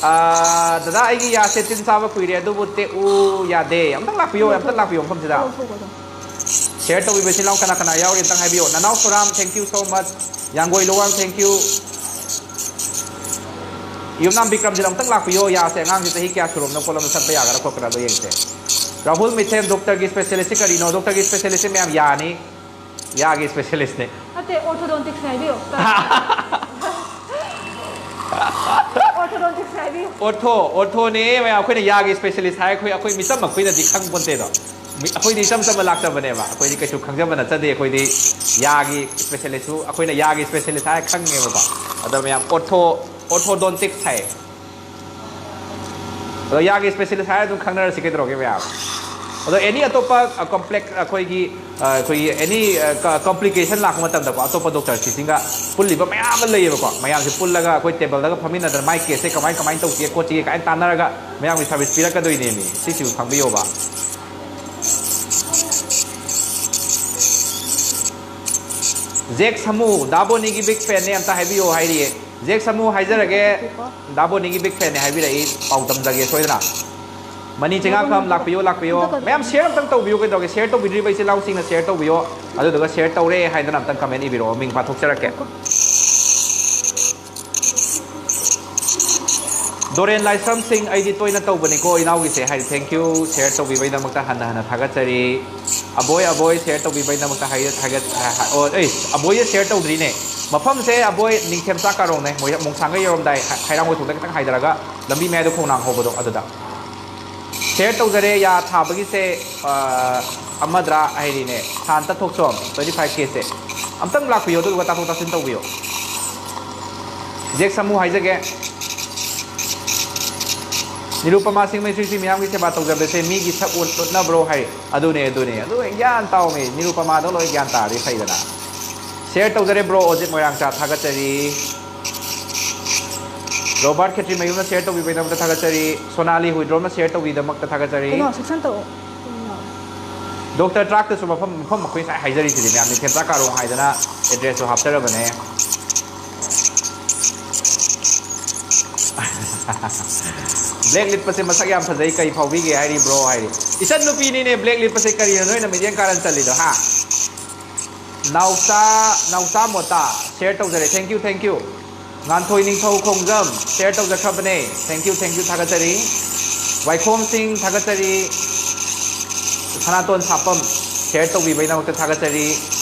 ꯑꯥ, ꯗꯗꯥ, ꯑꯩꯒꯤ ꯌꯥꯁꯦ ꯇꯤꯟ ꯆꯥꯕ ꯀꯨꯏꯔꯦ, ꯑꯗꯨꯕꯨ ꯇꯦꯛꯎ ꯌꯥꯗꯦ꯫ ꯑꯝꯇꯪ ꯂꯥꯛꯄꯤꯌꯣ, ꯑꯝꯇꯪ ꯂꯥꯛꯄꯤꯌꯣ ꯃꯐꯝꯁꯤꯗ꯫ Share ꯇꯧꯕꯤꯕ ꯏꯆꯤꯜ ꯏꯅꯥꯎ ꯀꯅꯥ ꯀꯅꯥ ꯌꯥꯎꯔꯤ ꯑꯝꯇꯪ ꯍꯥꯏꯕꯤꯌꯣ꯫ ꯅꯅꯥꯎ ꯁꯣꯔꯥꯝ, thank you so much꯫ ꯌꯥꯡꯒꯣꯏ Luwang, thank you꯫ ꯌꯨꯝꯅꯥꯝ ꯕꯤꯀ꯭ꯔꯝꯁꯤꯗ ꯑꯝꯇꯪ ꯂꯥꯛꯄꯤꯌꯣ, ꯌꯥꯁꯦ ꯑꯉꯥꯡꯁꯦ ꯆꯍꯤ ꯀꯌꯥ ꯁꯨꯔꯕꯅꯣ ꯈꯣꯠꯂꯕꯅꯣ ꯁꯠꯄ ꯌꯥꯒꯗ꯭ꯔꯥ ꯈꯣꯠꯀꯗ꯭ꯔꯥꯗꯣ ꯌꯦꯡꯁꯦ꯫ ꯔꯥꯍꯨꯜ ꯃꯤꯊꯦꯟ, ꯗꯣꯛꯇꯔꯒꯤ specialistꯁꯦ ꯀꯔꯤꯅꯣ? ꯗꯣꯛꯇꯔꯒꯤ specialistꯁꯦ ꯃꯌꯥꯝ ꯌꯥꯅꯤ꯫ ꯌꯥꯒꯤ specialistꯅꯦ꯫ ꯅꯠꯇꯦ, orthodonticsꯅꯦ ꯍꯥꯏꯕꯤꯌꯣ꯫ Orthodonticsꯅꯦ ꯍꯥꯏꯕꯤꯌꯨ꯫ Ortho, orthoꯅꯦ ꯃꯌꯥꯝ, ꯑꯩꯈꯣꯏꯅ ꯌꯥꯒꯤ specialist ꯍꯥꯏ, ꯑꯩꯈꯣꯏ, ꯑꯩꯈꯣꯏ ꯃꯤꯆꯝ ꯑꯩꯈꯣꯏꯅꯗꯤ ꯈꯪ ꯄꯣꯟꯇꯦꯗꯣ꯫ ꯃꯤ-, ꯑꯩꯈꯣꯏꯗꯤ ꯏꯆꯝ ꯆꯝꯅ ꯂꯥꯛꯆꯕꯅꯦꯕ, ꯑꯩꯈꯣꯏꯗꯤ ꯀꯩꯁꯨ ꯈꯪꯖꯕ ꯅꯠꯆꯗꯦ꯫ ꯑꯩꯈꯣꯏꯗꯤ ꯌꯥꯒꯤ specialistꯁꯨ, ꯑꯩꯈꯣꯏꯅ ꯌꯥꯒꯤ specialist ꯍꯥꯏꯔ ꯈꯪꯉꯦꯕꯀꯣ꯫ ꯑꯗꯣ ꯃꯌꯥꯝ, ortho, orthodontics ꯍꯥꯏ꯫ ꯑꯗꯣ ꯌꯥꯒꯤ specialist ꯍꯥꯏꯔ ꯑꯗꯨꯝ ꯈꯪꯅꯔꯁꯤ, ꯀꯩꯗꯧꯔꯒꯦ ꯃꯌꯥꯝ? ꯑꯗꯣ any ꯑꯇꯣꯞꯄ, ꯑ, complex, ꯑꯩꯈꯣꯏꯒꯤ, ꯑ, ꯑꯩꯈꯣꯏꯒꯤ any, ꯑ, ꯀ-, complication ꯂꯥꯛꯄ ꯃꯇꯝꯗꯀꯣ, ꯑꯇꯣꯞꯄ doctorꯁꯤꯡꯒ ꯄꯨꯜꯂꯤꯕ ꯃꯌꯥꯝ ꯑꯃ ꯂꯩꯌꯦꯕꯀꯣ, ꯃꯌꯥꯝꯁꯦ ꯄꯨꯜꯂꯒ ꯑꯩꯈꯣꯏ tableꯗꯒ ꯐꯝꯃꯤꯟꯅꯗꯅ ꯃꯥꯏ caseꯁꯦ ꯀꯃꯥꯏ ꯀꯃꯥꯏꯅ ꯇꯧꯁꯤꯒꯦ ꯈꯣꯠꯁꯤꯒꯦ ꯀꯥꯏꯅ ꯇꯥꯟꯅꯔꯒ ꯃꯌꯥꯝꯒꯤ service ꯄꯤꯔꯛꯀꯗꯣꯏꯅꯦꯃꯤ꯫ ꯁꯤꯁꯤꯁꯨ ꯈꯪꯕꯤꯌꯣꯕ꯫ ꯖꯦꯛ ꯁꯥꯃꯨ, ꯗꯥ ꯕꯣꯅꯤꯒꯤ big fanꯅꯦ, ꯑꯝꯇ ꯍꯥꯏꯕꯤꯌꯣ ꯍꯥꯏꯔꯤꯌꯦ꯫ ꯖꯦꯛ ꯁꯥꯃꯨ ꯍꯥꯏꯖꯔꯒꯦ, ꯗꯥ ꯕꯣꯅꯤꯒꯤ big fanꯅꯦ ꯍꯥꯏꯕꯤꯔꯛꯏ, ꯄꯥꯎ ꯇꯝꯖꯒꯦ ꯁꯣꯏꯗꯅ꯫ ꯃꯅꯤ ꯆꯤꯉꯥꯈꯝ, ꯂꯥꯛꯄꯤꯌꯣ, ꯂꯥꯛꯄꯤꯌꯣ꯫ ꯃꯌꯥꯝ share ꯑꯝꯇꯪ ꯇꯧꯕꯤꯌꯨ, ꯀꯩꯗꯧꯔꯒꯦ? Share ꯇꯧꯕꯤꯗ꯭ꯔꯤꯕ ꯏꯆꯤꯜ ꯏꯅꯥꯎꯁꯤꯡꯅ share ꯇꯧꯕꯤꯌꯣ, ꯑꯗꯨꯗꯨꯒ share ꯇꯧꯔꯦ ꯍꯥꯏꯗꯅ ꯑꯝꯇꯪ comment ꯏꯕꯤꯔꯛꯑꯣ, ꯃꯤꯡ ꯄꯥꯊꯣꯛꯆꯔꯛꯀꯦ꯫ ꯗꯣꯔꯦꯟ ꯂꯥꯏꯁ꯭ꯔꯝ ꯁꯤꯡ, ꯑꯩꯗꯤ ꯇꯣꯏꯅ ꯇꯧꯕꯅꯤꯀꯣ ꯏꯅꯥꯎꯒꯤꯁꯦ ꯍꯥꯏꯗꯤ꯫ Thank you, share ꯇꯧꯕꯤꯕꯩꯗꯃꯛꯇ ꯍꯟꯅ ꯍꯟꯅ ꯊꯥꯒꯠꯆꯔꯤ꯫ ꯑꯕꯣꯏ, ꯑꯕꯣꯏ, share ꯇꯧꯕꯤꯕꯩꯗꯃꯛꯇ ꯍꯥꯏꯒꯠ-, ꯍꯥꯏꯒꯠ-, ꯍꯥ-, ꯍꯥ-, ꯑꯣ, ꯑꯩ, ꯑꯕꯣꯏꯁꯦ share ꯇꯧꯗ꯭ꯔꯤꯅꯦ꯫ ꯃꯐꯝꯁꯦ ꯑꯕꯣꯏ ꯅꯤꯡꯊꯦꯝꯆꯥ ꯀꯥꯔꯣꯡꯅꯦ, ꯃꯣꯏ ꯃꯣꯡꯁꯥꯡꯒ ꯌꯧꯔꯝꯗꯥꯏ, ꯍ-, ꯍꯩꯔꯥꯡꯒꯣꯏ ꯊꯣꯡꯗ ꯈꯤꯇꯪ ꯍꯥꯏꯊꯔꯒ ꯂꯝꯕꯤ ꯃꯌꯥꯏꯗ ꯈꯣꯡꯅꯥꯡ ꯍꯧꯕꯗꯣ ꯑꯗꯨꯗ꯫ Share ꯇꯧꯖꯔꯦ꯫ ꯌꯥ ꯊꯥꯕꯒꯤꯁꯦ, ꯑ, ꯑꯃꯗ꯭ꯔꯥ ꯍꯥꯏꯔꯤꯅꯦ, ꯁꯥꯟꯇ ꯊꯣꯛꯆꯣꯝ, twenty five K ꯁꯦ꯫ ꯑꯝꯇꯪ ꯂꯥꯛꯄꯤꯌꯣ, ꯑꯗꯨꯗꯨꯒ ꯇꯥꯊꯣꯛ ꯇꯥꯁꯤꯟ ꯇꯧꯕꯤꯌꯣ꯫ ꯖꯦꯛ ꯁꯃꯨ ꯍꯥꯏꯖꯒꯦ꯫ ꯅꯤꯔꯨꯄꯃꯥ ꯁꯤꯡ ꯃꯩꯁ꯭ꯔꯤꯁꯤ ꯃꯤꯌꯥꯝꯒꯤ ꯁꯦꯕꯥ ꯇꯧꯖꯕꯁꯦ ꯃꯤꯒꯤ ꯁꯛ ꯎꯠ-, ꯎꯠꯅꯕ꯭ꯔꯣ ꯍꯥꯏ꯫ ꯑꯗꯨꯅꯦ, ꯑꯗꯨꯅꯦ꯫ ꯑꯗꯨ ꯒ꯭ꯌꯥꯟ ꯇꯥꯎꯃꯤ꯫ ꯅꯤꯔꯨꯄꯃꯥꯗꯣ ꯂꯣꯏ ꯒ꯭ꯌꯥꯟ ꯇꯥꯔꯗꯤ ꯐꯩꯗꯅ꯫ Share ꯇꯧꯖꯔꯦ bro, ꯑꯣꯖꯤꯠ ꯃꯣꯏꯔꯥꯡꯆꯥ, ꯊꯥꯒꯠꯆꯔꯤ꯫ ꯔꯣꯕꯥꯔꯠ ꯈꯦꯇ꯭ꯔꯤꯃꯌꯨꯝꯅ share ꯇꯧꯕꯤꯕꯒꯤꯗꯃꯛꯇ ꯊꯥꯒꯠꯆꯔꯤ꯫ ꯁꯣꯅꯥꯂꯤ ꯍꯨꯏꯗ꯭ꯔꯣꯝꯅ share ꯇꯧꯕꯤꯕꯒꯤꯗꯃꯛꯇ ꯊꯥꯒꯠꯆꯔꯤ꯫ ꯀꯩꯅꯣ, section ꯇꯧ꯫ ꯗꯣꯛꯇꯔ ꯇ꯭ꯔꯥꯛꯇꯁꯨ ꯃꯐꯝ, ꯃꯐꯝ ꯑꯩꯈꯣꯏ ꯉꯁꯥꯏ ꯍꯥꯏꯖꯔꯤꯁꯤꯗꯤ ꯃꯌꯥꯝ, ꯅꯤꯡꯊꯦꯝꯆꯥ ꯀꯥꯔꯣꯡ ꯍꯥꯏꯗꯅ address ꯁꯨ ꯍꯥꯞꯆꯔꯕꯅꯦ꯫ Black ꯂꯤꯠꯄꯁꯦ ꯃꯁꯛ ꯌꯥꯝ ꯐꯖꯩ, ꯀꯔꯤ ꯐꯥꯎꯕꯤꯒꯦ ꯍꯥꯏꯔꯤ bro ꯍꯥꯏꯔꯤ꯫ ꯏꯆꯟ ꯅꯨꯄꯤꯅꯤꯅꯦ black ꯂꯤꯠꯄꯁꯦ, ꯀꯔꯤꯅꯣ ꯅꯣꯏꯅ ꯃꯤꯠꯌꯦꯡ ꯀꯥꯔꯟ ꯆꯜꯂꯤꯗꯣ, ꯍꯥ? ꯅꯥꯎꯆꯥ, ꯅꯥꯎꯆꯥ ꯃꯣꯇꯥ, share ꯇꯧꯖꯔꯦ꯫ Thank you, thank you꯫ ꯉꯥꯟꯊꯣꯏ ꯅꯤꯡꯊꯧ ꯈꯣꯡꯖꯝ, share ꯇꯧꯖꯈ꯭ꯔꯕꯅꯦ꯫ Thank you, thank you, ꯊꯥꯒꯠꯆꯔꯤ꯫ ꯋꯥꯏꯈꯣꯝ ꯁꯤꯡ, ꯊꯥꯒꯠꯆꯔꯤ꯫ ꯁꯅꯥꯇꯣꯟ ꯁꯥꯄꯝ, share ꯇꯧꯕꯤꯕꯒꯤꯗꯃꯛꯇ ꯊꯥꯒꯠꯆꯔꯤ꯫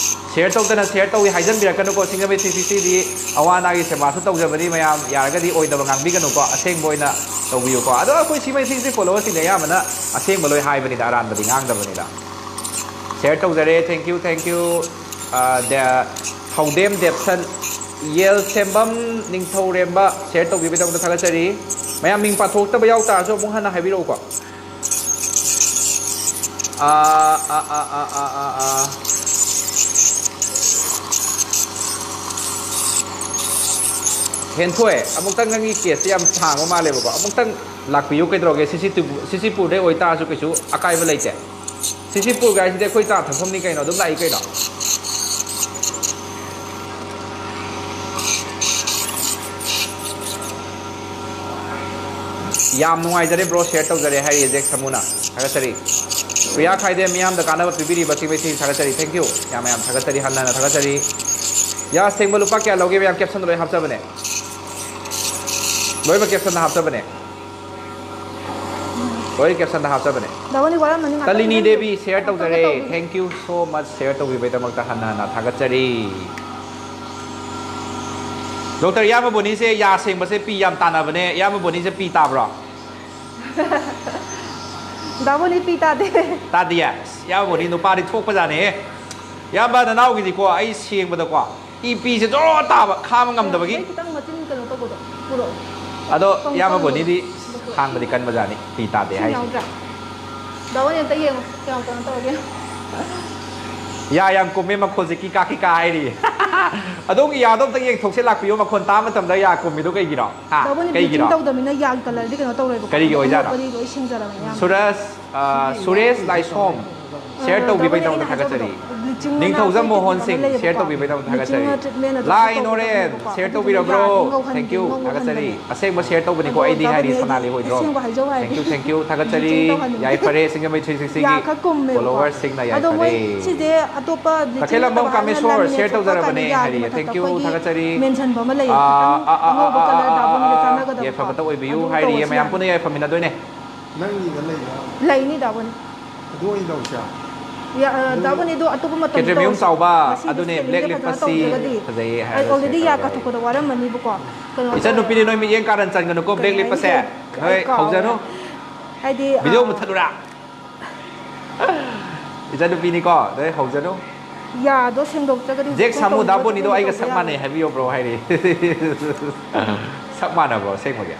Share ꯇꯧꯗꯅ share ꯇꯧꯏ ꯍꯥꯏꯖꯟꯕꯤꯔꯛꯀꯅꯨꯀꯣ, ꯁꯤꯡꯖꯃꯩ three sixty ꯗꯤ ꯑꯋꯥ ꯑꯅꯥꯒꯤ ꯁꯦꯕꯥꯁꯨ ꯇꯧꯖꯕꯅꯤ ꯃꯌꯥꯝ, ꯌꯥꯔꯒꯗꯤ ꯑꯣꯏꯗꯕ ꯉꯥꯡꯕꯤꯒꯅꯨꯀꯣ, ꯑꯁꯦꯡꯕ ꯑꯣꯏꯅ ꯇꯧꯕꯤꯌꯨꯀꯣ꯫ ꯑꯗꯣ ꯑꯩꯈꯣꯏ ꯁꯤꯡꯖꯃꯩ three sixty ꯗꯤ follower ꯁꯤꯡꯗꯤ ꯑꯌꯥꯝꯕꯅ ꯑꯁꯦꯡꯕ ꯂꯣꯏ ꯍꯥꯏꯕꯅꯤꯗ, ꯑꯔꯥꯟꯕꯗꯤ ꯉꯥꯡꯗꯕꯅꯤꯗ꯫ Share ꯇꯧꯖꯔꯦ, thank you, thank you꯫ ꯑ, ꯗ-, ꯊꯧꯗꯦꯝ ꯗꯦꯞꯁꯟ, ꯌꯦꯜ ꯁꯦꯝꯕꯝ ꯅꯤꯡꯊꯧꯔꯦꯝꯕ, share ꯇꯧꯕꯤꯕꯒꯤꯗꯃꯛꯇ ꯊꯥꯒꯠꯆꯔꯤ꯫ ꯃꯌꯥꯝ ꯃꯤꯡ ꯄꯥꯊꯣꯛꯇꯕ ꯌꯥꯎ ꯇꯥꯔꯁꯨ ꯑꯃꯨꯛ ꯍꯟꯅ ꯍꯥꯏꯕꯤꯔꯛꯎꯀꯣ꯫ ꯑꯥ, ꯑꯥ, ꯑꯥ꯫ ꯍꯦꯟꯊꯣꯏ, ꯑꯃꯨꯛꯇꯪ ꯅꯪꯒꯤ case ꯁꯦ ꯌꯥꯝ ꯁꯥꯡꯕ ꯃꯥꯜꯂꯦꯕꯀꯣ, ꯑꯃꯨꯛꯇꯪ ꯂꯥꯛꯄꯤꯌꯨ ꯀꯩꯗꯧꯔꯒꯦ, ꯁꯤꯁꯤ ꯇꯨ-, ꯁꯤꯁꯤ ꯄꯨꯔꯗꯩ ꯑꯣꯏꯇꯥꯔꯁꯨ ꯀꯩꯁꯨ ꯑꯀꯥꯏꯕ ꯂꯩꯇꯦ꯫ ꯁꯤꯁꯤ ꯄꯨꯔꯒ ꯍꯥꯏꯁꯤꯗꯤ ꯑꯩꯈꯣꯏ ꯆꯥ ꯊꯛꯐꯝꯅꯤ ꯀꯩꯅꯣ, ꯑꯗꯨꯝ ꯂꯥꯛꯏ ꯀꯩꯅꯣ꯫ ꯌꯥꯝ ꯅꯨꯡꯉꯥꯏꯖꯔꯦ bro, share ꯇꯧꯖꯔꯦ ꯍꯥꯏꯔꯤ ꯖꯦꯛ ꯁꯃꯨꯅ꯫ ꯊꯥꯒꯠꯆꯔꯤ꯫ ꯄ꯭ꯔꯤꯌꯥ ꯈꯥꯏꯗꯦ ꯃꯤꯌꯥꯝꯗ ꯀꯥꯟꯅꯕ ꯄꯤꯕꯤꯔꯤꯕ ꯁꯤꯡꯕꯩ ꯊꯤꯡ ꯊꯥꯒꯠꯆꯔꯤ꯫ Thank you꯫ ꯌꯥꯝ ꯌꯥꯝ ꯊꯥꯒꯠꯆꯔꯤ, ꯍꯟꯅ ꯍꯟꯅ ꯊꯥꯒꯠꯆꯔꯤ꯫ ꯌꯥ ꯁꯦꯡꯕ ꯂꯨꯄꯥ ꯀꯌꯥ ꯂꯧꯒꯦ ꯃꯌꯥꯝ, caption ꯗ ꯂꯣꯏ ꯍꯥꯞꯆꯕꯅꯦ꯫ ꯂꯣꯏꯅꯃꯛ caption ꯗ ꯍꯥꯞꯆꯕꯅꯦ꯫ ꯂꯣꯏ caption ꯗ ꯍꯥꯞꯆꯕꯅꯦ꯫ ꯗꯥꯕꯣꯅꯤ ꯋꯥꯔꯝꯃꯅꯤ ꯉꯥꯛꯇꯪ ꯇꯂꯤꯅꯤ ꯏꯪꯍꯟꯕꯤꯌꯨ꯫ ꯗꯦꯕꯤ share ꯇꯧꯖꯔꯦ꯫ ꯇꯧꯒꯦ, ꯇꯧꯒꯦ꯫ Thank you so much share ꯇꯧꯕꯤꯕꯩꯗꯃꯛꯇ ꯍꯟꯅ ꯍꯟꯅ ꯊꯥꯒꯠꯆꯔꯤ꯫ ꯗꯣꯛꯇꯔ ꯏꯌꯥꯝꯕ ꯕꯣꯅꯤꯁꯦ ꯌꯥ ꯁꯦꯡꯕꯁꯦ ꯄꯤ ꯌꯥꯝ ꯇꯥꯟꯅꯕꯅꯦ꯫ ꯏꯌꯥꯝꯕ ꯕꯣꯅꯤꯁꯦ ꯄꯤ ꯇꯥꯕ꯭ꯔꯣ? ꯗꯥꯕꯣꯅꯤ ꯄꯤ ꯇꯥꯗꯦ꯫ ꯇꯥꯗꯤꯌꯦ? ꯑꯁ, ꯏꯌꯥꯝꯕ ꯕꯣꯅꯤ ꯅꯨꯄꯥꯗꯤ ꯊꯣꯛꯄꯖꯥꯠꯅꯦꯍꯦ꯫ ꯏꯌꯥꯝꯕ ꯅꯅꯥꯎꯒꯤꯗꯤꯀꯣ ꯑꯩ ꯁꯦꯡꯕꯗꯀꯣ ꯏ ꯄꯤꯁꯦ ꯖꯣꯔꯣ ꯇꯥꯕ ꯈꯥꯡꯕ ꯉꯝꯗꯕꯒꯤ꯫ ꯑꯩ ꯈꯤꯇꯪ ꯃꯆꯤꯟ ꯀꯩꯅꯣ ꯇꯧꯕꯗꯣ ꯄꯨꯔꯛꯑꯣ꯫ ꯑꯗꯣ ꯀꯪ-, ꯏꯌꯥꯝꯕ ꯀꯪꯕꯗꯣ꯫ ꯕꯣꯅꯤꯗꯤ ꯈꯥꯡꯕꯗꯤ ꯀꯟꯕꯖꯥꯠꯅꯤ ꯄꯤ ꯇꯥꯗꯦ ꯏꯁꯤꯡ ꯍꯥꯏꯁꯦ꯫ ꯌꯥꯎꯗ꯭ꯔꯥ? ꯗꯥꯕꯣꯅꯤ ꯑꯝꯇ ꯌꯦꯡꯉꯣ ꯀꯌꯥꯝ ꯀꯩꯅꯣ ꯇꯧꯔꯒꯦ꯫ ꯌꯥ ꯌꯥꯝ ꯀꯨꯝꯃꯦ ꯃꯈꯣꯜꯁꯦ ꯀꯤꯀꯥ ꯀꯤꯀꯥ ꯍꯥꯏꯔꯤ꯫ ꯑꯗꯣꯝꯒꯤ ꯌꯥꯗꯣ ꯑꯝꯇ ꯌꯦꯡꯊꯣꯛꯁꯦ ꯂꯥꯛꯄꯤꯌꯣ ꯃꯈꯣꯟ ꯇꯥꯕ ꯃꯇꯝꯗ ꯌꯥ ꯀꯨꯝꯃꯤꯗꯣ ꯀꯩꯒꯤꯅꯣ? ꯍꯥ? ꯗꯥꯕꯣꯅꯤ ꯀꯩꯒꯤꯅꯣ? Bleaching ꯇꯧꯗꯕꯅꯤꯅ ꯌꯥꯒꯤ colour ꯗꯤ ꯀꯩꯅꯣ ꯇꯧꯔꯣꯏꯕꯀꯣ꯫ ꯀꯔꯤꯒꯤ ꯑꯣꯏꯖꯥꯠꯅꯣ? ꯑꯃꯣꯠꯄꯗꯤ ꯂꯣꯏ ꯁꯦꯡꯖꯔꯕꯅꯦ ꯑꯌꯥꯝꯕ꯫ ꯁꯨꯔꯖ, ꯑ, ꯁꯨꯔꯦꯁ ꯂꯥꯏꯁꯣꯝ꯫ Share ꯇꯧꯕꯤꯕꯩꯗꯃꯛꯇ ꯊꯥꯒꯠꯆꯔꯤ꯫ ꯅꯤꯡꯊꯧꯖꯝ ꯃꯣꯍꯣꯟ ꯁꯤꯡ share ꯇꯧꯕꯤꯕꯩꯗꯃꯛꯇ ꯊꯥꯒꯠꯆꯔꯤ꯫ ꯂꯥꯏ ꯅꯣꯔꯦꯟ share ꯇꯧꯕꯤꯔꯕ꯭ꯔꯣ? Thank you, ꯊꯥꯒꯠꯆꯔꯤ꯫ ꯑꯁꯦꯡꯕ share ꯇꯧꯕꯅꯤꯀꯣ ꯑꯩꯗꯤ ꯍꯥꯏꯔꯤ ꯁꯅꯥꯂꯤ ꯍꯣꯏꯗ꯭ꯔꯣ꯫ Thank you, thank you, ꯊꯥꯒꯠꯆꯔꯤ꯫ ꯌꯥꯏꯐꯔꯦ ꯁꯤꯡꯖꯃꯩ three sixty ꯒꯤ followers ꯁꯤꯡꯅ ꯌꯥꯏꯐꯔꯦ꯫ ꯇꯥꯈꯜꯂꯝꯕꯝ ꯀꯥꯃꯦꯁꯣꯔ share ꯇꯧꯖꯔꯕꯅꯦ ꯍꯥꯏꯔꯤꯌꯦ꯫ Thank you, ꯊꯥꯒꯠꯆꯔꯤ꯫ ꯑꯥ, ꯑꯥ, ꯑꯥ, ꯑꯥ, ꯑꯥ, ꯑꯥ, ꯑꯥ, ꯌꯥꯏꯐꯕꯇ ꯑꯣꯏꯕꯤꯌꯨ ꯍꯥꯏꯔꯤꯌꯦ꯫ ꯃꯌꯥꯝ ꯄꯨꯟꯅ ꯌꯥꯏꯐꯃꯤꯟꯅꯗꯣꯏꯅꯦ꯫ ꯅꯪꯒꯤꯗ ꯂꯩꯕ꯭ꯔꯥ? ꯂꯩꯅꯤ ꯗꯥꯕꯣꯅꯤ꯫ ꯑꯗꯨ ꯑꯣꯏꯅ ꯂꯧꯁꯦ꯫ ꯌꯥ-, ꯑ, ꯗꯥꯕꯣꯅꯤꯗꯣ ꯑꯇꯣꯞꯄ ꯃꯇꯝꯗ ꯀꯦꯇ꯭ꯔꯤꯃꯤꯌꯝ ꯇꯧꯔꯁꯦ꯫ ꯆꯥꯎꯕ, ꯉꯁꯤꯗꯤ ꯑꯗꯨꯅꯦ, spelling ꯁꯦ black ꯐꯖꯅ ꯂꯤꯞꯄꯁꯤ ꯇꯧꯗ꯭ꯔꯒꯗꯤ ꯐꯖꯩꯌꯦ ꯑꯩ ꯍꯥꯏꯔꯒ already share ꯌꯥ ꯇꯧꯔꯦ꯫ ꯀꯥꯊꯣꯛꯄꯗ ꯋꯥꯔꯝꯃꯅꯤꯕꯀꯣ꯫ ꯀꯩꯅꯣ ꯏꯆꯟ ꯇꯧꯔꯦ꯫ ꯅꯨꯄꯤꯗꯤ ꯅꯣꯏ ꯃꯤꯠꯌꯦꯡ ꯀꯥꯔꯟ ꯆꯟꯒꯅꯨꯀꯣ, black ꯀꯩ ꯍꯥꯏꯅꯤ? ꯂꯤꯞꯄꯁꯦ꯫ ꯑꯩ ꯅꯣꯏ ꯀꯥꯎꯔꯦ꯫ ꯍꯧꯖꯅꯨ꯫ ꯍꯥꯏꯗꯤ, video ꯑ, ꯃꯨꯠꯊꯠꯂꯨꯔꯥ? ꯏꯆꯟ ꯅꯨꯄꯤꯅꯤꯀꯣ, ꯅꯣꯏ ꯍꯧꯖꯅꯨ꯫ ꯌꯥꯗꯣ ꯁꯦꯡꯗꯣꯛꯇ꯭ꯔꯒꯗꯤ ꯖꯦꯛ ꯍꯧꯖꯤꯛ ꯁꯥꯃꯨ ꯇꯧꯗ꯭ꯔꯒꯗꯤ ꯗꯥꯕꯣꯅꯤꯗꯣ ꯀꯩꯅꯣ ꯑꯩꯒ ꯇꯧꯕ ꯁꯛ ꯃꯥꯟꯅꯩ ꯌꯥꯔꯣꯏ꯫ ꯍꯥꯏꯕꯤꯌꯣ bro ꯍꯥꯏꯔꯤ꯫ ꯁꯛ ꯃꯥꯟꯅꯕ꯭ꯔꯣ ꯑꯁꯦꯡꯕꯒꯤ?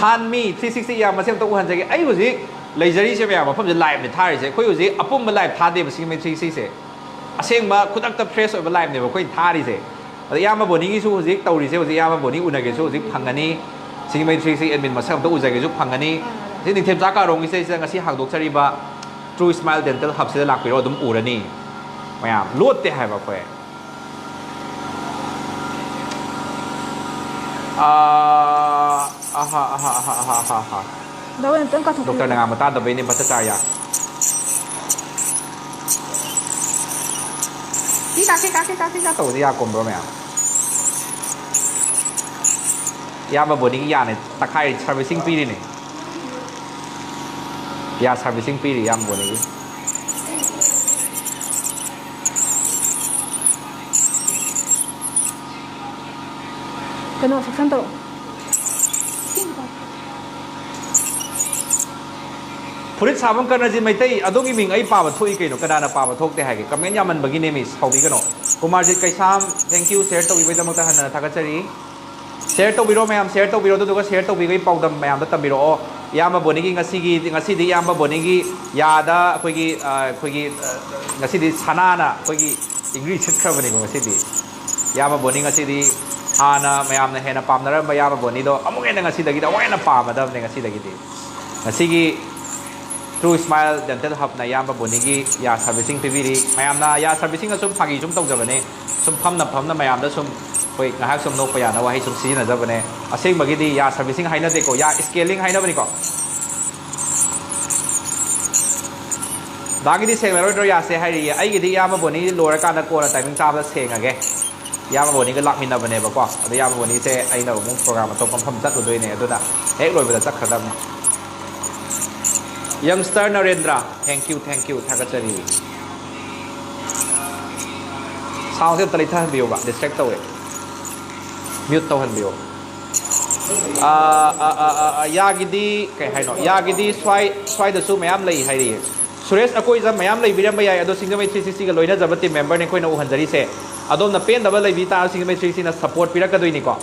ꯐꯥꯟꯃꯤ three sixty ꯌꯥꯝ ꯃꯁꯦꯝꯇ ꯎꯍꯟꯖꯒꯦ꯫ ꯑꯩ ꯍꯧꯖꯤꯛ ꯂꯩꯖꯔꯤꯁꯦ ꯃꯌꯥꯝ ꯃꯐꯝꯁꯦ live ꯅꯦ ꯊꯥꯔꯤꯁꯦ꯫ ꯑꯩꯈꯣꯏ ꯍꯧꯖꯤꯛ ꯑꯄꯨꯝꯕ live ꯊꯥꯗꯦꯕ ꯁꯤꯒꯤ three sixty ꯁꯦ꯫ ꯑꯁꯦꯡꯕ ꯈꯨꯗꯛꯇ fresh ꯑꯣꯏꯕ live ꯅꯦꯕ ꯑꯩꯈꯣꯏꯅ ꯊꯥꯔꯤꯁꯦ꯫ ꯑꯗ ꯏꯌꯥꯝꯕ ꯕꯣꯅꯤꯒꯤꯁꯨ ꯍꯧꯖꯤꯛ ꯇꯧꯔꯤꯁꯦ, ꯍꯧꯖꯤꯛ ꯏꯌꯥꯝꯕ ꯕꯣꯅꯤ ꯎꯅꯒꯦꯁꯨ ꯍꯧꯖꯤꯛ ꯐꯪꯒꯅꯤ꯫ ꯁꯤꯒꯤ ꯃꯩ three sixty admin ꯃꯁꯛ ꯑꯝꯇ ꯎꯖꯒꯦꯁꯨ ꯐꯪꯒꯅꯤ꯫ ꯁꯤ ꯅꯤꯡꯊꯦꯝꯆꯥ ꯀꯥꯔꯣꯡꯒꯤꯁꯦ ꯁꯤꯗ ꯉꯁꯤ ꯍꯥꯡꯗꯣꯛꯆꯔꯤꯕ True Smile Dental Hub ꯁꯤꯗ ꯂꯥꯛꯄꯤꯔꯣ, ꯑꯗꯨꯝ ꯎꯔꯅꯤ꯫ ꯃꯌꯥꯝ ꯂꯣꯠꯇꯦ ꯍꯥꯏꯕ ꯑꯩꯈꯣꯏ꯫ ꯑꯥ, ꯑꯍꯥ, ꯑꯍꯥ, ꯑꯍꯥ, ꯑꯍꯥ, ꯑꯍꯥ, ꯑꯍꯥ꯫ ꯗꯥ ꯋꯦꯟ ꯑꯝꯇꯪ ꯀꯥꯊꯣꯛꯄꯤꯌꯨ꯫ ꯗꯣꯛꯇꯔꯅ ꯉꯥꯡꯕ ꯇꯥꯗꯕꯩꯅꯦ ꯚ꯭ꯔꯇꯆꯥꯔꯌꯥ꯫ ꯁꯤ ꯀꯥ, ꯁꯤ ꯀꯥ, ꯁꯤ ꯀꯥ, ꯁꯤ ꯀꯥ ꯇꯧꯕꯗꯤ ꯌꯥ ꯀꯨꯝꯕ꯭ꯔꯣ ꯃꯌꯥꯝ? ꯏꯌꯥꯝꯕ ꯕꯣꯅꯤꯒꯤ ꯌꯥꯅꯤ ꯇꯛꯈꯥꯏꯔꯤ, ꯁꯥꯔꯚꯤꯁꯤꯡ ꯄꯤꯔꯤꯅꯦ꯫ ꯌꯥ ꯁꯥꯔꯚꯤꯁꯤꯡ ꯄꯤꯔꯤ ꯏꯌꯥꯝꯕ ꯕꯣꯅꯤꯒꯤ꯫ ꯀꯩꯅꯣ ꯁꯦꯛꯁꯟ ꯇꯧꯔꯣ꯫ ꯐꯨꯔꯤꯠ ꯁꯥꯐꯝ ꯀꯔꯅꯖꯤꯠ ꯃꯩꯇꯩ, ꯑꯗꯣꯝꯒꯤ ꯃꯤꯡ ꯑꯩ ꯄꯥꯕ ꯊꯣꯛꯏ ꯀꯩꯅꯣ? ꯀꯅꯥꯅ ꯄꯥꯕ ꯊꯣꯛꯇꯦ ꯍꯥꯏꯒꯦ? ꯀꯃꯦꯟ ꯌꯥꯝꯃꯟꯕꯒꯤꯅꯦ ꯃꯤ, ꯁꯥꯎꯕꯤꯒꯅꯣ꯫ ꯀꯨꯃꯥꯔꯖꯤꯠ ꯀꯩꯁꯥꯝ, thank you, share ꯇꯧꯕꯤꯕꯒꯤꯗꯃꯛꯇ ꯍꯟꯅ ꯊꯥꯒꯠꯆꯔꯤ꯫ Share ꯇꯧꯕꯤꯔꯣ ꯃꯌꯥꯝ, share ꯇꯧꯕꯤꯔꯣ, ꯑꯗꯨꯗꯨꯒ share ꯇꯧꯕꯤꯕꯒꯤ ꯄꯥꯎꯗꯝ ꯃꯌꯥꯝꯗ ꯇꯝꯕꯤꯔꯛꯑꯣ꯫ ꯏꯌꯥꯝꯕ ꯕꯣꯅꯤꯒꯤ ꯉꯁꯤꯒꯤ, ꯉꯁꯤꯗꯤ ꯏꯌꯥꯝꯕ ꯕꯣꯅꯤꯒꯤ ꯌꯥꯗ ꯑꯩꯈꯣꯏꯒꯤ, ꯑ, ꯑꯩꯈꯣꯏꯒꯤ, ꯑ, ꯉꯁꯤꯗꯤ ꯁꯅꯥꯅ ꯑꯩꯈꯣꯏꯒꯤ ꯏꯪꯒ꯭ꯔꯤ ꯁꯤꯠꯈ꯭ꯔꯕꯅꯤꯀꯣ ꯉꯁꯤꯗꯤ꯫ ꯏꯌꯥꯝꯕ ꯕꯣꯅꯤ ꯉꯁꯤꯗꯤ ꯍꯥꯟꯅ ꯃꯌꯥꯝꯅ ꯍꯦꯟꯅ ꯄꯥꯝꯅꯔꯝꯕ ꯏꯌꯥꯝꯕ ꯕꯣꯅꯤꯗꯣ ꯑꯃꯨꯛ ꯍꯦꯟꯅ ꯉꯁꯤꯗꯒꯤꯗꯤ ꯑꯃꯨꯛ ꯍꯦꯟꯅ ꯄꯥꯝꯃꯗꯕꯅꯦ ꯉꯁꯤꯗꯒꯤꯗꯤ꯫ ꯉꯁꯤꯒꯤ True Smile Dental Hubꯅ ꯏꯌꯥꯝꯕ ꯕꯣꯅꯤꯒꯤ ꯌꯥ servicing ꯄꯤꯕꯤꯔꯤ꯫ ꯃꯌꯥꯝꯅ ꯌꯥ servicingꯒ ꯁꯨꯝ ꯐꯥꯒꯤ ꯁꯨꯝ ꯇꯧꯖꯕꯅꯦ꯫ ꯁꯨꯝ ꯐꯝꯅ ꯐꯝꯅ ꯃꯌꯥꯝꯗ ꯁꯨꯝ ꯑꯩꯈꯣꯏ ꯉꯥꯏꯍꯥꯛ ꯁꯨꯝ ꯅꯣꯛꯄ ꯌꯥꯅꯕ ꯋꯥꯍꯩ ꯁꯨꯝ ꯁꯤꯖꯤꯟꯅꯖꯕꯅꯦ꯫ ꯑꯁꯦꯡꯕꯒꯤꯗꯤ ꯌꯥ servicing ꯍꯥꯏꯅꯗꯦꯀꯣ, ꯌꯥ scaling ꯍꯥꯏꯅꯕꯅꯤꯀꯣ꯫ ꯗꯥꯒꯤꯗꯤ ꯁꯦꯡꯅꯔꯣꯏꯗ꯭ꯔꯣ ꯌꯥꯁꯦ ꯍꯥꯏꯔꯤꯌꯦ꯫ ꯑꯩꯒꯤꯗꯤ ꯏꯌꯥꯝꯕ ꯕꯣꯅꯤ ꯂꯣꯏꯔꯀꯥꯟꯗ ꯀꯣꯟꯅ timing ꯆꯥꯕꯗ ꯁꯦꯡꯉꯒꯦ꯫ ꯏꯌꯥꯝꯕ ꯕꯣꯅꯤꯒ ꯂꯥꯛꯃꯤꯟꯅꯕꯅꯦꯕꯀꯣ꯫ ꯑꯗꯣ ꯏꯌꯥꯝꯕ ꯕꯣꯅꯤꯁꯦ ꯑꯩꯅ ꯑꯃꯨꯛ program ꯑꯇꯣꯞꯄ ꯃꯐꯝ ꯆꯠꯂꯨꯗꯣꯏꯅꯦ꯫ ꯑꯗꯨꯅ ꯍꯦꯛ ꯂꯣꯏꯕꯗ ꯆꯠꯈ꯭ꯔꯗꯕꯅꯤ꯫ Youngster Narendra, thank you, thank you, ꯊꯥꯒꯠꯆꯔꯤ꯫ Soundꯁꯦ ꯑꯝꯇ ꯂꯩꯊꯍꯟꯕꯤꯌꯣꯕ, distract ꯇꯧꯋꯦ꯫ Mute ꯇꯧꯍꯟꯕꯤꯌꯣ꯫ ꯑꯥ, ꯑꯥ, ꯑꯥ, ꯑꯥ, ꯑꯥ, ꯌꯥꯒꯤꯗꯤ ꯀꯩ ꯍꯥꯏꯅꯣ? ꯌꯥꯒꯤꯗꯤ ꯁ꯭ꯋꯥꯏ, ꯁ꯭ꯋꯥꯏꯗꯁꯨ ꯃꯌꯥꯝ ꯂꯩ ꯍꯥꯏꯔꯤꯌꯦ꯫ ꯁꯨꯔꯦꯁ ꯑꯀꯣꯏꯖꯝ ꯃꯌꯥꯝ ꯂꯩꯕꯤꯔꯝꯕ ꯌꯥꯏ, ꯑꯗꯣ ꯁꯤꯡꯖꯃꯩ three sixtyꯒ ꯂꯣꯏꯅꯖꯕ team memberꯅꯤ ꯑꯩꯈꯣꯏꯅ ꯎꯍꯟꯖꯔꯤꯁꯦ꯫ ꯑꯗꯣꯝꯅ ꯄꯦꯟꯗꯕ ꯂꯩꯕꯤ ꯇꯥꯔꯒ ꯁꯤꯡꯖꯃꯩ three sixtyꯅ support ꯄꯤꯔꯛꯀꯗꯣꯏꯅꯤꯀꯣ꯫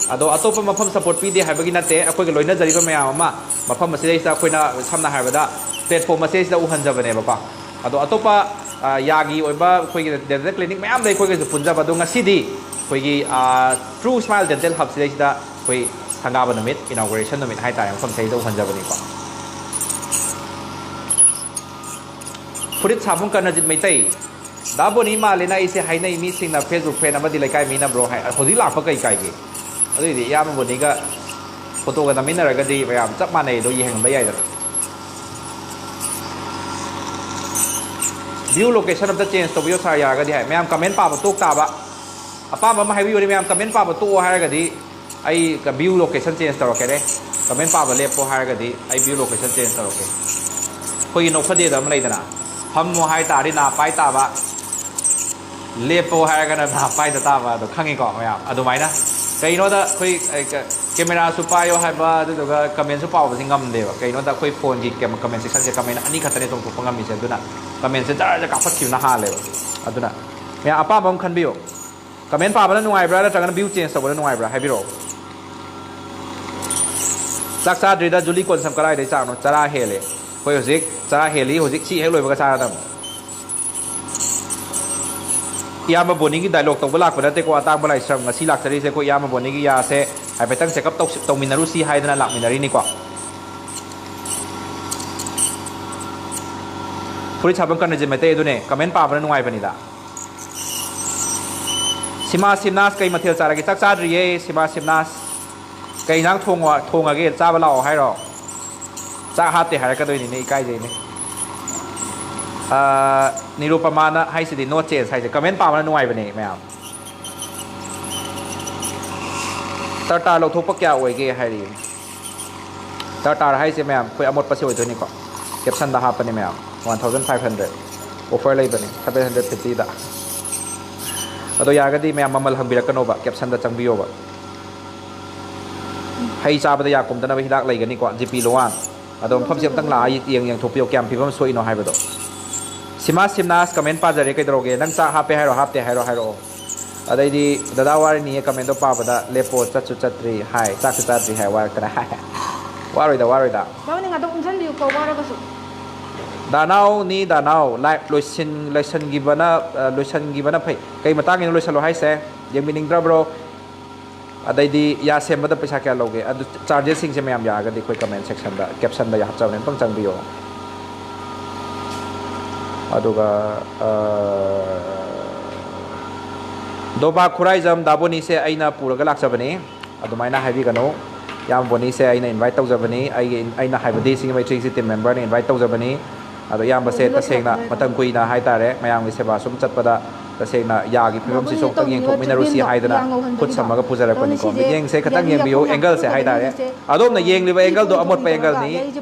ꯑꯗꯣ ꯑꯇꯣꯞꯄ ꯃꯐꯝ support ꯄꯤꯗꯦ ꯍꯥꯏꯕꯒꯤ ꯅꯠꯇꯦ, ꯑꯩꯈꯣꯏꯒ ꯂꯣꯏꯅꯖꯔꯤꯕ ꯃꯌꯥꯝ ꯑꯃ ꯃꯐꯝ ꯑꯁꯤꯗꯩꯁꯤꯗ ꯑꯩꯈꯣꯏꯅ ꯁꯝꯅ ꯍꯥꯏꯔꯕꯗ platform ꯑꯁꯤꯗꯩꯁꯤꯗ ꯎꯍꯟꯖꯕꯅꯦꯕꯀꯣ꯫ ꯑꯗꯣ ꯑꯇꯣꯞꯄ, ꯑ, ꯌꯥꯒꯤ ꯑꯣꯏꯕ ꯑꯩꯈꯣꯏꯒꯤ dental clinic ꯃꯌꯥꯝ ꯂꯩ ꯑꯩꯈꯣꯏꯒꯁꯨ ꯄꯨꯟꯖꯕ꯫ ꯑꯗꯣ ꯉꯁꯤꯗꯤ ꯑꯩꯈꯣꯏꯒꯤ, ꯑ, True Smile Dental Hubꯁꯤꯗꯩꯁꯤꯗ ꯑꯩꯈꯣꯏ ꯁꯪꯒꯥꯕ ꯅꯨꯃꯤꯠ, inauguration ꯅꯨꯃꯤꯠ ꯍꯥꯏꯇꯥꯔꯦ, ꯃꯐꯝꯁꯤꯗꯩꯗ ꯎꯍꯟꯖꯕꯅꯤꯀꯣ꯫ ꯐꯨꯔꯤꯠ ꯁꯥꯐꯝ ꯀꯔꯅꯖꯤꯠ ꯃꯩꯇꯩ꯫ ꯗꯥ ꯕꯣꯅꯤ ꯃꯥꯜꯂꯦꯅ ꯑꯩꯁꯦ ꯍꯥꯏꯅꯩ ꯃꯤꯁꯤꯡꯅ, Facebook friend ꯑꯃꯗꯤ ꯂꯩꯀꯥꯏ ꯃꯤꯅ bro ꯍꯥꯏ꯫ ꯍꯧꯖꯤꯛ ꯂꯥꯛꯄ ꯀꯩ ꯀꯥꯏꯒꯦ? ꯑꯗꯨꯏꯗꯤ ꯏꯌꯥꯝꯕ ꯕꯣꯅꯤꯒ photoꯒ ꯅꯝꯃꯤꯟꯅꯔꯒꯗꯤ ꯃꯌꯥꯝ ꯆꯞ ꯃꯥꯟꯅꯩ ꯑꯗꯣ ꯌꯦꯡꯍꯟꯕ ꯌꯥꯏꯗꯅ꯫ View location ꯑꯝꯇ change ꯇꯧꯕꯤꯌꯣ sir ꯌꯥꯔꯒꯗꯤ ꯍꯥꯏ꯫ ꯃꯌꯥꯝ comment ꯄꯥꯕ ꯇꯣꯛ ꯇꯥꯕ꯫ ꯑꯄꯥꯝꯕ ꯑꯃ ꯍꯥꯏꯕꯤꯌꯨꯅꯦ ꯃꯌꯥꯝ comment ꯄꯥꯕ ꯇꯣꯛꯑꯣ ꯍꯥꯏꯔꯒꯗꯤ꯫ ꯑꯩ ꯚ꯭ꯌꯨ ꯂꯣꯀꯦꯁꯟ ꯆꯦꯟꯖ ꯇꯧꯔꯛꯀꯦꯅꯦ꯫ ꯀꯃꯦꯟ ꯄꯥꯕ ꯂꯦꯞꯄꯣ ꯍꯥꯏꯔꯒꯗꯤ ꯑꯩ ꯚ꯭ꯌꯨ ꯂꯣꯀꯦꯁꯟ ꯆꯦꯟꯖ ꯇꯧꯔꯛꯀꯦ꯫ ꯑꯩꯈꯣꯏꯒꯤ ꯅꯣꯛꯐꯗꯦꯗ ꯑꯃ ꯂꯩꯗꯅ, ꯐꯝꯃꯣ ꯍꯥꯏ ꯇꯥꯔꯗꯤ ꯅꯥ ꯄꯥꯏ ꯇꯥꯕ, ꯂꯦꯞꯄꯣ ꯍꯥꯏꯔꯒꯅ ꯅꯥ ꯄꯥꯏꯗ ꯇꯥꯕ ꯑꯗꯣ ꯈꯪꯉꯤꯀꯣ ꯃꯌꯥꯝ꯫ ꯑꯗꯨꯃꯥꯏꯅ ꯀꯩꯅꯣꯗ ꯑꯩꯈꯣꯏ ꯀꯦꯃꯦꯔꯥꯁꯨ ꯄꯥꯏꯌꯣ ꯍꯥꯏꯕ ꯑꯗꯨꯗꯨꯒ ꯀꯃꯦꯟꯁꯨ ꯄꯥꯎꯕꯁꯤ ꯉꯝꯗꯦꯕ꯫ ꯀꯩꯅꯣꯗ ꯑꯩꯈꯣꯏ ꯐꯣꯟꯒꯤ ꯀꯃꯦꯟ ꯁꯦꯛꯁꯟꯁꯦ ꯀꯃꯦꯟ ꯑꯅꯤ ꯈꯛꯇꯅꯦ ꯆꯣꯡꯊꯣꯛꯄ ꯉꯝꯃꯤꯁꯦ꯫ ꯑꯗꯨꯅ ꯀꯃꯦꯟꯁꯦ ꯖꯔ ꯖꯔ ꯀꯥꯞꯊꯠꯈꯤꯕꯅ ꯍꯥꯜꯂꯦꯕ꯫ ꯑꯗꯨꯅ ꯃꯌꯥꯝ ꯑꯄꯥꯝꯕ ꯑꯃ ꯈꯟꯕꯤꯌꯨ꯫ ꯀꯃꯦꯟ ꯄꯥꯕꯅ ꯅꯨꯡꯉꯥꯏꯕ꯭ꯔꯥ ꯅꯠꯇ꯭ꯔꯒꯅ ꯚ꯭ꯌꯨ ꯆꯦꯟꯖ ꯇꯧꯕꯅ ꯅꯨꯡꯉꯥꯏꯕ꯭ꯔꯥ ꯍꯥꯏꯕꯤꯔꯛꯑꯣ꯫ ꯆꯥꯛ ꯆꯥꯗ꯭ꯔꯤꯗ ꯖꯨꯂꯤ ꯀꯣꯟꯁꯝ꯫ ꯀꯗꯥꯏꯗꯩ ꯆꯥꯛꯅꯣ? ꯆꯔꯥ ꯍꯦꯜꯂꯦ꯫ ꯑꯩꯈꯣꯏ ꯍꯧꯖꯤꯛ ꯆꯔꯥ ꯍꯦꯜꯂꯤ, ꯍꯧꯖꯤꯛ ꯁꯤ ꯍꯦꯛ ꯂꯣꯏꯕꯒ ꯆꯥꯔꯗꯕꯅꯤ꯫ ꯏꯌꯥꯝꯕ ꯕꯣꯅꯤꯒꯤ ꯗꯥꯏꯂꯣꯛ ꯇꯧꯕ ꯂꯥꯛꯄ ꯅꯠꯇꯦꯀꯣ, ꯑꯇꯥꯡꯕ ꯂꯥꯏꯁ꯭ꯔꯝ꯫ ꯉꯁꯤ ꯂꯥꯛꯆꯔꯤꯁꯦ ꯑꯩꯈꯣꯏ ꯏꯌꯥꯝꯕ ꯕꯣꯅꯤꯒꯤ ꯌꯥꯁꯦ ꯍꯥꯏꯐꯦꯠꯇꯪ ꯆꯦꯛꯑꯞ ꯇꯧꯁꯤ-, ꯇꯧꯃꯤꯟꯅꯔꯨꯁꯤ ꯍꯥꯏꯗꯅ ꯂꯥꯛꯃꯤꯟꯅꯔꯤꯅꯤꯀꯣ꯫ ꯐꯨꯔꯤꯠ ꯁꯥꯕꯝ ꯀꯔꯅꯖꯤꯠ ꯃꯩꯇꯩ ꯑꯗꯨꯅꯦ, ꯀꯃꯦꯟ ꯄꯥꯕꯅ ꯅꯨꯡꯉꯥꯏꯕꯅꯤꯗ꯫ ꯁꯤꯃꯥ ꯁꯤꯝꯅꯥꯁ ꯀꯩ ꯃꯊꯦꯜ ꯆꯥꯔꯒꯦ? ꯆꯥꯛ ꯆꯥꯗ꯭ꯔꯤꯌꯦ ꯁꯤꯃꯥ ꯁꯤꯝꯅꯥꯁ꯫ ꯀꯩ ꯏꯟꯖꯥꯡ ꯊꯣꯡꯉꯣ-, ꯊꯣꯡꯉꯒꯦ? ꯆꯥꯕ ꯂꯥꯛꯑꯣ ꯍꯥꯏꯔꯣ? ꯆꯥꯛ ꯍꯥꯞꯇꯦ ꯍꯥꯏꯔꯛꯀꯗꯣꯏꯅꯤꯅꯦ, ꯏꯀꯥꯏꯖꯩꯅꯦ꯫ ꯑꯥ, ꯅꯤꯔꯨꯄꯃꯥꯅ ꯍꯥꯏꯁꯤꯗꯤ no change ꯍꯥꯏꯁꯦ꯫ ꯀꯃꯦꯟ ꯄꯥꯕꯅ ꯅꯨꯡꯉꯥꯏꯕꯅꯦ ꯃꯌꯥꯝ꯫ ꯇꯔꯇꯥꯔ ꯂꯧꯊꯣꯛꯄ ꯀꯌꯥ ꯑꯣꯏꯒꯦ ꯍꯥꯏꯔꯤ꯫ ꯇꯔꯇꯥꯔ ꯍꯥꯏꯁꯦ ꯃꯌꯥꯝ ꯑꯩꯈꯣꯏ ꯑꯃꯣꯠꯄꯁꯦ ꯑꯣꯏꯗꯣꯏꯅꯤꯀꯣ꯫ ꯀꯦꯞꯁꯟꯗ ꯍꯥꯞꯄꯅꯦ ꯃꯌꯥꯝ, one thousand five hundred꯫ Offer ꯂꯩꯕꯅꯦ seven hundred fiftyꯗ꯫ ꯑꯗꯣ ꯌꯥꯔꯒꯗꯤ ꯃꯌꯥꯝ ꯃꯃꯜ ꯍꯪꯕꯤꯔꯛꯀꯅꯣꯕ, ꯀꯦꯞꯁꯟꯗ ꯆꯪꯕꯤꯌꯣꯕ꯫ ꯍꯩ ꯆꯥꯕꯗ ꯌꯥ ꯀꯨꯝꯗꯅꯕ ꯍꯤꯗꯥꯛ ꯂꯩꯒꯅꯤꯀꯣ, ꯖꯤꯄꯤ ꯂꯣꯋꯥꯟ꯫ ꯑꯗꯣ ꯃꯐꯝꯁꯦ ꯑꯝꯇꯪ ꯂꯥꯛꯑ ꯌꯦꯡ-, ꯌꯦꯡꯊꯣꯛꯄꯤꯌꯣ, ꯀꯌꯥꯝ ꯐꯤꯕꯝ ꯁꯣꯛꯏꯅꯣ ꯍꯥꯏꯕꯗꯣ꯫ ꯁꯤꯃꯥ ꯁꯤꯝꯅꯥꯁ ꯀꯃꯦꯟ ꯄꯥꯖꯔꯦ, ꯀꯩꯗꯧꯔꯒꯦ? ꯅꯪ ꯆꯥꯛ ꯍꯥꯞꯄꯦ ꯍꯥꯏꯔꯣ, ꯍꯥꯞꯇꯦ ꯍꯥꯏꯔꯣ, ꯍꯥꯏꯔꯛꯑꯣ꯫ ꯑꯗꯩꯗꯤ ꯗꯗꯥ ꯋꯥꯔꯤꯅꯤꯌꯦ ꯀꯃꯦꯟꯗꯣ ꯄꯥꯕꯗ, ꯂꯦꯞꯄꯣ, ꯆꯠꯁꯨ ꯆꯠꯇ꯭ꯔꯤ ꯍꯥꯏ, ꯆꯥꯛꯁꯨ ꯆꯥꯗ꯭ꯔꯤ ꯍꯥꯏ, ꯋꯥꯔꯛꯇꯅ꯫ ꯋꯥꯔꯣꯏꯗ, ꯋꯥꯔꯣꯏꯗ꯫ ꯕꯥꯕꯨꯅꯤ ꯉꯥꯛꯇ ꯎꯝꯁꯟꯕꯤꯌꯨꯀꯣ, ꯋꯥꯔꯒꯁꯨ꯫ ꯗꯥꯅꯥꯎꯅꯤ, ꯗꯥꯅꯥꯎ, ꯂꯥꯏꯞ ꯂꯣꯏꯁꯤꯟ-, ꯂꯣꯏꯁꯤꯟꯈꯤꯕꯅ, ꯑ, ꯂꯣꯏꯁꯤꯟꯈꯤꯕꯅ ꯐꯩ꯫ ꯀꯩ ꯃꯇꯥꯡꯒꯤꯅꯣ ꯂꯣꯏꯁꯤꯜꯂꯣ ꯍꯥꯏꯁꯦ? ꯌꯦꯡꯕꯤꯅꯤꯡꯗ꯭ꯔꯕ꯭ꯔꯣ? ꯑꯗꯩꯗꯤ ꯌꯥ ꯁꯦꯝꯕꯗ ꯄꯩꯁꯥ ꯀꯌꯥ ꯂꯧꯒꯦ? ꯑꯗꯨ ꯆꯥꯔꯖꯦꯁꯁꯤꯡꯁꯦ ꯃꯌꯥꯝ ꯌꯥꯔꯒꯗꯤ ꯑꯩꯈꯣꯏ ꯀꯃꯦꯟ ꯁꯦꯛꯁꯟꯗ ꯀꯦꯞꯁꯟꯗ ꯍꯥꯞꯆꯕꯅꯦ, ꯑꯝꯇꯪ ꯆꯪꯕꯤꯌꯣ꯫ ꯑꯗꯨꯒ, ꯑ, ꯗꯣꯕꯥ ꯈꯨꯔꯥꯏꯖꯝ ꯗꯥꯕꯣꯅꯤꯁꯦ ꯑꯩꯅ ꯄꯨꯔꯒ ꯂꯥꯛꯆꯕꯅꯤ, ꯑꯗꯨꯃꯥꯏꯅ ꯍꯥꯏꯕꯤꯒꯅꯨ꯫ ꯏꯌꯥꯝꯕ ꯕꯣꯅꯤꯁꯦ ꯑꯩꯅ ꯏꯟꯚꯥꯏꯠ ꯇꯧꯖꯕꯅꯤ, ꯑꯩꯒꯤ, ꯑꯩꯅ ꯍꯥꯏꯕꯗꯤ ꯁꯤꯡꯖꯃꯩ ꯊ꯭ꯔꯤ ꯁꯤꯛꯁꯇꯤ ꯇꯤꯝ ꯃꯦꯝꯕꯔꯅ ꯏꯟꯚꯥꯏꯠ ꯇꯧꯖꯕꯅꯤ꯫ ꯑꯗꯣ ꯏꯌꯥꯝꯕꯁꯦ ꯇꯁꯦꯡꯅ ꯃꯇꯝ ꯀꯨꯏꯅ ꯍꯥꯏꯇꯥꯔꯦ ꯃꯌꯥꯝꯒꯤ ꯁꯦꯕꯥ ꯁꯨꯝ ꯆꯠꯄꯗ ꯇꯁꯦꯡꯅ ꯌꯥꯒꯤ ꯐꯤꯕꯝꯁꯤꯁꯨ ꯑꯃꯨꯛꯇꯪ ꯌꯦꯡꯊꯣꯛꯃꯤꯟꯅꯔꯨꯁꯤ ꯍꯥꯏꯗꯅ ꯈꯨꯠ ꯁꯝꯃꯒ ꯄꯨꯖꯔꯛꯄꯅꯤꯀꯣ꯫ ꯃꯤꯠꯌꯦꯡꯁꯦ ꯈꯤꯇꯪ ꯌꯦꯡꯕꯤꯌꯨ, ꯑꯦꯡꯒꯜꯁꯦ ꯍꯥꯏꯇꯥꯔꯦ꯫ ꯑꯗꯣꯝꯅ ꯌꯦꯡꯂꯤꯕ ꯑꯦꯡꯒꯜꯗꯣ ꯑꯃꯣꯠꯄ ꯑꯦꯡꯒꯜꯅꯤ꯫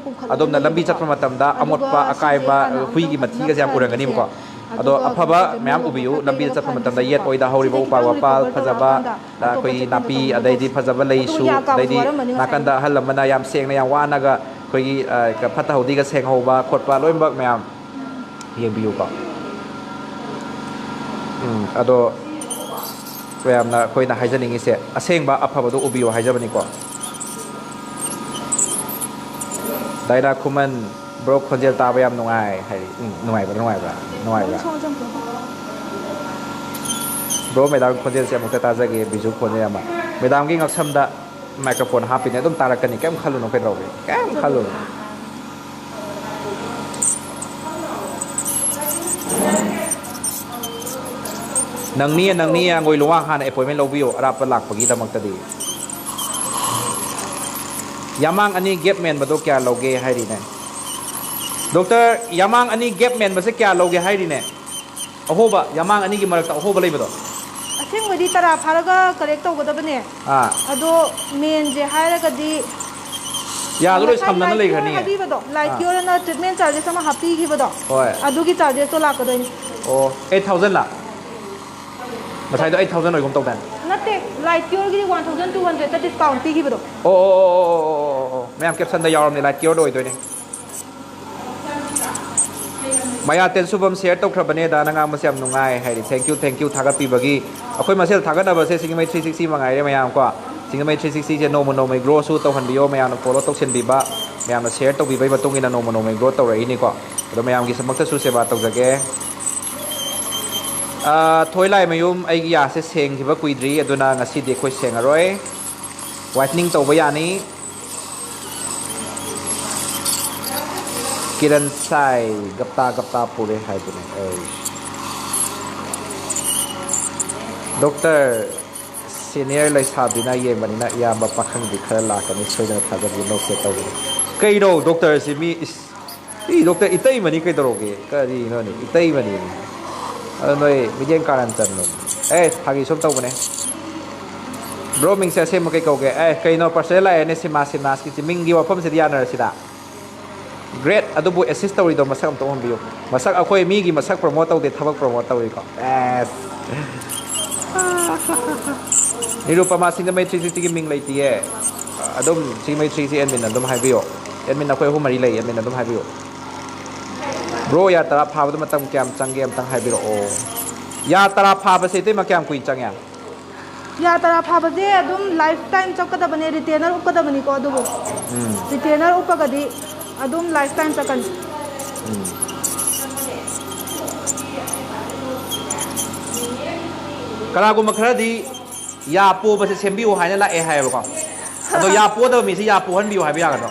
ꯑꯗꯣꯝꯅ ꯂꯝꯕꯤ ꯆꯠꯄ ꯃꯇꯝꯗ ꯑꯃꯣꯠꯄ ꯑꯀꯥꯏꯕ ꯍꯨꯏꯒꯤ ꯃꯊꯤꯒꯁꯦ ꯌꯥꯝ ꯎꯔꯝꯒꯅꯤꯕꯀꯣ꯫ ꯑꯗꯣ ꯑꯐꯕ ꯃꯌꯥꯝ ꯎꯕꯤꯌꯨ꯫ ꯂꯝꯕꯤꯗ ꯆꯠꯄ ꯃꯇꯝꯗ ꯌꯦꯠ ꯑꯣꯏꯗ ꯍꯧꯔꯤꯕ ꯎꯄꯥꯜ ꯋꯥꯄꯥꯜ ꯐꯖꯕ, ꯑꯩꯈꯣꯏꯒꯤ ꯅꯥꯄꯤ, ꯑꯗꯩꯗꯤ ꯐꯖꯕ ꯂꯩꯁꯨ, ꯑꯗꯩꯗꯤ ꯅꯥꯀꯟꯗ ꯑꯍꯜ ꯑꯃꯅ ꯌꯥꯝ ꯁꯦꯡꯅ, ꯌꯥꯝ ꯋꯥꯅꯒ ꯑꯩꯈꯣꯏꯒꯤ, ꯑ, ꯐꯠꯇ ꯍꯥꯎꯗꯤꯒ ꯁꯦꯡꯍꯧꯕ ꯈꯣꯠꯄ ꯂꯣꯏꯅꯃꯛ ꯃꯌꯥꯝ ꯌꯦꯡꯕꯤꯌꯨꯀꯣ꯫ ꯎꯝ, ꯑꯗꯣ ꯃꯌꯥꯝꯅ ꯑꯩꯈꯣꯏꯅ ꯍꯥꯏꯖꯅꯤꯡꯉꯤꯁꯦ ꯑꯁꯦꯡꯕ ꯑꯐꯕꯗꯣ ꯎꯕꯤꯌꯨ ꯍꯥꯏꯖꯕꯅꯤꯀꯣ꯫ ꯗꯥꯏꯅꯥ ꯈꯨꯃꯟ, "Bro, ꯈꯣꯟꯖꯦꯜ ꯇꯥꯕ ꯌꯥꯝ ꯅꯨꯡꯉꯥꯏ" ꯍꯥꯏꯔꯤ꯫ ꯎꯝ, ꯅꯨꯡꯉꯥꯏꯕ꯭ꯔꯥ, ꯅꯨꯡꯉꯥꯏꯕ꯭ꯔꯥ? ꯅꯨꯡꯉꯥꯏꯕ꯭ꯔꯥ? Bro, ꯃꯦꯗꯥꯝ ꯈꯣꯟꯖꯦꯜꯁꯦ ꯑꯃꯨꯛꯇ ꯇꯥꯖꯒꯦ, ꯕꯤꯖꯨ ꯈꯣꯟꯖꯦꯜ ꯑꯃ꯫ ꯃꯦꯗꯥꯝꯒꯤ ꯉꯛꯁꯝꯗ microphone ꯍꯥꯞꯄꯤꯅꯦ, ꯑꯗꯨꯝ ꯇꯥꯔꯛꯀꯅꯤ, ꯀꯩꯝ ꯈꯜꯂꯨꯅꯨ꯫ ꯀꯩꯗꯧꯔꯒꯦ? ꯀꯩꯝ ꯈꯜꯂꯨꯅꯨ꯫ ꯅꯪꯅꯤ, ꯅꯪꯅꯤ, ꯑꯪꯒꯣꯏ ꯂꯨꯋꯥꯡ ꯍꯥꯟꯅ appointment ꯂꯧꯕꯤꯌꯣ, ꯑꯔꯥꯞꯄ ꯂꯥꯛꯄꯒꯤꯗꯃꯛꯇꯗꯤ꯫ ꯌꯥꯃꯥꯡ ꯑꯅꯤ gap ꯃꯦꯟꯕꯗꯣ ꯀꯌꯥ ꯂꯧꯒꯦ ꯍꯥꯏꯔꯤꯅꯦ? Doctor, ꯌꯥꯃꯥꯡ ꯑꯅꯤ gap ꯃꯦꯟꯕꯁꯦ ꯀꯌꯥ ꯂꯧꯒꯦ ꯍꯥꯏꯔꯤꯅꯦ? ꯑꯍꯣꯕ, ꯌꯥꯃꯥꯡ ꯑꯅꯤꯒꯤ ꯃꯔꯛꯇ ꯑꯍꯣꯕ ꯂꯩꯕꯗꯣ꯫ ꯑꯁꯦꯡꯕꯗꯤ ꯇꯔꯥ ꯐꯥꯔꯒ correct ꯇꯧꯒꯗꯕꯅꯦ꯫ ꯑꯥ꯫ ꯑꯗꯣ ꯃꯦꯟꯁꯦ ꯍꯥꯏꯔꯒꯗꯤ ꯌꯥꯗꯣ ꯂꯣꯏ ꯉꯁꯥꯏ ꯁꯝꯅꯅ light cure ꯂꯩꯈ꯭ꯔꯅꯤꯌꯦ꯫ ꯍꯥꯏꯕꯤꯕꯗꯣ, light ꯑꯥ꯫ Cure ꯑꯅ treatment charges ꯑꯃ ꯍꯥꯞꯄꯤꯈꯤꯕꯗꯣ, ꯍꯣꯏ꯫ ꯑꯗꯨꯒꯤ chargesꯇꯣ ꯂꯥꯛꯀꯗꯣꯏꯅꯤ꯫ ꯑꯣ, eight thousand ꯂꯥ? ꯉꯁꯥꯏꯗꯣ eight thousand ꯑꯣꯏꯒꯨꯝ ꯇꯧꯗꯥꯏꯅꯦ? ꯅꯠꯇꯦ, light cureꯒꯤꯗꯤ one thousand two hundredꯇ discount ꯄꯤꯈꯤꯕꯗꯣ꯫ ꯑꯣ, ꯑꯣ, ꯑꯣ, ꯑꯣ, ꯑꯣ, ꯑꯣ, ꯑꯣ, ꯑꯣ, ꯃꯌꯥꯝ captionꯗ ꯌꯥꯎꯔꯕꯅꯦ, light cureꯗ ꯑꯣꯏꯗꯣꯏꯅꯦ꯫ ꯃꯌꯥ ꯇꯦꯟꯁꯨꯕꯝ share ꯇꯧꯈ꯭ꯔꯕꯅꯦ, ꯗꯥ ꯅꯪ ꯉꯥꯡꯕꯁꯦ ꯌꯥꯝ ꯅꯨꯡꯉꯥꯏ ꯍꯥꯏꯔꯤ꯫ Thank you, thank you ꯊꯥꯒꯠꯄꯤꯕꯒꯤ꯫ ꯑꯩꯈꯣꯏ ꯃꯁꯦꯜ ꯊꯥꯒꯠꯅꯕꯁꯦ ꯁꯤꯡꯖꯃꯩ three sixty ꯃꯉꯥꯏꯔꯦ ꯃꯌꯥꯝ ꯀꯣ꯫ ꯁꯤꯡꯖꯃꯩ three sixtyꯁꯦ ꯅꯣꯡꯃ ꯅꯣꯡꯃꯒꯤ growꯁꯨ ꯇꯧꯍꯟꯕꯤꯌꯣ, ꯃꯌꯥꯝꯅ follow ꯇꯧꯁꯤꯟꯕꯤꯕ, ꯃꯌꯥꯝꯅ share ꯇꯧꯕꯤꯕꯒꯤ ꯃꯇꯨꯡ ꯏꯟꯅ ꯅꯣꯡꯃ ꯅꯣꯡꯃꯒꯤ grow ꯇꯧꯔꯛꯏꯅꯤꯀꯣ꯫ ꯑꯗꯣ ꯃꯌꯥꯝꯒꯤꯁꯨꯃꯛꯇꯁꯨ ꯁꯦꯕꯥ ꯇꯧꯖꯒꯦ꯫ ꯑꯥ, ꯊꯣꯏꯂꯥꯏꯃꯌꯨꯝ, ꯑꯩꯒꯤ ꯌꯥꯁꯦ ꯁꯦꯡꯈꯤꯕ ꯀꯨꯏꯗ꯭ꯔꯤ, ꯑꯗꯨꯅ ꯉꯁꯤꯗꯤ ꯑꯩꯈꯣꯏ ꯁꯦꯡꯉꯔꯣꯏ꯫ Whitening ꯇꯧꯕ ꯌꯥꯅꯤ꯫ ꯀꯤꯔꯟ ꯁꯥꯏ, ꯒꯞꯇꯥ ꯒꯞꯇꯥ ꯄꯨꯔꯦ ꯍꯥꯏꯗꯨꯅꯤ꯫ ꯑꯩ, Doctor, senior ꯂꯩꯁꯥꯕꯤꯅ ꯌꯦꯡꯕꯅꯤꯅ ꯏꯌꯥꯝꯕ ꯄꯥꯈꯪꯗꯤ ꯈꯔ ꯂꯥꯛꯀꯅꯤ, ꯁꯣꯏꯗꯅ ꯊꯥꯖꯕꯤꯌꯨ, ꯅꯣꯛꯀꯦ ꯇꯧꯕꯅꯤ꯫ ꯀꯩꯅꯣ, doctorꯁꯤ ꯃꯤ, ꯏꯁ, ꯃꯤ doctor ꯏꯇꯩꯃꯅꯤ ꯀꯩꯗꯧꯔꯒꯦ? ꯀꯔꯤꯅꯣꯅꯦ, ꯏꯇꯩꯃꯅꯤ꯫ ꯑꯗꯣ ꯅꯣꯏ ꯃꯤꯠꯌꯦꯡ ꯀꯥꯔꯟ ꯆꯟꯕꯅꯦ꯫ ꯑꯦ, ꯐꯥꯒꯤ ꯁꯨꯝ ꯇꯧꯕꯅꯦ꯫ ꯕ꯭ꯔꯣ, ꯃꯤꯡꯁꯦ ꯑꯁꯦꯡꯕ ꯀꯩ ꯀꯧꯒꯦ? ꯑꯦ, ꯀꯩꯅꯣ, ꯄꯔꯁꯅꯦꯜ ꯂꯥꯛꯑꯦꯅꯦ, ꯁꯤꯃꯥ ꯁꯤꯃꯥꯁꯀꯤꯁꯤ꯫ ꯃꯤꯡꯒꯤ ꯋꯥꯐꯝꯁꯤꯗꯤ ꯌꯥꯅꯔꯁꯤꯗ꯫ ꯒ꯭ꯔꯦꯠ, ꯑꯗꯨꯕꯨ ꯑꯦꯁꯤꯁ ꯇꯧꯔꯤꯗꯣ ꯃꯁꯛ ꯑꯝꯇ ꯎꯍꯟꯕꯤꯌꯨ꯫ ꯃꯁꯛ, ꯑꯩꯈꯣꯏ ꯃꯤꯒꯤ ꯃꯁꯛ ꯄ꯭ꯔꯣꯃꯣꯠ ꯇꯧꯗꯦ, ꯊꯕꯛ ꯄ꯭ꯔꯣꯃꯣꯠ ꯇꯧꯏꯀꯣ꯫ ꯑꯦꯁ꯫ ꯅꯤꯔꯨꯄꯃꯥ ꯁꯤꯡꯖꯃꯩ ꯊ꯭ꯔꯤ ꯁꯤꯛꯁꯇꯤꯒꯤ ꯃꯤꯡ ꯂꯩꯇꯤꯌꯦ꯫ ꯑꯗꯨꯝ ꯁꯤꯡꯖꯃꯩ ꯊ꯭ꯔꯤꯁꯤ ꯑꯦꯗꯃꯤꯟ ꯑꯗꯨꯝ ꯍꯥꯏꯕꯤꯌꯣ꯫ ꯑꯦꯗꯃꯤꯟ ꯑꯩꯈꯣꯏ ꯑꯍꯨꯝ ꯃꯔꯤ ꯂꯩ, ꯑꯦꯗꯃꯤꯟ ꯑꯗꯨꯝ ꯍꯥꯏꯕꯤꯌꯣ꯫ ꯕ꯭ꯔꯣ, ꯌꯥ ꯇꯔꯥ ꯐꯥꯕꯗ ꯃꯇꯝ ꯀꯌꯥꯝ ꯆꯪꯒꯦ ꯑꯝꯇꯪ ꯍꯥꯏꯕꯤꯔꯛꯑꯣ꯫ ꯌꯥ ꯇꯔꯥ ꯐꯥꯕꯁꯦ ꯏꯇꯩꯃ ꯀꯌꯥꯝ ꯀꯨꯏ ꯆꯪꯉꯦ? ꯌꯥ ꯇꯔꯥ ꯐꯥꯕꯁꯦ ꯑꯗꯨꯝ ꯂꯥꯏꯐ ꯇꯥꯏꯝ ꯆꯠꯀꯗꯕꯅꯦ, ꯔꯤꯇꯦꯅꯔ ꯎꯞꯀꯗꯕꯅꯤꯀꯣ꯫ ꯑꯗꯨꯕꯨ ꯎꯝ꯫ ꯔꯤꯇꯦꯅꯔ ꯎꯞꯄꯒꯗꯤ ꯑꯗꯨꯝ ꯂꯥꯏꯐ ꯇꯥꯏꯝ ꯆꯠꯀꯅꯤ꯫ ꯎꯝ꯫ ꯀꯅꯥꯒꯨꯝꯕ ꯈꯔꯗꯤ ꯌꯥ ꯄꯣꯕꯁꯦ ꯁꯦꯝꯕꯤꯌꯨ ꯍꯥꯏꯅ ꯂꯥꯛꯑꯦ ꯍꯥꯏꯌꯦꯕꯀꯣ꯫ ꯑꯗꯣ ꯌꯥ ꯄꯣꯗꯕ ꯃꯤꯁꯦ ꯌꯥ ꯄꯣꯍꯟꯕꯤꯌꯨ ꯍꯥꯏꯕ ꯌꯥꯒꯗ꯭ꯔꯣ?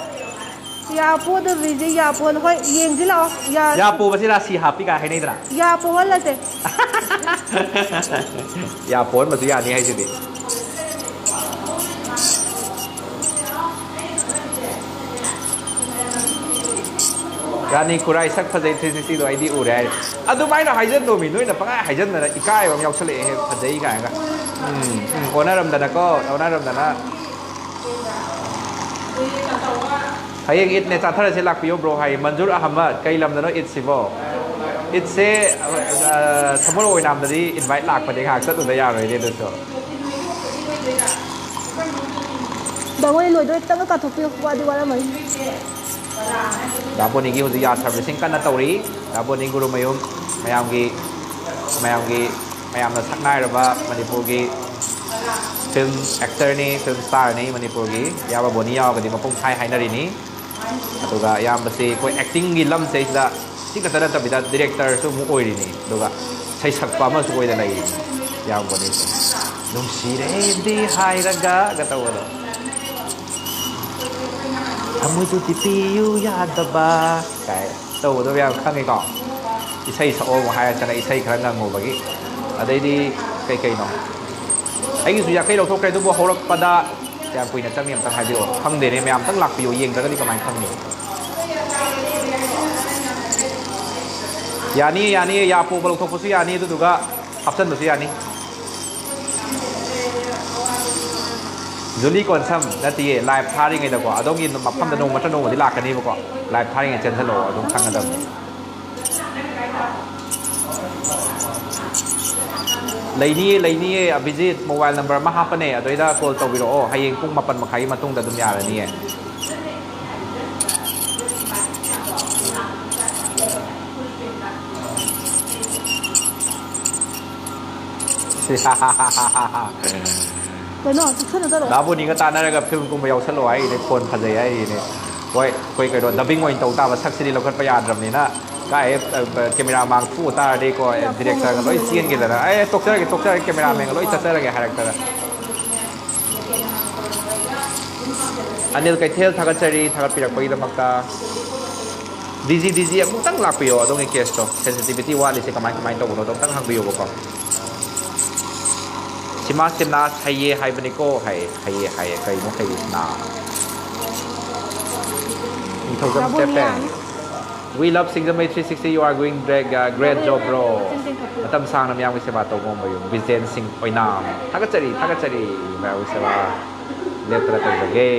ꯌꯥ ꯄꯣꯗꯕꯤꯁꯦ ꯌꯥ ꯄꯣꯍꯜ-, ꯍꯣꯏ, ꯌꯦꯡꯁꯤ ꯂꯥꯛꯑꯣ꯫ ꯌꯥ ꯌꯥ ꯄꯣꯕꯁꯦ ꯔꯥꯁꯤ ꯍꯥꯞꯄꯤ ꯀꯥꯏ ꯍꯥꯏꯅꯩꯗꯅ꯫ ꯌꯥ ꯄꯣꯍꯜꯂꯁꯦ꯫ ꯌꯥ ꯄꯣꯍꯟꯕꯁꯨ ꯌꯥꯅꯤ ꯍꯥꯏꯁꯤꯗꯤ꯫ ꯔꯥꯅꯤ ꯈꯨꯔꯥꯏ ꯁꯛ ꯐꯖꯩ ꯊ꯭ꯔꯤ ꯁꯤꯛꯁꯇꯤꯗꯣ ꯑꯩꯗꯤ ꯎꯔꯦ ꯍꯥꯏ꯫ ꯑꯗꯨꯃꯥꯏꯅ ꯍꯥꯏꯖꯟꯗꯣꯃꯤ, ꯅꯣꯏꯅ ꯄꯪꯍꯥꯏ ꯍꯥꯏꯖꯟꯗꯅ ꯏꯀꯥꯏꯕ ꯑꯃ ꯌꯥꯎꯁꯜꯂꯛꯑꯦ, ꯐꯖꯩ ꯀꯥꯏꯅꯒ꯫ ꯎꯝ, ꯎꯝ, ꯑꯣꯟꯅꯔꯝꯗꯅꯀꯣ, ꯑꯣꯟꯅꯔꯝꯗꯅ꯫ ꯍꯌꯦꯡ ꯏꯠꯅꯦ, ꯆꯥꯊꯔꯁꯦ ꯂꯥꯛꯄꯤꯌꯣ ꯕ꯭ꯔꯣ ꯍꯥꯏꯌꯦ꯫ ꯃꯟꯖꯨꯔ ꯑꯍꯃꯗ, ꯀꯩ ꯂꯝꯗꯅꯣ ꯏꯠꯁꯤꯕꯣ? ꯏꯠꯁꯦ, ꯑ, ꯁꯃꯨꯔ ꯑꯣꯏꯅꯥꯝꯗꯗꯤ ꯏꯟꯚꯥꯏꯠ ꯂꯥꯛꯄꯅꯦ, ꯉꯥꯏꯍꯥꯛ ꯆꯠꯂꯨꯗ ꯌꯥꯔꯣꯏꯅꯦ ꯑꯗꯨꯁꯨ꯫ ꯗꯥ ꯃꯣꯏ ꯂꯣꯏꯗꯣꯔꯦ, ꯈꯤꯇꯪꯒ ꯀꯥꯊꯣꯛꯄꯤꯌꯨ, ꯋꯥꯗꯤ ꯋꯥꯔꯝꯃꯅꯤ꯫ ꯗꯥ ꯕꯣꯅꯤꯒꯤ ꯍꯧꯖꯤꯛ ꯌꯥ ꯁꯔꯚꯤꯁꯤꯡ ꯀꯟꯅ ꯇꯧꯔꯤ꯫ ꯗꯥ ꯕꯣꯅꯤ ꯒꯨꯔꯨꯃꯌꯨꯝ, ꯃꯌꯥꯝꯒꯤ, ꯃꯌꯥꯝꯒꯤ, ꯃꯌꯥꯝꯅ ꯁꯛꯅꯥꯏꯔꯕ ꯃꯅꯤꯄꯨꯔꯒꯤ ꯐꯤꯜꯝ ꯑꯦꯛꯇꯔꯅꯤ, ꯐꯤꯜꯝ ꯁ꯭ꯇꯥꯔꯅꯤ ꯃꯅꯤꯄꯨꯔꯒꯤ꯫ ꯏꯌꯥꯝꯕ ꯕꯣꯅꯤ ꯌꯥꯎꯔꯒꯗꯤ ꯃꯄꯨꯡ ꯐꯥꯏ ꯍꯥꯏꯅꯔꯤꯅꯤ꯫ ꯑꯗꯨꯒ ꯏꯌꯥꯝꯕꯁꯤ ꯑꯩꯈꯣꯏ ꯑꯦꯛꯇꯤꯡꯒꯤ ꯂꯝꯁꯤꯗꯩꯁꯤꯗ ꯁꯤ ꯈꯛꯇ ꯅꯠꯇꯕꯤꯗ ꯗꯤꯔꯦꯛꯇꯔꯁꯨ ꯑꯃꯨꯛ ꯑꯣꯏꯔꯤꯅꯤ꯫ ꯑꯗꯨꯒ ꯏꯁꯩ ꯁꯛꯄ ꯑꯃꯁꯨ ꯑꯣꯏꯅ ꯂꯩꯔꯤꯅꯤ ꯏꯌꯥꯝꯕ ꯕꯣꯅꯤꯁꯦ꯫ "ꯅꯨꯡꯁꯤꯔꯦꯗꯤ ꯍꯥꯏꯔꯒ"ꯒ ꯇꯧꯕꯗꯣ꯫ "ꯊꯃꯣꯏꯗꯨꯗꯤ ꯄꯤꯌꯨ ꯌꯥꯗꯕ" ꯀꯥꯏ ꯇꯧꯕꯗꯣ ꯃꯌꯥꯝ ꯈꯪꯉꯤꯀꯣ꯫ ꯏꯁꯩ ꯁꯛꯑꯣ ꯑꯃꯨꯛ ꯍꯥꯏꯔꯛꯇꯅ ꯏꯁꯩ ꯈꯔ ꯉꯪꯉꯨꯕꯒꯤ꯫ ꯑꯗꯩꯗꯤ ꯀꯩꯀꯩꯅꯣ? ꯑꯩꯒꯤꯁꯨ ꯌꯥꯡꯈꯩ ꯂꯧꯊꯣꯛꯈ꯭ꯔꯦ, ꯑꯗꯨꯕꯨ ꯍꯧꯔꯛꯄꯗ ꯀꯌꯥꯝ ꯀꯨꯏꯅ ꯆꯪꯅꯤ ꯑꯝꯇꯪ ꯍꯥꯏꯕꯤꯔꯛꯑꯣ꯫ ꯈꯪꯗꯦꯅꯦ, ꯃꯌꯥꯝ ꯑꯝꯇꯪ ꯂꯥꯛꯄꯤꯌꯣ, ꯌꯦꯡꯗ꯭ꯔꯒꯗꯤ ꯀꯃꯥꯏꯅ ꯈꯪꯅꯤ? ꯌꯥꯅꯤꯌꯦ, ꯌꯥꯅꯤꯌꯦ, ꯌꯥ ꯄꯣꯕ ꯂꯧꯊꯣꯛꯄꯁꯨ ꯌꯥꯅꯤ, ꯑꯗꯨꯗꯨꯒ ꯍꯥꯞꯆꯟꯕꯁꯨ ꯌꯥꯅꯤ꯫ ꯖꯨꯂꯤ ꯀꯣꯟꯁꯝ ꯅꯠꯇꯤꯌꯦ, ꯂꯥꯏꯚ ꯊꯥꯔꯤꯉꯩꯗꯀꯣ, ꯑꯗꯣꯝꯒꯤ ꯃꯐꯝꯗ ꯅꯣꯡꯃ ꯅꯠꯇ꯭ꯔ ꯅꯣꯡꯃꯗꯤ ꯂꯥꯛꯀꯅꯦꯕꯀꯣ꯫ ꯂꯥꯏꯚ ꯊꯥꯔꯤꯉꯩ ꯆꯦꯟꯁꯤꯜꯂꯛꯑꯣ, ꯑꯗꯨꯝ ꯈꯪꯒꯗꯕꯅꯤ꯫ ꯂꯩꯅꯤꯌꯦ, ꯂꯩꯅꯤꯌꯦ, ꯑꯕꯤꯖꯤꯠ ꯃꯣꯕꯥꯏꯜ ꯅꯝꯕꯔ ꯑꯃ ꯍꯥꯞꯄꯅꯦ, ꯑꯗꯩꯗ ꯀꯣꯜ ꯇꯧꯕꯤꯔꯛꯑꯣ, ꯍꯌꯦꯡ ꯄꯨꯡ ꯃꯥꯄꯟ ꯃꯈꯥꯏꯒꯤ ꯃꯇꯨꯡꯗ ꯑꯗꯨꯝ ꯌꯥꯔꯅꯤꯌꯦ꯫ ꯀꯩꯅꯣ, ꯆꯨꯞꯁꯟꯅꯗꯔꯣ? ꯗꯥ ꯕꯣꯅꯤꯒ ꯇꯥꯟꯅꯔꯒ ꯐꯤꯂꯝ ꯀꯨꯝꯕ ꯌꯥꯎꯁꯜꯂꯣ ꯍꯥꯏꯔꯤꯅꯦ, ꯈꯣꯟ ꯐꯖꯩ ꯍꯥꯏꯔꯤꯅꯦ꯫ ꯍꯣꯏ, ꯑꯩꯈꯣꯏ ꯀꯩꯅꯣ, dubbing ꯑꯣꯏꯅ ꯇꯧ ꯇꯥꯕ, ꯁꯛꯁꯤꯗꯤ ꯂꯧꯈꯠꯄ ꯌꯥꯗ꯭ꯔꯕꯅꯤꯅ꯫ ꯀꯥꯏ, ꯑ, ꯑ, ꯀꯦꯃꯦꯔꯥ ꯃꯥꯡ ꯊꯣꯛꯎ ꯇꯥꯔꯗꯤꯀꯣ, ꯑꯦ, ꯗꯥꯏꯔꯦꯛꯇꯔꯒ ꯂꯣꯏ ꯆꯦꯟꯈꯤꯗꯅ, "ꯑꯦ, ꯇꯣꯛꯆꯔꯒꯦ, ꯇꯣꯛꯆꯔꯒꯦ, ꯀꯦꯃꯦꯔꯥꯃꯦꯟꯒ ꯂꯣꯏ ꯆꯠꯆꯔꯒꯦ" ꯍꯥꯏꯔꯛꯇꯅ꯫ ꯑꯅꯤꯜ ꯀꯩꯊꯦꯜ, ꯊꯥꯒꯠꯆꯔꯤ ꯊꯥꯒꯠꯄꯤꯔꯛꯄꯒꯤꯗꯃꯛꯇ꯫ ꯗꯤ ꯖꯤ, ꯗꯤ ꯖꯤ ꯑꯃꯨꯛꯇꯪ ꯂꯥꯛꯄꯤꯌꯣ, ꯑꯗꯣꯝꯒꯤ ꯀꯦꯁꯇꯣ, sensitivity ꯋꯥꯠꯂꯤꯁꯦ ꯀꯃꯥꯏ ꯀꯃꯥꯏꯅ ꯇꯧꯕꯅꯣꯗꯣ ꯑꯝꯇꯪ ꯍꯪꯕꯤꯌꯣꯕꯀꯣ꯫ ꯁꯤꯃꯥ ꯁꯤꯝꯅꯥꯁ ꯍꯩꯌꯦ ꯍꯥꯏꯕꯅꯤꯀꯣ, ꯍꯩ, ꯍꯩꯌꯦ ꯍꯥꯏꯌꯦ, ꯀꯩꯅꯣ ꯍꯩꯌꯦꯁꯤꯅ? ꯅꯤꯡꯊꯧꯖꯝ ꯗꯥꯕꯣꯅꯤꯌꯥ꯫ Stephen. We love Singjamei three sixty, you are doing great, uh, great job, bro. ꯃꯇꯝ ꯁꯥꯡꯅ ꯃꯌꯥꯝꯒꯤ ꯁꯦꯕꯥ ꯇꯧꯕ ꯉꯝꯕ ꯌꯨꯝ, ꯕꯤꯖꯦꯟ ꯁꯤꯡ ꯑꯣꯏꯅꯥꯝ꯫ ꯊꯥꯒꯠꯆꯔꯤ, ꯊꯥꯒꯠꯆꯔꯤ, ꯃꯌꯥꯝꯒꯤ ꯁꯦꯕꯥ ꯂꯦꯞꯇꯅ ꯇꯧꯖꯒꯦ꯫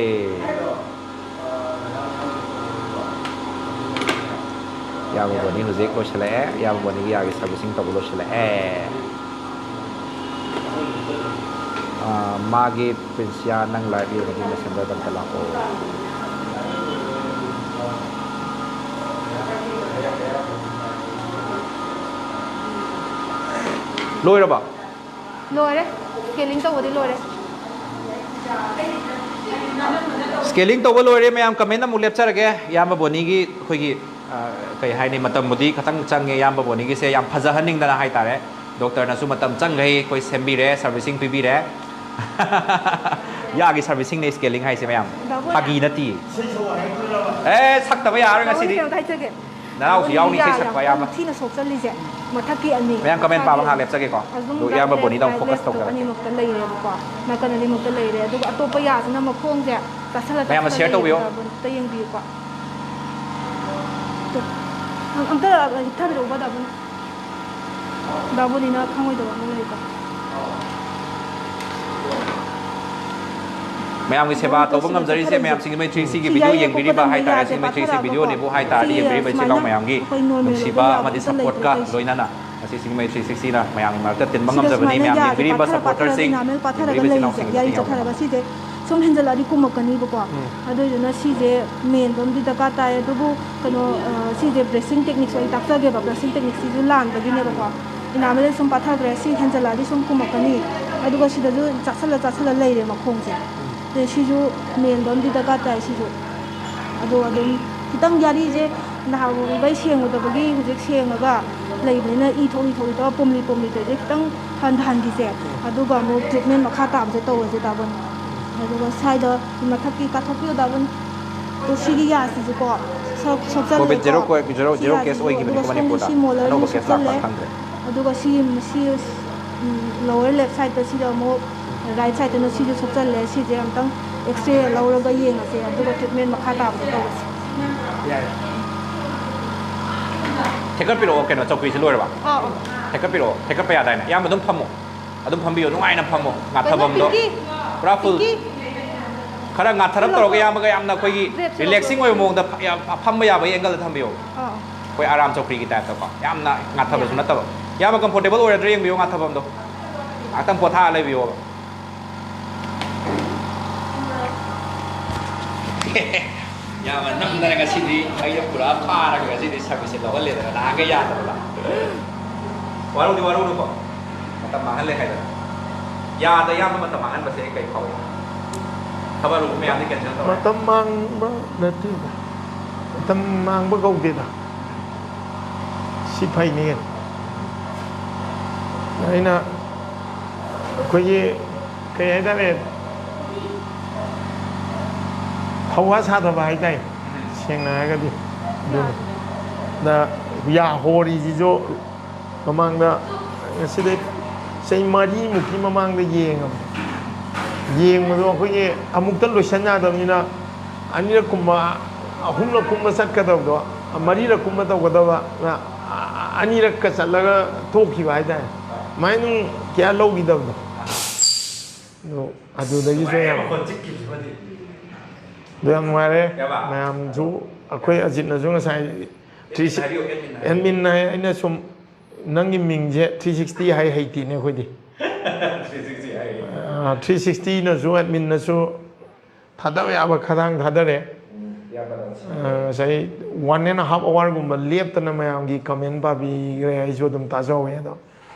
ꯏꯌꯥꯝꯕ ꯕꯣꯅꯤ ꯍꯧꯖꯤꯛ ꯂꯣꯏꯁꯤꯜꯂꯛꯑꯦ, ꯏꯌꯥꯝꯕ ꯕꯣꯅꯤꯒꯤ ꯌꯥꯒꯤ servicing ꯇꯧꯕ ꯂꯣꯏꯁꯤꯜꯂꯛꯑꯦ꯫ ꯑꯥ, ꯃꯥꯒꯤ ꯄ꯭ꯔꯤꯟꯁꯤꯌꯥ ꯅꯪ live ꯌꯦꯡꯉꯗꯤ Messenger ꯗ ꯑꯝꯇ ꯂꯥꯛꯑꯣ꯫ ꯂꯣꯏꯔꯕ? ꯂꯣꯏꯔꯦ꯫ Scaling ꯇꯧꯕꯗꯤ ꯂꯣꯏꯔꯦ꯫ Scaling ꯇꯧꯕ ꯂꯣꯏꯔꯦ ꯃꯌꯥꯝ, comment ꯑꯃꯨꯛ ꯂꯦꯞꯆꯔꯒꯦ꯫ ꯏꯌꯥꯝꯕ ꯕꯣꯅꯤꯒꯤ ꯑꯩꯈꯣꯏꯒꯤ, ꯑ, ꯀꯩ ꯍꯥꯏꯅꯤ, ꯃꯇꯝꯕꯨꯗꯤ ꯈꯤꯇꯪ ꯆꯪꯉꯦ ꯏꯌꯥꯝꯕ ꯕꯣꯅꯤꯒꯤꯁꯦ, ꯌꯥꯝ ꯐꯖꯍꯟꯅꯤꯡꯗꯅ ꯍꯥꯏꯇꯥꯔꯦ꯫ ꯗꯣꯛꯇꯔꯅꯁꯨ ꯃꯇꯝ ꯆꯪꯈꯩ ꯑꯩꯈꯣꯏ ꯁꯦꯝꯕꯤꯔꯦ, servicing ꯄꯤꯕꯤꯔꯦ꯫ ꯌꯥꯒꯤ servicing ꯅꯦ scaling ꯍꯥꯏꯁꯦ ꯃꯌꯥꯝ, ꯗꯥꯕꯣꯏ, ꯐꯥꯒꯤ ꯅꯠꯇꯤꯌꯦ꯫ ꯑꯦ, ꯁꯛꯇꯕ ꯌꯥꯔꯣꯏ ꯗꯥꯕꯣꯏ, ꯉꯁꯤꯗꯤ꯫ ꯀꯩꯅꯣꯝꯇ ꯍꯥꯏꯖꯒꯦ꯫ ꯅꯅꯥꯎꯁꯨ ꯗꯥꯕꯣꯏ, ꯌꯥꯎꯅꯤ ꯌꯥ ꯏꯁꯩ ꯌꯥꯝ ꯁꯛꯄ ꯀꯟꯅ ꯑꯌꯥꯝꯕ꯫ ꯊꯤꯅ ꯁꯣꯛꯆꯜꯂꯤꯁꯦ ꯃꯊꯛꯀꯤ ꯑꯅꯤ, ꯃꯌꯥꯝ comment ꯄꯥꯕ ꯃꯈꯥꯒꯤ ꯉꯥꯏꯍꯥꯛ ꯂꯦꯞꯆꯒꯦꯀꯣ꯫ ꯑꯗꯨꯝ ꯑꯗꯨ ꯏꯌꯥꯝꯕ ꯕꯣꯅꯤꯗ ꯑꯃꯨꯛ focus left ꯇꯧꯖꯔꯛꯀꯦ꯫ ꯑꯅꯤꯃꯛꯇ ꯂꯩꯔꯦꯕꯀꯣ, ꯅꯥꯀꯟ ꯑꯅꯤꯃꯛꯇ ꯂꯩꯔꯦ꯫ ꯑꯗꯨꯒ ꯑꯇꯣꯞꯄ ꯌꯥꯁꯤꯅ ꯃꯈꯣꯡꯁꯦ ꯆꯥꯁꯜꯂ ꯃꯌꯥꯝꯅ ꯆꯥꯁꯜꯂ share ꯇꯧꯕꯤꯌꯣ꯫ ꯂꯩꯌꯦꯕ, ꯑꯝꯇ ꯌꯦꯡꯕꯤꯌꯨꯀꯣ꯫ ꯑꯝꯇ ꯍꯤꯞꯊꯕꯤꯔꯛꯎꯕ, ꯗꯥꯕꯨꯅꯤ꯫ ꯗꯥꯕꯨꯅꯤꯅ ꯈꯪꯉꯣꯏꯗꯕ ꯑꯃ ꯂꯩꯀꯣ꯫ ꯃꯌꯥꯝꯒꯤ ꯁꯦꯕꯥ ꯇꯧꯕ ꯉꯝꯖꯔꯤꯁꯦ ꯃꯌꯥꯝ ꯁꯤꯡꯒꯤ ꯃꯩ ꯊ꯭ꯔꯤ ꯁꯤꯛꯁꯇꯤꯒꯤ ꯚꯤꯗꯤꯑꯣ ꯌꯦꯡꯕꯤꯔꯤꯕ ꯍꯥꯏꯇꯥꯔꯦ, ꯁꯤꯡꯒꯤ ꯃꯩ ꯊ꯭ꯔꯤ ꯁꯤꯛꯁꯇꯤ ꯚꯤꯗꯤꯑꯣꯅꯦꯕꯨ ꯍꯥꯏꯇꯥꯔꯗꯤ ꯌꯦꯡꯕꯤꯔꯤꯕ ꯏꯆꯤꯜ ꯏꯅꯥꯎ ꯃꯌꯥꯝꯒꯤ ꯅꯨꯡꯁꯤꯕ ꯑꯃꯗꯤ ꯁꯞꯄꯣꯔꯠꯀ ꯂꯣꯏꯅꯅ ꯉꯁꯤ ꯁꯤꯡꯒꯤ ꯃꯩ ꯊ꯭ꯔꯤ ꯁꯤꯛꯁꯇꯤꯅ ꯃꯌꯥꯝꯒꯤ ꯃꯔꯛꯇ ꯇꯤꯟꯕ ꯉꯝꯖꯕꯅꯤ꯫ ꯃꯌꯥꯝ ꯌꯦꯡꯕꯤꯔꯤꯕ ꯁꯞꯄꯣꯔꯇꯔꯁꯤꯡ, ꯌꯦꯡꯕꯤꯔꯤꯕ ꯏꯆꯤꯜ ꯏꯅꯥꯎꯁꯤꯡ ꯃꯇꯦꯡ ꯌꯥꯎꯕ ꯉꯝꯖꯕꯅꯤ꯫ ꯁꯨꯝ ꯍꯦꯟꯖꯜꯂꯛꯑꯗꯤ ꯀꯨꯝꯃꯛꯀꯅꯤꯕꯀꯣ꯫ ꯑꯗꯨꯏꯗꯨꯅ ꯁꯤꯁꯦ ꯃꯦꯟꯗꯣꯝꯗꯤ ꯗꯔꯀꯥꯔ ꯇꯥꯏ꯫ ꯑꯗꯨꯕꯨ ꯀꯩꯅꯣ, ꯑ, ꯁꯤꯁꯦ ꯕ꯭ꯔꯦꯁꯤꯡ ꯇꯦꯛꯅꯤꯛꯁ ꯑꯣꯏꯅ ꯇꯥꯛꯆꯒꯦꯕ꯫ ꯕ꯭ꯔꯦꯁꯤꯡ ꯇꯦꯛꯅꯤꯛꯁꯤꯁꯨ ꯂꯥꯟꯕꯒꯤꯅꯦꯕꯀꯣ꯫ ꯏꯅꯥꯃꯦꯜꯁꯦ ꯁꯨꯝ ꯄꯥꯊꯈ꯭ꯔꯦ, ꯁꯤ ꯍꯦꯟꯖꯜꯂꯛꯑꯗꯤ ꯁꯨꯝ ꯀꯨꯝꯃꯛꯀꯅꯤ꯫ ꯑꯗꯨꯒ ꯁꯤꯗꯁꯨ ꯆꯥꯁꯜꯂ ꯆꯥꯁꯜꯂ ꯂꯩꯔꯦ ꯃꯈꯣꯡꯁꯦ꯫ ꯑꯗꯩ ꯁꯤꯁꯨ ꯃꯦꯟꯗꯣꯝꯗꯤ ꯗꯔꯀꯥꯔ ꯇꯥꯏ ꯁꯤꯁꯨ꯫ ꯑꯗꯣ ꯑꯗꯨꯝ ꯈꯤꯇꯪ ꯌꯥꯔꯤꯁꯦ ꯅꯍꯥꯟꯋꯥꯏ ꯁꯦꯡꯉꯨꯗꯕꯒꯤ ꯍꯧꯖꯤꯛ ꯁꯦꯡꯉꯒ ꯂꯩꯕꯅꯤꯅ ꯏ ꯊꯣꯛꯂꯤ ꯊꯣꯛꯂꯤ ꯇꯧꯔ ꯄꯨꯝꯂꯤ ꯄꯨꯝꯂꯤ ꯇꯧꯔꯤꯁꯦ ꯈꯤꯇꯪ ꯍꯟꯊꯍꯟꯈꯤꯁꯦ꯫ ꯑꯗꯨꯒ ꯑꯃꯨꯛ ꯇ꯭ꯔꯤꯠꯃꯦꯟ ꯃꯈꯥ ꯇꯥꯕꯁꯦ ꯇꯧꯔꯁꯦ ꯇꯥꯕꯅꯤ꯫ ꯑꯗꯨꯒ ꯁ꯭ꯋꯥꯏꯗ ꯃꯊꯛꯀꯤ ꯀꯥꯊꯣꯛꯄꯤꯌꯣ ꯗꯥꯕꯨꯅꯤ꯫ ꯇꯣ ꯁꯤꯒꯤ ꯌꯥꯁꯤꯁꯨꯀꯣ ꯁꯣꯛ-, ꯁꯣꯛꯆꯜꯂꯦꯀꯣ꯫ ꯀꯣꯚꯤꯗ ꯖꯦꯔꯣ ꯀꯣ-, ꯖꯦꯔꯣ, ꯁꯤ ꯖꯦꯔꯣ ꯌꯥꯁꯤꯁꯨ꯫ ꯀꯦꯁ ꯑꯣꯏꯈꯤꯕꯅꯤ ꯑꯗꯨꯒ ꯀꯃꯥꯏꯅ ꯁꯣꯝꯒꯤ ꯄꯣꯠꯇ ꯁꯤ ꯃꯣꯂꯔꯁꯨ ꯑꯅꯧꯕ ꯀꯦꯁ ꯂꯥꯛꯄ꯭ꯔꯥ ꯁꯣꯛꯆꯜꯂꯦ꯫ ꯈꯪꯗ꯭ꯔꯦ꯫ ꯑꯗꯨꯒ ꯁꯤ, ꯁꯤ, ꯎꯝ, ꯂꯣꯋꯔ ꯂꯦꯐ ꯁꯥꯏꯗꯠꯇ ꯁꯤꯗ ꯑꯃꯨꯛ ꯔꯥꯏꯠ ꯁꯥꯏꯗꯠꯇꯅ ꯁꯤꯁꯨ ꯁꯣꯛꯆꯜꯂꯦ꯫ ꯁꯤꯁꯦ ꯑꯝꯇꯪ ꯑꯦꯛꯁꯔꯦ ꯂꯧꯔꯒ ꯌꯦꯡꯉꯁꯦ꯫ ꯑꯗꯨꯒ ꯇ꯭ꯔꯤꯠꯃꯦꯟ ꯃꯈꯥ ꯇꯥꯕꯗꯣ ꯇꯧꯔꯁꯦ꯫ ꯌꯥꯏ꯫ ꯊꯦꯛꯀꯠꯄꯤꯔꯛꯑꯣ, ꯀꯩꯅꯣ, ꯆꯧꯀ꯭ꯔꯤꯁꯦ ꯂꯣꯏꯔꯕ? ꯑꯥ, ꯑꯥ꯫ ꯊꯦꯛꯀꯠꯄꯤꯔꯛꯑꯣ꯫ ꯊꯦꯛꯀꯠꯄ ꯌꯥꯗꯥꯏꯅꯦ? ꯏꯌꯥꯝꯕ ꯑꯗꯨꯝ ꯐꯝꯃꯣ꯫ ꯑꯗꯨꯝ ꯐꯝꯕꯤꯌꯣ, ꯅꯨꯡꯉꯥꯏꯅ ꯐꯝꯃꯣ꯫ ꯉꯥꯊꯐꯝꯗꯣ ꯄꯨꯔꯥ ꯐꯨꯜ꯫ ꯈꯔ ꯉꯥꯊꯔꯞ ꯇꯧꯔꯒ ꯏꯌꯥꯝꯕꯒ ꯌꯥꯝꯅ ꯑꯩꯈꯣꯏꯒꯤ ꯔꯤꯂꯦꯛꯁꯤꯡ ꯑꯣꯏꯕ ꯃꯑꯣꯡꯗ ꯐ-, ꯌꯥꯝ ꯐꯝꯕ ꯌꯥꯕꯒꯤ ꯑꯦꯡꯒꯜꯗ ꯊꯝꯕꯤꯌꯣ꯫ ꯑꯥ, ꯑꯥ꯫ ꯑꯩꯈꯣꯏ ꯑꯔꯥꯝ ꯆꯧꯀ꯭ꯔꯤꯒꯤ ꯇꯥꯏꯞꯇꯀꯣ꯫ ꯌꯥꯝꯅ ꯉꯥꯊꯕꯁꯨ ꯅꯠꯇꯕ꯫ ꯏꯌꯥꯝꯕ ꯀꯝꯐꯣꯔꯇꯦꯕꯜ ꯑꯣꯏꯔꯗ꯭ꯔꯥ ꯌꯦꯡꯕꯤꯌꯣ ꯉꯥꯊꯐꯝꯗꯣ꯫ ꯉꯥꯛꯇꯪ ꯄꯣꯊꯥꯔ ꯂꯩꯕꯤꯌꯣꯕ꯫ ꯌꯥꯝꯅ ꯅꯝꯗꯅ ꯉꯁꯤꯗꯤ ꯑꯩꯅ ꯄꯨꯔꯥ ꯐꯥꯔꯒ ꯉꯁꯤꯗꯤ ꯁꯥꯔꯚꯤꯁꯁꯦ ꯂꯧꯍꯜꯂꯦꯗꯅ, ꯅꯍꯥꯟꯒꯩ ꯌꯥꯗꯕꯗ꯫ ꯋꯥꯔꯧꯗꯤ ꯋꯥꯔꯧꯅꯨꯀꯣ, ꯃꯇꯝ ꯃꯥꯡꯍꯜꯂꯦ ꯍꯥꯏꯗꯅ꯫ ꯌꯥꯗ ꯌꯥꯝꯕ ꯃꯇꯝ ꯃꯥꯡꯍꯟꯕꯁꯦ ꯑꯩ ꯀꯩ ꯐꯥꯎꯏ? ꯊꯕꯛ ꯑꯔꯨꯕ ꯃꯌꯥꯝꯗꯤ ꯀꯦꯟꯁꯦꯜ ꯇꯧꯔꯦ꯫ ꯃꯇꯝ ꯃꯥꯡꯕ ꯅꯠꯇꯦꯗ, ꯃꯇꯝ ꯃꯥꯡꯕ ꯀꯧꯗꯦꯗ꯫ ꯁꯤ ꯐꯩꯅꯤ ꯀꯩꯅꯣ꯫ ꯑꯩꯅ ꯑꯩꯈꯣꯏꯒꯤ ꯀꯩ ꯍꯥꯏꯇꯥꯔꯦ, ꯍꯧꯋꯥ ꯁꯥꯗꯕ ꯍꯥꯏꯇꯥꯔꯦ, ꯁꯦꯡꯅ ꯍꯥꯏꯔꯒꯗꯤ꯫ ꯑꯗꯨꯅꯤ꯫ ꯑꯗ ꯌꯥ ꯍꯣꯔꯤꯁꯤꯁꯨ ꯃꯃꯥꯡꯗ, ꯉꯁꯤꯗꯩ ꯆꯍꯤ ꯃꯔꯤꯃꯨꯛꯀꯤ ꯃꯃꯥꯡꯗ ꯌꯦꯡꯉꯕꯅꯦ꯫ ꯌꯦꯡꯕꯗꯣ ꯑꯩꯈꯣꯏꯒꯤ ꯑꯃꯨꯛꯇ ꯂꯣꯏꯁꯟ ꯌꯥꯗꯕꯅꯤꯅ ꯑꯅꯤꯔꯛ ꯀꯨꯝꯕ, ꯑꯍꯨꯝꯂꯛ ꯀꯨꯝꯕ ꯆꯠꯀꯗꯕꯗꯣ ꯃꯔꯤꯔꯛ ꯀꯨꯝꯕ ꯇꯧꯒꯗꯕ, ꯑ-, ꯑꯅꯤꯔꯛꯀ ꯆꯠꯂꯒ ꯇꯣꯛꯈꯤꯕ ꯍꯥꯏꯇꯥꯔꯦ꯫ ꯑꯗꯨꯃꯥꯏꯅ ꯑꯗꯨꯝ ꯀꯌꯥ ꯂꯧꯈꯤꯗꯕꯗꯣ꯫ ꯑꯗꯨ, ꯑꯗꯨꯗꯒꯤꯁꯨ ꯌꯥꯝ ꯃꯈꯣꯟ ꯆꯤꯛꯈꯤꯕꯁꯤꯃꯗꯤ꯫ ꯑꯗꯨ ꯌꯥꯝ ꯅꯨꯡꯉꯥꯏꯔꯦ꯫ ꯀꯌꯥꯕ? ꯃꯌꯥꯝꯁꯨ, ꯑꯩꯈꯣꯏ ꯑꯖꯤꯠꯅꯁꯨ ꯉꯁꯥꯏ ꯊ꯭ꯔꯤ ꯑꯦꯗꯃꯤꯟ ꯍꯥꯏꯕꯤꯌꯨ, ꯑꯦꯗꯃꯤꯟ ꯍꯥꯏꯕꯤꯌꯨ꯫ ꯑꯦꯗꯃꯤꯟ ꯍꯥꯏ, ꯑꯩꯅ ꯁꯨꯝ ꯅꯪꯒꯤ ꯃꯤꯡꯁꯦ ꯊ꯭ꯔꯤ ꯁꯤꯛꯁꯇꯤ ꯍꯥꯏ ꯍꯩꯇꯦꯅꯦ ꯑꯩꯈꯣꯏꯗꯤ꯫ ꯊ꯭ꯔꯤ ꯁꯤꯛꯁꯇꯤ ꯍꯥꯏ꯫ ꯑ, ꯊ꯭ꯔꯤ ꯁꯤꯛꯁꯇꯤꯅꯁꯨ, ꯑꯦꯗꯃꯤꯟꯅꯁꯨ ꯊꯥꯗꯕ ꯌꯥꯕ ꯈꯗꯥꯡ ꯊꯥꯗꯔꯦ꯫ ꯎꯝ, ꯌꯥꯝ ꯐꯖꯅ ꯁꯤ꯫ ꯑ, ꯉꯁꯥꯏ one and half hourꯒꯨꯝꯕ ꯂꯦꯞꯇꯅ ꯃꯌꯥꯝꯒꯤ comment ꯄꯥꯕꯤꯈ꯭ꯔꯦ, ꯑꯩꯁꯨ ꯑꯗꯨꯝ ꯇꯥꯖꯍꯧꯋꯦ꯫ ꯑꯗꯣ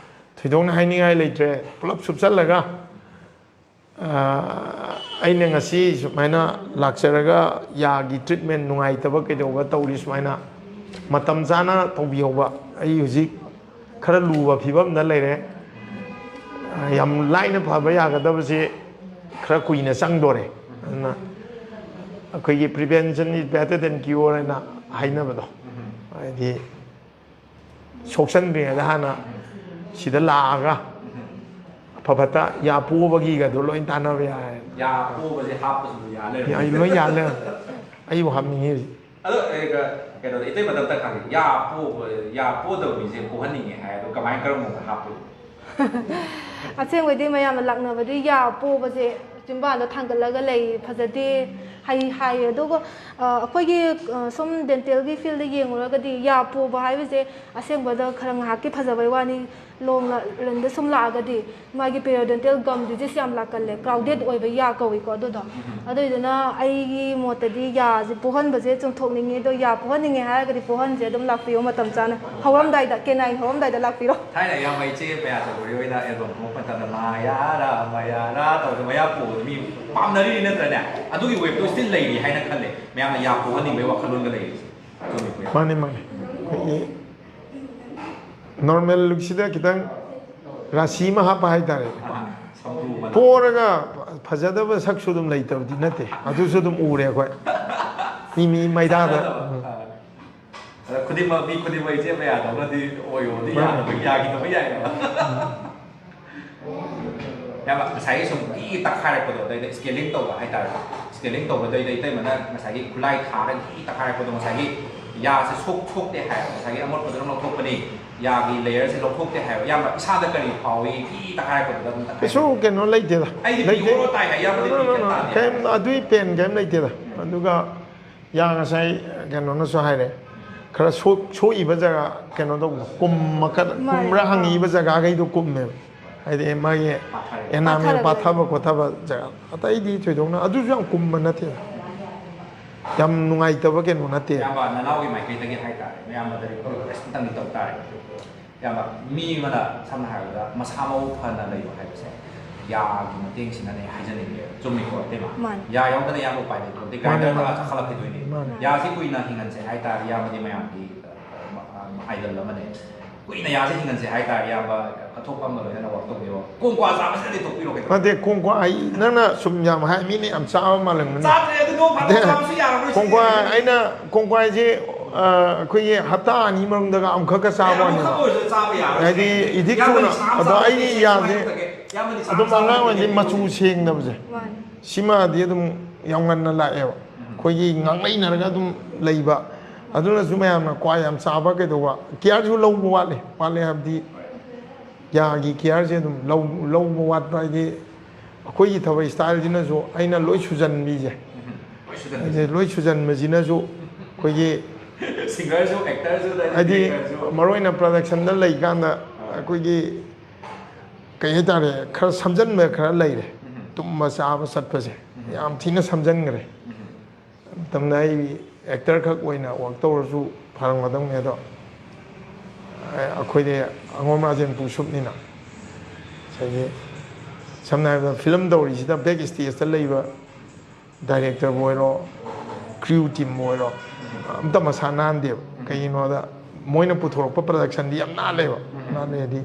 ꯊꯣꯏꯗꯣꯛꯅ ꯍꯥꯏꯅꯤꯡꯉꯥꯏ ꯂꯩꯇ꯭ꯔꯦ꯫ ꯄꯨꯂꯞ ꯁꯨꯞꯆꯜꯂꯒ, ꯑ, ꯑꯩꯅ ꯉꯁꯤ ꯁꯨꯃꯥꯏꯅ ꯂꯥꯛꯆꯔꯒ ꯌꯥꯒꯤ treatment ꯅꯨꯡꯉꯥꯏꯇꯕ ꯀꯩꯗꯧꯕ ꯇꯧꯔꯤ, ꯁꯨꯃꯥꯏꯅ ꯃꯇꯝ ꯆꯥꯅ ꯇꯧꯕꯤꯍꯧꯕ꯫ ꯑꯩ ꯍꯧꯖꯤꯛ ꯈꯔ ꯂꯨꯕ ꯐꯤꯕꯝꯗ ꯂꯩꯔꯦ꯫ ꯌꯥꯝ ꯂꯥꯏꯅ ꯐꯕ ꯌꯥꯒꯗꯕꯁꯤ ꯈꯔ ꯀꯨꯏꯅ ꯆꯪꯗꯣꯔꯦ꯫ ꯑꯗꯨꯅ ꯑꯩꯈꯣꯏꯒꯤ prevention is better than cure ꯍꯥꯏꯅ ꯍꯥꯏꯅꯕꯗꯣ, ꯍꯥꯏꯗꯤ ꯁꯣꯛꯆꯟꯗ꯭ꯔꯤꯉꯩꯗ ꯍꯥꯟꯅ ꯁꯤꯗ ꯂꯥꯛꯑꯒ ꯑꯐ ꯐꯠꯇ ꯌꯥ ꯄꯣꯕꯒꯤꯒꯗꯣ ꯂꯣꯏ ꯇꯥꯟꯅꯕ ꯌꯥꯔꯦ꯫ ꯌꯥ ꯄꯣꯕꯁꯦ ꯍꯥꯞꯄꯁꯨ ꯌꯥ ꯂꯩꯔꯝꯃꯦ꯫ ꯌꯥ, ꯂꯣꯏ ꯌꯥ ꯂꯩꯔꯝꯃꯦ꯫ ꯑꯩꯕꯨ ꯍꯥꯞꯅꯤꯡꯉꯤ ꯍꯧꯖꯤꯛ꯫ ꯑꯗꯣ, ꯑꯦ, ꯀ-, ꯀꯩꯅꯣꯗ, ꯏꯇꯩ ꯃꯇꯝꯗ ꯈꯪꯉꯦ, ꯌꯥ ꯄꯣꯕ, ꯌꯥ ꯄꯣꯗꯕ ꯃꯤꯁꯦ ꯄꯣꯍꯟꯅꯤꯡꯉꯦ ꯍꯥꯏ꯫ ꯑꯗꯣ ꯀꯃꯥꯏꯅ, ꯀꯔꯝꯕ ꯃꯑꯣꯡꯗ ꯍꯥꯞꯇꯣꯏꯅꯣ? ꯑꯁꯦꯡꯕꯩꯗꯤ ꯃꯌꯥꯝꯅ ꯂꯥꯛꯅꯕꯗꯤ ꯌꯥ ꯄꯣꯕꯁꯦ ꯆꯤꯟꯕꯥꯟꯗꯣ ꯊꯥꯡꯒꯠꯂꯒ ꯂꯩ, ꯐꯖꯗꯦ ꯍꯥꯏ, ꯍꯥꯏꯌꯦ꯫ ꯑꯗꯨꯒ, ꯑ, ꯑꯩꯈꯣꯏꯒꯤ, ꯑ, ꯁꯨꯝ dentalꯒꯤ fieldꯗ ꯌꯦꯡꯉꯨꯔꯒꯗꯤ ꯌꯥ ꯄꯣꯕ ꯍꯥꯏꯕꯁꯦ ꯑꯁꯦꯡꯕꯗ ꯈꯔ ꯉꯥꯏꯍꯥꯛꯀꯤ ꯐꯖꯕꯩ ꯋꯥꯅꯤ, long runꯗ ꯁꯨꯝ ꯂꯥꯛꯑꯒꯗꯤ ꯃꯥꯒꯤ periodontal gum disease ꯌꯥꯝ ꯂꯥꯛꯀꯜꯂꯦ, crowded ꯑꯣꯏꯕ ꯌꯥ ꯀꯧꯏꯀꯣ ꯑꯗꯨꯗꯣ꯫ ꯎꯝ꯫ ꯑꯗꯨꯏꯗꯨꯅ ꯑꯩꯒꯤ ꯃꯣꯠꯇꯗꯤ ꯌꯥꯁꯦ ꯄꯣꯍꯟꯕꯁꯦ ꯆꯨꯝꯊꯣꯛꯅꯤꯡꯉꯤ, ꯑꯗꯣ ꯌꯥ ꯄꯣꯍꯟꯅꯤꯡꯉꯦ ꯍꯥꯏꯔꯒꯗꯤ ꯄꯣꯍꯟꯁꯦ, ꯑꯗꯨꯝ ꯂꯥꯛꯄꯤꯌꯣ ꯃꯇꯝ ꯆꯥꯅ, ꯍꯧꯔꯝꯗꯥꯏꯗ, canine ꯍꯧꯔꯝꯗꯥꯏꯗ ꯂꯥꯛꯄꯤꯔꯣ꯫ ꯊꯥꯏꯅ ꯏꯌꯥꯝꯕ ꯏꯆꯦ ꯃꯌꯥꯆꯧꯕꯤ ꯍꯣꯏꯅ album ꯊꯣꯛꯂꯛꯄ ꯃꯇꯝꯗ "ꯃꯌꯥꯔꯥ, ꯃꯌꯥꯔꯥ" ꯇꯧꯗꯅ ꯃꯌꯥ ꯄꯣꯕꯗꯣ ꯃꯤ ꯄꯥꯝꯅꯔꯤꯅꯤ ꯅꯠꯇ꯭ꯔꯅꯦ? ꯑꯗꯨꯒꯤ waveꯇꯣ still ꯂꯩꯔꯤ ꯍꯥꯏꯅ ꯈꯜꯂꯦ, ꯃꯌꯥꯝꯅ ꯌꯥ ꯄꯣꯍꯟꯅꯤꯡꯕꯒꯤ ꯋꯥꯈꯜꯂꯣꯟꯒ ꯂꯩꯔꯤꯁꯦ꯫ ꯆꯨꯝꯃꯤꯀꯣ? ꯃꯥꯅꯤ, ꯃꯥꯅꯤ꯫ ꯑꯩꯈꯣꯏꯒꯤ normal lookꯁꯤꯗ ꯈꯤꯇꯪ ꯔꯥꯁꯤ ꯑꯃ ꯍꯥꯞꯄ ꯍꯥꯏꯇꯥꯔꯦ꯫ ꯑꯥ, ꯁꯝꯕ꯭ꯔꯨ ꯑꯃ꯫ ꯄꯣꯔꯒ ꯐꯖꯗꯕ ꯁꯛꯁꯨ ꯑꯗꯨꯝ ꯂꯩꯇꯕꯗꯤ ꯅꯠꯇꯦ, ꯑꯗꯨꯁꯨ ꯑꯗꯨꯝ ꯎꯔꯦ ꯑꯩꯈꯣꯏ꯫ ꯃꯤ, ꯃꯤ ꯃꯩꯗꯥꯗ꯫ ꯎꯝ꯫ ꯑꯗ ꯈꯨꯗꯤꯡꯃꯛ, ꯃꯤ ꯈꯨꯗꯤꯡꯃꯛ ꯏꯆꯦ ꯃꯌꯥꯗꯧꯅꯗꯤ ꯑꯣꯏꯌꯣꯗꯤ ꯃꯥꯅꯤ꯫ ꯌꯥꯗꯕ, ꯌꯥꯈꯤꯗꯕ ꯌꯥꯏꯌꯦꯕ꯫ ꯌꯥꯝꯕ, ꯉꯁꯥꯏꯒꯤ ꯁꯨꯝ ꯒꯤ ꯇꯛꯈꯥꯏꯔꯛꯄꯗꯣ, ꯑꯗꯩꯗ scaling ꯇꯧꯕ ꯍꯥꯏꯇꯥꯔꯦ꯫ Scaling ꯇꯧꯕꯗꯩꯗ ꯏꯇꯩꯃꯅ ꯉꯁꯥꯏꯒꯤ ꯈꯨꯠꯂꯥꯏ ꯊꯥꯔꯒ ꯒꯤ ꯇꯛꯈꯥꯏꯔꯛꯄꯗꯣ, ꯉꯁꯥꯏꯒꯤ ꯌꯥꯁꯦ ꯁꯣꯛ ꯁꯣꯛꯇꯦ ꯍꯥꯏꯌꯦꯕ, ꯉꯁꯥꯏꯒꯤ ꯑꯃꯣꯠꯄꯗꯨ ꯑꯗꯨꯝ ꯂꯧꯊꯣꯛꯄꯅꯤ, ꯌꯥꯒꯤ ꯂꯦꯌꯔꯁꯦ ꯂꯧꯊꯣꯛꯇꯦ ꯍꯥꯏꯌꯦꯕ꯫ ꯏꯌꯥꯝꯕ, ꯏꯁꯥꯗ ꯀꯔꯤ ꯐꯥꯎꯏ? ꯏ ꯇꯛꯈꯥꯏꯔꯛꯄꯗꯨꯗ ꯑꯗꯨꯝ ꯇꯛꯈꯥꯏ꯫ ꯀꯩꯁꯨ ꯀꯩꯅꯣ ꯂꯩꯇꯦꯗ꯫ ꯑꯩꯗꯤ ꯂꯩꯇꯦ꯫ ꯄꯤꯌꯣꯔ ꯇꯥꯏ ꯍꯥꯏ, ꯏꯌꯥꯝꯕꯗꯤ No, no, ꯄꯤ no, ꯀꯩꯝ no. ꯇꯥꯗꯦ꯫ ꯀꯩꯝ, ꯑꯗꯨꯏ ꯄꯦꯟ ꯀꯩꯝ ꯂꯩꯇꯦꯗ꯫ ꯑꯗꯨꯒ ꯌꯥ ꯉꯁꯥꯏ ꯀꯩꯅꯣꯅꯁꯨ ꯍꯥꯏꯔꯦ, ꯈꯔ ꯁꯣꯛ-, ꯁꯣꯛꯏꯕ ꯖꯒꯥ, ꯀꯩꯅꯣ ꯇꯧꯕ, ꯀꯨꯝꯃ-, ꯃꯥꯅꯦ, ꯀꯨꯝꯕ꯭ꯔꯥ ꯑꯥ꯫ ꯍꯪꯉꯤꯕ ꯖꯒꯥꯈꯩꯗꯣ ꯀꯨꯝꯃꯦꯕ꯫ ꯍꯥꯏꯗꯤ ꯃꯥꯒꯤ ꯄꯥꯊꯔꯦ꯫ ꯑꯦꯅꯥꯃꯦꯜ ꯄꯥꯊꯔꯛꯄ꯫ ꯄꯥꯊꯕ ꯈꯣꯠꯊꯕ ꯖꯒꯥ꯫ ꯑꯇꯩꯗꯤ ꯊꯣꯏꯗꯣꯛꯅ ꯑꯗꯨꯁꯨ ꯌꯥꯝ ꯀꯨꯝꯕ ꯅꯠꯇꯦꯗ꯫ ꯌꯥꯝ ꯅꯨꯡꯉꯥꯏꯇꯕ ꯀꯩꯅꯣ ꯅꯠꯇꯦ꯫ ꯏꯌꯥꯝꯕ, ꯅꯅꯥꯎꯒꯤ ꯃꯥꯏꯀꯩꯗꯒꯤ ꯍꯥꯏꯇꯥꯔꯦ, ꯃꯌꯥꯝꯕꯗ ꯔꯤꯀ꯭ꯋꯦꯁ ꯑꯝꯇꯪꯗꯤ ꯇꯧ ꯇꯥꯔꯦ꯫ ꯏꯌꯥꯝꯕ, ꯃꯤ ꯑꯃꯅ ꯁꯝꯅ ꯍꯥꯏꯔꯕꯗ ꯃꯁꯥ ꯃꯎ ꯐꯅ ꯂꯩꯕ ꯍꯥꯏꯕꯁꯦ ꯌꯥꯒꯤ ꯃꯇꯦꯡꯁꯤꯅꯅꯦ ꯍꯥꯏꯖꯅꯤꯡꯉꯦ꯫ ꯆꯨꯝꯃꯤꯀꯣ, ꯏꯇꯩꯃ? ꯃꯥꯅꯦ꯫ ꯌꯥ ꯌꯥꯎꯗꯅ ꯏꯌꯥꯝꯕ ꯎꯄꯥꯏ ꯂꯩꯇꯦ꯫ ꯃꯥꯅꯦ, ꯒ꯭ꯔꯥꯏꯟꯗꯔꯗ ꯃꯥꯅꯦ꯫ ꯆꯥꯈꯠꯂꯛꯈꯤꯗꯣꯏꯅꯦ꯫ ꯃꯥꯅꯦ꯫ ꯌꯥꯁꯤ ꯀꯨꯏꯅ ꯍꯤꯡꯍꯟꯁꯦ ꯍꯥꯏꯇꯥꯔꯗꯤ ꯏꯌꯥꯝꯕꯗꯤ ꯃꯌꯥꯝꯒꯤ, ꯑ, ꯑꯥꯏꯗꯜ ꯑꯃꯅꯦ꯫ ꯀꯨꯏꯅ ꯌꯥꯁꯦ ꯍꯤꯡꯍꯟꯁꯦ ꯍꯥꯏꯇꯥꯔꯗꯤ ꯏꯌꯥꯝꯕ ꯀꯠꯊꯣꯛꯄ ꯑꯃꯒ ꯂꯣꯏꯅꯅ ꯋꯥꯛ ꯇꯧꯕꯤꯔꯣ꯫ ꯀꯣꯡꯀ꯭ꯋꯥ ꯆꯥꯕꯁꯤꯗꯗꯤ ꯇꯣꯛꯄꯤꯔꯣ ꯀꯩꯗꯧꯔꯒꯦ? ꯅꯠꯇꯦ, ꯀꯣꯡꯀ꯭ꯋꯥ ꯑꯩ, ꯅꯪꯅ ꯁꯨꯝ ꯌꯥꯝ ꯍꯥꯏ, ꯃꯤꯅ ꯌꯥꯝ ꯆꯥꯕ ꯃꯥꯜꯂꯝꯒꯅꯤ꯫ ꯆꯥꯗ꯭ꯔꯦ, ꯑꯗꯨ ꯅꯣꯡ ꯐꯥꯗꯣꯛ ꯅꯠꯇꯦ, ꯆꯥꯕꯁꯨ ꯌꯥꯔꯔꯣꯏ ꯁꯤꯗꯤ꯫ ꯀꯣꯡꯀ꯭ꯋꯥ, ꯑꯩꯅ, ꯀꯣꯡꯀ꯭ꯋꯥ ꯍꯥꯏꯁꯦ, ꯑ, ꯑꯩꯈꯣꯏꯒꯤ ꯍꯞꯇꯥ ꯑꯅꯤ ꯃꯅꯨꯡꯗꯒ ꯑꯃꯨꯛꯈꯛꯀ ꯆꯥꯕ ꯑꯃꯨꯛꯈꯛ ꯋꯥꯅꯦꯕ꯫ ꯑꯣꯏꯔꯁꯨ ꯆꯥꯕ ꯌꯥꯔꯣꯏ ꯍꯥꯏꯗꯤ ꯁꯤꯗꯤ꯫ ꯏꯗꯤꯛ ꯏꯌꯥꯝꯕꯗꯤ ꯆꯨꯅ, ꯁꯥ ꯑꯗꯣ ꯆꯥꯕ ꯑꯩꯒꯤ ꯍꯩꯇꯦ, ꯌꯥꯁꯦ ꯁꯥ ꯍꯩꯇꯦ꯫ ꯏꯌꯥꯝꯕꯗꯤ ꯁꯥ ꯑꯗꯨꯝ ꯆꯥꯕ ꯑꯉꯥꯡ ꯑꯣꯏꯔꯤꯉꯩꯗꯤ ꯍꯩꯇꯦ꯫ ꯃꯆꯨ ꯁꯦꯡꯗꯕꯁꯦ, ꯃꯥꯅꯦ꯫ ꯁꯤꯃꯗꯤ ꯑꯗꯨꯝ ꯌꯥꯝ ꯉꯟꯅ ꯂꯥꯛꯑꯦꯕ꯫ ꯑꯩꯈꯣꯏꯒꯤ ꯉꯥꯡꯂꯩꯅꯔꯒ ꯑꯗꯨꯝ ꯂꯩꯕ꯫ ꯑꯗꯨꯅꯁꯨ ꯃꯌꯥꯝꯅ ꯀ꯭ꯋꯥ ꯌꯥꯝ ꯆꯥꯕ ꯀꯩꯗꯧꯕ, ꯀꯤꯌꯥꯔꯁꯨ ꯂꯧꯕ ꯋꯥꯠꯂꯦ꯫ ꯋꯥꯠꯂꯦ ꯍꯥꯏꯕꯗꯤ ꯌꯥꯒꯤ ꯀꯤꯌꯥꯔꯁꯦ ꯑꯗꯨꯝ ꯂꯧ-, ꯂꯧꯕ ꯋꯥꯠꯄ ꯍꯥꯏꯗꯤ ꯑꯩꯈꯣꯏꯒꯤ ꯊꯕꯛ ꯏꯁꯇꯥꯏꯜꯁꯤꯅꯁꯨ ꯑꯩꯅ ꯂꯣꯏ ꯁꯨꯖꯟꯕꯤꯁꯦ꯫ ꯂꯣꯏ ꯁꯨꯖꯟꯕꯤꯁꯦ꯫ ꯍꯥꯏꯗꯤ ꯂꯣꯏ ꯁꯨꯖꯟꯕꯁꯤꯅꯁꯨ ꯑꯩꯈꯣꯏꯒꯤ ꯁꯤꯡꯒꯔꯁꯨ, ꯑꯦꯛꯇꯔꯁꯨ, ꯍꯥꯏꯗꯤ ꯗꯥꯏꯔꯦꯛꯇꯔꯁꯨ꯫ ꯃꯔꯨ ꯑꯣꯏꯅ ꯄ꯭ꯔꯗꯛꯁꯟꯗ ꯂꯩꯀꯥꯟꯗ ꯑꯩꯈꯣꯏꯒꯤ ꯀꯩ ꯍꯥꯏꯇꯥꯔꯦ, ꯈꯔ ꯁꯝꯖꯟꯕ ꯈꯔ ꯂꯩꯔꯦ꯫ ꯇꯨꯝꯕ ꯆꯥꯕ ꯆꯠꯄꯁꯦ ꯌꯥꯝ ꯊꯤꯅ ꯁꯝꯖꯟꯈ꯭ꯔꯦ꯫ ꯃꯇꯝꯗ ꯑꯩ ꯑꯦꯛꯇꯔ ꯈꯛ ꯑꯣꯏꯅ ꯋꯥꯛ ꯇꯧꯔꯁꯨ ꯐꯔꯝꯒꯗꯧꯅꯤ, ꯑꯗꯣ ꯑꯩꯈꯣꯏꯗꯤ ꯑꯉꯣꯝ ꯔꯥꯖꯦꯟ ꯄꯨꯁꯨꯞꯅꯤꯅ ꯉꯁꯥꯏꯒꯤ ꯁꯝꯅ ꯍꯥꯏꯔꯕꯗ ꯐꯤꯂꯝ ꯇꯧꯔꯤꯁꯤꯗ ꯕꯦꯛ ꯁ꯭ꯇꯦꯖꯇ ꯂꯩꯕ ꯗꯥꯏꯔꯦꯛꯇꯔꯕꯨ ꯑꯣꯏꯔꯣ, ꯀ꯭ꯔꯤꯌꯨ ꯇꯤꯝꯕꯨ ꯑꯣꯏꯔꯣ, ꯑꯝꯇ ꯃꯁꯥ ꯅꯥꯟꯗꯦꯕ꯫ ꯀꯩꯒꯤꯅꯣꯗ ꯃꯣꯏꯅ ꯄꯨꯊꯣꯔꯛꯄ ꯄ꯭ꯔꯗꯛꯁꯟꯗꯤ ꯌꯥꯝ ꯅꯥꯜꯂꯦꯕ꯫ ꯅꯥꯜꯂꯦ ꯍꯥꯏꯗꯤ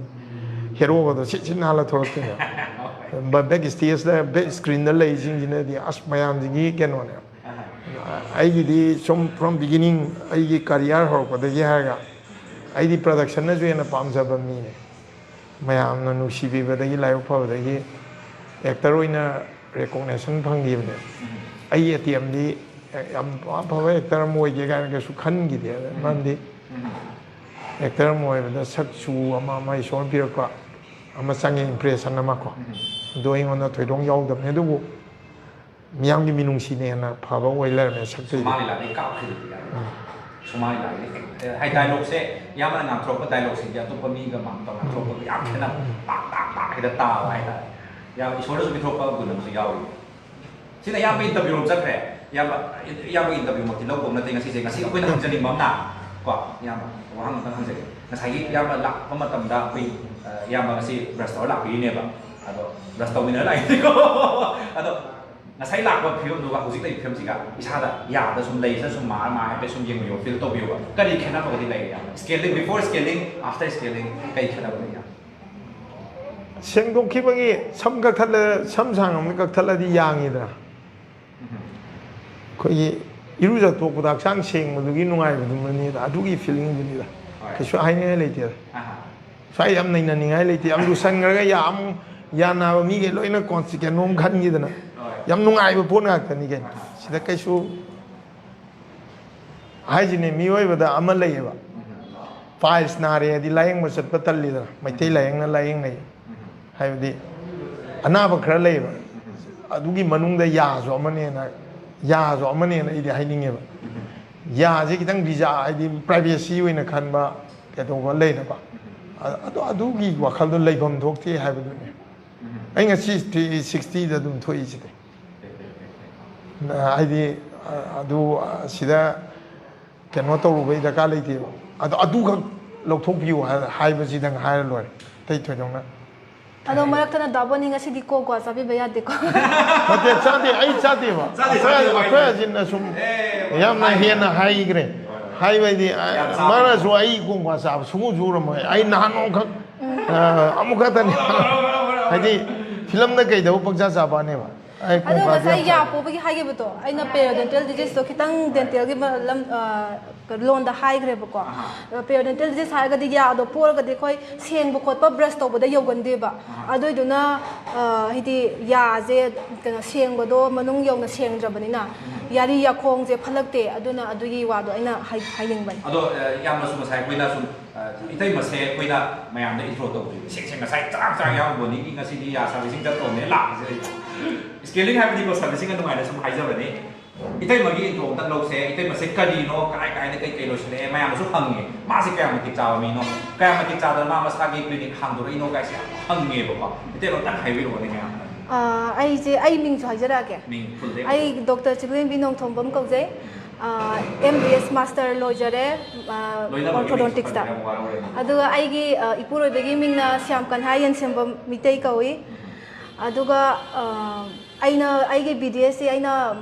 ꯍꯦꯔꯣꯒꯗꯣ ꯁꯤꯠ ꯁꯤꯠ ꯅꯥꯜꯂ ꯊꯣꯛꯂꯛꯇꯣꯏꯅꯦꯕ꯫ ꯕꯦꯛ ꯁ꯭ꯇꯦꯖꯇ, ꯕꯦꯛ ꯁ꯭ꯀ꯭ꯔꯤꯟꯗ ꯂꯩꯁꯤꯡꯁꯤꯅꯗꯤ ꯑꯁ ꯃꯌꯥꯝꯁꯤꯒꯤ ꯀꯩꯅꯣꯅꯦ꯫ ꯑꯩꯒꯤꯗꯤ ꯁꯨꯝ from beginning ꯑꯩꯒꯤ ꯀꯔꯤꯌꯔ ꯍꯧꯔꯛꯄꯗꯒꯤ ꯍꯥꯏꯔꯒ ꯑꯩꯗꯤ ꯄ꯭ꯔꯗꯛꯁꯟꯅꯁꯨ ꯍꯦꯟꯅ ꯄꯥꯝꯖꯕ ꯃꯤꯅꯦ꯫ ꯃꯌꯥꯝꯅ ꯅꯨꯡꯁꯤꯕꯤꯕꯗꯒꯤ, ꯂꯥꯏꯕꯛ ꯐꯕꯗꯒꯤ ꯑꯦꯛꯇꯔ ꯑꯣꯏꯅ ꯔꯦꯀꯣꯛꯅꯦꯁꯟ ꯐꯪꯈꯤꯕꯅꯦ꯫ ꯑꯩꯒꯤ ꯑꯦꯇꯦꯝꯗꯤ ꯌꯥꯝ ꯑꯐꯕ ꯑꯦꯛꯇꯔ ꯑꯃ ꯑꯣꯏꯒꯦ ꯀꯥꯏꯅ ꯀꯩꯁꯨ ꯈꯟꯈꯤꯗꯦ꯫ ꯃꯔꯝꯗꯤ ꯑꯦꯛꯇꯔ ꯑꯃ ꯑꯣꯏꯕꯗ ꯁꯛ ꯆꯨ ꯑꯃ ꯑꯃ ꯏꯁꯣꯔꯅ ꯄꯤꯔꯛꯄ ꯑꯃ ꯆꯪꯉꯦ, ꯏꯝꯄ꯭ꯔꯦꯁꯟ ꯑꯃ ꯀꯣ꯫ ꯑꯗꯣ ꯑꯩꯉꯣꯟꯗ ꯊꯣꯏꯗꯣꯛ ꯌꯥꯎꯗꯕꯅꯦ, ꯑꯗꯨꯕꯨ ꯃꯤꯌꯥꯝꯒꯤ ꯃꯤꯅꯨꯡꯁꯤꯅ ꯍꯦꯟꯅ ꯐꯕ ꯑꯣꯏ ꯂꯩꯔꯝꯃꯦ ꯁꯛꯇꯨꯗꯤ꯫ ꯁꯨꯃꯥꯡ ꯂꯤꯂꯥꯗꯒꯤ ꯀꯥꯞꯈꯤꯗꯨꯗꯤ ꯌꯥꯔꯦ꯫ ꯁꯨꯃꯥꯡ ꯂꯤꯂꯥꯗꯒꯤ ꯍꯥꯏ ꯗꯥꯏꯂꯣꯛꯁꯦ ꯏꯌꯥꯝꯕꯅ ꯉꯥꯡꯊꯣꯔꯛꯄ ꯗꯥꯏꯂꯣꯛꯁꯤꯡꯁꯦ ꯑꯇꯣꯞꯄ ꯃꯤꯒ ꯃꯥ-, ꯇꯧ ꯉꯥꯡꯊꯣꯔꯛꯄꯒ ꯌꯥꯝ ꯈꯦꯠꯅꯕ, ꯄꯥꯛ ꯄꯥꯛ ꯄꯥꯛ ꯍꯦꯛꯇ ꯇꯥꯕ ꯍꯥꯏꯇꯥꯔꯦ꯫ ꯌꯥꯝ ꯏꯁꯣꯔꯅꯁꯨ ꯄꯤꯊꯣꯔꯛꯄ ꯒꯨꯟ ꯑꯃꯁꯨ ꯌꯥꯎꯔꯤ꯫ ꯁꯤꯅ ꯏꯌꯥꯝꯕ ꯏꯟꯇꯔꯚꯤꯌꯨ ꯑꯃ ꯆꯠꯈ꯭ꯔꯦ꯫ ꯏꯌꯥꯝꯕ, ꯏꯌꯥꯝꯕ ꯏꯟꯇꯔꯚꯤꯌꯨꯃꯛꯇꯤ ꯂꯧꯗꯧ ꯅꯠꯇꯦ ꯉꯁꯤꯁꯦ꯫ ꯉꯁꯤ ꯑꯩꯈꯣꯏꯅ ꯍꯪꯖꯅꯤꯡꯕ ꯑꯃꯅ ꯀꯣ, ꯏꯌꯥꯝꯕ, ꯋꯥꯍꯪ ꯑꯝꯇꯪ ꯍꯪꯖꯒꯦ꯫ ꯉꯁꯥꯏꯒꯤ ꯏꯌꯥꯝꯕ ꯂꯥꯛꯄ ꯃꯇꯝꯗ ꯑꯩꯈꯣꯏ, ꯑ, ꯏꯌꯥꯝꯕ ꯉꯁꯤ ꯕ꯭ꯔꯁ ꯇꯧꯔ ꯂꯥꯛꯄꯤꯔꯤꯅꯦꯕ꯫ ꯑꯗꯣ ꯕ꯭ꯔꯁ ꯇꯧꯃꯤꯟꯅꯔ ꯂꯥꯛꯏꯅꯤꯀꯣ꯫ ꯑꯗꯣ ꯉꯁꯥꯏ ꯂꯥꯛꯄ ꯐꯤꯕꯝꯗꯨꯒ ꯍꯧꯖꯤꯛ ꯂꯩꯕ ꯐꯤꯕꯝꯁꯤꯒ ꯏꯁꯥꯗ ꯌꯥꯗ ꯁꯨꯝ ꯂꯩꯁꯤꯅ ꯁꯨꯝ ꯃꯥꯔ ꯃꯥꯔ ꯍꯥꯏꯐꯦꯠ ꯁꯨꯝ ꯌꯦꯡꯕꯤꯌꯣ, ꯐꯤꯜ ꯇꯧꯕꯤꯌꯣꯕ꯫ ꯀꯔꯤ ꯈꯦꯠꯅꯕꯒꯗꯤ ꯂꯩꯒꯦ ꯏꯌꯥꯝꯕ? Scaling, before scaling, after scaling ꯀꯔꯤ ꯈꯦꯠꯅꯕ ꯂꯩꯒꯦ? ꯁꯦꯡꯗꯣꯛꯈꯤꯕꯒꯤ ꯁꯝ ꯀꯛꯊꯠꯂ, ꯁꯝ ꯁꯥꯡ ꯑꯃ ꯀꯛꯊꯠꯂꯗꯤ ꯌꯥꯡꯉꯤꯗꯅ꯫ ꯑꯩꯈꯣꯏꯒꯤ ꯏꯔꯨꯖꯊꯣꯛꯄꯗ ꯍꯛꯆꯥꯡ ꯁꯦꯡꯕꯗꯨꯒꯤ ꯅꯨꯡꯉꯥꯏꯕꯗꯨꯃꯅꯤꯗ, ꯑꯗꯨꯒꯤ ꯐꯤꯂꯤꯡꯗꯨꯅꯤꯗ꯫ ꯍꯣꯏ꯫ ꯀꯩꯁꯨ ꯍꯥꯏꯅꯤꯡꯉꯥꯏ ꯂꯩꯇꯦꯗ꯫ ꯑꯍꯥ꯫ ꯁ꯭ꯋꯥꯏ ꯌꯥꯝ ꯅꯩꯅꯅꯤꯡꯉꯥꯏ ꯂꯩꯇꯦ꯫ ꯌꯥꯝ ꯂꯨꯁꯟꯈ꯭ꯔꯒ ꯌꯥꯝ, ꯌꯥ ꯅꯥꯕ ꯃꯤꯒꯩ ꯂꯣꯏꯅ ꯀꯣꯟꯁꯤ ꯀꯩꯅꯣꯝ ꯈꯟꯈꯤꯗꯅ꯫ ꯍꯣꯏ꯫ ꯌꯥꯝ ꯅꯨꯡꯉꯥꯏꯕ ꯄꯣꯠ ꯉꯥꯛꯇꯅꯤ ꯀꯩꯅꯣ꯫ ꯁꯤꯗ ꯀꯩꯁꯨ ꯍꯥꯏꯁꯤꯅꯦ, ꯃꯤꯑꯣꯏꯕꯗ ꯑꯃ ꯂꯩꯌꯦꯕ, ꯄꯥꯏꯜꯁ ꯅꯥꯔꯦ ꯍꯥꯏꯗꯤ ꯂꯥꯏꯌꯦꯡꯕ ꯆꯠꯄ ꯇꯜꯂꯤꯗꯅ, ꯃꯩꯇꯩ ꯂꯥꯏꯌꯦꯡꯅ ꯂꯥꯏꯌꯦꯡꯅꯩ꯫ ꯍꯥꯏꯕꯗꯤ ꯑꯅꯥꯕ ꯈꯔ ꯂꯩꯌꯦꯕ, ꯑꯗꯨꯒꯤ ꯃꯅꯨꯡꯗ ꯌꯥꯁꯨ ꯑꯃꯅꯦꯅ, ꯌꯥꯁꯨ ꯑꯃꯅꯦꯅ ꯑꯩꯗꯤ ꯍꯥꯏꯅꯤꯡꯉꯦꯕ꯫ ꯌꯥꯁꯦ ꯈꯤꯇꯪ ꯔꯤꯖꯥ-, ꯍꯥꯏꯗꯤ ꯄ꯭ꯔꯥꯏꯚꯦꯁꯤ ꯑꯣꯏꯅ ꯈꯟꯕ ꯀꯩꯗꯧꯕ ꯂꯩꯅꯀꯣ꯫ ꯑ-, ꯑꯗꯣ ꯑꯗꯨꯒꯤ ꯋꯥꯈꯜꯗꯣ ꯂꯩꯐꯝ ꯊꯣꯛꯇꯦ ꯍꯥꯏꯕꯗꯨꯅꯦ꯫ ꯑꯩ ꯉꯁꯤ ꯊ꯭ꯔꯤ ꯁꯤꯛꯁꯇꯤꯗ ꯑꯗꯨꯝ ꯊꯣꯛꯏꯁꯤꯗꯤ꯫ ꯍꯥꯏꯗꯤ, ꯑ-, ꯑꯗꯨ, ꯑ-, ꯁꯤꯗ ꯀꯩꯅꯣ ꯇꯧꯔꯨꯕꯩ ꯗꯔꯀꯥꯔ ꯂꯩꯇꯦꯕ꯫ ꯑꯗꯣ ꯑꯗꯨꯈꯛ ꯂꯧꯊꯣꯛꯄꯤꯌꯨ ꯍꯥꯏ-, ꯍꯥꯏꯕꯁꯤꯗꯪ ꯍꯥꯏꯔ ꯂꯣꯏꯔꯦ, ꯑꯇꯩ ꯊꯣꯏꯗꯣꯛꯅ꯫ ꯑꯗꯣ ꯃꯔꯛꯇꯅ ꯗꯥꯕꯣꯅꯤ ꯉꯁꯤꯗꯤ ꯀꯣ ꯀ꯭ꯋꯥ ꯆꯥꯕꯤꯕ ꯌꯥꯗꯦꯀꯣ꯫ ꯅꯠꯇꯦ, ꯆꯥꯗꯦ, ꯑꯩ ꯆꯥꯗꯦꯕ꯫ ꯆꯥꯗꯦ, ꯑꯩꯈꯣꯏ, ꯆꯥꯗꯦ, ꯑꯩꯈꯣꯏ ꯑꯖꯤꯟꯅ ꯁꯨꯝ ꯑꯦ, ꯌꯥꯝꯅ ꯍꯥꯏ-, ꯍꯦꯟꯅ ꯍꯥꯏꯈ꯭ꯔꯦ꯫ ꯍꯥꯏꯕꯗꯤ, ꯑ, ꯌꯥꯝ ꯆꯥꯕ ꯃꯥꯅꯁꯨ ꯑꯩ ꯀꯣꯡꯀ꯭ꯋꯥ ꯆꯥꯕ ꯁꯨꯡꯎ ꯎꯔꯝꯃꯣꯏ꯫ ꯑꯩ ꯅꯍꯥꯟ ꯅꯣꯡꯈꯛ, ꯑ, ꯑꯃꯨꯛ ꯈꯛꯇꯅꯤ꯫ ꯍꯥꯏꯗꯤ ꯐꯤꯂꯝꯗ ꯀꯩꯗꯕꯨ ꯄꯪꯆꯥ ꯆꯥꯕꯅꯦꯕ꯫ ꯑꯩ ꯑꯗꯣ ꯀꯣꯡꯀ꯭ꯋꯥꯁꯦ ꯉꯁꯥꯏ ꯌꯥꯝ ꯌꯥ ꯆꯥꯏ꯫ ꯄꯣꯕꯒꯤ ꯍꯥꯏꯈꯤꯕꯗꯣ, ꯑꯩꯅ ꯄꯦꯔꯣꯗꯦꯟꯇꯦꯜ ꯗꯤꯖꯤꯖꯇꯣ ꯈꯤꯇꯪ ꯗꯦꯟꯇꯦꯜꯒꯤ ꯂꯝ, ꯑ, ꯂꯣꯟꯗ ꯍꯥꯏꯈ꯭ꯔꯦꯕꯀꯣ꯫ ꯑꯍꯥ꯫ ꯄꯦꯔꯤꯑꯣꯗꯣꯟꯇꯜ ꯗꯤꯖꯤꯁ ꯍꯥꯏꯔꯒꯗꯤ ꯌꯥꯗꯣ ꯄꯣꯔꯒꯗꯤ ꯑꯩꯈꯣꯏ ꯁꯦꯡꯕ ꯈꯣꯠꯄ ꯕ꯭ꯔꯁ ꯇꯧꯕꯗ ꯌꯧꯒꯟꯗꯦꯕ꯫ ꯑꯍꯥ꯫ ꯑꯗꯨꯏꯗꯨꯅ ꯑ, ꯍꯥꯏꯗꯤ ꯌꯥꯁꯦ ꯀꯩꯅꯣ ꯁꯦꯡꯕꯗꯣ ꯃꯅꯨꯡ ꯌꯧꯅ ꯁꯦꯡꯗ꯭ꯔꯕꯅꯤꯅ ꯌꯥꯔꯤ ꯌꯥꯈꯣꯡꯁꯦ ꯐꯠꯂꯛꯇꯦ꯫ ꯑꯗꯨꯅ ꯑꯗꯨꯒꯤ ꯋꯥꯗꯣ ꯑꯩꯅ ꯍꯥꯏ- ꯍꯥꯏꯅꯤꯡꯕꯅꯤ꯫ ꯑꯗꯣ ꯑ, ꯏꯌꯥꯝꯕꯁꯨ ꯉꯁꯥꯏ ꯑꯩꯈꯣꯏꯅ ꯁꯨꯝ ꯑ, ꯏꯇꯩꯃꯁꯦ ꯑꯩꯈꯣꯏꯅ ꯃꯌꯥꯝꯗ ꯏꯟꯇ꯭ꯔꯣ ꯇꯧꯗ꯭ꯔꯤꯕ ꯁꯦꯡ ꯁꯦꯡ ꯉꯁꯥꯏ ꯆꯔꯥꯡ ꯆꯔꯥꯡ ꯌꯥꯎꯔꯝꯕꯅꯤ꯫ ꯃꯤ ꯉꯁꯤꯗꯤ ꯌꯥ ꯁꯥꯔꯚꯤꯁꯤꯡ ꯆꯠꯇꯧꯅꯦ ꯂꯥꯛꯄꯁꯦ꯫ ꯏꯁꯀꯦꯂꯤꯡ ꯍꯥꯏꯕꯗꯤꯀꯣ ꯁꯥꯔꯚꯤꯁꯤꯡ ꯑꯗꯨꯃꯥꯏꯅ ꯁꯨꯝ ꯍꯥꯏꯖꯕꯅꯤ꯫ ꯏꯇꯩꯃꯒꯤ ꯏꯟꯇ꯭ꯔꯣ ꯑꯝꯇꯪ ꯂꯧꯁꯦ꯫ ꯏꯇꯩꯃꯁꯦ ꯀꯔꯤꯅꯣ, ꯀꯔꯥꯏ ꯀꯔꯥꯏꯗ ꯀꯩ ꯀꯩ ꯂꯣꯏꯁꯤꯜꯂꯛꯑꯦ, ꯃꯌꯥꯝꯅꯁꯨ ꯍꯪꯉꯦ꯫ ꯃꯥꯁꯦ ꯀꯌꯥꯝ ꯃꯇꯤꯛ ꯆꯥꯕ ꯃꯤꯅꯣ, ꯀꯌꯥꯝ ꯃꯇꯤꯛ ꯆꯥꯗꯅ ꯃꯥ ꯃꯁꯥꯒꯤ ꯀ꯭ꯂꯤꯅꯤꯛ ꯍꯥꯡꯗꯣꯔꯛꯏꯅꯣ ꯀꯥꯏꯁꯦ ꯌꯥꯝ ꯍꯪꯉꯦꯕꯀꯣ꯫ ꯏꯇꯩꯃ ꯑꯝꯇꯪ ꯍꯥꯏꯕꯤꯔꯛꯑꯣꯅꯦ ꯃꯌꯥꯝꯗ꯫ ꯑ, ꯑꯩꯁꯦ ꯑꯩ ꯃꯤꯡꯁꯨ ꯍꯥꯏꯖꯔꯛꯑꯒꯦ꯫ ꯃꯤꯡ ꯐꯨꯜꯗ ꯑꯩ ꯗꯣꯛꯇꯔ ꯆꯤꯡꯂꯦꯝꯕꯤ ꯅꯣꯡꯊꯣꯝꯕꯝ ꯀꯧꯖꯩ꯫ ꯑꯦꯝ ꯕꯤ ꯑꯦꯁ ꯃꯥꯁꯇꯔ ꯂꯣꯏꯖꯔꯦ꯫ ꯂꯣꯏꯅꯃꯛ ꯑꯣꯔꯊꯣꯗꯣꯟꯇꯤꯛꯁꯇ꯫ ꯌꯥꯝ ꯋꯥꯔꯧꯔꯦ꯫ ꯑꯗꯨꯒ ꯑꯩꯒꯤ ꯑ, ꯏꯄꯨꯔꯣꯏꯕꯒꯤ ꯃꯤꯡꯅ ꯁ꯭ꯌꯥꯝ ꯀꯟꯍꯥ ꯌꯦꯟꯁꯦꯝꯕꯝ ꯃꯤꯇꯩ ꯀꯧꯏ꯫ ꯑꯗꯨꯒ ꯑ, ꯑꯩꯅ ꯑꯩꯒꯤ ꯕꯤ ꯗꯤ ꯑꯦꯁꯁꯤ ꯑꯩꯅ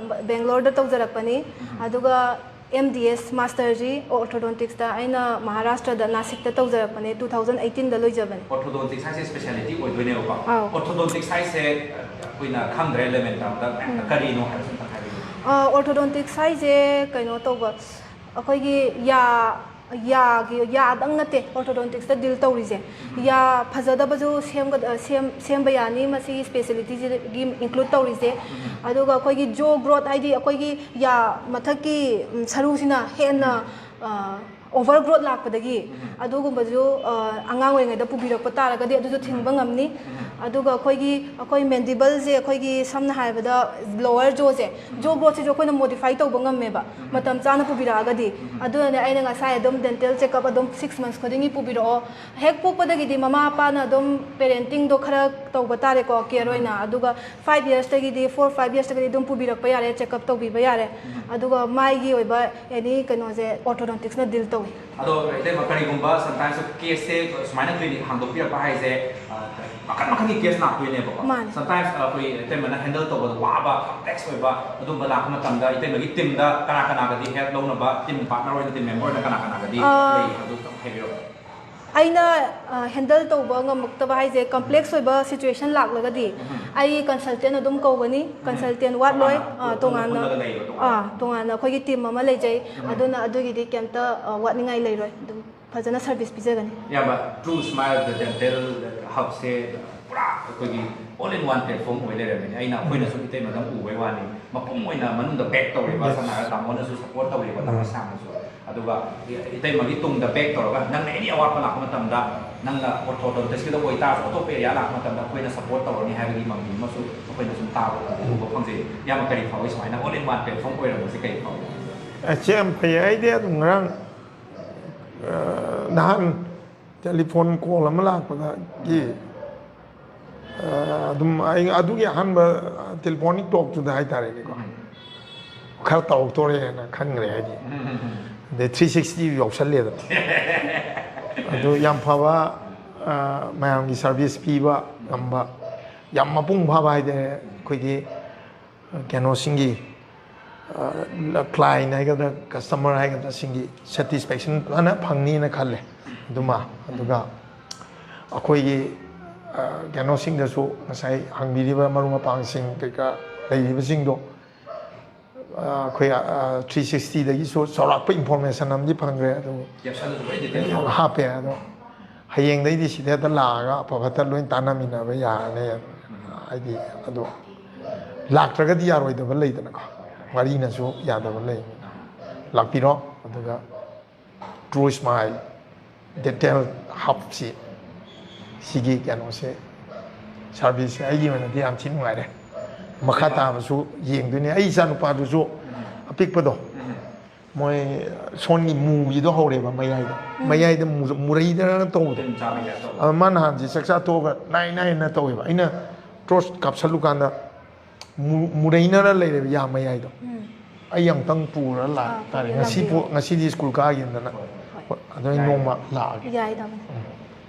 ꯕꯦꯡꯒ꯭ꯂꯣꯔꯗ ꯇꯧꯖꯔꯛꯄꯅꯤ꯫ ꯑꯗꯨꯒ ꯑꯦꯝ ꯗꯤ ꯑꯦꯁ ꯃꯥꯁꯇꯔꯁꯤ ꯑꯣꯔꯊꯣꯗꯣꯟꯇꯤꯛꯁꯇ ꯑꯩꯅ ꯃꯍꯥꯔꯥꯁꯇ꯭ꯔꯗ ꯅꯥꯁꯤꯛꯇ ꯇꯧꯖꯔꯛꯄꯅꯦ꯫ Two thousand ꯑꯩꯠꯇꯤꯟꯗ ꯂꯣꯏꯖꯕꯅꯦ꯫ ꯑꯣꯔꯊꯣꯗꯣꯟꯇꯤꯛꯁ ꯍꯥꯏꯁꯦ ꯁ꯭ꯄꯦꯁꯤꯌꯦꯂꯤꯇꯤ ꯑꯣꯏꯗꯣꯏꯅꯦꯕꯀꯣ꯫ ꯑꯥꯎ꯫ ꯑꯣꯔꯊꯣꯗꯣꯟꯇꯤꯛꯁ ꯍꯥꯏꯁꯦ ꯑꯩꯈꯣꯏꯅ ꯈꯪꯗ꯭ꯔꯦ, ꯂꯦꯃꯦꯟ ꯇꯥꯝꯗ ꯃꯌꯥꯝꯅ ꯀꯔꯤꯅꯣ ꯍꯥꯏꯕꯁꯤ ꯑꯝꯇꯪ ꯍꯥꯏꯕꯤꯌꯨ꯫ ꯑꯣꯔꯊꯣꯗꯣꯟꯇꯤꯛꯁ ꯍꯥꯏꯁꯦ ꯀꯩꯅꯣ ꯇꯧꯕ, ꯑꯩꯈꯣꯏꯒꯤ ꯌꯥ, ꯌꯥꯒꯤ, ꯌꯥꯗꯪ ꯅꯠꯇꯦ ꯑꯣꯔꯊꯣꯗꯣꯟꯇꯤꯛꯁꯇ ꯗꯤꯜ ꯇꯧꯔꯤꯁꯦ꯫ ꯌꯥ ꯐꯖꯗꯕꯁꯨ ꯁꯦꯝꯒ-, ꯁꯦꯝ-, ꯁꯦꯝꯕ ꯌꯥꯅꯤ ꯃꯁꯤꯒꯤ ꯁ꯭ꯄꯦꯁꯤꯌꯦꯂꯤꯇꯤꯁꯤꯗꯒꯤ ꯏꯟꯀ꯭ꯂꯨꯗ ꯇꯧꯔꯤꯁꯦ꯫ ꯑꯗꯨꯒ ꯑꯩꯈꯣꯏꯒꯤ ꯖꯣ ꯒ꯭ꯔꯣꯠ, ꯍꯥꯏꯗꯤ ꯑꯩꯈꯣꯏꯒꯤ ꯌꯥ ꯃꯊꯛꯀꯤ, ꯎꯝ, ꯁꯔꯨꯁꯤꯅ ꯍꯦꯟꯅ, ꯑ, ꯑꯣꯚꯔ ꯒ꯭ꯔꯣꯠ ꯂꯥꯛꯄꯗꯒꯤ ꯑꯗꯨꯒꯨꯝꯕꯁꯨ, ꯑ, ꯑꯉꯥꯡ ꯑꯣꯏꯔꯤꯉꯩꯗ ꯄꯨꯕꯤꯔꯛꯄ ꯇꯥꯔꯒꯗꯤ ꯑꯗꯨꯁꯨ ꯊꯤꯡꯕ ꯉꯝꯅꯤ꯫ ꯑꯗꯨꯒ ꯑꯩꯈꯣꯏꯒꯤ, ꯑꯩꯈꯣꯏ ꯃꯦꯟꯗꯤꯕꯜꯁꯦ ꯑꯩꯈꯣꯏꯒꯤ ꯁꯝꯅ ꯍꯥꯏꯔꯕꯗ ꯂꯣꯋꯔ ꯖꯣꯁꯦ, ꯖꯣ ꯒ꯭ꯔꯣꯠꯁꯤꯁꯨ ꯑꯩꯈꯣꯏꯅ ꯃꯣꯗꯤꯐꯥꯏ ꯇꯧꯕ ꯉꯝꯃꯦꯕ ꯃꯇꯝ ꯆꯥꯅ ꯄꯨꯕꯤꯔꯛꯑꯒꯗꯤ꯫ ꯑꯗꯨꯅꯅꯦ ꯑꯩꯅ ꯉꯁꯥꯏ ꯑꯗꯨꯝ ꯗꯦꯟꯇꯦꯜ ꯆꯦꯛꯑꯞ ꯑꯗꯨꯝ ꯁꯤꯛꯁ ꯃꯟꯁ ꯈꯨꯗꯤꯡꯒꯤ ꯄꯨꯕꯤꯔꯛꯑꯣ꯫ ꯍꯦꯛ ꯄꯣꯛꯄꯗꯒꯤꯗꯤ ꯃꯃꯥ ꯃꯄꯥꯅ ꯑꯗꯨꯝ ꯄꯦꯔꯦꯟꯇꯤꯡꯗꯣ ꯈꯔ ꯇꯧꯕ ꯇꯥꯔꯦꯀꯣ, ꯀꯦꯌꯔ ꯑꯣꯏꯅ꯫ ꯑꯗꯨꯒ ꯐꯥꯏꯚ ꯌꯔꯁꯇꯒꯤꯗꯤ, ꯐꯣꯔ ꯐꯥꯏꯚ ꯌꯔꯁꯇꯒꯤꯗꯤ ꯑꯗꯨꯝ ꯄꯨꯕꯤꯔꯛꯄ ꯌꯥꯔꯦ, ꯆꯦꯛꯑꯞ ꯇꯧꯕꯤꯕ ꯌꯥꯔꯦ꯫ ꯑꯗꯨꯒ ꯃꯥꯏꯒꯤ ꯑꯣꯏꯕ ꯑꯦꯅꯤ ꯀꯩꯅꯣꯁꯦ ꯑꯣꯔꯊꯣꯗꯣꯟꯇꯤꯛꯁꯅ ꯗꯤꯜ ꯇꯧꯏ꯫ ꯑꯗꯣ ꯏꯇꯩꯃ, ꯀꯔꯤꯒꯨꯝꯕ ꯁꯝꯇꯥꯏꯝꯁ ꯀꯦꯁꯁꯦ ꯁꯨꯃꯥꯏꯅ ꯀ꯭ꯂꯤꯅꯤꯛ ꯍꯥꯡꯗꯣꯛꯄꯤꯔꯛꯄ ꯍꯥꯏꯁꯦ, ꯑ, ꯃꯈꯜ ꯃꯈꯜꯒꯤ ꯀꯦꯁ ꯂꯥꯛꯇꯣꯏꯅꯦꯕꯀꯣ꯫ ꯃꯥꯅꯦ꯫ ꯁꯝꯇꯥꯏꯝꯁ ꯑꯩꯈꯣꯏ ꯏꯇꯩꯃꯅ ꯍꯦꯟꯗꯜ ꯇꯧꯕꯗ ꯋꯥꯕ, ꯀꯝꯄ꯭ꯂꯦꯛꯁ ꯑꯣꯏꯕ ꯑꯗꯨꯝꯕ ꯂꯥꯛꯄ ꯃꯇꯝꯗ ꯏꯇꯩꯃꯒꯤ ꯇꯤꯝꯗ ꯀꯅꯥ ꯀꯅꯥꯒꯗꯤ ꯍꯦꯜꯞ ꯂꯧꯅꯕ, ꯇꯤꯝ ꯄꯥꯔꯠꯅꯔ ꯑꯣꯏꯅ, ꯇꯤꯝ ꯃꯦꯝꯕꯔ ꯑꯣꯏꯅ ꯀꯅꯥ ꯀꯅꯥꯒꯗꯤ ꯑ, ꯂꯩ ꯍꯥꯏꯕꯗꯨ ꯈꯤꯇꯪ ꯍꯥꯏꯕꯤꯔꯛꯑꯣ꯫ ꯑꯩꯅ ꯍꯦꯟꯗꯜ ꯇꯧꯕ ꯉꯝꯃꯛꯇꯕ ꯍꯥꯏꯁꯦ, ꯀꯝꯄ꯭ꯂꯦꯛꯁ ꯑꯣꯏꯕ ꯁꯤꯆꯨꯋꯦꯁꯟ ꯂꯥꯛꯂꯒꯗꯤ ꯑꯩ ꯀꯟꯁꯜꯇꯦꯟ ꯑꯗꯨꯝ ꯀꯧꯒꯅꯤ꯫ ꯀꯟꯁꯜꯇꯦꯟ ꯋꯥꯠꯂꯣꯏ꯫ ꯇꯣꯉꯥꯟꯅ, ꯑ, ꯇꯣꯉꯥꯟꯅ, ꯄꯨꯜꯂꯒ ꯂꯩꯌꯦꯕ, ꯇꯣꯉꯥꯟꯅ꯫ ꯑꯥ, ꯇꯣꯉꯥꯟꯅ ꯑꯩꯈꯣꯏꯒꯤ ꯇꯤꯝ ꯑꯃ ꯂꯩꯖꯩ꯫ ꯑꯗꯨꯅ ꯑꯗꯨꯒꯤꯗꯤ ꯀꯩꯝꯇ, ꯑ, ꯋꯥꯠꯅꯤꯡꯉꯥꯏ ꯂꯩꯔꯣꯏ꯫ ꯑꯗꯨꯝ ꯐꯖꯅ ꯁꯔꯚꯤꯁ ꯄꯤꯖꯒꯅꯤ꯫ ꯏꯌꯥꯝꯕ, True Smile ꯗ ꯗꯦꯟꯇꯦꯜ ꯍꯕꯁꯦ ꯄꯨꯔꯥ ꯑꯩꯈꯣꯏꯒꯤ all in one platform ꯑꯣꯏ ꯂꯩꯔꯝꯃꯦ꯫ ꯑꯩꯅ, ꯑꯩꯈꯣꯏꯅ ꯁꯨꯝ ꯏꯇꯩꯃꯗꯪ ꯎꯕꯩ ꯋꯥꯅꯤ, ꯃꯄꯨꯝ ꯑꯣꯏꯅ ꯃꯅꯨꯡꯗ ꯄꯦꯛ ꯇꯧꯔꯤꯕ, ꯁꯝꯅ ꯍꯥꯏꯔꯕ ꯇꯥꯃꯣꯅꯁꯨ ꯁꯄꯣꯔꯠ ꯇꯧꯔꯤꯕ, ꯇꯥꯃꯣ ꯁꯥꯡꯅꯁꯨ꯫ ꯑꯗꯨꯒ ꯏꯇꯩꯃꯒꯤ ꯇꯨꯡꯗ ꯄꯦꯛ ꯇꯧꯔꯒ ꯅꯪꯅ ꯑꯦꯅꯤ ꯑꯋꯥꯠꯄ ꯂꯥꯛꯄ ꯃꯇꯝꯗ, ꯅꯪꯅ ꯑꯣꯔꯊꯣꯗꯣꯟꯇꯤꯁꯀꯤꯗ ꯑꯣꯏꯇꯥꯔꯁꯨ, ꯑꯇꯣꯞꯄ ꯑꯦꯔꯤꯌꯥ ꯂꯥꯛꯄ ꯃꯇꯝꯗ ꯑꯩꯈꯣꯏꯅ ꯁꯄꯣꯔꯠ ꯇꯧꯔꯅꯤ ꯍꯥꯏꯕꯒꯤ ꯃꯃꯤ ꯑꯃꯁꯨ ꯑꯩꯈꯣꯏꯅ ꯁꯨꯝ ꯇꯥꯕ ꯎꯕ ꯐꯪꯖꯩ꯫ ꯏꯌꯥꯝꯕ, ꯀꯔꯤ ꯐꯥꯎꯏ ꯁꯨꯃꯥꯏꯅ all in one platform ꯑꯣꯏꯔꯝꯕꯁꯦ ꯀꯔꯤ ꯐꯥꯎꯏ? ꯑꯁ, ꯌꯥꯝ ꯐꯩ꯫ ꯑꯩꯗꯤ ꯑꯗꯨꯝ ꯉꯔꯥꯡ, ꯑ, ꯅꯍꯥꯟ ꯇꯦꯂꯤꯐꯣꯟ ꯀꯣꯜ ꯑꯃ ꯂꯥꯛꯄꯗꯒꯤ, ꯑ, ꯑꯗꯨꯝ ꯑꯩ ꯑꯗꯨꯒꯤ ꯑꯍꯥꯟꯕ ꯇꯦꯂꯤꯐꯣꯟꯒꯤ ꯇꯣꯛꯇꯨꯗ ꯍꯥꯏꯇꯥꯔꯦꯅꯦꯀꯣ, ꯈꯔ ꯇꯧꯔꯛꯇꯣꯔꯦꯅ ꯈꯟꯈ꯭ꯔꯦ꯫ ꯍꯥꯏꯗꯤ ꯑꯗꯩ ꯊ꯭ꯔꯤ ꯁꯤꯛꯁꯇꯤ ꯌꯥꯎꯁꯜꯂꯦꯗꯅ꯫ ꯑꯗꯨ ꯌꯥꯝ ꯐꯕ, ꯑ, ꯃꯌꯥꯝꯒꯤ ꯁꯥꯔꯚꯤꯁ ꯄꯤꯕ ꯉꯝꯕ, ꯌꯥꯝ ꯃꯄꯨꯡ ꯐꯥꯕ ꯍꯥꯏꯇꯥꯔꯦ꯫ ꯑꯩꯈꯣꯏꯒꯤ ꯀꯩꯅꯣꯁꯤꯡꯒꯤ, ꯑ, ꯀ꯭ꯂꯥꯏꯟ ꯍꯥꯏꯒꯗ꯭ꯔꯥ, ꯀꯁꯇꯃꯔ ꯍꯥꯏꯒꯗ꯭ꯔꯥ, ꯁꯤꯡꯒꯤ ꯁꯦꯇꯤꯁꯐꯦꯛꯁꯟ ꯐꯖꯅ ꯐꯪꯅꯤꯅ ꯈꯜꯂꯦ꯫ ꯑꯗꯨꯃ, ꯑꯗꯨꯒ ꯑꯩꯈꯣꯏꯒꯤ, ꯑ, ꯀꯩꯅꯣꯁꯤꯡꯗꯁꯨ, ꯉꯁꯥꯏ ꯍꯪꯕꯤꯔꯤꯕ ꯃꯔꯨꯞ ꯃꯄꯥꯡꯁꯤꯡ ꯀꯩꯀꯥ ꯂꯩꯔꯤꯕꯁꯤꯡꯗꯣ, ꯑ, ꯑꯩꯈꯣꯏ, ꯑ, ꯊ꯭ꯔꯤ ꯁꯤꯛꯁꯇꯤꯗꯒꯤꯁꯨ ꯆꯥꯎꯔꯥꯛꯄ ꯏꯟꯐꯣꯔꯃꯦꯁꯟ ꯑꯃꯗꯤ ꯐꯪꯈ꯭ꯔꯦ꯫ ꯑꯗꯨ ꯌꯥꯝ ꯁꯟꯅꯁꯨ ꯂꯣꯏ ꯗꯤꯇꯦꯜ ꯇꯧꯔꯦ꯫ ꯍꯥꯞꯄꯦ꯫ ꯑꯗꯣ ꯍꯌꯦꯡꯗꯩꯗꯤ ꯁꯤꯗ ꯍꯦꯛꯇ ꯂꯥꯛꯑꯒ ꯑꯐ ꯐꯠꯇ ꯂꯣꯏ ꯇꯥꯟꯅꯃꯤꯟꯅꯕ ꯌꯥꯔꯅꯤ꯫ ꯍꯥꯏꯗꯤ, ꯑꯗꯣ ꯂꯥꯛꯇ꯭ꯔꯒꯗꯤ ꯌꯥꯔꯣꯏꯗꯕ ꯂꯩꯗꯅꯀꯣ, ꯋꯥꯔꯤꯅꯁꯨ ꯌꯥꯗꯕ ꯂꯩ꯫ ꯂꯥꯛꯄꯤꯔꯣ꯫ ꯑꯗꯨꯒ True Smile Dental Hub ꯁꯤ, ꯁꯤꯒꯤ ꯀꯩꯅꯣꯁꯦ, ꯁꯥꯔꯚꯤꯁꯁꯦ ꯑꯩꯒꯤ ꯑꯣꯏꯅꯗꯤ ꯌꯥꯝ ꯊꯤ ꯅꯨꯡꯉꯥꯏꯔꯦ꯫ ꯃꯈꯥ ꯇꯥꯕꯁꯨ ꯌꯦꯡꯗꯣꯏꯅꯦ꯫ ꯑꯩ ꯏꯆꯥꯅꯨꯄꯥꯗꯨꯁꯨ ꯑꯄꯤꯛꯄꯗꯣ, ꯃꯣꯏ ꯁꯣꯟꯒꯤ ꯃꯨꯕꯤꯗꯣ ꯍꯧꯔꯦꯕ ꯃꯌꯥꯏꯗ꯫ ꯃꯌꯥꯏꯗ ꯃꯨ-, ꯃꯨꯔꯩꯗꯅ ꯇꯧꯕꯗꯣ꯫ ꯇꯤꯟ ꯆꯥꯕꯩ ꯇꯥꯏꯞ ꯇꯧꯕ꯫ ꯑꯗ ꯃꯥ ꯅꯍꯥꯟꯁꯦ ꯆꯥꯛꯆꯥ ꯇꯣꯛꯑꯒ ꯅꯥꯏ ꯅꯥꯏꯅ ꯇꯧꯋꯦꯕ꯫ ꯑꯩꯅ ꯇꯣꯔꯆ ꯀꯥꯞꯁꯜꯂꯨꯀꯥꯟꯗ ꯃꯨ-, ꯃꯨꯔꯩꯅꯔ ꯂꯩꯔꯦꯕ ꯌꯥ ꯃꯌꯥꯏꯗꯣ꯫ ꯑꯩ ꯑꯃꯨꯛꯇꯪ ꯄꯨꯔ ꯂꯥꯛꯇꯥꯔꯦ꯫ ꯑꯥ, ꯉꯁꯤ ꯂꯥꯛꯄꯤꯌꯨ꯫ ꯄꯨ-, ꯉꯁꯤꯗꯤ ꯁ꯭ꯀꯨꯜ ꯀꯥꯈꯤꯗꯅ꯫ ꯍꯣꯏ꯫ ꯑꯗꯣ ꯑꯩ ꯌꯥꯏ꯫ ꯅꯣꯡꯃ ꯂꯥꯛꯑꯒꯦ꯫ ꯌꯥꯏ, ꯇꯥꯃꯣ꯫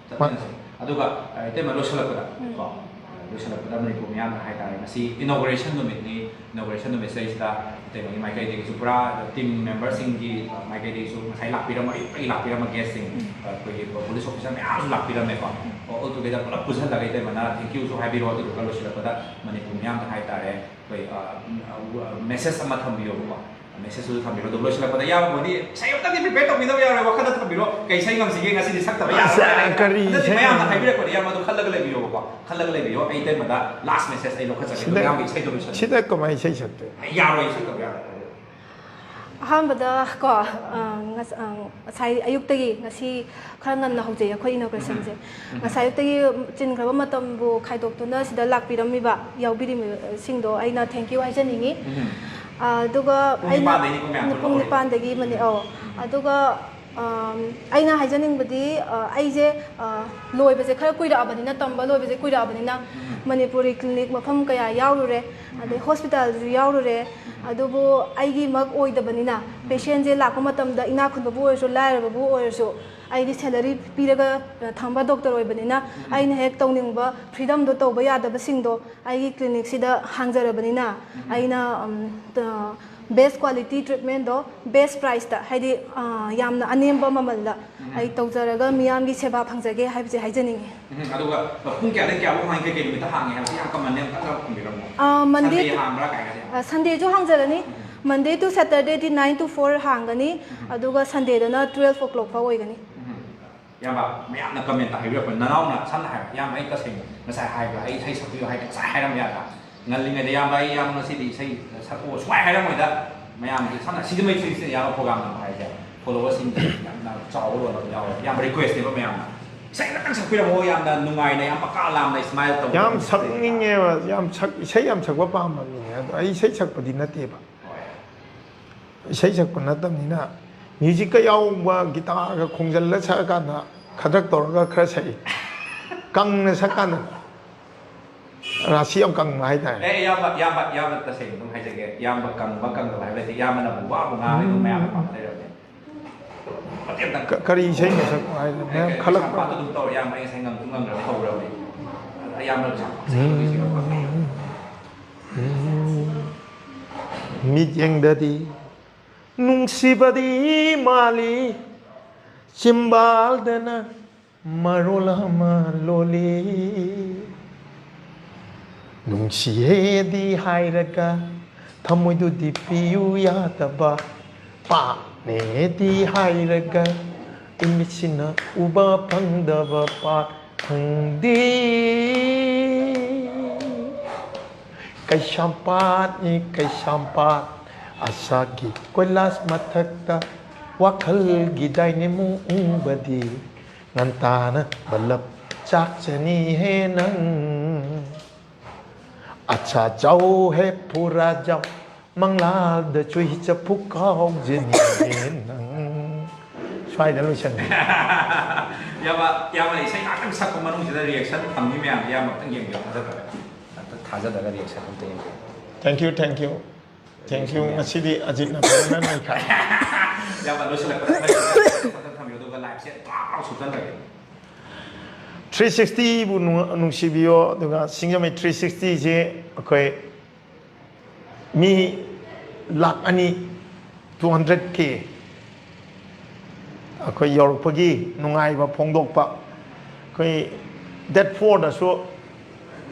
ꯆꯠꯃꯤꯟꯅꯁꯤ꯫ ꯑꯗꯨꯒ, ꯑ, ꯏꯇꯩꯃ, ꯂꯣꯏꯁꯤꯜꯂꯛꯄꯗ, ꯀꯣ, ꯑ, ꯂꯣꯏꯁꯤꯜꯂꯛꯄꯗ ꯃꯅꯤꯄꯨꯔ ꯃꯤꯌꯥꯝꯅ ꯍꯥꯏꯇꯥꯔꯦ, ꯉꯁꯤ inauguration ꯅꯨꯃꯤꯠꯅꯤ꯫ Inauguration ꯅꯨꯃꯤꯠꯁꯤꯗꯩꯁꯤꯗ ꯏꯇꯩꯃꯒꯤ ꯃꯥꯏꯀꯩꯗꯒꯤꯁꯨ, ꯄꯨꯔꯥ team memberꯁꯤꯡꯒꯤ ꯃꯥꯏꯀꯩꯗꯒꯤꯁꯨ, ꯉꯁꯥꯏ ꯂꯥꯛꯄꯤꯔꯝꯕ, ꯑꯌꯨꯛꯇꯒꯤ ꯂꯥꯛꯄꯤꯔꯝꯕ guestꯁꯤꯡ, ꯑꯩꯈꯣꯏꯒꯤ police officer ꯃꯌꯥꯝꯁꯨ ꯂꯥꯛꯄꯤꯔꯝꯃꯦꯀꯣ꯫ All together ꯄꯨꯂꯞ ꯄꯨꯟꯁꯤꯜꯂꯒ ꯏꯇꯩꯃꯅ thank youꯁꯨ ꯍꯥꯏꯕꯤꯔꯣ, ꯑꯗꯨꯗꯨꯒ ꯂꯣꯏꯁꯤꯜꯂꯛꯄꯗ ꯃꯅꯤꯄꯨꯔ ꯃꯤꯌꯥꯝꯗ ꯍꯥꯏꯇꯥꯔꯦ, ꯑꯩꯈꯣꯏ message ꯑꯃ ꯊꯝꯕꯤꯌꯣꯕꯀꯣ꯫ Messageꯇꯨꯁꯨ ꯊꯝꯕꯤꯔꯣ꯫ ꯑꯗꯨ ꯂꯣꯏꯁꯤꯜꯂꯛꯄꯗ ꯏꯌꯥꯝꯕꯗꯤ ꯏꯁꯩ ꯑꯝꯇꯗꯤ prepare ꯇꯧꯕꯤꯗꯕ ꯌꯥꯔꯣꯏ, ꯋꯥꯈꯜꯗ ꯊꯝꯕꯤꯔꯣ꯫ ꯀꯩ ꯏꯁꯩ ꯉꯝꯁꯤꯒꯦ ꯉꯁꯤꯗꯤ ꯁꯛꯇꯕ ꯌꯥꯔꯣꯏ ꯑꯁ, ꯍꯥꯏꯔꯒ꯫ ꯀꯔꯤ ꯍꯟꯗꯛꯇꯤ ꯏꯁꯩ ꯃꯌꯥꯝꯅ ꯉꯝ- ꯍꯥꯏꯕꯤꯔꯛꯄꯗ ꯏꯌꯥꯝꯕ ꯑꯗꯨ ꯈꯜꯂꯒ ꯂꯩꯕꯤꯌꯣꯕꯀꯣ꯫ ꯈꯜꯂꯒ ꯂꯩꯕꯤꯌꯣ꯫ ꯑꯩ ꯏꯇꯩꯃꯗ last message ꯑꯩ ꯂꯧꯈꯠꯆꯒꯦ꯫ ꯑꯗꯨꯒ ꯁꯤꯗ, ꯏꯌꯥꯝꯕ ꯏꯁꯩꯗꯣ ꯂꯣꯏꯁꯤꯜꯂꯣ꯫ ꯁꯤꯗ ꯀꯃꯥꯏꯅ ꯏꯁꯩ ꯁꯛꯇꯣꯏꯅꯣ? ꯌꯥꯔꯣꯏ, ꯁꯛꯇꯕ ꯌꯥꯔꯣꯏ꯫ ꯑꯍꯥꯟꯕꯗ ꯀꯣ, ꯑ, ꯉꯁ-, ꯑ, ꯉꯁꯥꯏ ꯑꯌꯨꯛꯇꯒꯤ ꯉꯁꯤ ꯈꯔ ꯉꯟꯅ ꯍꯧꯖꯩ ꯑꯩꯈꯣꯏ inaugurationꯁꯦ꯫ ꯎꯝ꯫ ꯉꯁꯥꯏ ꯑꯌꯨꯛꯇꯒꯤ ꯆꯤꯟꯈ꯭ꯔꯕ ꯃꯇꯝꯕꯨ ꯈꯥꯏꯗꯣꯛꯇꯨꯅ ꯁꯤꯗ ꯂꯥꯛꯄꯤꯔꯝꯃꯤꯕ, ꯌꯥꯎꯕꯤꯔꯤꯕꯁꯤꯡꯗꯣ ꯑꯩꯅ thank you ꯍꯥꯏꯖꯅꯤꯡꯉꯤ꯫ ꯎꯝ꯫ ꯑ, ꯑꯗꯨꯒ ꯄꯨꯡ ꯑꯩꯅ ꯅꯤꯄꯥꯟꯗꯒꯤꯅꯤꯀꯣ ꯃꯌꯥꯝ ꯄꯨꯡ ꯊꯣꯛꯂꯛꯑꯣ꯫ ꯅꯤꯄꯥꯟꯗꯒꯤ ꯃꯅꯤ-, ꯑꯧ꯫ ꯎꯝ꯫ ꯑꯗꯨꯒ, ꯑꯝ, ꯑꯩꯅ ꯍꯥꯏꯖꯅꯤꯡꯕꯗꯤ, ꯑ, ꯑꯩꯁꯦ, ꯑ, ꯂꯣꯏꯕꯁꯦ ꯈꯔ ꯀꯨꯏꯔꯛꯑꯕꯅꯤꯅ, ꯇꯝꯕ ꯂꯣꯏꯕꯁꯦ ꯀꯨꯏꯔꯛꯑꯕꯅꯤꯅ, ꯎꯝ꯫ ꯃꯅꯤꯄꯨꯔꯤ clinic ꯃꯐꯝ ꯀꯌꯥ ꯌꯥꯎꯔꯨꯔꯦ, ꯎꯝ꯫ ꯑꯗꯩ hospitalꯁꯨ ꯌꯥꯎꯔꯨꯔꯦ꯫ ꯎꯝ꯫ ꯑꯗꯨꯕꯨ ꯑꯩꯒꯤꯃꯛ ꯑꯣꯏꯗꯕꯅꯤꯅ, ꯎꯝ꯫ Patientꯁꯦ ꯂꯥꯛꯄ ꯃꯇꯝꯗ ꯏꯅꯥꯛ ꯈꯨꯟꯕꯕꯨ ꯑꯣꯏꯔꯁꯨ, ꯂꯥꯏꯔꯕꯕꯨ ꯑꯣꯏꯔꯁꯨ, ꯑꯩꯗꯤ salary ꯄꯤꯔꯒ ꯊꯝꯕ doctor ꯑꯣꯏꯕꯅꯤꯅ, ꯎꯝ꯫ ꯑꯩꯅ ꯍꯦꯛ ꯇꯧꯅꯤꯡꯕ freedomꯗꯣ ꯇꯧꯕ ꯌꯥꯗꯕꯁꯤꯡꯗꯣ ꯑꯩꯒꯤ clinicꯁꯤꯗ ꯍꯥꯡꯖꯔꯕꯅꯤꯅ, ꯎꯝ꯫ ꯑꯩꯅ, ꯎꯝ, ꯇ-, best quality treatmentꯗꯣ best priceꯇ, ꯍꯥꯏꯗꯤ, ꯑ, ꯌꯥꯝꯅ ꯑꯅꯦꯝꯕ ꯃꯃꯜꯗ ꯎꯝ꯫ ꯑꯩ ꯇꯧꯖꯔꯒ ꯃꯤꯌꯥꯝꯒꯤ ꯁꯦꯕꯥ ꯐꯪꯖꯒꯦ ꯍꯥꯏꯕꯁꯦ ꯍꯥꯏꯖꯅꯤꯡꯉꯤ꯫ ꯎꯝ, ꯑꯗꯨꯒ ꯄꯨꯡ ꯀꯌꯥꯗꯒꯤ ꯀꯌꯥꯐꯥꯎ ꯍꯥꯡꯉꯤ? ꯀꯩꯀꯩ ꯅꯨꯃꯤꯠꯇ ꯍꯥꯡꯉꯤ ꯍꯥꯏꯕꯁꯤ ꯌꯥꯝ commonꯅꯦ, ꯑꯝꯇꯪꯒ ꯈꯨꯝꯕꯤꯔꯝꯃꯣ꯫ ꯑ, Monday Sunday to ꯍꯥꯡꯕ꯭ꯔꯥ ꯀꯥꯏꯅ? ꯑ, Sundayꯁꯨ ꯍꯥꯡꯖꯒꯅꯤ꯫ ꯎꯝ꯫ Monday to Saturdayꯗꯤ nine to four ꯍꯥꯡꯒꯅꯤ, ꯎꯝ꯫ ꯑꯗꯨꯒ Sundayꯗꯅ twelve o'clock ꯐꯥꯎ ꯑꯣꯏꯒꯅꯤ꯫ ꯎꯝ꯫ ꯏꯌꯥꯝꯕ, ꯃꯌꯥꯝꯅ commentꯇ ꯍꯥꯏꯕꯤꯔꯛꯄ, ꯅꯅꯥꯎꯅ ꯁꯝꯅ ꯍꯥꯏꯔꯕꯗ, "ꯏꯌꯥꯝꯕ, ꯑꯩ ꯇꯁꯦꯡꯅ ꯉꯁꯥꯏ ꯍꯥꯏꯕ꯭ꯔꯥ, ꯑꯩ ꯏꯁꯩ ꯁꯛꯄꯤꯌꯨ ꯍꯥꯏꯗꯤ ꯉꯁꯥꯏ ꯍꯥꯏꯔꯝꯕ ꯌꯥꯗ꯭ꯔꯥ? ꯉꯜꯂꯤꯉꯩꯗ, ꯏꯌꯥꯝꯕ, ꯑꯩ, ꯏꯌꯥꯝꯕ, ꯉꯁꯤꯗꯤ ꯏꯁꯩ ꯁꯛꯑꯣ" ꯁꯨꯡꯍꯥꯏ ꯍꯥꯏꯔꯝꯃꯣꯏꯗ꯫ ꯃꯌꯥꯝꯒꯤ ꯁꯝꯅ ꯁꯤꯖꯃꯩ ꯊ꯭ꯔꯤꯁꯤꯅ ꯏꯌꯥꯝꯕ program ꯅꯝꯕ ꯍꯥꯏꯁꯦ, followerꯁꯤꯡꯁꯦ ꯌꯥꯝꯅ ꯆꯥꯎꯕ ꯂꯣꯟ ꯑꯃ ꯌꯥꯎꯋꯦ꯫ ꯏꯌꯥꯝꯕ requestꯅꯦꯕ ꯃꯌꯥꯝꯅ꯫ ꯏꯁꯩ ꯑꯃꯇꯪ ꯁꯛꯄꯤꯔꯝꯃꯣ, ꯌꯥꯝꯅ ꯅꯨꯡꯉꯥꯏꯅ, ꯌꯥꯝ ꯃꯀꯥ ꯂꯥꯝꯅ smile ꯇꯧꯕ ꯌꯥꯝ ꯁꯛꯅꯤꯡꯉꯦꯕ, ꯌꯥꯝ ꯁꯛ-, ꯏꯁꯩ ꯌꯥꯝ ꯁꯛꯄ ꯄꯥꯝꯕ ꯃꯤꯅꯦ꯫ ꯑꯗꯣ ꯑꯩ ꯏꯁꯩ ꯁꯛꯄꯗꯤ ꯅꯠꯇꯦꯕ꯫ ꯍꯣꯏ꯫ ꯏꯁꯩ ꯁꯛꯄ ꯅꯠꯇꯕꯅꯤꯅ, musicꯀ ꯌꯥꯎꯕ, guitarꯒ ꯈꯣꯡꯖꯤꯜꯂ ꯁꯛꯑꯀꯥꯟꯗ ꯈꯗ꯭ꯔꯛ ꯇꯧꯔꯒ ꯈꯔ ꯁꯛꯏ꯫ ꯀꯪꯅ ꯁꯛꯀꯥꯟꯗ ꯔꯥꯁꯤ ꯌꯥꯝ ꯀꯪꯕ ꯍꯥꯏꯇꯥꯔꯦ꯫ ꯑꯦ, ꯏꯌꯥꯝꯕ, ꯏꯌꯥꯝꯕ, ꯏꯌꯥꯝꯕ, ꯇꯁꯦꯡꯅ ꯑꯗꯨꯝ ꯍꯥꯏꯖꯒꯦ, ꯏꯌꯥꯝꯕ ꯀꯪꯕ ꯀꯪꯗꯕ ꯍꯥꯏꯕ ꯂꯩꯇꯦ, ꯏꯌꯥꯝꯕꯅꯕꯨ ꯋꯥꯕꯨ ꯉꯥꯡꯉꯗꯤ ꯑꯗꯨꯝ ꯃꯌꯥꯝꯅ ꯄꯥꯝꯅ ꯂꯩꯔꯕꯅꯦ꯫ ꯃꯇꯦꯛ ꯑꯝꯇꯪ꯫ ꯀ-, ꯀꯔꯤ ꯏꯁꯩꯅꯣ ꯁꯛꯄ ꯍꯥꯏꯗꯣ? ꯃꯌꯥꯝ ꯑꯦ, ꯈꯜꯂꯛꯄ꯫ ꯀꯩꯁꯥꯝꯄꯥꯠꯇ ꯑꯗꯨꯝ ꯇꯧꯔꯣ, ꯏꯌꯥꯝꯕ, ꯑꯩ ꯉꯁꯥꯏ ꯉꯪꯁꯨ ꯉꯪꯗ꯭ꯔꯕꯅꯤ, ꯍꯧꯔꯕꯅꯤ꯫ ꯌꯥꯝꯅ ꯆꯥꯎ-, ꯆꯍꯤ ꯑꯃꯒꯤ ꯆꯤꯡꯉꯛꯄ꯫ ꯃꯤꯠꯌꯦꯡꯗꯗꯤ ꯅꯨꯡꯁꯤꯕꯗꯤ ꯃꯥꯜꯂꯤ, ꯆꯤꯝꯕꯥꯜꯗꯅ ꯃꯔꯣꯜ ꯑꯃ ꯂꯣꯜꯂꯤ꯫ ꯅꯨꯡꯁꯤꯌꯦꯗꯤ ꯍꯥꯏꯔꯒ ꯊꯃꯣꯏꯗꯨꯗꯤ ꯄꯤꯌꯨ ꯌꯥꯗꯕ, ꯄꯥꯠꯅꯦꯗꯤ ꯍꯥꯏꯔꯒ ꯏꯃꯤꯠꯁꯤꯅ ꯎꯕ ꯐꯪꯗꯕ ꯄꯥꯠ ꯈꯪꯗꯦ꯫ ꯀꯩꯁꯥꯝꯄꯥꯠꯅꯤ ꯀꯩꯁꯥꯝꯄꯥꯠ, ꯑꯁꯥꯒꯤ ꯀꯣꯏꯂꯥꯁ ꯃꯊꯛꯇ ꯋꯥꯈꯜꯒꯤ ꯗꯥꯏꯅꯦꯃꯣ ꯎꯪꯕꯗꯤ, ꯉꯟꯇꯥꯅ ꯕꯂꯞ ꯆꯥꯛꯆꯅꯤ ꯍꯦ ꯅꯪ꯫ ꯑꯆꯥ ꯖꯥꯎ ꯍꯦ ꯄꯨꯔꯥ ꯖꯥꯎ, ꯃꯪꯂꯥꯗ ꯆꯨꯍꯤ ꯆꯐꯨ ꯀꯥꯎꯖꯅꯤ ꯍꯦ ꯅꯪ꯫ ꯁ꯭ꯋꯥꯏꯗ ꯂꯣꯏꯁꯟꯒꯦ꯫ ꯏꯌꯥꯝꯕ, ꯏꯌꯥꯝꯕꯅ ꯏꯁꯩ ꯉꯥꯛꯇꯪ ꯁꯛꯄ ꯃꯅꯨꯡꯁꯤꯗ reaction ꯐꯪꯅꯤ ꯃꯌꯥꯝ, ꯏꯌꯥꯝꯕ ꯑꯝꯇꯪ ꯌꯦꯡꯕꯤꯌꯨ, ꯊꯥꯖꯗ꯭ꯔꯒ꯫ ꯑꯝꯇ ꯊꯥꯖꯗ꯭ꯔꯒ reaction ꯑꯝꯇ ꯌꯦꯡꯕꯤꯌꯨ꯫ Thank you, thank you. Thank you. ꯉꯁꯤꯗꯤ ꯑꯖꯤꯠꯅ ꯐꯖꯅ ꯅꯩꯈꯥꯏ꯫ ꯏꯌꯥꯝꯕ, ꯂꯣꯏꯁꯤꯜꯂꯛꯄꯗ ꯈꯔ ꯊꯝꯕꯤꯌꯨ, ꯑꯗꯨꯒ live ꯁꯦ ꯄꯥꯛ ꯂꯥꯎ ꯁꯨꯞꯆꯟꯈ꯭ꯔꯒꯦ꯫ Three sixty ꯕꯨ ꯅꯨꯡ-, ꯅꯨꯡꯁꯤꯕꯤꯌꯣ, ꯑꯗꯨꯒ ꯁꯤꯡꯖꯃꯩ three sixty ꯁꯤ ꯑꯩꯈꯣꯏ ꯃꯤ ꯂꯥꯈ ꯑꯅꯤ, two hundred K ꯑꯩꯈꯣꯏ ꯌꯧꯔꯛꯄꯒꯤ ꯅꯨꯡꯉꯥꯏꯕ ꯐꯣꯡꯗꯣꯛꯄ꯫ ꯑꯩꯈꯣꯏ date four ꯗꯁꯨ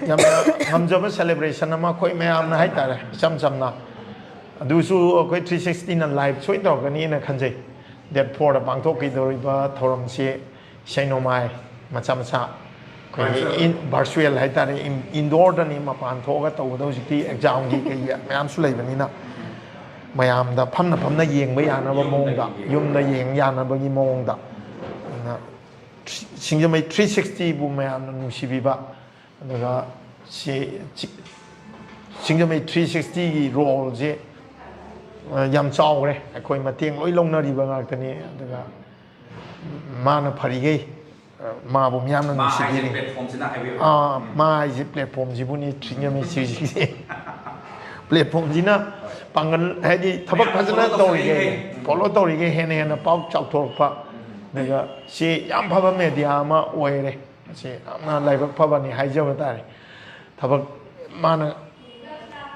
ꯌꯥꯝꯅ ꯉꯝꯖꯕ celebration ꯑꯃ ꯑꯩꯈꯣꯏ ꯃꯌꯥꯝꯅ ꯍꯥꯏꯇꯥꯔꯦ, ꯏꯆꯝ ꯆꯝꯅ꯫ ꯑꯗꯨꯁꯨ ꯑꯩꯈꯣꯏ three sixty ꯅ live ꯁꯣꯏ ꯇꯧꯔꯛꯀꯅꯤꯅ ꯈꯟꯖꯩ꯫ Date four ꯗ ꯄꯥꯡꯊꯣꯛꯈꯤꯗꯧꯔꯤꯕ ꯊꯧꯔꯝꯁꯤ ꯏꯁꯩ ꯅꯣꯡꯃꯥꯏ ꯃꯆꯥ ꯃꯆꯥ ꯑꯩꯈꯣꯏꯒꯤ virtual꯫ In-, virtual ꯍꯥꯏꯇꯥꯔꯦ, in-, indoor ꯗꯅꯤ ꯃꯄꯥꯟ ꯊꯣꯛꯑꯒ ꯇꯧꯕꯗ ꯍꯧꯖꯤꯛꯇꯤ exam ꯒꯤ ꯀꯩꯒꯤ ꯃꯌꯥꯝꯁꯨ ꯂꯩꯕꯅꯤꯅ ꯃꯌꯥꯝꯗ ꯐꯝꯅ ꯐꯝꯅ ꯌꯦꯡꯕ ꯌꯥꯅꯕ ꯌꯨꯝꯗ ꯃꯑꯣꯡꯗ, ꯌꯦꯡꯕ ꯌꯨꯝꯗ ꯌꯦꯡ ꯌꯥꯅꯕꯒꯤ ꯃꯑꯣꯡꯗ꯫ ꯑꯗꯨꯅ ꯁꯤꯡꯖꯃꯩ three sixty ꯕꯨ ꯃꯌꯥꯝꯅ ꯅꯨꯡꯁꯤꯕꯤꯕ, ꯑꯗꯨꯒ ꯁꯤ ꯆꯤ-, ꯁꯤꯡꯖꯃꯩ three sixty ꯒꯤ role ꯁꯦ, ꯑ, ꯌꯥꯝ ꯆꯥꯎꯈ꯭ꯔꯦ꯫ ꯑꯩꯈꯣꯏ ꯃꯇꯦꯡ ꯂꯣꯏ ꯂꯧꯅꯔꯤꯕ ꯉꯥꯛꯇꯅꯤ꯫ ꯑꯗꯨꯒ ꯃꯥꯅ ꯐꯔꯤꯈꯩ, ꯑ, ꯃꯥꯕꯨ ꯃꯤꯌꯥꯝꯅ ꯃꯥ ꯍꯥꯏꯁꯦ ꯅꯨꯡꯁꯤꯕꯤꯔꯤ꯫ Platform ꯁꯤꯅ ꯍꯥꯏꯕꯤꯌꯨ꯫ ꯑꯥ, ꯎꯝ꯫ ꯃꯥ ꯍꯥꯏꯁꯦ platform ꯁꯤꯕꯨꯅꯤ, ꯁꯤꯡꯖꯃꯩ three sixty꯫ Platform ꯁꯤꯅ ꯄꯥꯡꯒꯜ, ꯍꯥꯏꯗꯤ ꯊꯕꯛ ꯃꯌꯥꯝ ꯐꯖꯅ follow ꯇꯧꯔꯤꯈꯩ, ꯇꯧꯁꯜꯂꯤꯈꯩ꯫ ꯎꯝ꯫ Follow ꯇꯧꯔꯤꯈꯩ ꯍꯦꯟꯅ ꯍꯦꯟꯅ ꯄꯥꯎ ꯆꯥꯎꯊꯣꯔꯛꯄ꯫ ꯎꯝ꯫ ꯑꯗꯨꯒ ꯁꯤ ꯌꯥꯝ ꯐꯕ media ꯑꯃ ꯑꯣꯏꯔꯦ꯫ ꯁꯤ ꯌꯥꯝꯅ ꯂꯥꯏꯕꯛ ꯐꯕꯅꯤ ꯍꯥꯏꯖꯕ ꯇꯥꯔꯦ꯫ ꯊꯕꯛ ꯃꯥꯅ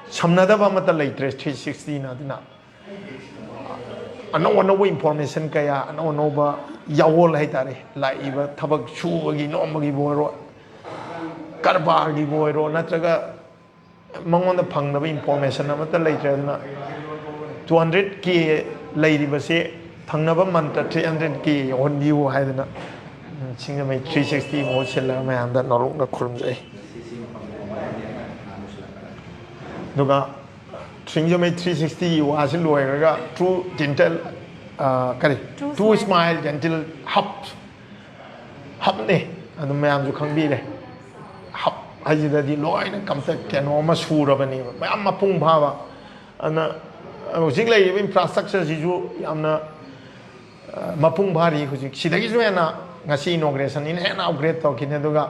ꯁꯝꯅꯗꯕ ꯑꯃꯠꯇ ꯂꯩꯇ꯭ꯔꯦ ꯊ꯭ꯔꯤ ꯁꯤꯛꯁꯇꯤꯅ꯫ ꯑꯗꯨꯅ ꯑꯅꯧ ꯑꯅꯧꯕ ꯏꯟꯐꯣꯔꯃꯦꯁꯟ ꯀꯌꯥ, ꯑꯅꯧ ꯑꯅꯧꯕ ꯌꯥꯋꯣꯜ ꯍꯥꯏꯇꯥꯔꯦ, ꯂꯥꯛꯏꯕ ꯊꯕꯛ ꯁꯨꯕꯒꯤ ꯅꯣꯝꯕꯒꯤꯕꯨ ꯑꯣꯏꯔꯣ, ꯀꯔꯕꯥꯔꯒꯤꯕꯨ ꯑꯣꯏꯔꯣ, ꯅꯠꯇ꯭ꯔꯒ ꯃꯉꯣꯟꯗ ꯐꯪꯅꯕ ꯏꯟꯐꯣꯔꯃꯦꯁꯟ ꯑꯃꯠꯇ ꯂꯩꯇ꯭ꯔꯦ꯫ ꯑꯗꯨꯅ ꯇꯨ ꯍꯟꯗ꯭ꯔꯦꯠ ꯀꯦ ꯂꯩꯔꯤꯕꯁꯦ ꯊꯪꯅꯕ ꯃꯟꯇ ꯊ꯭ꯔꯤ ꯍꯟꯗ꯭ꯔꯦꯠ ꯀꯦ ꯌꯧꯍꯟꯕꯤꯌꯨ ꯍꯥꯏꯗꯅ, ꯎꯝ, ꯁꯤꯡꯖꯃꯩ ꯊ꯭ꯔꯤ ꯁꯤꯛꯁꯇꯤ ꯃꯍꯨꯠ ꯁꯤꯜꯂꯒ ꯃꯌꯥꯝꯗ ꯅꯣꯂꯨꯛꯅ ꯈꯨꯔꯨꯝꯖꯩ꯫ ꯑꯗꯨꯒ ꯁꯤꯡꯖꯃꯩ ꯊ꯭ꯔꯤ ꯁꯤꯛꯁꯇꯤꯒꯤ ꯋꯥꯁꯤ ꯂꯣꯏꯔꯒ ꯇ꯭ꯔꯨ ꯗꯦꯟꯇꯦꯜ, ꯀꯔꯤ, True True Smile. Smile Dental Hub, ꯍꯕꯅꯦ, ꯑꯗꯨꯝ ꯃꯌꯥꯝꯁꯨ ꯈꯪꯕꯤꯔꯦ꯫ ꯍꯕ ꯍꯥꯏꯁꯤꯗꯗꯤ ꯂꯣꯏꯅ ꯀꯝꯇ ꯀꯩꯅꯣ ꯑꯃ ꯁꯨꯔꯕꯅꯦꯕ, ꯃꯌꯥꯝ ꯃꯄꯨꯡ ꯐꯥꯕ꯫ ꯑꯗꯨꯅ ꯍꯧꯖꯤꯛ ꯂꯩꯔꯤꯕ ꯏꯟꯐ꯭ꯔꯥꯁ꯭ꯇ꯭ꯔꯛꯆꯔꯁꯤꯁꯨ ꯌꯥꯝꯅ, ꯑ, ꯃꯄꯨꯡ ꯐꯥꯔꯤ꯫ ꯍꯧꯖꯤꯛ ꯁꯤꯗꯒꯤꯁꯨ ꯍꯦꯟꯅ ꯉꯁꯤ ꯏꯅꯣꯒ꯭ꯔꯦꯁꯟꯅꯤꯅ ꯍꯦꯟꯅ ꯑꯞꯒ꯭ꯔꯦꯗ ꯇꯧꯔꯛꯈꯤꯅꯤ꯫ ꯑꯗꯨꯒ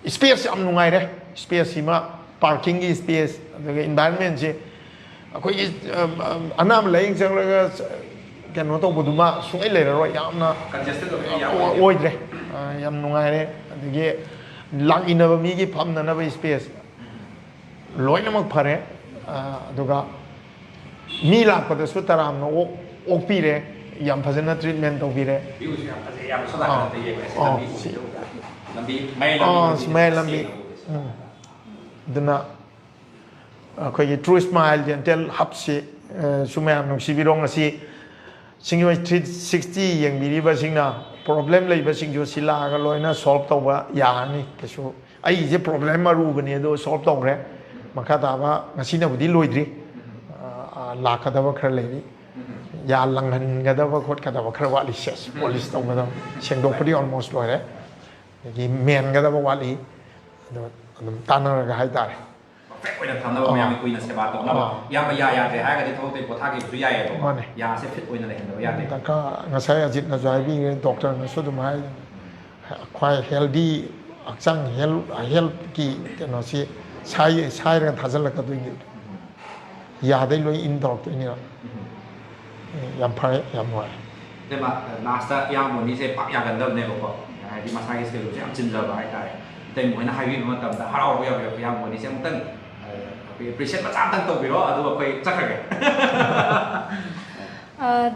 ꯁ꯭ꯄꯦꯁ ꯌꯥꯝ ꯅꯨꯡꯉꯥꯏꯔꯦ꯫ ꯁ꯭ꯄꯦꯁꯁꯤꯃ, ꯄꯥꯔꯀꯤꯡꯒꯤ ꯁ꯭ꯄꯦꯁ, ꯑꯗꯨꯒ ꯏꯟꯚꯥꯏꯔꯟꯃꯦꯟꯁꯦ ꯑꯩꯈꯣꯏꯒꯤ, ꯑ, ꯑ, ꯑꯅꯥꯕ ꯂꯥꯏꯌꯦꯡ ꯆꯪꯂꯒ ꯀꯩꯅꯣ ꯇꯧꯕꯗꯨꯃ ꯁꯨꯡꯂꯩ ꯂꯩꯔꯔꯣꯏ꯫ ꯌꯥꯝꯅ Congested ꯑꯣꯏꯕ ꯌꯥꯝ ꯑꯣꯏꯗ꯭ꯔꯦ꯫ ꯑ, ꯌꯥꯝ ꯅꯨꯡꯉꯥꯏꯔꯦ꯫ ꯑꯗꯒꯤ ꯂꯥꯛꯏꯟꯅꯕ ꯃꯤꯒꯤ ꯐꯝꯅꯅꯕ ꯁ꯭ꯄꯦꯁ ꯂꯣꯏꯅꯃꯛ ꯐꯔꯦ꯫ ꯑ, ꯑꯗꯨꯒ ꯃꯤ ꯂꯥꯛꯄꯗꯁꯨ ꯇꯔꯥꯝꯅ ꯑꯣꯛ ꯑꯣꯛꯄꯤꯔꯦ꯫ ꯌꯥꯝ ꯐꯖꯅ ꯇ꯭ꯔꯤꯠꯃꯦꯟ ꯇꯧꯕꯤꯔꯦ꯫ ꯚ꯭ꯌꯨꯁꯨ ꯌꯥꯝ ꯐꯖꯩ, ꯌꯥꯝ ꯁꯣꯝ ꯑꯥ꯫ ꯅꯥꯀꯟꯗ ꯌꯦꯡꯕ ꯍꯥꯏꯁꯦ ꯑꯥ, ꯂꯝꯕꯤ ꯁꯤ- ꯂꯝꯕꯤ ꯃꯌꯥꯏ ꯑꯥ, ꯂꯝꯕꯤ ꯁꯤ ꯃꯌꯥꯏ ꯂꯝꯕꯤ꯫ ꯁꯦꯡꯅ ꯎꯕꯁꯦ꯫ ꯎꯝ꯫ ꯑꯗꯨꯅ ꯑꯩꯈꯣꯏꯒꯤ ꯇ꯭ꯔꯨ ꯁ꯭ꯃꯥꯏꯜ ꯗꯦꯟꯇꯦꯜ ꯍꯕꯁꯤ, ꯑ, ꯁꯨ ꯃꯌꯥꯝ ꯅꯨꯡꯁꯤꯕꯤꯔꯣ꯫ ꯉꯁꯤ ꯁꯤꯡꯖꯃꯩ ꯊ꯭ꯔꯤ ꯁꯤꯛꯁꯇꯤ ꯌꯦꯡꯕꯤꯔꯤꯕꯁꯤꯡꯅ ꯄ꯭ꯔꯣꯕ꯭ꯂꯦꯝ ꯂꯩꯕꯁꯤꯡꯁꯨ ꯁꯤ ꯂꯥꯛꯑꯒ ꯂꯣꯏꯅ ꯁꯣꯜꯕ ꯇꯧꯕ ꯌꯥꯔꯅꯤ꯫ ꯀꯩꯁꯨ ꯑꯩꯒꯤꯁꯦ ꯄ꯭ꯔꯣꯕ꯭ꯂꯦꯝ ꯑꯔꯨꯕꯅꯤ, ꯑꯗꯣ ꯁꯣꯜꯕ ꯇꯧꯈ꯭ꯔꯦ꯫ ꯃꯈꯥ ꯇꯥꯕ ꯉꯁꯤꯅꯕꯨꯗꯤ ꯂꯣꯏꯗ꯭ꯔꯤ꯫ ꯑ, ꯑ, ꯂꯥꯛꯀꯗꯕ ꯈꯔ ꯂꯩꯔꯤ꯫ ꯌꯥ ꯂꯪꯍꯟꯒꯗꯕ ꯈꯣꯠꯀꯗꯕ ꯈꯔ ꯋꯥꯠꯂꯤ꯫ ꯁꯦꯁ, ꯄꯣꯂꯤꯁ ꯇꯧꯒꯗꯕ, ꯁꯦꯡꯗꯣꯛꯄꯗꯤ ꯑꯣꯜꯃꯣꯁ ꯂꯣꯏꯔꯦ꯫ ꯑꯗꯒꯤ ꯃꯦꯟꯒꯗꯕ ꯋꯥꯠꯂꯤ꯫ ꯑꯗꯣ ꯑꯗꯨꯝ ꯇꯥꯟꯅꯔꯒ ꯍꯥꯏꯇꯥꯔꯦ꯫ ꯄꯔꯐꯦꯛ ꯑꯣꯏꯅ ꯊꯝꯅꯕ ꯃꯌꯥꯝꯒꯤ ꯀꯨꯏꯅ ꯁꯦꯕꯥ ꯇꯧꯅꯕ꯫ ꯑꯥ꯫ ꯏꯌꯥꯝꯕ ꯌꯥ ꯌꯥꯗ꯭ꯔꯦ ꯍꯥꯏꯔꯒꯗꯤ ꯊꯕꯛꯇꯩ ꯄꯣꯊꯥꯈꯤꯕꯁꯨ ꯌꯥꯏꯑꯕꯀꯣ꯫ ꯃꯥꯅꯦ꯫ ꯌꯥꯁꯦ ꯐꯤꯠ ꯑꯣꯏꯅ ꯂꯩꯍꯟꯗꯕ ꯌꯥꯗꯦ꯫ ꯗꯔꯀꯥꯔ, ꯉꯁꯥꯏ ꯑꯖꯤꯠꯅꯁꯨ ꯍꯥꯏꯕꯤꯈ꯭ꯔꯦ, ꯗꯣꯛꯇꯔꯅꯁꯨ ꯑꯗꯨꯝ ꯍꯥꯏ, ꯈ꯭ꯋꯥꯏ ꯍꯦꯜꯗꯤ, ꯍꯛꯆꯥꯡ ꯍꯦꯜ-, ꯍꯦꯜꯠꯀꯤ ꯀꯩꯅꯣꯁꯤ ꯁꯥꯏ-, ꯁꯥꯏꯔꯒ ꯊꯥꯖꯤꯜꯂꯛꯀꯗꯣꯏꯅꯤ꯫ ꯌꯥꯗꯩ ꯂꯣꯏ ꯏꯟ ꯇꯧꯔꯛꯇꯣꯏꯅꯦꯕ꯫ ꯑꯦ, ꯌꯥꯝ ꯐꯔꯦ, ꯌꯥꯝ ꯅꯨꯡꯉꯥꯏꯔꯦ꯫ ꯑꯗꯨꯅ ꯂꯥꯁꯇ ꯏꯌꯥꯝꯕ ꯑꯅꯤꯁꯦ ꯄꯥꯛ ꯌꯥꯒꯟꯗꯕꯅꯦꯕꯀꯣ꯫ ꯍꯥꯏꯗꯤ ꯃꯁꯥꯒꯤ ꯁ꯭ꯀꯦꯗꯨꯜꯁꯦ ꯌꯥꯝ ꯆꯤꯟꯖꯕ ꯍꯥꯏꯇꯥꯔꯦ꯫ ꯏꯇꯩꯃ ꯍꯣꯏꯅ ꯍꯥꯏꯕꯤꯕ ꯃꯇꯝꯗ ꯍꯔꯥꯎ ꯍꯔꯥꯎ ꯌꯥꯕꯤꯔꯛꯄ ꯏꯌꯥꯝꯕ ꯃꯣꯅꯤꯁꯦ ꯑꯃꯨꯛꯇꯪ ꯑꯩꯈꯣꯏ ꯑꯦꯄ꯭ꯔꯤꯁꯤꯌꯦꯠ ꯃꯆꯥ ꯑꯃꯇꯪ ꯇꯧꯕꯤꯔꯣ, ꯑꯗꯨꯒ ꯑꯩꯈꯣꯏ ꯆꯠꯈ꯭ꯔꯒꯦ꯫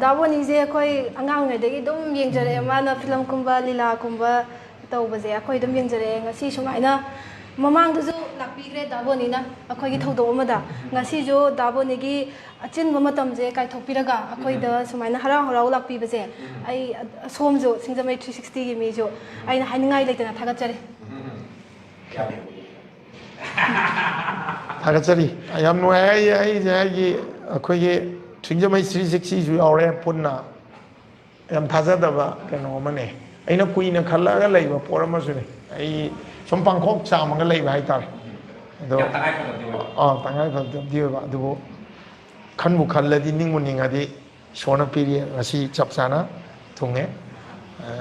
ꯗꯥ ꯕꯣꯅꯤꯁꯦ ꯑꯩꯈꯣꯏ ꯑꯉꯥꯡ ꯑꯣꯏꯔꯤꯉꯩꯗꯒꯤ ꯑꯗꯨꯝ ꯌꯦꯡꯖꯔꯛꯑꯦ꯫ ꯃꯥꯅ ꯐꯤꯂꯝꯒꯨꯝꯕ ꯂꯤꯂꯥꯒꯨꯝꯕ ꯇꯧꯕꯁꯦ ꯑꯩꯈꯣꯏ ꯑꯗꯨꯝ ꯌꯦꯡꯖꯔꯛꯑꯦ꯫ ꯉꯁꯤ ꯁꯨꯃꯥꯏꯅ ꯃꯃꯥꯡꯗꯁꯨ ꯂꯥꯛꯄꯤꯈ꯭ꯔꯦ ꯗꯥ ꯕꯣꯅꯤꯅ ꯑꯩꯈꯣꯏꯒꯤ ꯊꯧꯗꯣꯛ ꯑꯃꯗ꯫ ꯉꯁꯤꯁꯨ ꯗꯥ ꯕꯣꯅꯤꯒꯤ ꯑꯆꯤꯟꯕ ꯃꯇꯝꯁꯦ ꯀꯥꯏꯊꯣꯛꯄꯤꯔꯒ ꯑꯩꯈꯣꯏꯗ ꯁꯨꯃꯥꯏꯅ ꯍꯔꯥꯎ ꯍꯔꯥꯎ ꯂꯥꯛꯄꯤꯕꯁꯦ ꯑꯩ ꯁꯣꯝꯁꯨ ꯁꯤꯡꯖꯃꯩ ꯊ꯭ꯔꯤ ꯁꯤꯛꯁꯇꯤꯒꯤ ꯃꯤꯁꯨ ꯑꯩꯅ ꯍꯥꯏꯅꯤꯡꯉꯥꯏ ꯂꯩꯇꯅ ꯊꯥꯒꯠꯆꯔꯤ꯫ ꯊꯥꯒꯠꯆꯔꯤ꯫ ꯌꯥꯝ ꯅꯨꯡꯉꯥꯏ꯫ ꯑꯩ ꯑꯩꯁꯦ ꯑꯩꯒꯤ ꯑꯩꯈꯣꯏꯒꯤ ꯁꯤꯡꯖꯃꯩ ꯊ꯭ꯔꯤ ꯁꯤꯛꯁꯇꯤꯁꯨ ꯌꯥꯎꯔꯦ ꯄꯨꯟꯅ꯫ ꯌꯥꯝ ꯊꯥꯖꯗꯕ ꯀꯩꯅꯣ ꯑꯃꯅꯦ꯫ ꯑꯩꯅ ꯀꯨꯏꯅ ꯈꯜꯂꯛꯑꯒ ꯂꯩꯕ ꯄꯣꯠ ꯑꯃꯁꯨꯅꯦ꯫ ꯑꯩ ꯁꯨꯝ ꯄꯥꯡꯈꯣꯛ ꯆꯥꯝꯃꯒ ꯂꯩꯕ ꯍꯥꯏꯇꯥꯔꯦ꯫ ꯑꯗꯣ ꯌꯥꯝ ꯇꯉꯥꯏ ꯐꯗꯕꯗꯤ ꯑꯣꯏꯕ꯫ ꯑꯥ, ꯇꯉꯥꯏ ꯐꯗꯕꯗꯤ ꯑꯣꯏꯕ꯫ ꯑꯗꯨꯕꯨ ꯈꯟꯕꯨ ꯈꯜꯂꯗꯤ, ꯅꯤꯡꯕꯨ ꯅꯤꯡꯉꯗꯤ, ꯏꯁꯣꯔꯅ ꯄꯤꯔꯤ ꯉꯁꯤ ꯆꯞ ꯆꯥꯅ ꯊꯨꯡꯉꯦ꯫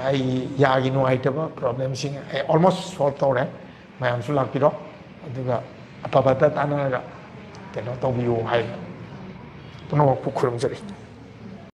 ꯑꯩ ꯌꯥꯒꯤ ꯅꯨꯡꯉꯥꯏꯇꯕ ꯄ꯭ꯔꯣꯕ꯭ꯂꯦꯝꯁꯤꯡ ꯑꯩ ꯑꯣꯜꯃꯣꯁ ꯁꯣꯜꯕ ꯇꯧꯔꯦ꯫ ꯃꯌꯥꯝꯁꯨ ꯂꯥꯛꯄꯤꯔꯣ, ꯑꯗꯨꯒ ꯑꯐ ꯐꯠꯇ ꯇꯥꯟꯅꯔꯒ ꯀꯩꯅꯣ ꯇꯧꯕꯤꯌꯨ ꯍꯥꯏ꯫ ꯄꯨꯝꯅꯃꯛꯄꯨ ꯈꯨꯔꯨꯝꯖꯔꯤ꯫